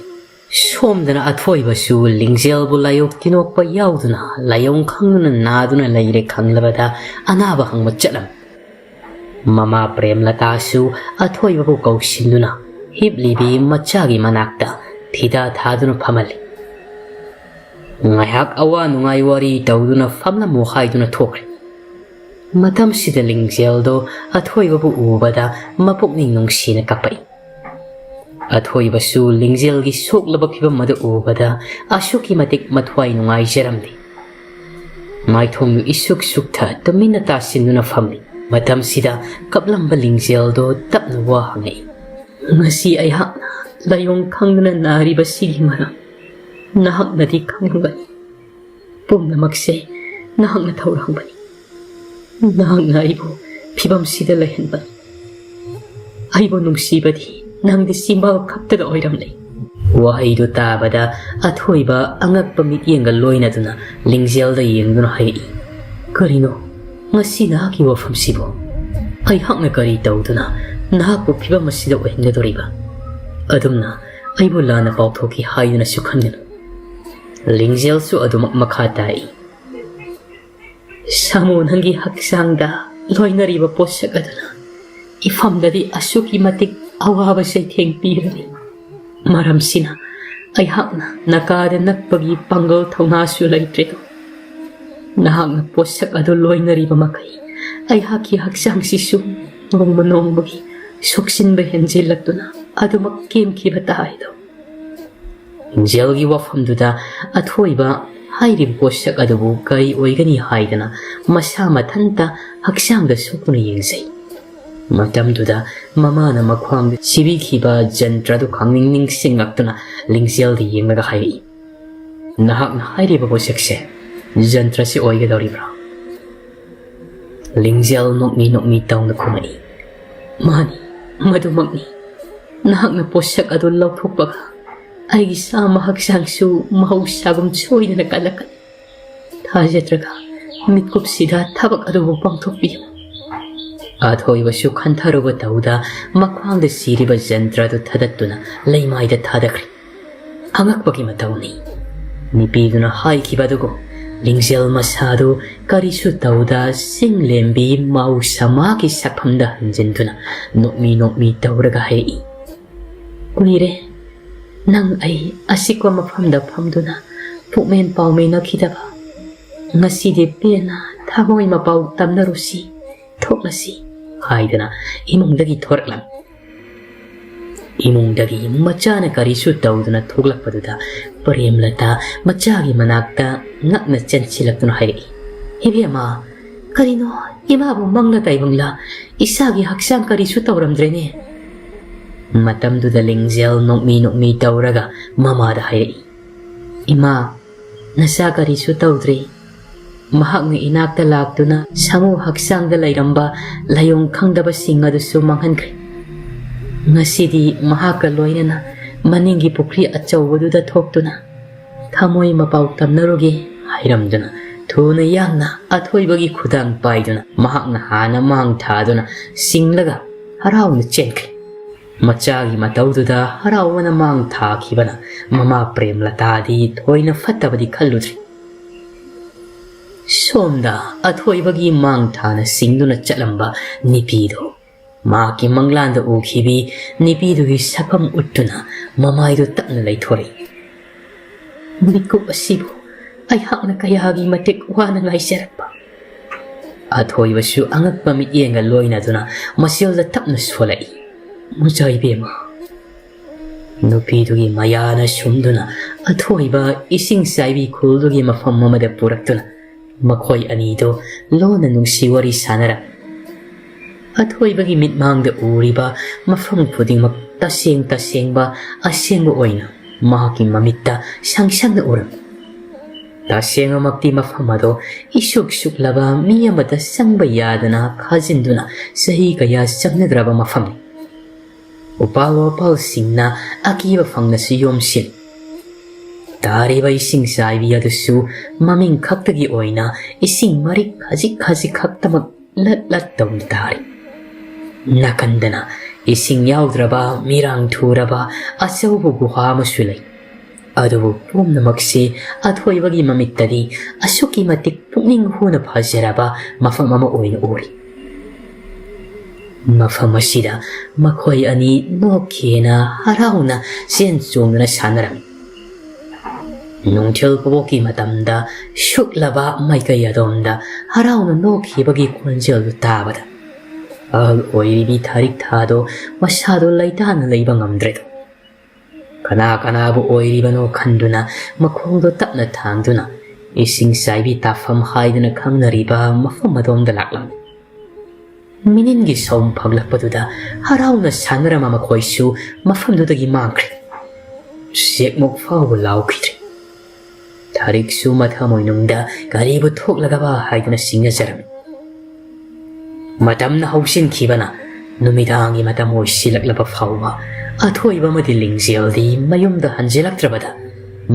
ꯁꯣꯝꯗꯅ ꯑꯊꯣꯏꯕꯁꯨ ꯂꯤꯡꯖꯦꯜꯕꯨ ꯂꯥꯏꯑꯣꯡ ꯇꯤꯟꯅꯣꯛꯄ ꯌꯥꯎꯗꯨꯅ ꯂꯥꯏꯑꯣꯡ ꯈꯪꯗꯨꯅ ꯅꯥꯗꯨꯅ ꯂꯩꯔꯦ ꯈꯪꯂꯕꯗ ꯑꯅꯥꯕ ꯍꯪꯕ ꯆꯠꯂꯝꯃꯤ꯫ ꯃꯃꯥ ꯄ꯭ꯔꯦꯝꯂꯇꯥꯁꯨ ꯑꯊꯣꯏꯕꯕꯨ ꯀꯧꯁꯤꯟꯗꯨꯅ ꯍꯤꯞꯂꯤꯕꯤ ꯃꯆꯥꯒꯤ ꯃꯅꯥꯛꯇ ꯐꯤꯗꯥ ꯊꯥꯗꯨꯅ ꯐꯝꯍꯜꯂꯤ꯫ ꯉꯥꯏꯍꯥꯛ ꯑꯋꯥ ꯅꯨꯡꯉꯥꯏ ꯋꯥꯔꯤ ꯇꯧꯗꯨꯅ ꯐꯝꯂꯝꯃꯨ ꯍꯥꯏꯗꯨꯅ ꯊꯣꯛꯈ꯭ꯔꯦ꯫ ꯃꯇꯝꯁꯤꯗ ꯂꯤꯡꯖꯦꯜꯗꯣ ꯑꯊꯣꯏꯕꯕꯨ ꯎꯕꯗ ꯃꯄꯨꯛꯅꯤꯡ ꯅꯨꯡꯁꯤꯅ ꯀꯞꯄꯛꯏ꯫ ꯑꯊꯣꯏꯕꯁꯨ ꯂꯤꯡꯖꯦꯜꯒꯤ ꯁꯣꯛꯂꯕ ꯐꯤꯕꯝ ꯑꯗꯨ ꯎꯕꯗ ꯑꯁꯨꯛꯀꯤ ꯃꯇꯤꯛ ꯃꯊ꯭ꯋꯥꯏ ꯅꯨꯡꯉꯥꯏꯖꯔꯝꯗꯦ꯫ ꯃꯥꯏꯊꯣꯡꯗꯨ ꯏꯁꯨꯛ ꯁꯨꯛꯊ ꯇꯨꯃꯤꯟꯅ ꯇꯥꯁꯤꯟꯗꯨꯅ ꯐꯝꯂꯤ꯫ ꯃꯇꯝꯁꯤꯗ ꯀꯞꯂꯝꯕ ꯂꯤꯡꯖꯦꯜꯗꯣ ꯇꯞꯅ ꯋꯥ ꯍꯪꯉꯛꯏ꯫ "ꯉꯁꯤ ꯑꯩꯍꯥꯛꯅ ꯂꯥꯏꯑꯣꯡ ꯈꯪꯗꯅ ꯅꯥꯔꯤꯕꯁꯤꯒꯤ ꯃꯔꯝ ꯅꯍꯥꯛꯅꯗꯤ ꯈꯪꯂꯝꯒꯅꯤ꯫ ꯄꯨꯝꯅꯃꯛꯁꯦ ꯅꯍꯥꯛꯅ ꯊꯧꯔꯥꯡꯕꯅꯤ꯫ ꯅꯍꯥꯛꯅ ꯑꯩꯕꯨ ꯐꯤꯕꯝꯁꯤꯗ ꯂꯩꯍꯟꯕꯅꯤ꯫ ꯑꯩꯕꯨ ꯅꯨꯡꯁꯤꯕꯗꯤ ꯅꯪꯗꯤ ꯆꯤꯝꯕꯥꯜ ꯈꯛꯇꯗ ꯑꯣꯏꯔꯝꯂꯦ꯫" ꯋꯥꯍꯩꯗꯨ ꯇꯥꯕꯗ ꯑꯊꯣꯏꯕ ꯑꯉꯛꯄ ꯃꯤꯠꯌꯦꯡꯒ ꯂꯣꯏꯅꯗꯨꯅ ꯂꯤꯡꯖꯦꯜꯗ ꯌꯦꯡꯗꯨꯅ ꯍꯥꯏꯔꯛꯏ, "ꯀꯔꯤꯅꯣ ꯉꯁꯤ ꯅꯍꯥꯛꯀꯤ ꯋꯥꯐꯝꯁꯤꯕꯨ? ꯑꯩꯍꯥꯛꯅ ꯀꯔꯤ ꯇꯧꯗꯨꯅ ꯅꯍꯥꯛꯄꯨ ꯐꯤꯕꯝ ꯑꯁꯤꯗ ꯑꯣꯏꯍꯟꯒꯗꯧꯔꯤꯕ? ꯑꯗꯨꯝꯅ ꯑꯩꯕꯨ ꯂꯥꯟꯅ ꯄꯥꯎꯊꯣꯛꯈꯤ ꯍꯥꯏꯗꯨꯅꯁꯨ ꯈꯟꯒꯅꯨ꯫" ꯂꯤꯡꯖꯦꯜꯁꯨ ꯑꯗꯨꯃꯛ ꯃꯈꯥ ꯇꯥꯏ꯫ "ꯁꯥꯃꯨ ꯅꯪꯒꯤ ꯍꯛꯆꯥꯡꯗ ꯂꯣꯏꯅꯔꯤꯕ ꯄꯣꯠꯁꯛ ꯑꯗꯨꯅ ꯏꯐꯝꯗꯗꯤ ꯑꯁꯨꯛꯀꯤ ꯃꯇꯤꯛ ꯑꯋꯥꯕ ꯆꯩꯊꯦꯡ ꯄꯤꯔꯅꯤ꯫ ꯃꯔꯝꯁꯤꯅ ꯑꯩꯍꯥꯛꯅ ꯅꯀꯥꯗ ꯅꯛꯄꯒꯤ ꯄꯥꯡꯒꯜ ꯊꯧꯅꯥꯁꯨ ꯂꯩꯇ꯭ꯔꯦꯗꯣ꯫ ꯅꯍꯥꯛꯅ ꯄꯣꯠꯁꯛ ꯑꯗꯨ ꯂꯣꯏꯅꯔꯤꯕ ꯃꯈꯩ ꯑꯩꯍꯥꯛꯀꯤ ꯍꯛꯆꯥꯡꯁꯤꯁꯨ ꯅꯣꯡꯃ ꯅꯣꯡꯃꯒꯤ ꯁꯣꯛꯆꯤꯟꯕ ꯍꯦꯟꯖꯤꯜꯂꯛꯇꯨꯅ ꯑꯗꯨꯃꯛ ꯀꯦꯝꯈꯤꯕ ꯇꯥꯏꯗꯣ꯫" ꯂꯤꯡꯖꯦꯜꯒꯤ ꯋꯥꯐꯝꯗꯨꯗ ꯑꯊꯣꯏꯕ ꯍꯥꯏꯔꯤꯕ ꯄꯣꯠꯁꯛ ꯑꯗꯨꯕꯨ ꯀꯔꯤ ꯑꯣꯏꯒꯅꯤ ꯍꯥꯏꯗꯅ ꯃꯁꯥ ꯃꯊꯟꯇ ꯍꯛꯆꯥꯡꯗ ꯁꯣꯛꯇꯨꯅ ꯌꯦꯡꯖꯩ꯫ ꯃꯇꯝꯗꯨꯗ ꯃꯃꯥꯅ ꯃꯈ꯭ꯋꯥꯡꯗ ꯁꯤꯕꯤꯈꯤꯕ ꯖꯟꯇ꯭ꯔꯗꯨ ꯈꯪꯅꯤꯡ ꯅꯤꯡꯁꯤꯡꯂꯛꯇꯨꯅ ꯂꯤꯡꯖꯦꯜꯗ ꯌꯦꯡꯂꯒ ꯍꯥꯏꯔꯛꯏ, "ꯅꯍꯥꯛꯅ ꯍꯥꯏꯔꯤꯕ ꯄꯣꯠꯁꯛꯁꯦ ꯖꯟꯇ꯭ꯔꯁꯤ ꯑꯣꯏꯒꯗꯧꯔꯤꯕ꯭ꯔꯥ?" ꯂꯤꯡꯖꯦꯜ ꯅꯣꯛꯃꯤ ꯅꯣꯛꯃꯤ ꯇꯧꯅ ꯈꯨꯝꯃꯛꯏ, "ꯃꯥꯅꯤ, ꯃꯗꯨꯃꯛꯅꯤ꯫ ꯅꯍꯥꯛꯅ ꯄꯣꯠꯁꯛ ꯑꯗꯨ ꯂꯧꯊꯣꯛꯄꯒ ꯑꯩꯒꯤ ꯆꯥꯝꯃ ꯍꯛꯆꯥꯡꯁꯨ ꯃꯍꯧꯁꯥꯒꯨꯝ ꯁꯣꯏꯗꯅ ꯀꯜꯂꯛꯀꯅꯤ꯫ ꯊꯥꯖꯗ꯭ꯔꯒ ꯃꯤꯠꯀꯨꯞꯁꯤꯗ ꯊꯕꯛ ꯑꯗꯨꯕꯨ ꯄꯥꯡꯊꯣꯛꯄꯤꯌꯨ"꯫ ꯑꯊꯣꯏꯕꯁꯨ ꯈꯟꯊꯔꯨꯕ ꯇꯧꯗ ꯃꯈ꯭ꯋꯥꯡꯗ ꯁꯤꯔꯤꯕ ꯖꯟꯇ꯭ꯔ ꯑꯗꯨ ꯊꯥꯗꯠꯇꯨꯅ ꯂꯩꯃꯥꯏꯗ ꯊꯥꯗꯈ꯭ꯔꯦ꯫ ꯑꯉꯛꯄꯒꯤ ꯃꯇꯧꯅꯤ꯫ ꯅꯨꯄꯤꯗꯨꯅ ꯍꯥꯏꯈꯤꯕ ꯑꯗꯨꯒꯨꯝ ꯂꯤꯡꯖꯦꯜ ꯃꯁꯥꯗꯨ ꯀꯔꯤꯁꯨ ꯇꯧꯗ ꯆꯤꯡꯂꯦꯝꯕꯤ ꯃꯍꯧꯁꯥ ꯃꯥꯒꯤ ꯁꯛꯐꯝꯗ ꯍꯟꯖꯤꯟꯗꯨꯅ ꯅꯣꯛꯃꯤ ꯅꯣꯛꯃꯤ ꯇꯧꯔꯒ ꯍꯥꯏꯔꯛꯏ, "ꯀꯨꯏꯔꯦ ꯅꯪ ꯑꯩ ꯑꯆꯤꯛꯄ ꯃꯐꯝꯗ ꯐꯝꯗꯨꯅ ꯄꯨꯛꯃꯦꯟ ꯄꯥꯎꯃꯦꯟꯅꯈꯤꯗꯕ꯫ ꯉꯁꯤꯗꯤ ꯄꯦꯟꯅ ꯊꯃꯣꯏ ꯃꯄꯥꯎ ꯇꯝꯅꯔꯨꯁꯤ, ꯊꯣꯛꯂꯁꯤ" ꯍꯥꯏꯗꯨꯅ ꯏꯃꯨꯡꯗꯒꯤ ꯊꯣꯔꯛꯂꯝꯃꯤ꯫ ꯏꯃꯨꯡꯗꯒꯤ ꯃꯆꯥꯅ ꯀꯔꯤꯁꯨ ꯇꯧꯗꯨꯅ ꯊꯣꯛꯂꯛꯄꯗꯨꯗ ꯄ꯭ꯔꯦꯝꯂꯇꯥ ꯃꯆꯥꯒꯤ ꯃꯅꯥꯛꯇ ꯉꯛꯅ ꯆꯦꯟꯁꯤꯜꯂꯛꯇꯨꯅ ꯍꯥꯏꯔꯛꯏ, "ꯏꯕꯦꯝꯃ, ꯀꯔꯤꯅꯣ? ꯏꯃꯥꯕꯨ ꯃꯪꯂ ꯇꯥꯏꯕꯪꯂ? ꯏꯆꯥꯒꯤ ꯍꯛꯆꯥꯡ ꯀꯔꯤꯁꯨ ꯇꯧꯔꯝꯗ꯭ꯔꯦꯅꯦ"꯫ ꯃꯇꯝꯗꯨꯗ ꯂꯤꯡꯖꯦꯜ ꯅꯣꯛꯃꯤ ꯅꯣꯛꯃꯤ ꯇꯧꯔꯒ ꯃꯃꯥꯗ ꯍꯥꯏꯔꯛꯏ, "ꯏꯃꯥ, ꯅꯆꯥ ꯀꯔꯤꯁꯨ ꯇꯧꯗ꯭ꯔꯤ꯫ ꯃꯍꯥꯛꯅ ꯏꯅꯥꯛꯇ ꯂꯥꯛꯇꯨꯅ ꯁꯥꯃꯨ ꯍꯛꯆꯥꯡꯗ ꯂꯩꯔꯝꯕ ꯂꯥꯏꯑꯣꯡ ꯈꯪꯗꯕꯁꯤꯡ ꯑꯗꯨꯁꯨ ꯃꯥꯡꯍꯟꯈ꯭ꯔꯦ꯫ ꯉꯁꯤꯗꯤ ꯃꯍꯥꯛꯀ ꯂꯣꯏꯅꯅ ꯃꯅꯤꯡꯒꯤ ꯄꯨꯈ꯭ꯔꯤ ꯑꯆꯧꯕꯗꯨꯗ ꯊꯣꯛꯇꯨꯅ ꯊꯃꯣꯏ ꯃꯄꯥꯎ ꯇꯝꯅꯔꯨꯒꯦ" ꯍꯥꯏꯔꯝꯗꯨꯅ ꯊꯨꯅ ꯌꯥꯡꯅ ꯑꯊꯣꯏꯕꯒꯤ ꯈꯨꯗꯥꯡ ꯄꯥꯏꯗꯨꯅ ꯃꯍꯥꯛꯅ ꯍꯥꯟꯅ ꯃꯥꯡ ꯊꯥꯗꯨꯅ ꯆꯤꯡꯂꯒ ꯍꯔꯥꯎꯅ ꯆꯦꯟꯈ꯭ꯔꯦ꯫ ꯃꯆꯥꯒꯤ ꯃꯇꯧꯗꯨꯗ ꯍꯔꯥꯎꯕꯅ ꯃꯥꯡ ꯊꯥꯈꯤꯕꯅ ꯃꯃꯥ ꯄ꯭ꯔꯦꯝꯂꯇꯥꯗꯤ ꯊꯣꯏꯅ ꯐꯠꯇꯕꯗꯤ ꯈꯜꯂꯨꯗ꯭ꯔꯤ꯫ ꯁꯣꯝꯗ ꯑꯊꯣꯏꯕꯒꯤ ꯃꯥꯡ ꯊꯥꯅ ꯆꯤꯡꯗꯨꯅ ꯆꯠꯂꯝꯕ ꯅꯤꯄꯤꯗꯨ ꯃꯍꯥꯛꯀꯤ ꯃꯪꯂꯥꯟꯗ ꯎꯈꯤꯕꯤ ꯅꯤꯄꯤꯗꯨꯒꯤ ꯁꯛꯐꯝ ꯎꯠꯇꯨꯅ ꯃꯃꯥꯏꯗꯨ ꯇꯞꯅ ꯂꯩꯊꯣꯔꯛꯏ꯫ ꯃꯤꯀꯨꯞ ꯑꯁꯤꯕꯨ ꯑꯩꯍꯥꯛꯅ ꯀꯌꯥꯒꯤ ꯃꯇꯤꯛ ꯋꯥꯅ ꯉꯥꯏꯖꯔꯛꯄ꯫ ꯑꯊꯣꯏꯕꯁꯨ ꯑꯉꯛꯄ ꯃꯤꯠꯌꯦꯡꯒ ꯂꯣꯏꯅꯗꯨꯅ ꯃꯆꯦꯜꯗ ꯇꯞꯅ ꯁꯣꯜꯂꯛꯏ, "ꯃꯆꯥ ꯏꯕꯦꯝꯃ"꯫ ꯅꯨꯄꯤꯗꯨꯒꯤ ꯃꯌꯥꯅ ꯁꯨꯝꯗꯨꯅ ꯑꯊꯣꯏꯕ ꯏꯁꯤꯡ ꯆꯥꯏꯕꯤ ꯈꯨꯜꯗꯨꯒꯤ ꯃꯐꯝ ꯑꯃꯗ ꯄꯨꯔꯛꯇꯨꯅ ꯃꯈꯣꯏ ꯑꯅꯤꯗꯨ ꯂꯣꯟꯅ ꯅꯨꯡꯁꯤ ꯋꯥꯔꯤ ꯁꯥꯟꯅꯔꯝꯃꯤ꯫ ꯑꯊꯣꯏꯕꯒꯤ ꯃꯤꯠꯃꯥꯡꯗ ꯎꯔꯤꯕ ꯃꯐꯝ ꯈꯨꯗꯤꯡꯃꯛ ꯇꯁꯦꯡ ꯇꯁꯦꯡꯕ ꯑꯁꯦꯡꯕ ꯑꯣꯏꯅ ꯃꯍꯥꯛꯀꯤ ꯃꯃꯤꯠꯇ ꯁꯪ ꯁꯪꯅ ꯎꯔꯝꯃꯤ꯫ ꯇꯁꯦꯡꯅꯃꯛꯇꯤ ꯃꯐꯝ ꯑꯗꯣ ꯏꯁꯨꯛ ꯁꯨꯛꯂꯕ, ꯃꯤ ꯑꯃꯠꯇ ꯆꯪꯕ ꯌꯥꯗꯅ ꯈꯥꯖꯤꯟꯗꯨꯅ ꯆꯍꯤ ꯀꯌꯥ ꯆꯪꯅꯈ꯭ꯔꯕ ꯃꯐꯝꯅꯤ꯫ ꯎꯄꯥꯜ ꯋꯥꯄꯥꯜꯁꯤꯡꯅ ꯑꯀꯤꯕ ꯐꯪꯅꯁꯨ ꯌꯣꯝꯁꯤꯜꯂꯤ꯫ ꯇꯥꯔꯤꯕ ꯏꯁꯤꯡ ꯆꯥꯏꯕꯤ ꯑꯗꯨꯁꯨ ꯃꯃꯤꯡ ꯈꯛꯇꯒꯤ ꯑꯣꯏꯅ ꯏꯁꯤꯡ ꯃꯔꯤꯛ ꯈꯖꯤꯛ ꯈꯖꯤꯛ ꯈꯛꯇꯃꯛ ꯂꯠ ꯂꯠ ꯇꯧꯅ ꯇꯥꯔꯤ꯫ ꯅꯥꯀꯟꯗꯅ ꯏꯁꯤꯡ ꯌꯥꯎꯗ꯭ꯔꯕ ꯃꯤꯔꯥꯡ ꯊꯨꯔꯕ ꯑꯆꯧꯕ ꯒꯨꯍꯥ ꯑꯃꯁꯨ ꯂꯩ꯫ ꯑꯗꯨꯕꯨ ꯄꯨꯝꯅꯃꯛꯁꯤ ꯑꯊꯣꯏꯕꯒꯤ ꯃꯃꯤꯠꯇꯗꯤ ꯑꯁꯨꯛꯀꯤ ꯃꯇꯤꯛ ꯄꯨꯛꯅꯤꯡ ꯍꯨꯅ ꯐꯖꯔꯕ ꯃꯐꯝ ꯑꯃ ꯑꯣꯏꯅ ꯎꯔꯤ꯫ ꯃꯐꯝ ꯑꯁꯤꯗ ꯃꯈꯣꯏ ꯑꯅꯤ ꯅꯣꯛꯈꯤꯅ ꯍꯔꯥꯎꯅ ꯆꯦꯟ ꯆꯣꯡꯗꯨꯅ ꯁꯥꯟꯅꯔꯝꯃꯤ꯫ ꯅꯨꯡꯊꯤꯜ ꯄꯣꯛꯀꯤ ꯃꯇꯝꯗ ꯁꯨꯛꯂꯕ ꯃꯥꯏꯀꯩ ꯑꯗꯣꯝꯗ ꯍꯔꯥꯎꯅ ꯅꯣꯛꯈꯤꯕꯒꯤ ꯈꯣꯟꯖꯦꯜꯗꯨ ꯇꯥꯕꯗ ꯑꯍꯜ ꯑꯣꯏꯔꯤꯕꯤ ꯊꯥꯔꯤꯛ ꯊꯥꯗꯣ ꯃꯁꯥꯗꯣ ꯂꯩꯇꯥꯅ ꯂꯩꯕ ꯉꯝꯗ꯭ꯔꯦꯗꯣ꯫ ꯀꯅꯥ ꯀꯅꯥꯕꯨ ꯑꯣꯏꯔꯤꯕꯅꯣ ꯈꯟꯗꯨꯅ ꯃꯈꯣꯡꯗꯣ ꯇꯞꯅ ꯊꯥꯡꯗꯨꯅ ꯏꯁꯤꯡ ꯆꯥꯏꯕꯤ ꯇꯥꯐꯝ ꯍꯥꯏꯗꯨꯅ ꯈꯪꯅꯔꯤꯕ ꯃꯐꯝ ꯑꯗꯣꯝꯗ ꯂꯥꯛꯂꯝꯃꯤ꯫ ꯃꯤꯅꯤꯟꯒꯤ ꯁꯧꯝ ꯐꯪꯂꯛꯄꯗꯨꯗ ꯍꯔꯥꯎꯅ ꯁꯥꯟꯅꯔꯝꯕ ꯃꯈꯣꯏꯁꯨ ꯃꯐꯝꯗꯨꯗꯒꯤ ꯃꯥꯡꯈ꯭ꯔꯦ꯫ ꯆꯦꯛꯃꯨꯛ ꯐꯥꯎꯕ ꯂꯥꯎꯈꯤꯗ꯭ꯔꯦ꯫ ꯊꯥꯔꯤꯛꯁꯨ ꯃꯊꯃꯣꯏꯅꯨꯡꯗ ꯀꯔꯤꯕꯨ ꯊꯣꯛꯂꯒꯕ ꯍꯥꯏꯗꯨꯅ ꯆꯤꯡꯅꯖꯔꯝꯃꯤ꯫ ꯃꯇꯝꯅ ꯍꯧꯁꯤꯟꯈꯤꯕꯅ ꯅꯨꯃꯤꯗꯥꯡꯒꯤ ꯃꯇꯝ ꯑꯣꯏꯁꯤꯜꯂꯛꯂꯕ ꯐꯥꯎꯕ ꯑꯊꯣꯏꯕ ꯑꯃꯗꯤ ꯂꯤꯡꯖꯦꯜꯗꯤ ꯃꯌꯨꯝꯗ ꯍꯟꯖꯤꯜꯂꯛꯇ꯭ꯔꯕꯗ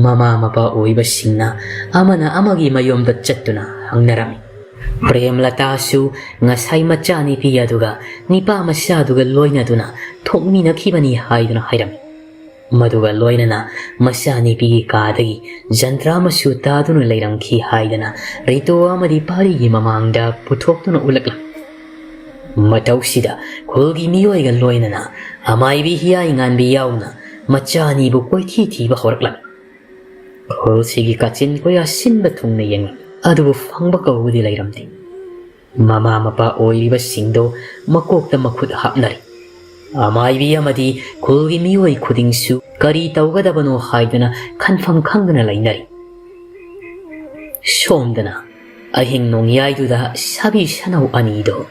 ꯃꯃꯥ ꯃꯄꯥ ꯑꯣꯏꯕꯁꯤꯡꯅ ꯑꯃꯅ ꯑꯃꯒꯤ ꯃꯌꯨꯝꯗ ꯆꯠꯇꯨꯅ ꯍꯪꯅꯔꯝꯃꯤ꯫ ꯄ꯭ꯔꯦꯝꯂꯇꯥꯁꯨ ꯉꯁꯥꯏ ꯃꯆꯥꯅꯨꯄꯤ ꯑꯗꯨꯒ ꯅꯤꯄꯥ ꯃꯆꯥꯗꯨꯒ ꯂꯣꯏꯅꯗꯨꯅ ꯊꯣꯛꯃꯤꯟꯅꯈꯤꯕꯅꯤ ꯍꯥꯏꯗꯨꯅ ꯍꯥꯏꯔꯝꯃꯤ꯫ ꯃꯗꯨꯒ ꯂꯣꯏꯅꯅ ꯃꯆꯥꯅꯨꯄꯤꯒꯤ ꯀꯥꯗꯒꯤ ꯖꯟꯇ꯭ꯔ ꯑꯃꯁꯨ ꯇꯥꯗꯨꯅ ꯂꯩꯔꯝꯈꯤ ꯍꯥꯏꯗꯅ ꯔꯤꯇꯣ ꯑꯃꯗꯤ ꯄꯥꯔꯤꯒꯤ ꯃꯃꯥꯡꯗ ꯄꯨꯊꯣꯛꯇꯨꯅ ꯎꯠꯂꯛꯂꯝꯃꯤ꯫ ꯃꯇꯧꯁꯤꯗ ꯈꯨꯜꯒꯤ ꯃꯤꯑꯣꯏꯒ ꯂꯣꯏꯅꯅ ꯑꯃꯥꯏꯕꯤ ꯍꯤꯌꯥꯏ ꯉꯥꯟꯕꯤ ꯌꯥꯎꯅ ꯃꯆꯥ ꯑꯅꯤꯕꯨ ꯀꯣꯏꯊꯤ ꯊꯤꯕ ꯍꯧꯔꯛꯂꯝꯃꯤ꯫ ꯈꯨꯜꯁꯤꯒꯤ ꯀꯥꯆꯤꯟ ꯀꯣꯌꯥ ꯁꯤꯟꯕ ꯊꯨꯡꯅ ꯌꯦꯡꯂꯝꯃꯤ, ꯑꯗꯨꯕꯨ ꯐꯪꯕ ꯀꯧꯕꯗꯤ ꯂꯩꯔꯝꯗꯦ꯫ ꯃꯃꯥ ꯃꯄꯥ ꯑꯣꯏꯔꯤꯕꯁꯤꯡꯗꯣ ꯃꯀꯣꯛꯇ ꯃꯈꯨꯠ ꯍꯥꯞꯅꯔꯤ꯫ ꯑꯃꯥꯏꯕꯤ ꯑꯃꯗꯤ ꯈꯨꯜꯒꯤ ꯃꯤꯑꯣꯏ ꯈꯨꯗꯤꯡꯁꯨ ꯀꯔꯤ ꯇꯧꯒꯗꯕꯅꯣ ꯍꯥꯏꯗꯨꯅ ꯈꯟꯐꯝ ꯈꯪꯗꯅ ꯂꯩꯅꯔꯤ꯫ ꯁꯣꯝꯗꯅ ꯑꯍꯤꯡ ꯅꯣꯡꯌꯥꯏꯗꯨꯗ ꯁꯥꯕꯤ ꯁꯅꯧ ꯑꯅꯤꯗꯣ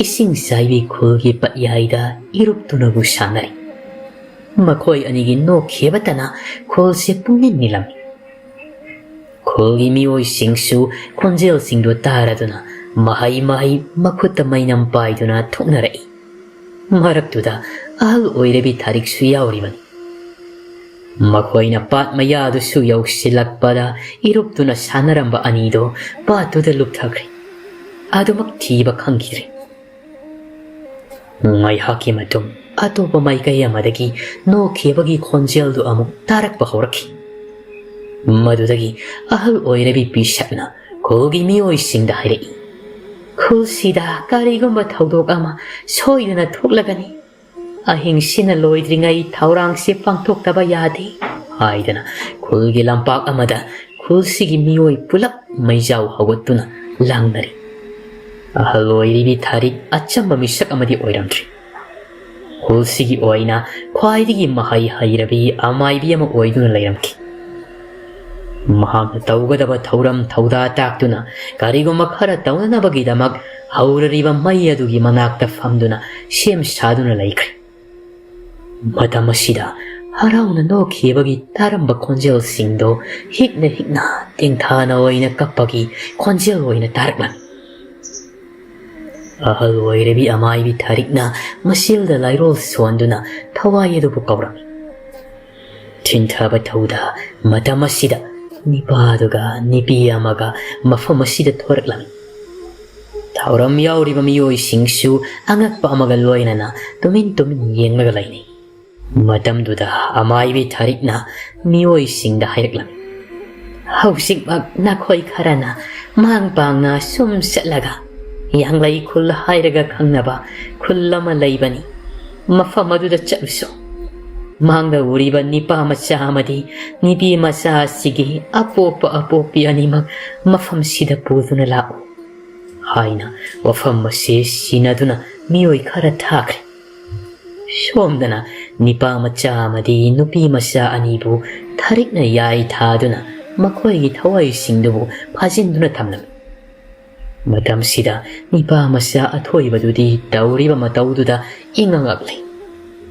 ꯏꯁꯤꯡ ꯆꯥꯏꯕꯤ ꯈꯨꯜꯒꯤ ꯄꯠꯌꯥꯏꯗ ꯏꯔꯨꯞꯇꯨꯅꯕꯨ ꯁꯥꯟꯅꯔꯤ꯫ ꯃꯈꯣꯏ ꯑꯅꯤꯒꯤ ꯅꯣꯛꯈꯤꯕꯇꯅ ꯈꯨꯜꯁꯦ ꯄꯨꯡꯅꯤꯟ ꯅꯤꯜꯂꯝꯃꯤ꯫ ꯈꯨꯜꯒꯤ ꯃꯤꯑꯣꯏꯁꯤꯡꯁꯨ ꯈꯣꯟꯖꯦꯜꯁꯤꯡꯗꯨ ꯇꯥꯔꯗꯨꯅ ꯃꯍꯩ ꯃꯍꯩ ꯃꯈꯨꯠꯇ ꯃꯩꯅꯝ ꯄꯥꯏꯗꯨꯅ ꯊꯣꯛꯅꯔꯛꯏ꯫ ꯃꯔꯛꯇꯨꯗ ꯑꯍꯜ ꯑꯣꯏꯔꯕꯤ ꯊꯥꯔꯤꯛꯁꯨ ꯌꯥꯎꯔꯤꯕꯅꯤ꯫ ꯃꯈꯣꯏꯅ ꯄꯥꯠ ꯃꯌꯥꯗꯨꯁꯨ ꯌꯧꯁꯤꯜꯂꯛꯄꯗ ꯏꯔꯨꯞꯇꯨꯅ ꯁꯥꯟꯅꯔꯝꯕ ꯑꯅꯤꯗꯣ ꯄꯥꯠꯇꯨꯗ ꯂꯨꯞꯊꯈ꯭ꯔꯦ꯫ ꯑꯗꯨꯃꯛ ꯊꯤꯕ ꯈꯪꯈꯤꯗ꯭ꯔꯦ꯫ ꯉꯥꯏꯍꯥꯛꯀꯤ ꯃꯇꯨꯡ ꯑꯇꯣꯞꯄ ꯃꯥꯏꯀꯩ ꯑꯃꯗꯒꯤ ꯅꯣꯛꯈꯤꯕꯒꯤ ꯈꯣꯟꯖꯦꯜꯗꯨ ꯑꯃꯨꯛ ꯇꯥꯔꯛꯄ ꯍꯧꯔꯛꯈꯤ꯫ ꯃꯗꯨꯗꯒꯤ ꯑꯍꯜ ꯑꯣꯏꯔꯕꯤ ꯄꯤꯁꯛꯅ ꯈꯨꯜꯒꯤ ꯃꯤꯑꯣꯏꯁꯤꯡꯗ ꯍꯥꯏꯔꯛꯏ, "ꯈꯨꯜꯁꯤꯗ ꯀꯔꯤꯒꯨꯝꯕ ꯊꯧꯗꯣꯛ ꯑꯃ ꯁꯣꯏꯗꯅ ꯊꯣꯛꯂꯒꯅꯤ꯫ ꯑꯍꯤꯡꯁꯤꯅ ꯂꯣꯏꯗ꯭ꯔꯤꯉꯩ ꯊꯧꯔꯥꯡꯁꯤ ꯄꯥꯡꯊꯣꯛꯇꯕ ꯌꯥꯗꯦ" ꯍꯥꯏꯗꯅ ꯈꯨꯜꯒꯤ ꯂꯝꯄꯥꯛ ꯑꯃꯗ ꯈꯨꯜꯁꯤꯒꯤ ꯃꯤꯑꯣꯏ ꯄꯨꯂꯞ ꯃꯩꯖꯥꯎ ꯍꯧꯒꯠꯇꯨꯅ ꯂꯥꯡꯅꯔꯤ꯫ ꯑꯍꯜ ꯑꯣꯏꯔꯤꯕꯤ ꯊꯥꯔꯤꯛ ꯑꯆꯝꯕ ꯃꯤꯁꯛ ꯑꯃꯗꯤ ꯑꯣꯏꯔꯝꯗ꯭ꯔꯤ꯫ ꯈꯨꯜꯁꯤꯒꯤ ꯑꯣꯏꯅ ꯈ꯭ꯋꯥꯏꯗꯒꯤ ꯃꯍꯩ ꯍꯩꯔꯕꯤ ꯑꯃꯥꯏꯕꯤ ꯑꯃ ꯑꯣꯏꯗꯨꯅ ꯂꯩꯔꯝꯈꯤ꯫ ꯃꯍꯥꯛꯅ ꯇꯧꯒꯗꯕ ꯊꯧꯔꯝ ꯊꯧꯗꯥ ꯇꯥꯛꯇꯨꯅ ꯀꯔꯤꯒꯨꯝꯕ ꯈꯔ ꯇꯧꯅꯅꯕꯒꯤꯗꯃꯛ ꯍꯧꯔꯔꯤꯕ ꯃꯩ ꯑꯗꯨꯒꯤ ꯃꯅꯥꯛꯇ ꯐꯝꯗꯨꯅ ꯁꯦꯝ ꯁꯥꯗꯨꯅ ꯂꯩꯈ꯭ꯔꯦ꯫ ꯃꯇꯝ ꯑꯁꯤꯗ ꯍꯔꯥꯎꯅ ꯅꯣꯛꯈꯤꯕꯒꯤ ꯇꯥꯔꯝꯕ ꯈꯣꯟꯖꯦꯜꯁꯤꯡꯗꯣ ꯍꯤꯛꯅ ꯍꯤꯛꯅ ꯇꯦꯡꯊꯥꯅ ꯑꯣꯏꯅ ꯀꯞꯄꯒꯤ ꯈꯣꯟꯖꯦꯜ ꯑꯣꯏꯅ ꯇꯥꯔꯛꯂꯝꯃꯤ꯫ ꯑꯍꯜ ꯑꯣꯏꯔꯕꯤ ꯑꯃꯥꯏꯕꯤ ꯊꯥꯔꯤꯛꯅ ꯃꯁꯤꯜꯗ ꯂꯥꯏꯔꯣꯜ ꯁꯣꯟꯗꯨꯅ ꯊꯋꯥꯏ ꯑꯗꯨꯕꯨ ꯀꯧꯔꯝꯃꯤ꯫ ꯊꯤꯟꯊꯕ ꯊꯧꯗ ꯃꯇꯝ ꯑꯁꯤꯗ ꯅꯤꯄꯥꯗꯨꯒ ꯅꯤꯄꯤ ꯑꯃꯒ ꯃꯐꯝ ꯑꯁꯤꯗ ꯊꯣꯔꯛꯂꯝꯃꯤ꯫ ꯊꯧꯔꯝ ꯌꯥꯎꯔꯤꯕ ꯃꯤꯑꯣꯏꯁꯤꯡꯁꯨ ꯑꯉꯛꯄ ꯑꯃꯒ ꯂꯣꯏꯅꯅ ꯇꯨꯃꯤꯟ ꯇꯨꯃꯤꯟ ꯌꯦꯡꯂꯒ ꯂꯩꯅꯩ꯫ ꯃꯇꯝꯗꯨꯗ ꯑꯃꯥꯏꯕꯤ ꯊꯥꯔꯤꯛꯅ ꯃꯤꯑꯣꯏꯁꯤꯡꯗ ꯍꯥꯏꯔꯛꯂꯝꯃꯤ, "ꯍꯧꯖꯤꯛꯃꯛ ꯅꯈꯣꯏ ꯈꯔꯅ ꯃꯥꯡ ꯄꯥꯡꯅ ꯁꯨꯝ ꯆꯠꯂꯒ ꯌꯥꯡꯂꯩ ꯈꯨꯜ ꯍꯥꯏꯔꯒ ꯈꯪꯅꯕ ꯈꯨꯜ ꯑꯃ ꯂꯩꯕꯅꯤ꯫ ꯃꯐꯝ ꯑꯗꯨꯗ ꯆꯠꯂꯨꯁꯨ꯫ ꯃꯥꯡꯗ ꯎꯔꯤꯕ ꯅꯤꯄꯥ ꯃꯆꯥ ꯑꯃꯗꯤ ꯅꯤꯄꯤ ꯃꯆꯥ ꯑꯁꯤꯒꯤ ꯑꯄꯣꯛꯄ ꯑꯄꯣꯛꯄꯤ ꯑꯅꯤꯃꯛ ꯃꯐꯝꯁꯤꯗ ꯄꯨꯗꯨꯅ ꯂꯥꯛꯎ" ꯍꯥꯏꯅ ꯋꯥꯐꯝ ꯑꯁꯤ ꯁꯤꯟꯅꯗꯨꯅ ꯃꯤꯑꯣꯏ ꯈꯔ ꯊꯥꯈ꯭ꯔꯦ꯫ ꯁꯣꯝꯗꯅ ꯅꯤꯄꯥ ꯃꯆꯥ ꯑꯃꯗꯤ ꯅꯨꯄꯤ ꯃꯆꯥ ꯑꯅꯤꯕꯨ ꯊꯥꯔꯤꯛꯅ ꯌꯥꯏ ꯊꯥꯗꯨꯅ ꯃꯈꯣꯏꯒꯤ ꯊꯋꯥꯏꯁꯤꯡꯗꯨꯕꯨ ꯐꯥꯖꯤꯟꯗꯨꯅ ꯊꯝꯂꯝꯃꯤ꯫ ꯃꯇꯝꯁꯤꯗ ꯅꯤꯄꯥ ꯃꯆꯥ ꯑꯊꯣꯏꯕꯗꯨꯗꯤ ꯇꯧꯔꯤꯕ ꯃꯇꯧꯗꯨꯗ ꯏꯉꯛ ꯉꯛꯂꯤ꯫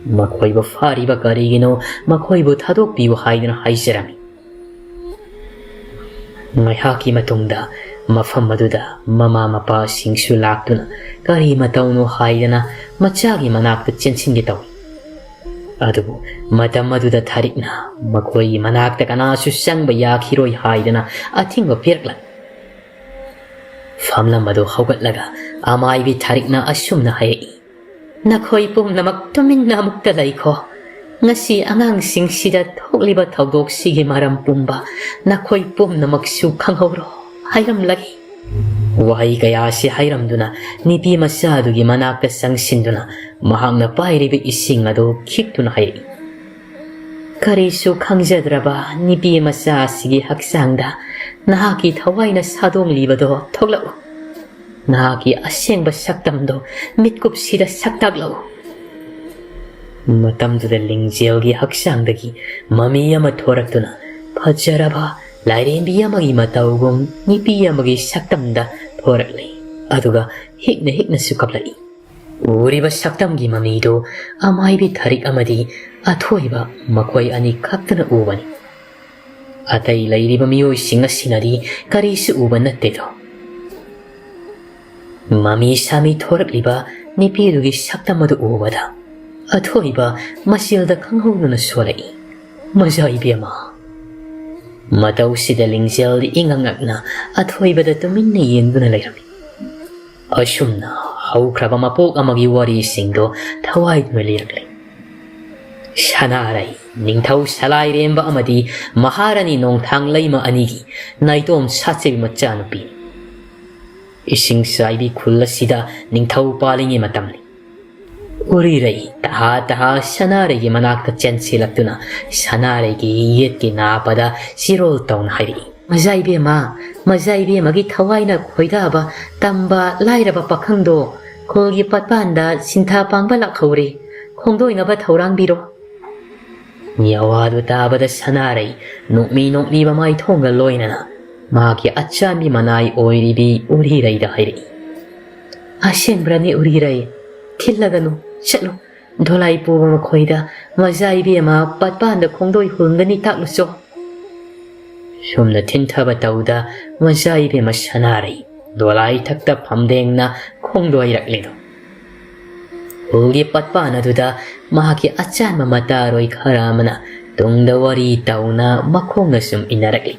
ꯃꯈꯣꯏꯕꯨ ꯐꯥꯔꯤꯕ ꯀꯔꯤꯒꯤꯅꯣ? ꯃꯈꯣꯏꯕꯨ ꯊꯥꯗꯣꯛꯄꯤꯌꯨ ꯍꯥꯏꯗꯨꯅ ꯍꯥꯏꯖꯔꯝꯃꯤ꯫ ꯉꯥꯏꯍꯥꯛꯀꯤ ꯃꯇꯨꯡꯗ ꯃꯐꯝ ꯑꯗꯨꯗ ꯃꯃꯥ ꯃꯄꯥꯁꯤꯡꯁꯨ ꯂꯥꯛꯇꯨꯅ ꯀꯔꯤ ꯃꯇꯧꯅꯣ ꯍꯥꯏꯗꯅ ꯃꯆꯥꯒꯤ ꯃꯅꯥꯛꯇ ꯆꯦꯟꯁꯤꯟꯒꯦ ꯇꯧꯏ꯫ ꯑꯗꯨꯕꯨ ꯃꯇꯝ ꯑꯗꯨꯗ ꯊꯥꯔꯤꯛꯅ ꯃꯈꯣꯏꯒꯤ ꯃꯅꯥꯛꯇ ꯀꯅꯥꯁꯨ ꯆꯪꯕ ꯌꯥꯈꯤꯔꯣꯏ ꯍꯥꯏꯗꯅ ꯑꯊꯤꯡꯕ ꯄꯤꯔꯛꯂꯝꯃꯤ꯫ ꯐꯝꯂꯝ ꯑꯗꯨ ꯍꯧꯒꯠꯂꯒ ꯑꯃꯥꯏꯕꯤ ꯊꯥꯔꯤꯛꯅ ꯑꯁꯨꯝꯅ ꯍꯥꯏꯔꯛꯏ, "ꯅꯈꯣꯏ ꯄꯨꯝꯅꯃꯛ ꯇꯨꯃꯤꯟꯅ ꯑꯃꯨꯛꯇ ꯂꯩꯈꯣ꯫ ꯉꯁꯤ ꯑꯉꯥꯡꯁꯤꯡꯁꯤꯗ ꯊꯣꯛꯂꯤꯕ ꯊꯧꯗꯣꯛꯁꯤꯒꯤ ꯃꯔꯝ ꯄꯨꯝꯕ ꯅꯈꯣꯏ ꯄꯨꯝꯅꯃꯛꯁꯨ ꯈꯪꯍꯧꯔꯣ ꯍꯥꯏꯔꯝꯂꯒꯦ꯫" ꯋꯥꯍꯩ ꯀꯌꯥꯁꯤ ꯍꯥꯏꯔꯝꯗꯨꯅ ꯅꯨꯄꯤ ꯃꯆꯥ ꯑꯗꯨꯒꯤ ꯃꯅꯥꯛꯇ ꯆꯪꯁꯤꯟꯗꯨꯅ ꯃꯍꯥꯛꯅ ꯄꯥꯏꯔꯤꯕ ꯏꯁꯤꯡ ꯑꯗꯨ ꯈꯤꯛꯇꯨꯅ ꯍꯥꯏꯔꯛꯏ, "ꯀꯔꯤꯁꯨ ꯈꯪꯖꯗ꯭ꯔꯕ ꯅꯨꯄꯤ ꯃꯆꯥ ꯑꯁꯤꯒꯤ ꯍꯛꯆꯥꯡꯗ ꯅꯍꯥꯛꯀꯤ ꯊꯋꯥꯏꯅ ꯁꯥꯗꯣꯡꯂꯤꯕꯗꯣ ꯊꯣꯛꯂꯛꯎ꯫ ꯅꯍꯥꯛꯀꯤ ꯑꯁꯦꯡꯕ ꯁꯛꯇꯝꯗꯣ ꯃꯤꯠꯀꯨꯞꯁꯤꯗ ꯁꯛꯇꯥꯛꯂꯛꯎ꯫" ꯃꯇꯝꯗꯨꯗ ꯂꯤꯡꯖꯦꯜꯒꯤ ꯍꯛꯆꯥꯡꯗꯒꯤ ꯃꯃꯤ ꯑꯃ ꯊꯣꯔꯛꯇꯨꯅ ꯐꯖꯔꯕ ꯂꯥꯏꯔꯦꯝꯕꯤ ꯑꯃꯒꯤ ꯃꯇꯧꯒꯨꯝ ꯅꯨꯄꯤ ꯑꯃꯒꯤ ꯁꯛꯇꯝꯗ ꯊꯣꯔꯛꯂꯤ꯫ ꯑꯗꯨꯒ ꯍꯤꯛꯅ ꯍꯤꯛꯅꯁꯨ ꯀꯞꯂꯛꯏ꯫ ꯎꯔꯤꯕ ꯁꯛꯇꯝꯒꯤ ꯃꯃꯤꯗꯨ ꯑꯃꯥꯏꯕꯤ ꯊꯥꯔꯤꯛ ꯑꯃꯗꯤ ꯑꯊꯣꯏꯕ ꯃꯈꯣꯏ ꯑꯅꯤ ꯈꯛꯇꯅ ꯎꯕꯅꯤ꯫ ꯑꯇꯩ ꯂꯩꯔꯤꯕ ꯃꯤꯑꯣꯏꯁꯤꯡ ꯑꯁꯤꯅꯗꯤ ꯀꯔꯤꯁꯨ ꯎꯕ ꯅꯠꯇꯦꯗꯣ꯫ ꯃꯃꯤ ꯁꯥꯃꯤ ꯊꯣꯔꯛꯂꯤꯕ ꯅꯨꯄꯤꯗꯨꯒꯤ ꯁꯛꯇꯝ ꯑꯗꯨ ꯎꯕꯗ ꯑꯊꯣꯏꯕ ꯃꯆꯤꯜꯗ ꯈꯪꯍꯧꯗꯅ ꯁꯣꯜꯂꯛꯏ꯫ "ꯃꯖꯥ ꯏꯕꯦꯝꯃ!" ꯃꯇꯧꯁꯤꯗ ꯂꯤꯡꯖꯦꯜꯗꯤ ꯏꯉꯛ ꯉꯛꯅ ꯑꯊꯣꯏꯕꯗ ꯇꯨꯃꯤꯟꯅ ꯌꯦꯡꯗꯨꯅ ꯂꯩꯔꯝꯃꯤ꯫ ꯑꯁꯨꯝꯅ ꯍꯧꯈ꯭ꯔꯕ ꯃꯄꯣꯛ ꯑꯃꯒꯤ ꯋꯥꯔꯤꯁꯤꯡꯗꯣ ꯊꯋꯥꯏꯗꯨꯅ ꯂꯤꯔꯛꯂꯤ꯫ ꯁꯅꯥꯔꯩ ꯅꯤꯡꯊꯧ ꯁꯂꯥꯏꯔꯦꯝꯕ ꯑꯃꯗꯤ ꯃꯍꯥꯔꯥꯅꯤ ꯅꯣꯡꯊꯥꯡꯂꯩꯃ ꯑꯅꯤꯒꯤ ꯅꯥꯏꯇꯣꯝ ꯁꯥꯠꯆꯕꯤ ꯃꯆꯥꯅꯨꯄꯤ꯫ ꯏꯁꯤꯡ ꯆꯥꯏꯕꯤ ꯈꯨꯜ ꯑꯁꯤꯗ ꯅꯤꯡꯊꯧ ꯄꯥꯜꯂꯤꯉꯩ ꯃꯇꯝꯅꯤ꯫ ꯎꯔꯤꯔꯩ ꯇꯍꯥ ꯇꯍꯥ ꯁꯅꯥꯔꯩꯒꯤ ꯃꯅꯥꯛꯇ ꯆꯦꯟꯁꯤꯜꯂꯛꯇꯨꯅ ꯁꯅꯥꯔꯩꯒꯤ ꯌꯦꯠꯀꯤ ꯅꯥꯄꯗ ꯆꯤꯔꯣꯜ ꯇꯧꯅ ꯍꯥꯏꯔꯛꯏ, "ꯃꯖꯥ ꯏꯕꯦꯝꯃ, ꯃꯖꯥ ꯏꯕꯦꯝꯃꯒꯤ ꯊꯋꯥꯏꯅ ꯈꯣꯏꯗꯥꯕ ꯇꯝꯕ ꯂꯥꯏꯔꯕ ꯄꯥꯈꯪꯗꯣ ꯈꯨꯜꯒꯤ ꯄꯠꯄꯥꯟꯗ ꯁꯤꯟꯊꯥ ꯄꯥꯡꯕ ꯂꯥꯛꯍꯧꯔꯦ꯫ ꯈꯣꯡꯗꯣꯏꯅꯕ ꯊꯧꯔꯥꯡꯕꯤꯔꯣ꯫" ꯃꯤꯋꯥꯗꯨ ꯇꯥꯕꯗ ꯁꯅꯥꯔꯩ ꯅꯣꯛꯃꯤ ꯅꯣꯛꯂꯤꯕ ꯃꯥꯏꯊꯣꯡꯒ ꯂꯣꯏꯅꯅ ꯃꯍꯥꯛꯀꯤ ꯑꯆꯥꯟꯕꯤ ꯃꯅꯥꯏ ꯑꯣꯏꯔꯤꯕꯤ ꯎꯔꯤꯔꯩꯗ ꯍꯥꯏꯔꯛꯏ, "ꯑꯁꯦꯡꯕ꯭ꯔꯅꯦ ꯎꯔꯤꯔꯩ? ꯊꯤꯜꯂꯒꯅꯨ, ꯆꯠꯂꯨ꯫ ꯙꯣꯂꯥꯏ ꯄꯨꯕ ꯃꯈꯣꯏꯗ ꯃꯖꯥ ꯏꯕꯦꯝꯃ ꯄꯠꯄꯥꯟꯗ ꯈꯣꯡꯗꯣꯏ ꯍꯨꯟꯒꯅꯤ ꯇꯥꯛꯂꯨꯆꯣ꯫" ꯁꯨꯝꯅ ꯊꯤꯟꯊꯕ ꯇꯧꯗ ꯃꯆꯥ ꯏꯕꯦꯝꯃ ꯁꯅꯥꯔꯩ ꯗꯣꯂꯥꯏ ꯊꯛꯇ ꯐꯝꯗꯦꯡꯅ ꯈꯣꯡꯗꯣꯏꯔꯛꯂꯤꯗꯣ꯫ ꯎꯒꯤ ꯄꯠꯄꯥꯟ ꯑꯗꯨꯗ ꯃꯍꯥꯛꯀꯤ ꯑꯆꯥꯟꯕ ꯃꯇꯥꯔꯣꯏ ꯈꯔ ꯑꯃꯅ ꯇꯨꯡꯗ ꯋꯥꯔꯤ ꯇꯧꯅ ꯃꯈꯣꯡꯅ ꯁꯨꯝ ꯏꯟꯅꯔꯛꯂꯤ꯫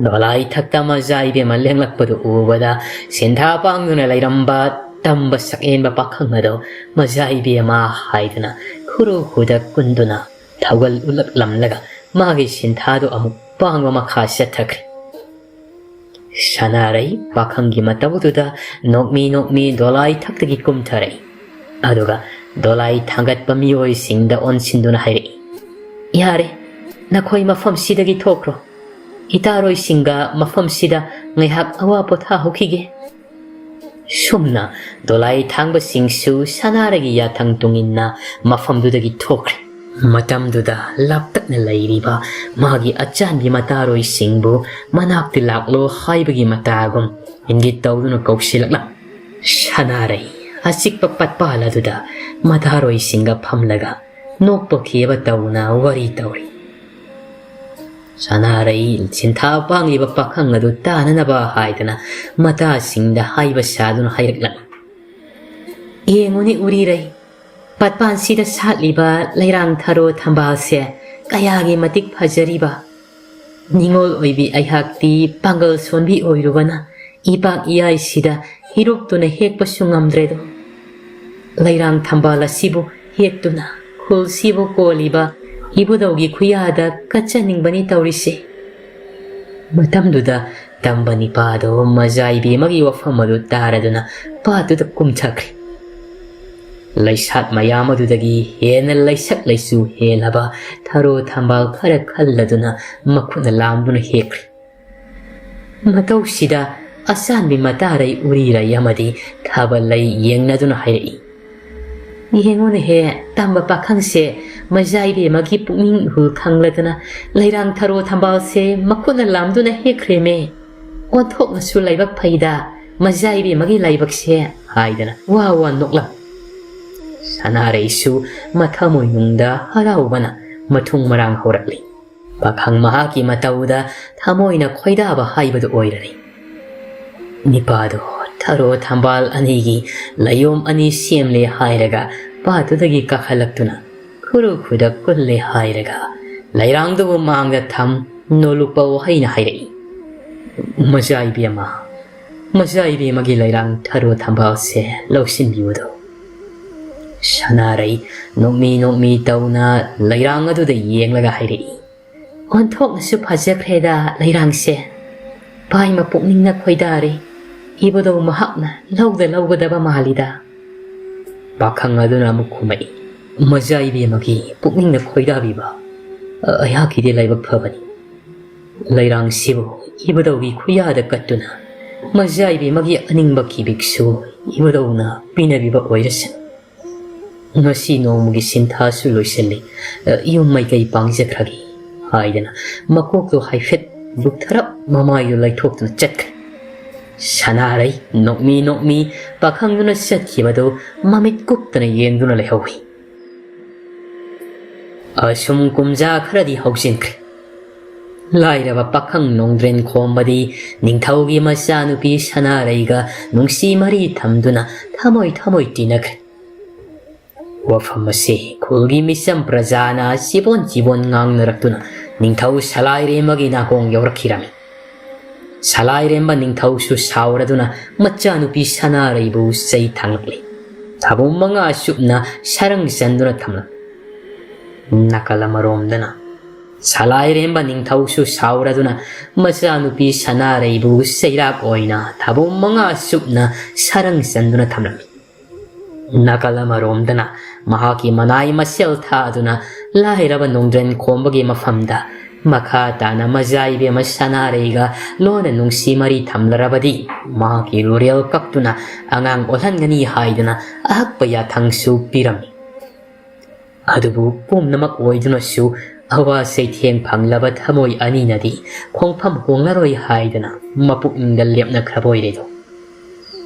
ꯗꯣꯂꯥꯏ ꯊꯛꯇ ꯃꯆꯥ ꯏꯕꯦꯝꯃ ꯂꯦꯡꯂꯛꯄꯗꯨ ꯎꯕꯗ ꯁꯦꯟꯊꯥ ꯄꯥꯡꯗꯨꯅ ꯂꯩꯔꯝꯕ ꯇꯝꯕ ꯁꯛꯍꯦꯟꯕ ꯄꯥꯈꯪ ꯑꯗꯣ ꯃꯆꯥ ꯏꯕꯦꯝꯃ ꯍꯥꯏꯗꯨꯅ ꯈꯨꯔꯨ ꯈꯨꯗ ꯀꯨꯟꯗꯨꯅ ꯊꯧꯒꯜ ꯎꯠꯂꯛꯂꯝꯂꯒ ꯃꯥꯒꯤ ꯁꯦꯟꯊꯥꯗꯨ ꯑꯃꯨꯛ ꯄꯥꯡꯕ ꯃꯈꯥ ꯆꯠꯊꯈ꯭ꯔꯦ꯫ ꯁꯅꯥꯔꯩ ꯄꯥꯈꯪꯒꯤ ꯃꯇꯧꯗꯨꯗ ꯅꯣꯛꯃꯤ ꯅꯣꯛꯃꯤ ꯗꯣꯂꯥꯏ ꯊꯛꯇꯒꯤ ꯀꯨꯝꯊꯔꯛꯏ꯫ ꯑꯗꯨꯒ ꯗꯣꯂꯥꯏ ꯊꯥꯡꯒꯠꯄ ꯃꯤꯑꯣꯏꯁꯤꯡꯗ ꯑꯣꯟꯁꯤꯟꯗꯨꯅ ꯍꯥꯏꯔꯛꯏ, "ꯌꯥꯔꯦ, ꯅꯈꯣꯏ ꯃꯐꯝꯁꯤꯗꯒꯤ ꯊꯣꯛꯈ꯭ꯔꯣ꯫ ꯏꯇꯥꯔꯣꯏꯁꯤꯡꯒ ꯃꯐꯝꯁꯤꯗ ꯉꯥꯏꯍꯥꯛ ꯑꯋꯥ ꯄꯣꯊꯥꯍꯧꯈꯤꯒꯦ꯫" ꯁꯨꯝꯅ ꯗꯣꯂꯥꯏ ꯊꯥꯡꯕꯁꯤꯡꯁꯨ ꯁꯅꯥꯔꯩꯒꯤ ꯌꯥꯊꯪ ꯇꯨꯡꯏꯟꯅ ꯃꯐꯝꯗꯨꯗꯒꯤ ꯊꯣꯛꯈ꯭ꯔꯦ꯫ ꯃꯇꯝꯗꯨꯗ ꯂꯥꯞꯇꯛꯅ ꯂꯩꯔꯤꯕ ꯃꯥꯒꯤ ꯑꯆꯥꯟꯕꯤ ꯃꯇꯥꯔꯣꯏꯁꯤꯡꯕꯨ ꯃꯅꯥꯛꯇ ꯂꯥꯛꯂꯣ ꯍꯥꯏꯕꯒꯤ ꯃꯇꯥꯒꯨꯝ ꯏꯪꯒꯤꯠ ꯇꯧꯗꯨꯅ ꯀꯧꯁꯤꯜꯂꯛꯂꯝ꯫ ꯁꯅꯥꯔꯩ ꯑꯆꯤꯛꯄ ꯄꯠꯄꯥꯜ ꯑꯗꯨꯗ ꯃꯇꯥꯔꯣꯏꯁꯤꯡꯒ ꯐꯝꯂꯒ ꯅꯣꯛꯄ ꯈꯦꯕ ꯇꯧꯅ ꯋꯥꯔꯤ ꯇꯧꯔꯤ꯫ ꯁꯅꯥꯔꯩ ꯁꯦꯟꯊꯥ ꯄꯥꯡꯂꯤꯕ ꯄꯥꯈꯪ ꯑꯗꯨ ꯇꯥꯅꯅꯕ ꯍꯥꯏꯗꯅ ꯃꯇꯥꯁꯤꯡꯗ ꯍꯥꯏꯕ ꯁꯥꯗꯨꯅ ꯍꯥꯏꯔꯛꯂꯝꯃꯤ, "ꯌꯦꯡꯉꯨꯅꯤ ꯎꯔꯤꯔꯩ, ꯄꯠꯄꯥꯟꯁꯤꯗ ꯁꯥꯠꯂꯤꯕ ꯂꯩꯔꯥꯡ ꯊꯔꯣ ꯊꯝꯕꯥꯜꯁꯦ ꯀꯌꯥꯒꯤ ꯃꯇꯤꯛ ꯐꯖꯔꯤꯕ꯫ ꯅꯤꯉꯣꯜ ꯑꯣꯏꯕꯤ ꯑꯩꯍꯥꯛꯇꯤ ꯄꯥꯡꯒꯜ ꯁꯣꯟꯕꯤ ꯑꯣꯏꯔꯨꯕꯅ ꯏꯄꯥꯛ ꯏꯌꯥꯏꯁꯤꯗ ꯏꯔꯨꯞꯇꯨꯅ ꯍꯦꯛꯄꯁꯨ ꯉꯝꯗ꯭ꯔꯦꯗꯣ꯫ ꯂꯩꯔꯥꯡ ꯊꯝꯕꯥꯜ ꯑꯁꯤꯕꯨ ꯍꯦꯛꯇꯨꯅ ꯈꯨꯜꯁꯤꯕꯨ ꯀꯣꯜꯂꯤꯕ ꯏꯕꯨꯙꯧꯒꯤ ꯈꯨꯌꯥꯗ ꯀꯠꯆꯅꯤꯡꯕꯅꯤ ꯇꯧꯔꯤꯁꯦ꯫" ꯃꯇꯝꯗꯨꯗ ꯇꯝꯕ ꯅꯤꯄꯥꯗꯣ ꯃꯖꯥꯏꯕꯤ ꯑꯃꯒꯤ ꯋꯥꯐꯝ ꯑꯗꯨ ꯇꯥꯔꯗꯨꯅ ꯄꯥꯠꯇꯨꯗ ꯀꯨꯝꯊꯈ꯭ꯔꯦ꯫ ꯂꯩꯁꯥꯠ ꯃꯌꯥꯝ ꯑꯗꯨꯗꯒꯤ ꯍꯦꯟꯅ ꯂꯩꯁꯛ ꯂꯩꯆꯨ ꯍꯦꯜꯂꯕ ꯊꯔꯣ ꯊꯝꯕꯥꯜ ꯈꯔ ꯈꯜꯂꯗꯨꯅ ꯃꯈꯨꯠꯅ ꯂꯥꯝꯗꯨꯅ ꯍꯦꯛꯈ꯭ꯔꯦ꯫ ꯃꯇꯧꯁꯤꯗ ꯑꯆꯥꯟꯕꯤ ꯃꯇꯥꯔꯩ ꯎꯔꯤꯔꯩ ꯑꯃꯗꯤ ꯊꯥꯕꯜꯂꯩ ꯌꯦꯡꯅꯗꯨꯅ ꯍꯥꯏꯔꯛꯏ, "ꯌꯦꯡꯉꯨꯅꯦꯍꯦ, ꯇꯝꯕ ꯄꯥꯈꯪꯁꯦ ꯃꯖꯥꯏꯕꯤ ꯑꯃꯒꯤ ꯄꯨꯛꯅꯤꯡ ꯏꯍꯨꯜ ꯈꯪꯂꯗꯅ ꯂꯩꯔꯥꯡ ꯊꯔꯣ ꯊꯝꯕꯥꯜꯁꯦ ꯃꯈꯨꯠꯅ ꯂꯥꯝꯗꯨꯅ ꯍꯦꯛꯈ꯭ꯔꯦꯃꯦ꯫ ꯑꯣꯟꯊꯣꯛꯅꯁꯨ ꯂꯥꯏꯕꯛ ꯐꯩꯗ, ꯃꯖꯥꯏꯕꯤ ꯑꯃꯒꯤ ꯂꯥꯏꯕꯛꯁꯦ," ꯍꯥꯏꯗꯅ ꯋꯥ ꯋꯥ ꯅꯣꯛꯂꯝ꯫ ꯁꯅꯥꯔꯩꯁꯨ ꯃꯊꯃꯣꯏꯅꯨꯡꯗ ꯍꯔꯥꯎꯕꯅ ꯃꯊꯨꯡ ꯃꯔꯥꯡ ꯍꯧꯔꯛꯂꯤ꯫ ꯄꯥꯈꯪ ꯃꯍꯥꯛꯀꯤ ꯃꯇꯧꯗ ꯊꯃꯣꯏꯅ ꯈꯣꯏꯗꯥꯕ ꯍꯥꯏꯕꯗꯨ ꯑꯣꯏꯔꯔꯦ꯫ ꯅꯤꯄꯥꯗꯣ ꯊꯔꯣ ꯊꯝꯕꯥꯜ ꯑꯅꯤꯒꯤ ꯂꯩꯌꯣꯝ ꯑꯅꯤ ꯁꯦꯝꯂꯦ ꯍꯥꯏꯔꯒ ꯄꯥꯠꯇꯨꯗꯒꯤ ꯀꯥꯈꯠꯂꯛꯇꯨꯅ ꯈꯨꯔꯨ ꯈꯨꯗꯛ ꯀꯨꯜꯂꯦ ꯍꯥꯏꯔꯒ ꯂꯩꯔꯥꯡꯗꯨꯕꯨ ꯃꯥꯡꯗ ꯊꯝ ꯅꯣꯂꯨꯛꯄ ꯋꯥꯍꯩꯅ ꯍꯥꯏꯔꯛꯏ, "ꯃꯆꯥ ꯏꯕꯦꯝꯃ, ꯃꯆꯥ ꯏꯕꯦꯝꯃꯒꯤ ꯂꯩꯔꯥꯡ ꯊꯔꯣ ꯊꯝꯕꯥꯜꯁꯦ ꯂꯧꯁꯤꯟꯕꯤꯌꯨꯗꯣ꯫" ꯁꯅꯥꯔꯩ ꯅꯣꯛꯃꯤ ꯅꯣꯛꯃꯤ ꯇꯧꯅ ꯂꯩꯔꯥꯡ ꯑꯗꯨꯗ ꯌꯦꯡꯂꯒ ꯍꯥꯏꯔꯛꯏ, "ꯑꯣꯟꯊꯣꯛꯅꯁꯨ ꯐꯖꯈ꯭ꯔꯦꯗ ꯂꯩꯔꯥꯡꯁꯦ꯫ ꯚꯥꯏ ꯃꯄꯨꯛꯅꯤꯡꯅ ꯈꯣꯏꯗꯥꯔꯦ꯫ ꯏꯕꯨꯙꯧ ꯃꯍꯥꯛꯅ ꯂꯧꯗ ꯂꯧꯒꯗꯕ ꯃꯥꯜꯂꯤꯗ꯫" ꯄꯥꯈꯪ ꯑꯗꯨꯅ ꯑꯃꯨꯛ ꯈꯨꯝꯃꯛꯏ, "ꯃꯆꯥ ꯏꯕꯦꯝꯃꯒꯤ ꯄꯨꯛꯅꯤꯡꯅ ꯈꯣꯏꯗꯥꯕꯤꯕ ꯑꯩꯍꯥꯛꯀꯤꯗꯤ ꯂꯥꯏꯕꯛ ꯐꯕꯅꯤ꯫ ꯂꯩꯔꯥꯡꯁꯤꯕꯨ ꯏꯕꯨꯙꯧꯒꯤ ꯈꯨꯌꯥꯗ ꯀꯠꯇꯨꯅ ꯃꯆꯥ ꯏꯕꯦꯝꯃꯒꯤ ꯑꯅꯤꯡꯕ ꯀꯤꯕꯤꯛꯁꯨ ꯏꯕꯨꯙꯧꯅ ꯄꯤꯅꯕꯤꯕ ꯑꯣꯏꯔꯁꯅꯨ꯫ ꯉꯁꯤ ꯅꯣꯡꯃꯒꯤ ꯁꯤꯟꯊꯥꯁꯨ ꯂꯣꯏꯁꯤꯜꯂꯤ, ꯌꯨꯝ ꯃꯥꯏꯀꯩ ꯄꯥꯡꯖꯈ꯭ꯔꯒꯦ" ꯍꯥꯏꯗꯅ ꯃꯀꯣꯛꯇꯨ ꯍꯥꯏꯐꯦꯠ ꯂꯨꯛꯊꯔꯞ ꯃꯃꯥꯏꯗꯨ ꯂꯩꯊꯣꯛꯇꯨꯅ ꯆꯠꯈ꯭ꯔꯦ꯫ ꯁꯅꯥꯔꯩ ꯅꯣꯛꯃꯤ ꯅꯣꯛꯃꯤ ꯄꯥꯈꯪꯗꯨꯅ ꯆꯠꯈꯤꯕꯗꯨ ꯃꯃꯤꯠ ꯀꯨꯞꯇꯅ ꯌꯦꯡꯗꯨꯅ ꯂꯩꯍꯧꯏ꯫ ꯑꯁꯨꯝ ꯀꯨꯝꯖꯥ ꯈꯔꯗꯤ ꯍꯧꯖꯤꯟꯈ꯭ꯔꯦ꯫ ꯂꯥꯏꯔꯕ ꯄꯥꯈꯪ ꯅꯣꯡꯗ꯭ꯔꯦꯟ ꯈꯣꯝꯕꯗꯤ ꯅꯤꯡꯊꯧꯒꯤ ꯃꯆꯥꯅꯨꯄꯤ ꯁꯅꯥꯔꯩꯒ ꯅꯨꯡꯁꯤ ꯃꯔꯤ ꯊꯝꯗꯨꯅ ꯊꯃꯣꯏ ꯊꯃꯣꯏ ꯇꯤꯟꯅꯈ꯭ꯔꯦ꯫ ꯋꯥꯐꯝ ꯑꯁꯤ ꯈꯨꯜꯒꯤ ꯃꯤꯆꯝ ꯄ꯭ꯔꯖꯥꯅ ꯆꯤꯕꯣꯟ ꯆꯤꯕꯣꯟ ꯉꯥꯡꯅꯔꯛꯇꯨꯅ ꯅꯤꯡꯊꯧ ꯁꯂꯥꯏꯔꯦꯝꯕꯒꯤ ꯅꯥꯀꯣꯡ ꯌꯧꯔꯛꯈꯤꯔꯝꯃꯤ꯫ ꯁꯂꯥꯏꯔꯦꯝꯕ ꯅꯤꯡꯊꯧꯁꯨ ꯁꯥꯎꯔꯗꯨꯅ ꯃꯆꯥꯅꯨꯄꯤ ꯁꯅꯥꯔꯩꯕꯨ ꯆꯩ ꯊꯥꯡꯂꯛꯂꯤ꯫ ꯊꯥꯕꯨꯝ ꯃꯉꯥ ꯆꯨꯞꯅ ꯁꯔꯪ ꯆꯟꯗꯨꯅ ꯊꯝꯂꯝꯃꯤ꯫ ꯅꯥꯀꯜ ꯑꯃꯔꯣꯝꯗꯅ ꯁꯂꯥꯏꯔꯦꯝꯕ ꯅꯤꯡꯊꯧꯁꯨ ꯁꯥꯎꯔꯗꯨꯅ ꯃꯆꯥꯅꯨꯄꯤ ꯁꯅꯥꯔꯩꯕꯨ ꯆꯩꯔꯥꯛ ꯑꯣꯏꯅ ꯊꯥꯕꯨꯝ ꯃꯉꯥ ꯆꯨꯞꯅ ꯁꯔꯪ ꯆꯟꯗꯨꯅ ꯊꯝꯂꯝꯃꯤ꯫ ꯅꯥꯀꯜ ꯑꯃꯔꯣꯝꯗꯅ ꯃꯍꯥꯛꯀꯤ ꯃꯅꯥꯏ ꯃꯁꯦꯜ ꯊꯥꯗꯨꯅ ꯂꯥꯏꯔꯕ ꯅꯣꯡꯗ꯭ꯔꯦꯟ ꯈꯣꯝꯕꯒꯤ ꯃꯐꯝꯗ ꯃꯈꯥ ꯇꯥꯅ ꯃꯆꯥ ꯏꯕꯦꯝꯃ ꯁꯅꯥꯔꯩꯒ ꯂꯣꯟꯅ ꯅꯨꯡꯁꯤ ꯃꯔꯤ ꯊꯝꯂꯔꯕꯗꯤ ꯃꯍꯥꯛꯀꯤ ꯂꯨꯔꯦꯜ ꯀꯛꯇꯨꯅ ꯑꯉꯥꯡ ꯑꯣꯜꯍꯟꯒꯅꯤ ꯍꯥꯏꯗꯨꯅ ꯑꯍꯛꯄ ꯌꯥꯊꯪꯁꯨ ꯄꯤꯔꯝꯃꯤ꯫ ꯑꯗꯨꯕꯨ ꯄꯨꯝꯅꯃꯛ ꯑꯣꯏꯗꯨꯅꯁꯨ ꯑꯋꯥ ꯆꯩꯊꯦꯡ ꯐꯪꯂꯕ ꯊꯃꯣꯏ ꯑꯅꯤꯅꯗꯤ ꯈꯣꯡꯐꯝ ꯍꯣꯡꯂꯔꯣꯏ ꯍꯥꯏꯗꯅ ꯃꯄꯨꯛꯅꯤꯡꯗ ꯂꯦꯞꯅꯈ꯭ꯔꯕ ꯑꯣꯏꯔꯦꯗꯣ꯫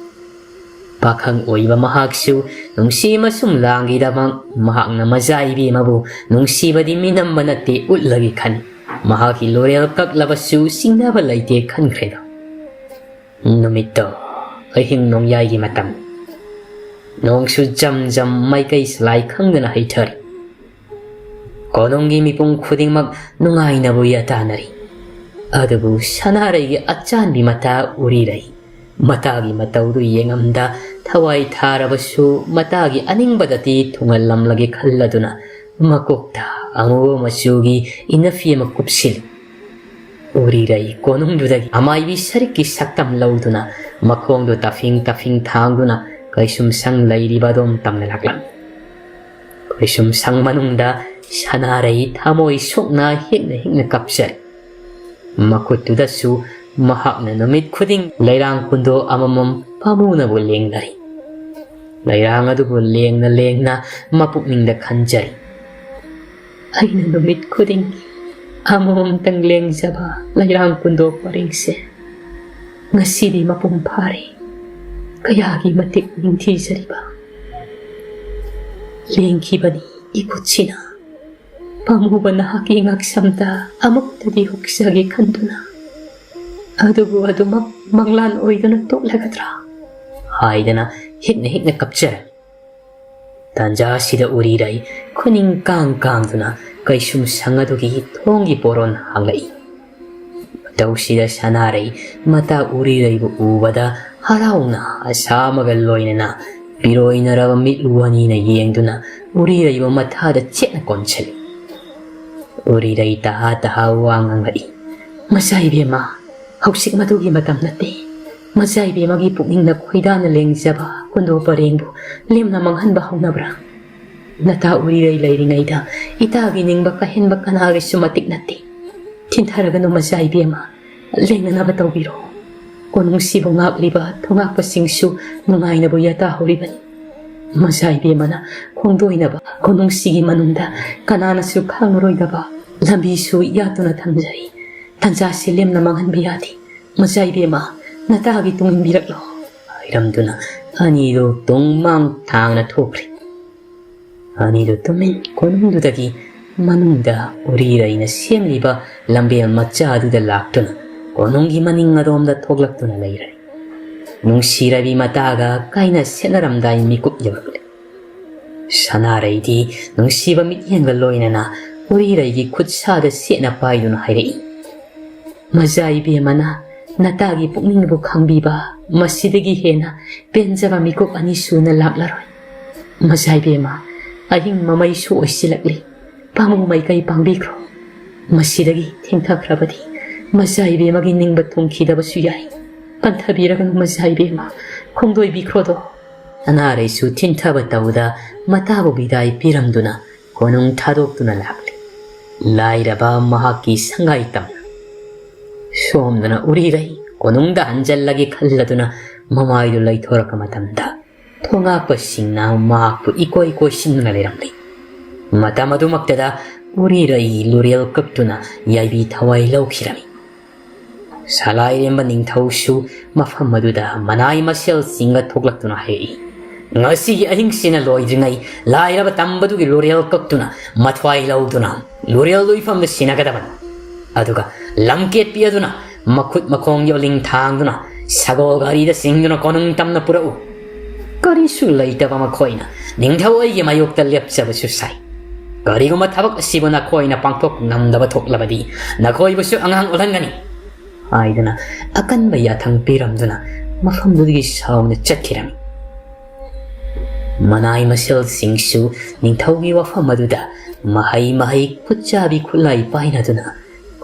ꯄꯥꯈꯪ ꯑꯣꯏꯕ ꯃꯍꯥꯛꯁꯨ ꯅꯨꯡꯁꯤ ꯑꯃꯁꯨꯡ ꯂꯥꯡꯒꯤꯗꯃꯛ ꯃꯍꯥꯛꯅ ꯃꯆꯥ ꯏꯕꯦꯝꯃꯕꯨ ꯅꯨꯡꯁꯤꯕꯗꯤ ꯃꯤꯅꯝꯕ ꯅꯠꯇꯦ ꯎꯠꯂꯒꯦ ꯈꯟ꯫ ꯃꯍꯥꯛꯀꯤ ꯂꯣꯔꯦꯜ ꯀꯛꯂꯕꯁꯨ ꯆꯤꯡꯅꯕ ꯂꯩꯇꯦ ꯈꯟꯈ꯭ꯔꯦꯗꯣ꯫ ꯅꯨꯃꯤꯠꯇꯣ ꯑꯍꯤꯡ ꯅꯣꯡꯌꯥꯏꯒꯤ ꯃꯇꯝ꯫ ꯅꯣꯡꯁꯨ ꯖꯝ ꯖꯝ ꯃꯥꯏꯀꯩ ꯁꯂꯥꯏ ꯈꯪꯗꯅ ꯍꯩꯊꯔꯤ꯫ ꯀꯣꯅꯨꯡꯒꯤ ꯃꯤꯄꯨꯝ ꯈꯨꯗꯤꯡꯃꯛ ꯅꯨꯡꯉꯥꯏꯅꯕꯨ ꯌꯥꯇꯥꯅꯔꯤ꯫ ꯑꯗꯨꯕꯨ ꯁꯅꯥꯔꯩꯒꯤ ꯑꯆꯥꯟꯕꯤ ꯃꯇꯥ ꯎꯔꯤꯔꯩ ꯃꯇꯥꯒꯤ ꯃꯇꯧꯗꯨ ꯌꯦꯡꯉꯝꯗ ꯊꯋꯥꯏ ꯊꯥꯔꯕꯁꯨ ꯃꯇꯥꯒꯤ ꯑꯅꯤꯡꯕꯗꯗꯤ ꯊꯨꯡꯍꯜꯂꯝꯂꯒꯦ ꯈꯜꯂꯗꯨꯅ ꯃꯀꯣꯛꯇ ꯑꯃꯨꯕ ꯃꯆꯨꯒꯤ ꯏꯅꯐꯤ ꯑꯃ ꯀꯨꯞꯁꯤꯜꯂꯤ꯫ ꯎꯔꯤꯔꯩ ꯀꯣꯅꯨꯡꯗꯨꯗꯒꯤ ꯑꯃꯥꯏꯕꯤ ꯁꯔꯤꯛꯀꯤ ꯁꯛꯇꯝ ꯂꯧꯗꯨꯅ ꯃꯈꯣꯡꯗꯨ ꯇꯐꯤꯡ ꯇꯐꯤꯡ ꯊꯥꯡꯗꯨꯅ ꯀꯩꯁꯨꯝꯁꯪ ꯂꯩꯔꯤꯕ ꯑꯗꯣꯝ ꯇꯝꯅ ꯂꯥꯛꯂꯝꯃꯤ꯫ ꯀꯩꯁꯨꯝꯁꯪ ꯃꯅꯨꯡꯗ ꯁꯅꯥꯔꯩ ꯊꯃꯣꯏ ꯁꯣꯛꯅ ꯍꯤꯛꯅ ꯍꯤꯛꯅ ꯀꯞꯆꯔꯤ꯫ ꯃꯈꯨꯠꯇꯨꯗꯁꯨ ꯃꯍꯥꯛꯅ ꯅꯨꯃꯤꯠ ꯈꯨꯗꯤꯡ ꯂꯩꯔꯥꯡ ꯀꯨꯟꯗꯣ ꯑꯃꯃꯝ ꯄꯥꯝꯃꯨꯅꯕꯨ ꯂꯦꯡꯅꯔꯤ꯫ ꯂꯩꯔꯥꯡ ꯑꯗꯨꯕꯨ ꯂꯦꯡꯅ ꯂꯦꯡꯅ ꯃꯄꯨꯛꯅꯤꯡꯗ ꯈꯟꯖꯔꯤ, "ꯑꯩꯅ ꯅꯨꯃꯤꯠ ꯈꯨꯗꯤꯡꯒꯤ ꯑꯃꯃꯝꯇꯪ ꯂꯦꯡꯖꯕ ꯂꯩꯔꯥꯡ ꯀꯨꯟꯗꯣ ꯄꯔꯦꯡꯁꯦ ꯉꯁꯤꯗꯤ ꯃꯄꯨꯡ ꯐꯥꯔꯦ꯫ ꯀꯌꯥꯒꯤ ꯃꯇꯤꯛ ꯅꯤꯡꯊꯤꯖꯔꯤꯕ꯫ ꯂꯦꯡꯈꯤꯕꯅꯤ ꯏꯈꯨꯠꯁꯤꯅ꯫ ꯄꯥꯝꯃꯨꯕ ꯅꯍꯥꯛꯀꯤ ꯉꯛꯁꯝꯗ ꯑꯃꯨꯛꯇꯗꯤ ꯍꯨꯛꯆꯒꯦ ꯈꯟꯗꯨꯅ꯫ ꯑꯗꯨꯕꯨ ꯑꯗꯨꯃꯛ ꯃꯪꯂꯥꯟ ꯑꯣꯏꯗꯨꯅ ꯇꯣꯛꯂꯒꯗ꯭ꯔꯥ?" ꯍꯥꯏꯗꯅ ꯍꯤꯛꯅ ꯍꯤꯛꯅ ꯀꯞꯆꯔꯝꯃꯤ꯫ ꯇꯥꯟꯖꯥ ꯑꯁꯤꯗ ꯎꯔꯤꯔꯩ ꯈꯨꯅꯤꯡ ꯀꯥꯡ ꯀꯥꯡꯗꯨꯅ ꯀꯩꯁꯨꯝꯁꯪ ꯑꯗꯨꯒꯤ ꯊꯣꯡꯒꯤ ꯄꯣꯔꯣꯟ ꯍꯥꯡꯂꯛꯏ꯫ ꯃꯇꯧꯁꯤꯗ ꯁꯅꯥꯔꯩ ꯃꯇꯥ ꯎꯔꯤꯔꯩꯕꯨ ꯎꯕꯗ ꯍꯔꯥꯎꯅ ꯑꯁꯥ ꯑꯃꯒ ꯂꯣꯏꯅꯅ ꯄꯤꯔꯣꯏꯅꯔꯕ ꯃꯤꯠꯂꯨ ꯑꯅꯤꯅ ꯌꯦꯡꯗꯨꯅ ꯎꯔꯤꯔꯩꯕꯨ ꯃꯊꯥꯗ ꯆꯦꯠꯅ ꯀꯣꯟꯁꯤꯜꯂꯤ꯫ ꯎꯔꯤꯔꯩ ꯇꯍꯥ ꯇꯍꯥ ꯋꯥ ꯉꯥꯡꯂꯛꯏ, "ꯃꯆꯥ ꯏꯕꯦꯝꯃ, ꯍꯧꯖꯤꯛ ꯃꯗꯨꯒꯤ ꯃꯇꯝ ꯅꯠꯇꯦ꯫ ꯃꯆꯥ ꯏꯕꯦꯝꯃꯒꯤ ꯄꯨꯛꯅꯤꯡꯅ ꯈꯣꯏꯗꯥꯅ ꯂꯦꯡꯖꯕ ꯀꯨꯟꯗꯣ ꯄꯔꯦꯡꯕꯨ ꯂꯦꯝꯅ ꯃꯥꯡꯍꯟꯕ ꯍꯧꯅꯕ꯭ꯔꯥ? ꯅꯇꯥ ꯎꯔꯤꯔꯩ ꯂꯩꯔꯤꯉꯩꯗ ꯏꯇꯥꯒꯤ ꯅꯤꯡꯕ ꯀꯥꯏꯍꯟꯕ ꯀꯅꯥꯒꯤꯁꯨ ꯃꯇꯤꯛ ꯅꯠꯇꯦ꯫ ꯊꯤꯟꯊꯔꯒꯅꯨ ꯃꯆꯥ ꯏꯕꯦꯝꯃ, ꯂꯦꯡꯅꯅꯕ ꯇꯧꯕꯤꯔꯣ꯫ ꯀꯣꯅꯨꯡꯁꯤꯕꯨ ꯉꯥꯛꯂꯤꯕ ꯊꯣꯉꯥꯛꯄꯁꯤꯡꯁꯨ ꯅꯨꯡꯉꯥꯏꯅꯕꯨ ꯌꯥꯇꯥꯍꯧꯔꯤꯕꯅꯤ꯫ ꯃꯆꯥ ꯏꯕꯦꯝꯃꯅ ꯈꯣꯡꯗꯣꯏꯅꯕ ꯀꯣꯅꯨꯡꯁꯤꯒꯤ ꯃꯅꯨꯡꯗ ꯀꯅꯥꯅꯁꯨ ꯈꯪꯂꯔꯣꯏꯗꯕ ꯂꯝꯕꯤꯁꯨ ꯌꯥꯠꯇꯨꯅ ꯊꯝꯖꯔꯤ꯫ ꯇꯟꯖꯥꯁꯤ ꯂꯦꯝꯅ ꯃꯥꯡꯍꯟꯕ ꯌꯥꯗꯦ꯫ ꯃꯆꯥ ꯏꯕꯦꯝꯃ, ꯅꯇꯥꯒꯤ ꯇꯨꯡ ꯏꯟꯕꯤꯔꯛꯂꯣ" ꯍꯥꯏꯔꯝꯗꯨꯅ ꯑꯅꯤꯗꯨ ꯇꯨꯡ ꯃꯥꯡ ꯊꯥꯡꯅ ꯊꯣꯛꯈ꯭ꯔꯦ꯫ ꯑꯅꯤꯗꯨ ꯇꯨꯃꯤꯟ ꯀꯣꯅꯨꯡꯗꯨꯗꯒꯤ ꯃꯅꯨꯡꯗ ꯎꯔꯤꯔꯩꯅ ꯁꯦꯝꯂꯤꯕ ꯂꯝꯕꯦꯜ ꯃꯆꯥ ꯑꯗꯨꯗ ꯂꯥꯛꯇꯨꯅ ꯀꯣꯅꯨꯡꯒꯤ ꯃꯅꯤꯡ ꯑꯗꯣꯝꯗ ꯊꯣꯛꯂꯛꯇꯨꯅ ꯂꯩꯔꯦ꯫ ꯅꯨꯡꯁꯤꯔꯕꯤ ꯃꯇꯥꯒ ꯀꯥꯏꯅ ꯁꯦꯠꯅꯔꯝꯗꯥꯏ ꯃꯤꯀꯨꯞ ꯌꯧꯔꯛꯂꯦ꯫ ꯁꯅꯥꯔꯩꯗꯤ ꯅꯨꯡꯁꯤꯕ ꯃꯤꯠꯌꯦꯡꯒ ꯂꯣꯏꯅꯅ ꯎꯔꯤꯔꯩꯒꯤ ꯈꯨꯠꯁꯥꯗ ꯁꯦꯠꯅ ꯄꯥꯏꯗꯨꯅ ꯍꯥꯏꯔꯛꯏ, "ꯃꯖꯥ ꯏꯕꯦꯝꯃꯅ ꯅꯇꯥꯒꯤ ꯄꯨꯛꯅꯤꯡꯕꯨ ꯈꯪꯕꯤꯕ ꯃꯁꯤꯗꯒꯤ ꯍꯦꯟꯅ ꯄꯦꯟꯖꯕ ꯃꯤꯀꯨꯞ ꯑꯅꯤ ꯁꯨꯅ ꯂꯥꯛꯂꯔꯣꯏ꯫ ꯃꯖꯥ ꯏꯕꯦꯝꯃ, ꯑꯍꯤꯡ ꯃꯃꯩꯁꯨ ꯑꯣꯏꯁꯤꯜꯂꯛꯂꯤ꯫ ꯄꯥꯡꯉꯨ ꯃꯥꯏꯀꯩ ꯄꯥꯡꯕꯤꯈ꯭ꯔꯣ꯫ ꯃꯁꯤꯗꯒꯤ ꯊꯦꯡꯊꯈ꯭ꯔꯕꯗꯤ ꯃꯖꯥ ꯏꯕꯦꯝꯃꯒꯤ ꯅꯤꯡꯕ ꯊꯨꯡꯈꯤꯗꯕꯁꯨ ꯌꯥꯏ꯫ ꯄꯟꯊꯕꯤꯔꯒꯅꯨ ꯃꯖꯥ ꯏꯕꯦꯝꯃ, ꯈꯣꯡꯗꯣꯏꯕꯤꯈ꯭ꯔꯣꯗꯣ꯫" ꯁꯅꯥꯔꯩꯁꯨ ꯊꯤꯟꯊꯕ ꯇꯧꯗ ꯃꯇꯥꯕꯨ ꯕꯤꯗꯥꯏ ꯄꯤꯔꯝꯗꯨꯅ ꯀꯣꯅꯨꯡ ꯊꯥꯗꯣꯛꯇꯨꯅ ꯂꯥꯛꯂꯤ꯫ ꯂꯥꯏꯔꯕ ꯃꯍꯥꯛꯀꯤ ꯁꯪꯒꯥꯏ ꯇꯝꯅ꯫ ꯁꯣꯝꯗꯅ ꯎꯔꯤꯔꯩ ꯀꯣꯅꯨꯡꯗ ꯍꯟꯖꯜꯂꯒꯦ ꯈꯜꯂꯗꯨꯅ ꯃꯃꯥꯏꯗꯨ ꯂꯩꯊꯣꯔꯛꯄ ꯃꯇꯝꯗ ꯊꯣꯉꯥꯛꯄꯁꯤꯡꯅ ꯃꯍꯥꯛꯄꯨ ꯏꯀꯣꯏ ꯀꯣꯏꯁꯤꯟꯗꯨꯅ ꯂꯩꯔꯝꯂꯤ꯫ ꯃꯇꯝ ꯑꯗꯨꯃꯛꯇꯗ ꯎꯔꯤꯔꯩ ꯂꯨꯔꯦꯜ ꯀꯛꯇꯨꯅ ꯌꯥꯏꯕꯤ ꯊꯋꯥꯏ ꯂꯧꯈꯤꯔꯝꯃꯤ꯫ ꯁꯂꯥꯏꯔꯦꯝꯕ ꯅꯤꯡꯊꯧꯁꯨ ꯃꯐꯝ ꯑꯗꯨꯗ ꯃꯅꯥꯏ ꯃꯁꯦꯜꯁꯤꯡꯒ ꯊꯣꯛꯂꯛꯇꯨꯅ ꯍꯥꯏꯔꯛꯏ, "ꯉꯁꯤꯒꯤ ꯑꯍꯤꯡꯁꯤꯅ ꯂꯣꯏꯗ꯭ꯔꯤꯉꯩ ꯂꯥꯏꯔꯕ ꯇꯝꯕꯗꯨꯒꯤ ꯂꯨꯔꯦꯜ ꯀꯛꯇꯨꯅ ꯃꯊ꯭ꯋꯥꯏ ꯂꯧꯗꯨꯅ ꯂꯨꯔꯦꯜꯗꯨ ꯏꯐꯝꯗ ꯁꯤꯟꯅꯒꯗꯕꯅꯤ꯫ ꯑꯗꯨꯒ ꯂꯝꯀꯦꯠꯄꯤ ꯑꯗꯨꯅ ꯃꯈꯨꯠ ꯃꯈꯣꯡ ꯌꯣꯜꯂꯤꯡ ꯊꯥꯡꯗꯨꯅ ꯁꯒꯣꯜ ꯒꯥꯔꯤꯗ ꯆꯤꯡꯗꯨꯅ ꯀꯣꯅꯨꯡ ꯇꯝꯅ ꯄꯨꯔꯛꯎ꯫ ꯀꯔꯤꯁꯨ ꯂꯩꯇꯕ ꯃꯈꯣꯏꯅ ꯅꯤꯡꯊꯧ ꯑꯩꯒꯤ ꯃꯥꯌꯣꯛꯇ ꯂꯦꯞꯆꯕꯁꯨ ꯁꯥꯏ꯫ ꯀꯔꯤꯒꯨꯝꯕ ꯊꯕꯛ ꯑꯁꯤꯕꯨ ꯅꯈꯣꯏꯅ ꯄꯥꯡꯊꯣꯛ ꯉꯝꯗꯕ ꯊꯣꯛꯂꯕꯗꯤ ꯅꯈꯣꯏꯕꯨꯁꯨ ꯑꯉꯥꯡ ꯑꯣꯜꯍꯟꯒꯅꯤ" ꯍꯥꯏꯗꯨꯅ ꯑꯀꯟꯕ ꯌꯥꯊꯪ ꯄꯤꯔꯝꯗꯨꯅ ꯃꯐꯝꯗꯨꯗꯒꯤ ꯁꯥꯎꯅ ꯆꯠꯈꯤꯔꯝꯃꯤ꯫ ꯃꯅꯥꯏ ꯃꯁꯦꯜꯁꯤꯡꯁꯨ ꯅꯤꯡꯊꯧꯒꯤ ꯋꯥꯐꯝ ꯑꯗꯨꯗ ꯃꯍꯩ ꯃꯍꯩ ꯈꯨꯠꯆꯥꯕꯤ ꯈꯨꯠꯂꯥꯏ ꯄꯥꯏꯅꯗꯨꯅ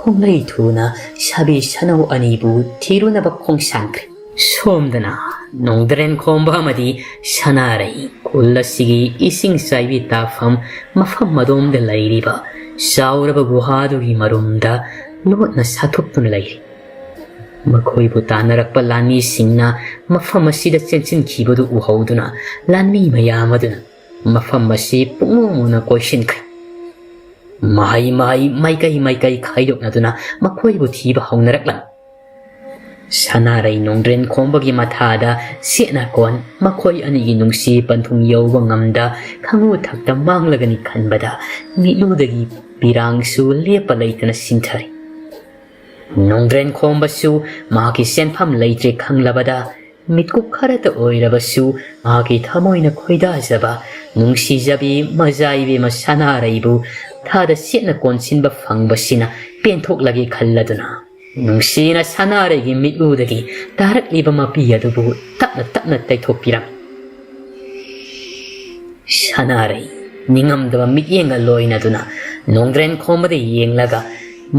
ꯈꯣꯡꯂꯩ ꯊꯨꯅ ꯁꯥꯕꯤ ꯁꯅꯧ ꯑꯅꯤꯕꯨ ꯊꯤꯔꯨꯅꯕ ꯈꯣꯡꯁꯥꯟꯈ꯭ꯔꯦ꯫ ꯁꯣꯝꯗꯅ ꯅꯣꯡꯗ꯭ꯔꯦꯟ ꯈꯣꯝꯕ ꯑꯃꯗꯤ ꯁꯅꯥꯔꯩ ꯈꯨꯜ ꯑꯁꯤꯒꯤ ꯏꯁꯤꯡ ꯆꯥꯏꯕꯤ ꯇꯥꯐꯝ ꯃꯐꯝ ꯑꯗꯣꯝꯗ ꯂꯩꯔꯤꯕ ꯆꯥꯎꯔꯕ ꯒꯨꯍꯥꯗꯨꯒꯤ ꯃꯔꯨꯝꯗ ꯂꯣꯠꯅ ꯁꯥꯊꯣꯛꯇꯨꯅ ꯂꯩꯔꯤ꯫ ꯃꯈꯣꯏꯕꯨ ꯇꯥꯟꯅꯔꯛꯄ ꯂꯥꯟꯃꯤꯁꯤꯡꯅ ꯃꯐꯝ ꯑꯁꯤꯗ ꯆꯦꯟꯁꯤꯟꯈꯤꯕꯗꯨ ꯎꯍꯧꯗꯨꯅ ꯂꯥꯟꯃꯤ ꯃꯌꯥꯝ ꯑꯗꯨꯅ ꯃꯐꯝ ꯑꯁꯤ ꯄꯨꯡꯃꯨ ꯃꯨꯅ ꯀꯣꯏꯁꯤꯟꯈ꯭ꯔꯦ꯫ ꯃꯍꯩ ꯃꯍꯩ ꯃꯥꯏꯀꯩ ꯃꯥꯏꯀꯩ ꯈꯥꯏꯗꯣꯛꯅꯗꯨꯅ ꯃꯈꯣꯏꯕꯨ ꯊꯤꯕ ꯍꯧꯅꯔꯛꯂꯝꯃꯤ꯫ ꯁꯅꯥꯔꯩ ꯅꯣꯡꯗ꯭ꯔꯦꯟ ꯈꯣꯝꯕꯒꯤ ꯃꯊꯥꯗ ꯁꯦꯠꯅ ꯀꯣꯟ ꯃꯈꯣꯏ ꯑꯅꯤꯒꯤ ꯅꯨꯡꯁꯤ ꯄꯟꯊꯨꯡ ꯌꯧꯕ ꯉꯝꯗ ꯈꯪꯉꯨ ꯊꯛꯇ ꯃꯥꯡꯂꯒꯅꯤ ꯈꯟꯕꯗ ꯃꯤꯠꯂꯨꯗꯒꯤ ꯄꯤꯔꯥꯡꯁꯨ ꯂꯦꯞꯄ ꯂꯩꯇꯅ ꯁꯤꯟꯊꯔꯤ꯫ ꯅꯣꯡꯗ꯭ꯔꯦꯟ ꯈꯣꯝꯕꯁꯨ ꯃꯍꯥꯛꯀꯤ ꯁꯦꯟꯐꯝ ꯂꯩꯇ꯭ꯔꯦ ꯈꯪꯂꯕꯗ ꯃꯤꯠꯀꯨꯞ ꯈꯔꯇ ꯑꯣꯏꯔꯕꯁꯨ ꯃꯍꯥꯛꯀꯤ ꯊꯃꯣꯏꯅ ꯈꯣꯏꯗꯥꯖꯕ ꯅꯨꯡꯁꯤꯖꯕꯤ ꯃꯖꯥ ꯏꯕꯦꯝꯃ ꯁꯅꯥꯔꯩꯕꯨ ꯊꯥꯗ ꯁꯦꯠꯅ ꯀꯣꯟꯁꯤꯟꯕ ꯐꯪꯕꯁꯤꯅ ꯄꯦꯟꯊꯣꯛꯂꯒꯦ ꯈꯜꯂꯗꯨꯅ ꯅꯨꯡꯁꯤꯅ ꯁꯅꯥꯔꯩꯒꯤ ꯃꯤꯠꯂꯨꯗꯒꯤ ꯇꯥꯔꯛꯂꯤꯕ ꯃꯄꯤ ꯑꯗꯨꯕꯨ ꯇꯞꯅ ꯇꯞꯅ ꯇꯩꯊꯣꯛꯄꯤꯔꯝꯃꯤ꯫ ꯁꯅꯥꯔꯩ ꯅꯤꯡꯉꯝꯗꯕ ꯃꯤꯠꯌꯦꯡꯒ ꯂꯣꯏꯅꯗꯨꯅ ꯅꯣꯡꯗ꯭ꯔꯦꯟ ꯈꯣꯝꯕꯗ ꯌꯦꯡꯂꯒ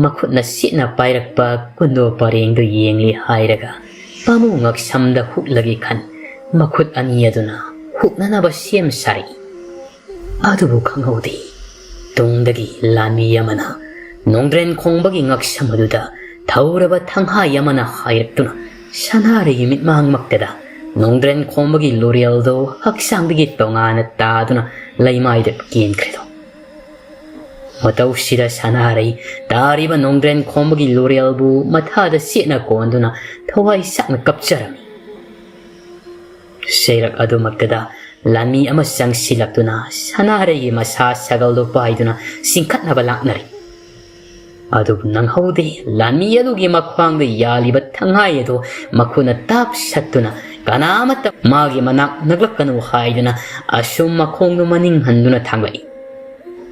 ꯃꯈꯨꯠꯅ ꯁꯤꯠꯅ ꯄꯥꯏꯔꯛꯄ ꯀꯨꯟꯗꯣ ꯄꯔꯦꯡꯗꯨ ꯌꯦꯡꯂꯤ ꯍꯥꯏꯔꯒ ꯄꯥꯃꯨ ꯉꯛꯁꯝꯗ ꯍꯨꯛꯂꯒꯦ ꯈꯟ ꯃꯈꯨꯠ ꯑꯅꯤ ꯑꯗꯨꯅ ꯍꯨꯛꯅꯅꯕ ꯁꯦꯝ ꯁꯥꯔꯛꯏ꯫ ꯑꯗꯨꯕꯨ ꯈꯪꯍꯧꯗꯦ꯫ ꯇꯨꯡꯗꯒꯤ ꯂꯥꯟꯃꯤ ꯑꯃꯅ ꯅꯣꯡꯗ꯭ꯔꯦꯟ ꯈꯣꯡꯕꯒꯤ ꯉꯛꯁꯝ ꯑꯗꯨꯗ ꯊꯧꯔꯕ ꯊꯪꯍꯥꯏ ꯑꯃꯅ ꯍꯥꯏꯔꯛꯇꯨꯅ ꯁꯅꯥꯔꯩꯒꯤ ꯃꯤꯠꯃꯥꯡꯃꯛꯇꯗ ꯅꯣꯡꯗ꯭ꯔꯦꯟ ꯈꯣꯡꯕꯒꯤ ꯂꯣꯔꯦꯜꯗꯣ ꯍꯛꯆꯥꯡꯗꯒꯤ ꯇꯣꯉꯥꯟꯅ ꯇꯥꯗꯨꯅ ꯂꯩꯃꯥꯏꯗ ꯀꯦꯟꯈ꯭ꯔꯦꯗꯣ꯫ ꯃꯇꯧꯁꯤꯗ ꯁꯅꯥꯔꯩ ꯇꯥꯔꯤꯕ ꯅꯣꯡꯗ꯭ꯔꯦꯟ ꯈꯣꯝꯕꯒꯤ ꯂꯣꯔꯦꯜꯕꯨ ꯃꯊꯥꯗ ꯁꯦꯠꯅ ꯀꯣꯟꯗꯨꯅ ꯊꯋꯥꯏ ꯁꯛꯅ ꯀꯞꯆꯔꯝꯃꯤ꯫ ꯁꯩꯔꯛ ꯑꯗꯨꯃꯛꯇꯗ ꯂꯥꯟꯃꯤ ꯑꯃ ꯆꯪꯁꯤꯜꯂꯛꯇꯨꯅ ꯁꯅꯥꯔꯩꯒꯤ ꯃꯁꯥ ꯁꯒꯜꯗꯨ ꯄꯥꯏꯗꯨꯅ ꯆꯤꯡꯈꯠꯅꯕ ꯂꯥꯛꯅꯔꯤ꯫ ꯑꯗꯨꯕꯨ ꯅꯪꯍꯧꯗꯦ꯫ ꯂꯥꯟꯃꯤ ꯑꯗꯨꯒꯤ ꯃꯈ꯭ꯋꯥꯡꯗ ꯌꯥꯜꯂꯤꯕ ꯊꯪꯍꯥꯏ ꯑꯗꯨ ꯃꯈꯨꯠꯅ ꯇꯥꯞ ꯁꯠꯇꯨꯅ ꯀꯅꯥ ꯑꯃꯠꯇ ꯃꯥꯒꯤ ꯃꯅꯥꯛ ꯅꯛꯂꯛꯀꯅꯨ ꯍꯥꯏꯗꯨꯅ ꯑꯁꯨꯝ ꯃꯈꯣꯡꯗꯨ ꯃꯅꯤꯡ ꯍꯟꯗꯨꯅ ꯊꯥꯡꯂꯛꯏ꯫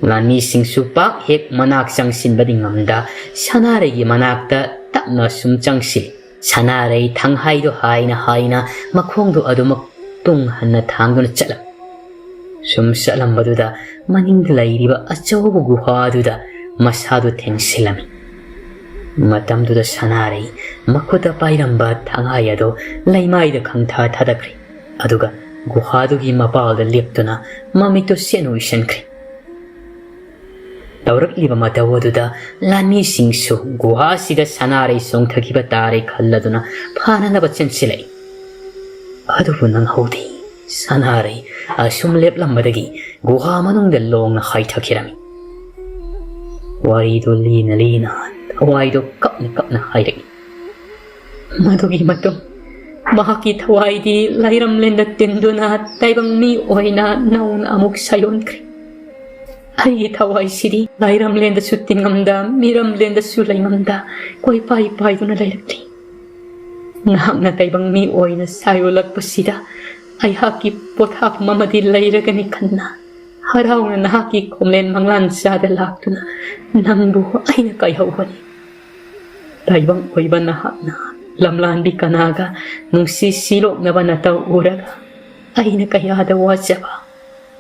ꯂꯥꯟꯃꯤꯁꯤꯡꯁꯨ ꯄꯥꯛ ꯍꯦꯛ ꯃꯅꯥꯛ ꯆꯪꯁꯤꯟꯕꯗꯤ ꯉꯝꯗ ꯁꯅꯥꯔꯩꯒꯤ ꯃꯅꯥꯛꯇ ꯇꯞꯅ ꯁꯨꯝ ꯆꯪꯁꯤꯜꯂꯤ꯫ ꯁꯅꯥꯔꯩ ꯊꯪꯍꯥꯏꯗꯨ ꯍꯥꯏꯅ ꯍꯥꯏꯅ ꯃꯈꯣꯡꯗꯨ ꯑꯗꯨꯃꯛ ꯇꯨꯡ ꯍꯟꯅ ꯊꯥꯡꯗꯨꯅ ꯆꯠꯂꯝꯃꯤ꯫ ꯁꯨꯝ ꯆꯠꯂꯝꯕꯗꯨꯗ ꯃꯅꯤꯡꯗ ꯂꯩꯔꯤꯕ ꯑꯆꯧꯕ ꯒꯨꯍꯥꯗꯨꯗ ꯃꯁꯥꯗꯨ ꯊꯦꯡꯁꯤꯜꯂꯝꯃꯤ꯫ ꯃꯇꯝꯗꯨꯗ ꯁꯅꯥꯔꯩ ꯃꯈꯨꯠꯇ ꯄꯥꯏꯔꯝꯕ ꯊꯪꯍꯥꯏ ꯑꯗꯨ ꯂꯩꯃꯥꯏꯗ ꯈꯪꯊꯥ ꯊꯥꯗꯈ꯭ꯔꯦ꯫ ꯑꯗꯨꯒ ꯒꯨꯍꯥꯗꯨꯒꯤ ꯃꯄꯥꯜꯗ ꯂꯦꯞꯇꯨꯅ ꯃꯃꯤꯠꯇꯨ ꯁꯦꯠꯅ ꯎꯏꯁꯟꯈ꯭ꯔꯦ꯫ ꯇꯧꯔꯛꯂꯤꯕ ꯃꯇꯧ ꯑꯗꯨꯗ ꯂꯥꯟꯃꯤꯁꯤꯡꯁꯨ ꯒꯨꯍꯥꯁꯤꯗ ꯁꯅꯥꯔꯩ ꯆꯣꯡꯊꯈꯤꯕ ꯇꯥꯔꯦ ꯈꯜꯂꯗꯨꯅ ꯐꯥꯅꯅꯕ ꯆꯦꯟꯁꯤꯜꯂꯛꯏ꯫ ꯑꯗꯨꯕꯨ ꯅꯪꯍꯧꯗꯦ꯫ ꯁꯅꯥꯔꯩ ꯑꯁꯨꯝ ꯂꯦꯞꯂꯝꯕꯗꯒꯤ ꯒꯨꯍꯥ ꯃꯅꯨꯡꯗ ꯂꯣꯡꯅ ꯍꯥꯏꯊꯈꯤꯔꯝꯃꯤ꯫ ꯋꯥꯔꯤꯗꯨ ꯂꯤꯅ ꯂꯤꯅ ꯊꯋꯥꯏꯗꯨ ꯀꯞꯅ ꯀꯞꯅ ꯍꯥꯏꯔꯛꯏ꯫ ꯃꯗꯨꯒꯤ ꯃꯇꯨꯡ ꯃꯍꯥꯛꯀꯤ ꯊꯋꯥꯏꯗꯤ ꯂꯥꯏꯔꯝꯂꯦꯟꯗ ꯇꯤꯟꯗꯨꯅ ꯇꯥꯏꯕꯪ ꯃꯤ ꯑꯣꯏꯅ ꯅꯧꯅ ꯑꯃꯨꯛ ꯁꯥꯏꯑꯣꯟꯈ꯭ꯔꯦ꯫ ꯑꯩꯒꯤ ꯊꯋꯥꯏꯁꯤꯗꯤ ꯂꯥꯏꯔꯝꯂꯦꯟꯗꯁꯨ ꯇꯤꯟꯉꯝꯗ, ꯃꯤꯔꯝꯂꯦꯟꯗꯁꯨ ꯂꯩꯉꯝꯗ ꯀꯣꯏꯄꯥꯏ ꯄꯥꯏꯗꯨꯅ ꯂꯩꯔꯛꯂꯤ꯫ ꯅꯍꯥꯛꯅ ꯇꯥꯏꯕꯪ ꯃꯤ ꯑꯣꯏꯅ ꯁꯥꯏꯑꯣꯜꯂꯛꯄꯁꯤꯗ ꯑꯩꯍꯥꯛꯀꯤ ꯄꯣꯊꯥꯐꯝ ꯑꯃꯗꯤ ꯂꯩꯔꯒꯅꯤ ꯈꯟꯅ ꯍꯔꯥꯎꯅ ꯅꯍꯥꯛꯀꯤ ꯈꯣꯝꯂꯦꯟ ꯃꯪꯂꯥꯟ ꯆꯥꯗ ꯂꯥꯛꯇꯨꯅ ꯅꯪꯕꯨ ꯑꯩꯅ ꯀꯥꯏꯍꯧꯕꯅꯤ꯫ ꯇꯥꯏꯕꯪ ꯑꯣꯏꯕ ꯅꯍꯥꯛꯅ ꯂꯝꯂꯥꯟꯕꯤ ꯀꯅꯥꯒ ꯅꯨꯡꯁꯤ ꯁꯤꯂꯣꯛꯅꯕ ꯅꯇꯧ ꯎꯔꯒ ꯑꯩꯅ ꯀꯌꯥꯗ ꯋꯥꯖꯕ,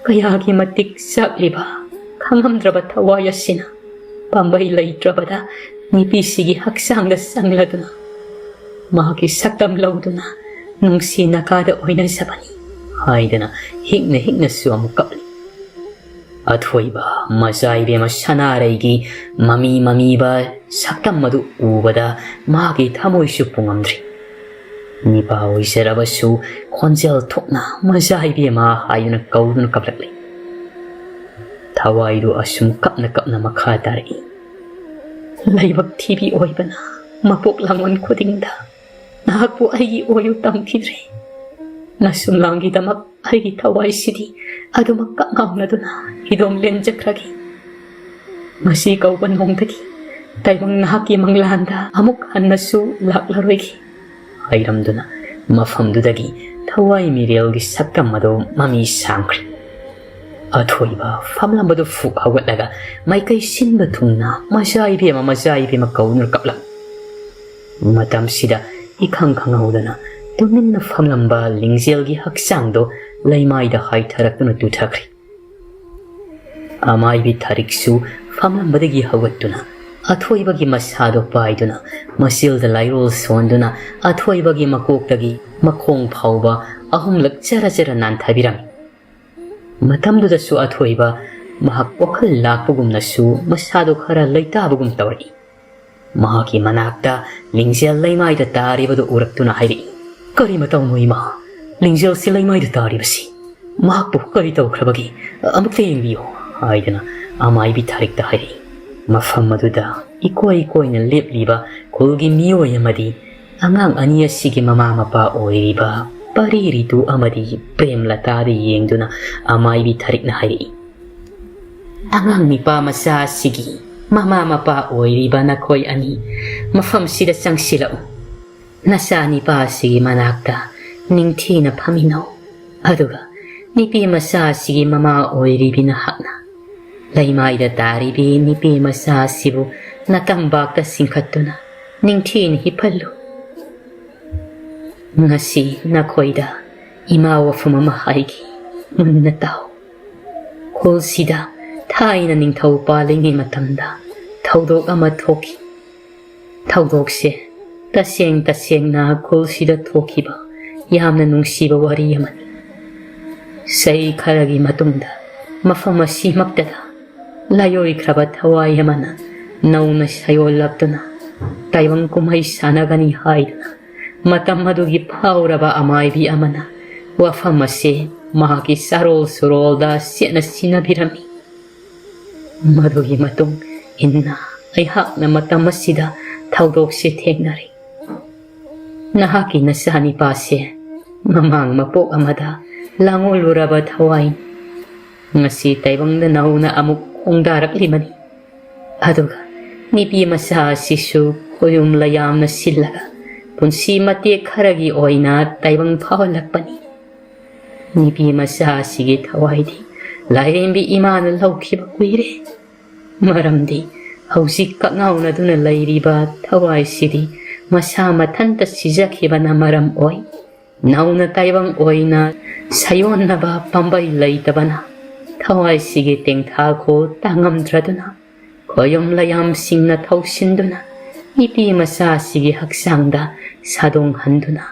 ꯀꯌꯥꯒꯤ ꯃꯇꯤꯛ ꯆꯥꯛꯂꯤꯕ ꯈꯪꯉꯝꯗ꯭ꯔꯕ ꯊꯋꯥꯏ ꯑꯁꯤꯅ ꯄꯥꯝꯕꯩ ꯂꯩꯇ꯭ꯔꯕꯗ ꯅꯨꯄꯤꯁꯤꯒꯤ ꯍꯛꯆꯥꯡꯗ ꯆꯪꯂꯗꯨꯅ ꯃꯍꯥꯛꯀꯤ ꯁꯛꯇꯝ ꯂꯧꯗꯨꯅ ꯅꯨꯡꯁꯤ ꯅꯀꯥꯗ ꯑꯣꯏꯅꯖꯕꯅꯤ ꯍꯥꯏꯗꯅ ꯍꯤꯛꯅ ꯍꯤꯛꯅꯁꯨ ꯑꯃꯨꯛ ꯀꯞꯂꯤ꯫ ꯑꯊꯣꯏꯕ ꯃꯆꯥ ꯏꯕꯦꯝꯃ ꯁꯅꯥꯔꯩꯒꯤ ꯃꯃꯤ ꯃꯃꯤꯕ ꯁꯛꯇꯝ ꯑꯗꯨ ꯎꯕꯗ ꯃꯍꯥꯛꯀꯤ ꯊꯃꯣꯏꯁꯨ ꯄꯨꯡꯉꯝꯗ꯭ꯔꯤ꯫ ꯅꯤꯄꯥ ꯑꯣꯏꯖꯔꯕꯁꯨ ꯈꯣꯟꯖꯦꯜ ꯊꯣꯛꯅ "ꯃꯆꯥ ꯏꯕꯦꯝꯃ" ꯍꯥꯏꯗꯨꯅ ꯀꯧꯗꯨꯅ ꯀꯞꯂꯛꯂꯤ꯫ ꯊꯋꯥꯏꯗꯨ ꯑꯁꯨꯝ ꯀꯞꯅ ꯀꯞꯅ ꯃꯈꯥ ꯇꯥꯔꯛꯏ꯫ ꯂꯥꯏꯕꯛ ꯊꯤꯕꯤ ꯑꯣꯏꯕꯅ ꯃꯄꯣꯛ ꯂꯥꯡꯕꯟ ꯈꯨꯗꯤꯡꯗ ꯅꯍꯥꯛꯄꯨ ꯑꯩꯒꯤ ꯑꯣꯏꯌꯨ ꯇꯝꯈꯤꯗ꯭ꯔꯦ꯫ ꯅꯁꯨꯝꯂꯥꯡꯒꯤꯗꯃꯛ ꯑꯩꯒꯤ ꯊꯋꯥꯏꯁꯤꯗꯤ ꯑꯗꯨꯃꯛ ꯀꯛꯉꯥꯎꯅꯗꯨꯅ ꯏꯗꯣꯝ ꯂꯦꯟꯖꯈ꯭ꯔꯒꯦ꯫ ꯃꯁꯤ ꯀꯧꯕ ꯅꯣꯡꯗꯒꯤ ꯇꯥꯏꯕꯪ ꯅꯍꯥꯛꯀꯤ ꯃꯪꯂꯥꯟꯗ ꯑꯃꯨꯛ ꯍꯟꯅꯁꯨ ꯂꯥꯛꯂꯔꯣꯏꯒꯦ ꯍꯥꯏꯔꯝꯗꯨꯅ ꯃꯐꯝꯗꯨꯗꯒꯤ ꯊꯋꯥꯏ ꯃꯤꯔꯦꯜꯒꯤ ꯁꯛꯇꯝ ꯑꯗꯨ ꯃꯃꯤ ꯁꯥꯡꯈ꯭ꯔꯦ꯫ ꯑꯊꯣꯏꯕ ꯐꯝꯂꯝꯕꯗꯨ ꯐꯨꯛ ꯍꯧꯒꯠꯂꯒ ꯃꯥꯏꯀꯩ ꯁꯤꯟꯕ ꯊꯨꯡꯅ "ꯃꯆꯥ ꯏꯕꯦꯝꯃ, ꯃꯆꯥ ꯏꯕꯦꯝꯃ" ꯀꯧꯗꯨꯅ ꯀꯞꯂꯝꯃꯤ꯫ ꯃꯇꯝꯁꯤꯗ ꯏꯈꯪ ꯈꯪꯍꯧꯗꯅ ꯇꯨꯃꯤꯟꯅ ꯐꯝꯂꯝꯕ ꯂꯤꯡꯖꯦꯜꯒꯤ ꯍꯛꯆꯥꯡꯗꯣ ꯂꯩꯃꯥꯏꯗ ꯍꯥꯏꯊꯔꯛꯇꯨꯅ ꯇꯨꯊꯈ꯭ꯔꯦ꯫ ꯑꯃꯥꯏꯕꯤ ꯊꯥꯔꯤꯛꯁꯨ ꯐꯝꯂꯝꯕꯗꯒꯤ ꯍꯧꯒꯠꯇꯨꯅ ꯑꯊꯣꯏꯕꯒꯤ ꯃꯁꯥꯗꯣ ꯄꯥꯏꯗꯨꯅ ꯃꯆꯤꯜꯗ ꯂꯥꯏꯔꯣꯜ ꯁꯣꯟꯗꯨꯅ ꯑꯊꯣꯏꯕꯒꯤ ꯃꯀꯣꯛꯇꯒꯤ ꯃꯈꯣꯡ ꯐꯥꯎꯕ ꯑꯍꯨꯝꯂꯛ ꯆꯔ ꯆꯔ ꯅꯥꯟꯊꯕꯤꯔꯝꯃꯤ꯫ ꯃꯇꯝꯗꯨꯗꯁꯨ ꯑꯊꯣꯏꯕ ꯃꯍꯥꯛ ꯋꯥꯈꯜ ꯂꯥꯛꯄꯒꯨꯝꯅꯁꯨ ꯃꯁꯥꯗꯣ ꯈꯔ ꯂꯩꯇꯥꯕꯒꯨꯝ ꯇꯧꯔꯛꯏ꯫ ꯃꯍꯥꯛꯀꯤ ꯃꯅꯥꯛꯇ ꯂꯤꯡꯖꯦꯜ ꯂꯩꯃꯥꯏꯗ ꯇꯥꯔꯤꯕꯗꯨ ꯎꯔꯛꯇꯨꯅ ꯍꯥꯏꯔꯛꯏ, "ꯀꯔꯤ ꯃꯇꯧꯅꯣ ꯏꯃꯥ? ꯂꯤꯡꯖꯦꯜꯁꯤ ꯂꯩꯃꯥꯏꯗ ꯇꯥꯔꯤꯕꯁꯤ? ꯃꯍꯥꯛꯄꯨ ꯀꯔꯤ ꯇꯧꯈ꯭ꯔꯕꯒꯦ? ꯑꯃꯨꯛꯇ ꯌꯦꯡꯕꯤꯌꯨ" ꯍꯥꯏꯗꯅ ꯑꯃꯥꯏꯕꯤ ꯊꯥꯔꯤꯛꯇ ꯍꯥꯏꯔꯛꯏ꯫ ꯃꯐꯝ ꯑꯗꯨꯗ ꯏꯀꯣꯏ ꯀꯣꯏꯅ ꯂꯦꯞꯂꯤꯕ ꯈꯨꯜꯒꯤ ꯃꯤꯑꯣꯏ ꯑꯃꯗꯤ ꯑꯉꯥꯡ ꯑꯅꯤ ꯑꯁꯤꯒꯤ ꯃꯃꯥ ꯃꯄꯥ ꯑꯣꯏꯔꯤꯕ ꯄꯔꯤ ꯔꯤꯇꯨ ꯑꯃꯗꯤ ꯄ꯭ꯔꯦꯝꯂꯇꯥꯗ ꯌꯦꯡꯗꯨꯅ ꯑꯃꯥꯏꯕꯤ ꯊꯔꯤꯛꯅ ꯍꯥꯏꯔꯛꯏ, "ꯑꯉꯥꯡ ꯅꯤꯄꯥ ꯃꯆꯥ ꯑꯁꯤꯒꯤ ꯃꯃꯥ ꯃꯄꯥ ꯑꯣꯏꯔꯤꯕ ꯅꯈꯣꯏ ꯑꯅꯤ ꯃꯐꯝꯁꯤꯗ ꯆꯪꯁꯤꯜꯂꯛꯎ꯫ ꯅꯆꯥ ꯅꯤꯄꯥ ꯑꯁꯤꯒꯤ ꯃꯅꯥꯛꯇ ꯅꯤꯡꯊꯤꯅ ꯐꯝꯃꯤꯟꯅꯧ꯫ ꯑꯗꯨꯒ ꯅꯤꯄꯤ ꯃꯆꯥ ꯑꯁꯤꯒꯤ ꯃꯃꯥ ꯑꯣꯏꯔꯤꯕꯤ ꯅꯍꯥꯛꯅ ꯂꯩꯃꯥꯏꯗ ꯇꯥꯔꯤꯕꯤ ꯅꯤꯄꯤ ꯃꯆꯥ ꯑꯁꯤꯕꯨ ꯅꯇꯝꯕꯥꯛꯇ ꯆꯤꯡꯈꯠꯇꯨꯅ ꯅꯤꯡꯊꯤꯅ ꯍꯤꯞꯍꯜꯂꯨ꯫ ꯉꯁꯤ ꯅꯈꯣꯏꯗ ꯏꯃꯥ ꯋꯥꯐꯝ ꯑꯃ ꯍꯥꯏꯒꯦ, ꯃꯨꯟꯅ ꯇꯥꯎ꯫ ꯈꯨꯜꯁꯤꯗ ꯊꯥꯏꯅ ꯅꯤꯡꯊꯧ ꯄꯥꯜꯂꯤꯉꯩ ꯃꯇꯝꯗ ꯊꯧꯗꯣꯛ ꯑꯃ ꯊꯣꯛꯈꯤ꯫ ꯊꯧꯗꯣꯛꯁꯦ ꯇꯁꯦꯡ ꯇꯁꯦꯡꯅ ꯈꯨꯜꯁꯤꯗ ꯊꯣꯛꯈꯤꯕ ꯌꯥꯝꯅ ꯅꯨꯡꯁꯤꯕ ꯋꯥꯔꯤ ꯑꯃꯅꯤ꯫ ꯆꯍꯤ ꯈꯔꯒꯤ ꯃꯇꯨꯡꯗ ꯃꯐꯝ ꯑꯁꯤꯃꯛꯇꯗ ꯂꯥꯏꯑꯣꯏꯈ꯭ꯔꯕ ꯊꯋꯥꯏ ꯑꯃꯅ ꯅꯧꯅ ꯁꯌꯣꯜꯂꯛꯇꯨꯅ ꯇꯥꯏꯕꯪ ꯀꯨꯝꯍꯩ ꯁꯥꯟꯅꯒꯅꯤ ꯍꯥꯏꯗꯨꯅ ꯃꯇꯝ ꯑꯗꯨꯒꯤ ꯐꯥꯎꯔꯕ ꯑꯃꯥꯏꯕꯤ ꯑꯃꯅ ꯋꯥꯐꯝ ꯑꯁꯤ ꯃꯍꯥꯛꯀꯤ ꯆꯥꯔꯣꯜ ꯁꯨꯔꯣꯜꯗ ꯆꯦꯠꯅ ꯁꯤꯟꯅꯕꯤꯔꯝꯃꯤ꯫ ꯃꯗꯨꯒꯤ ꯃꯇꯨꯡ ꯏꯟꯅ ꯑꯩꯍꯥꯛꯅ ꯃꯇꯝ ꯑꯁꯤꯗ ꯊꯧꯗꯣꯛꯁꯦ ꯊꯦꯡꯅꯔꯦ꯫ ꯅꯍꯥꯛꯀꯤ ꯅꯆꯥꯅꯤꯄꯥꯁꯦ ꯃꯃꯥꯡ ꯃꯄꯣꯛ ꯑꯃꯗ ꯂꯥꯡꯑꯣꯏꯂꯨꯔꯕ ꯊꯋꯥꯏꯅꯤ꯫ ꯉꯁꯤ ꯇꯥꯏꯕꯪꯗ ꯅꯧꯅ ꯑꯃꯨꯛ ꯈꯣꯡꯗꯥꯔꯛꯂꯤꯕꯅꯤ꯫ ꯑꯗꯨꯒ ꯅꯤꯄꯤ ꯃꯆꯥ ꯑꯁꯤꯁꯨ ꯈꯣꯌꯨꯝ ꯂꯌꯥꯝꯅ ꯁꯤꯜꯂꯒ ꯄꯨꯟꯁꯤ ꯃꯇꯦꯛ ꯈꯔꯒꯤ ꯑꯣꯏꯅ ꯇꯥꯏꯕꯪ ꯐꯥꯎꯍꯜꯂꯛꯄꯅꯤ꯫ ꯅꯤꯄꯤ ꯃꯆꯥ ꯑꯁꯤꯒꯤ ꯊꯋꯥꯏꯗꯤ ꯂꯥꯏꯔꯦꯝꯕꯤ ꯏꯃꯥꯅ ꯂꯧꯈꯤꯕ ꯀꯨꯏꯔꯦ꯫ ꯃꯔꯝꯗꯤ ꯍꯧꯖꯤꯛ ꯀꯛꯉꯥꯎꯅꯗꯨꯅ ꯂꯩꯔꯤꯕ ꯊꯋꯥꯏꯁꯤꯗꯤ ꯃꯁꯥ ꯃꯊꯟꯇ ꯁꯤꯖꯈꯤꯕꯅ ꯃꯔꯝ ꯑꯣꯏ꯫ ꯅꯧꯅ ꯇꯥꯏꯕꯪ ꯑꯣꯏꯅ ꯁꯥꯌꯣꯟꯅꯕ ꯄꯥꯝꯕꯩ ꯂꯩꯇꯕꯅ ꯊꯋꯥꯏꯁꯤꯒꯤ ꯇꯦꯡꯊꯥꯈꯣꯜ ꯇꯥꯡꯉꯝꯗ꯭ꯔꯗꯨꯅ ꯈꯣꯌꯨꯝ ꯂꯌꯥꯝꯁꯤꯡꯅ ꯊꯧꯁꯤꯟꯗꯨꯅ ꯅꯤꯄꯤ ꯃꯆꯥꯁꯤꯒꯤ ꯍꯛꯆꯥꯡꯗ ꯁꯥꯗꯣꯡꯍꯟꯗꯨꯅ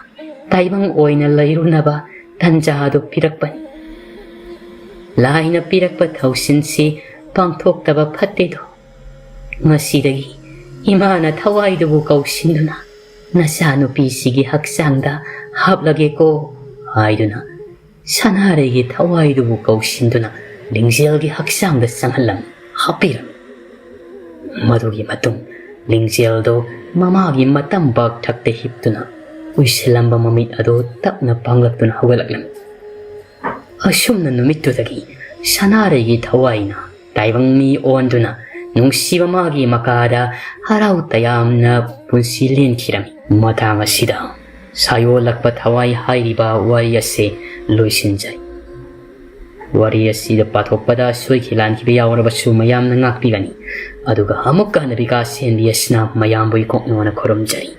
ꯇꯥꯏꯕꯪ ꯑꯣꯏꯅ ꯂꯩꯔꯨꯅꯕ ꯇꯟꯖꯥ ꯑꯗꯨ ꯄꯤꯔꯛꯄꯅꯤ꯫ ꯂꯥꯏꯅ ꯄꯤꯔꯛꯄ ꯊꯧꯁꯤꯟꯁꯤ ꯄꯥꯡꯊꯣꯛꯇꯕ ꯐꯠꯇꯦꯗꯣ꯫ ꯉꯁꯤꯗꯒꯤ ꯏꯃꯥꯅ ꯊꯋꯥꯏꯗꯨꯕꯨ ꯀꯧꯁꯤꯟꯗꯨꯅ ꯅꯆꯥꯅꯨꯄꯤꯁꯤꯒꯤ ꯍꯛꯆꯥꯡꯗ ꯍꯥꯞꯂꯒꯦꯀꯣ ꯍꯥꯏꯗꯨꯅ ꯁꯅꯥꯔꯩꯒꯤ ꯊꯋꯥꯏꯗꯨꯕꯨ ꯀꯧꯁꯤꯟꯗꯨꯅ ꯂꯤꯡꯖꯦꯜꯒꯤ ꯍꯛꯆꯥꯡꯗ ꯆꯪꯍꯜꯂꯝꯃꯤ, ꯍꯥꯞꯄꯤꯔꯝꯃꯤ꯫ ꯃꯗꯨꯒꯤ ꯃꯇꯨꯡ ꯂꯤꯡꯖꯦꯜꯗꯣ ꯃꯃꯥꯒꯤ ꯃꯇꯝꯕꯥꯛ ꯊꯛꯇ ꯍꯤꯞꯇꯨꯅ ꯎꯏꯁꯤꯜꯂꯝꯕ ꯃꯃꯤꯠ ꯑꯗꯨ ꯇꯞꯅ ꯄꯥꯡꯂꯛꯇꯨꯅ ꯍꯧꯒꯠꯂꯛꯂꯝꯃꯤ꯫ ꯑꯁꯨꯝꯅ ꯅꯨꯃꯤꯠꯇꯨꯗꯒꯤ ꯁꯅꯥꯔꯩꯒꯤ ꯊꯋꯥꯏꯅ ꯇꯥꯏꯕꯪ ꯃꯤ ꯑꯣꯟꯗꯨꯅ ꯅꯨꯡꯁꯤꯕ ꯃꯥꯒꯤ ꯃꯀꯥꯗ ꯍꯔꯥꯎ ꯇꯌꯥꯝꯅ ꯄꯨꯟꯁꯤ ꯂꯦꯟꯈꯤꯔꯝꯃꯤ꯫ ꯃꯇꯥꯡ ꯑꯁꯤꯗ ꯁꯥꯌꯣꯜꯂꯛꯄ ꯊꯋꯥꯏ ꯍꯥꯏꯔꯤꯕ ꯋꯥꯔꯤ ꯑꯁꯤ ꯂꯣꯏꯁꯤꯟꯖꯩ꯫ ꯋꯥꯔꯤ ꯑꯁꯤꯗ ꯄꯥꯊꯣꯛꯄꯗ ꯁꯣꯏꯈꯤ ꯂꯥꯟꯈꯤꯕ ꯌꯥꯎꯔꯕꯁꯨ ꯃꯌꯥꯝꯅ ꯉꯥꯛꯄꯤꯒꯅꯤ꯫ ꯑꯗꯨꯒ ꯑꯃꯨꯛꯀ ꯍꯟꯅ ꯕꯤꯀꯥꯁ ꯁꯦꯟꯕꯤ ꯑꯁꯤꯅ ꯃꯌꯥꯝꯕꯨ ꯏꯀꯣꯛꯅꯣꯅ ꯈꯨꯔꯨꯝꯖꯔꯤ꯫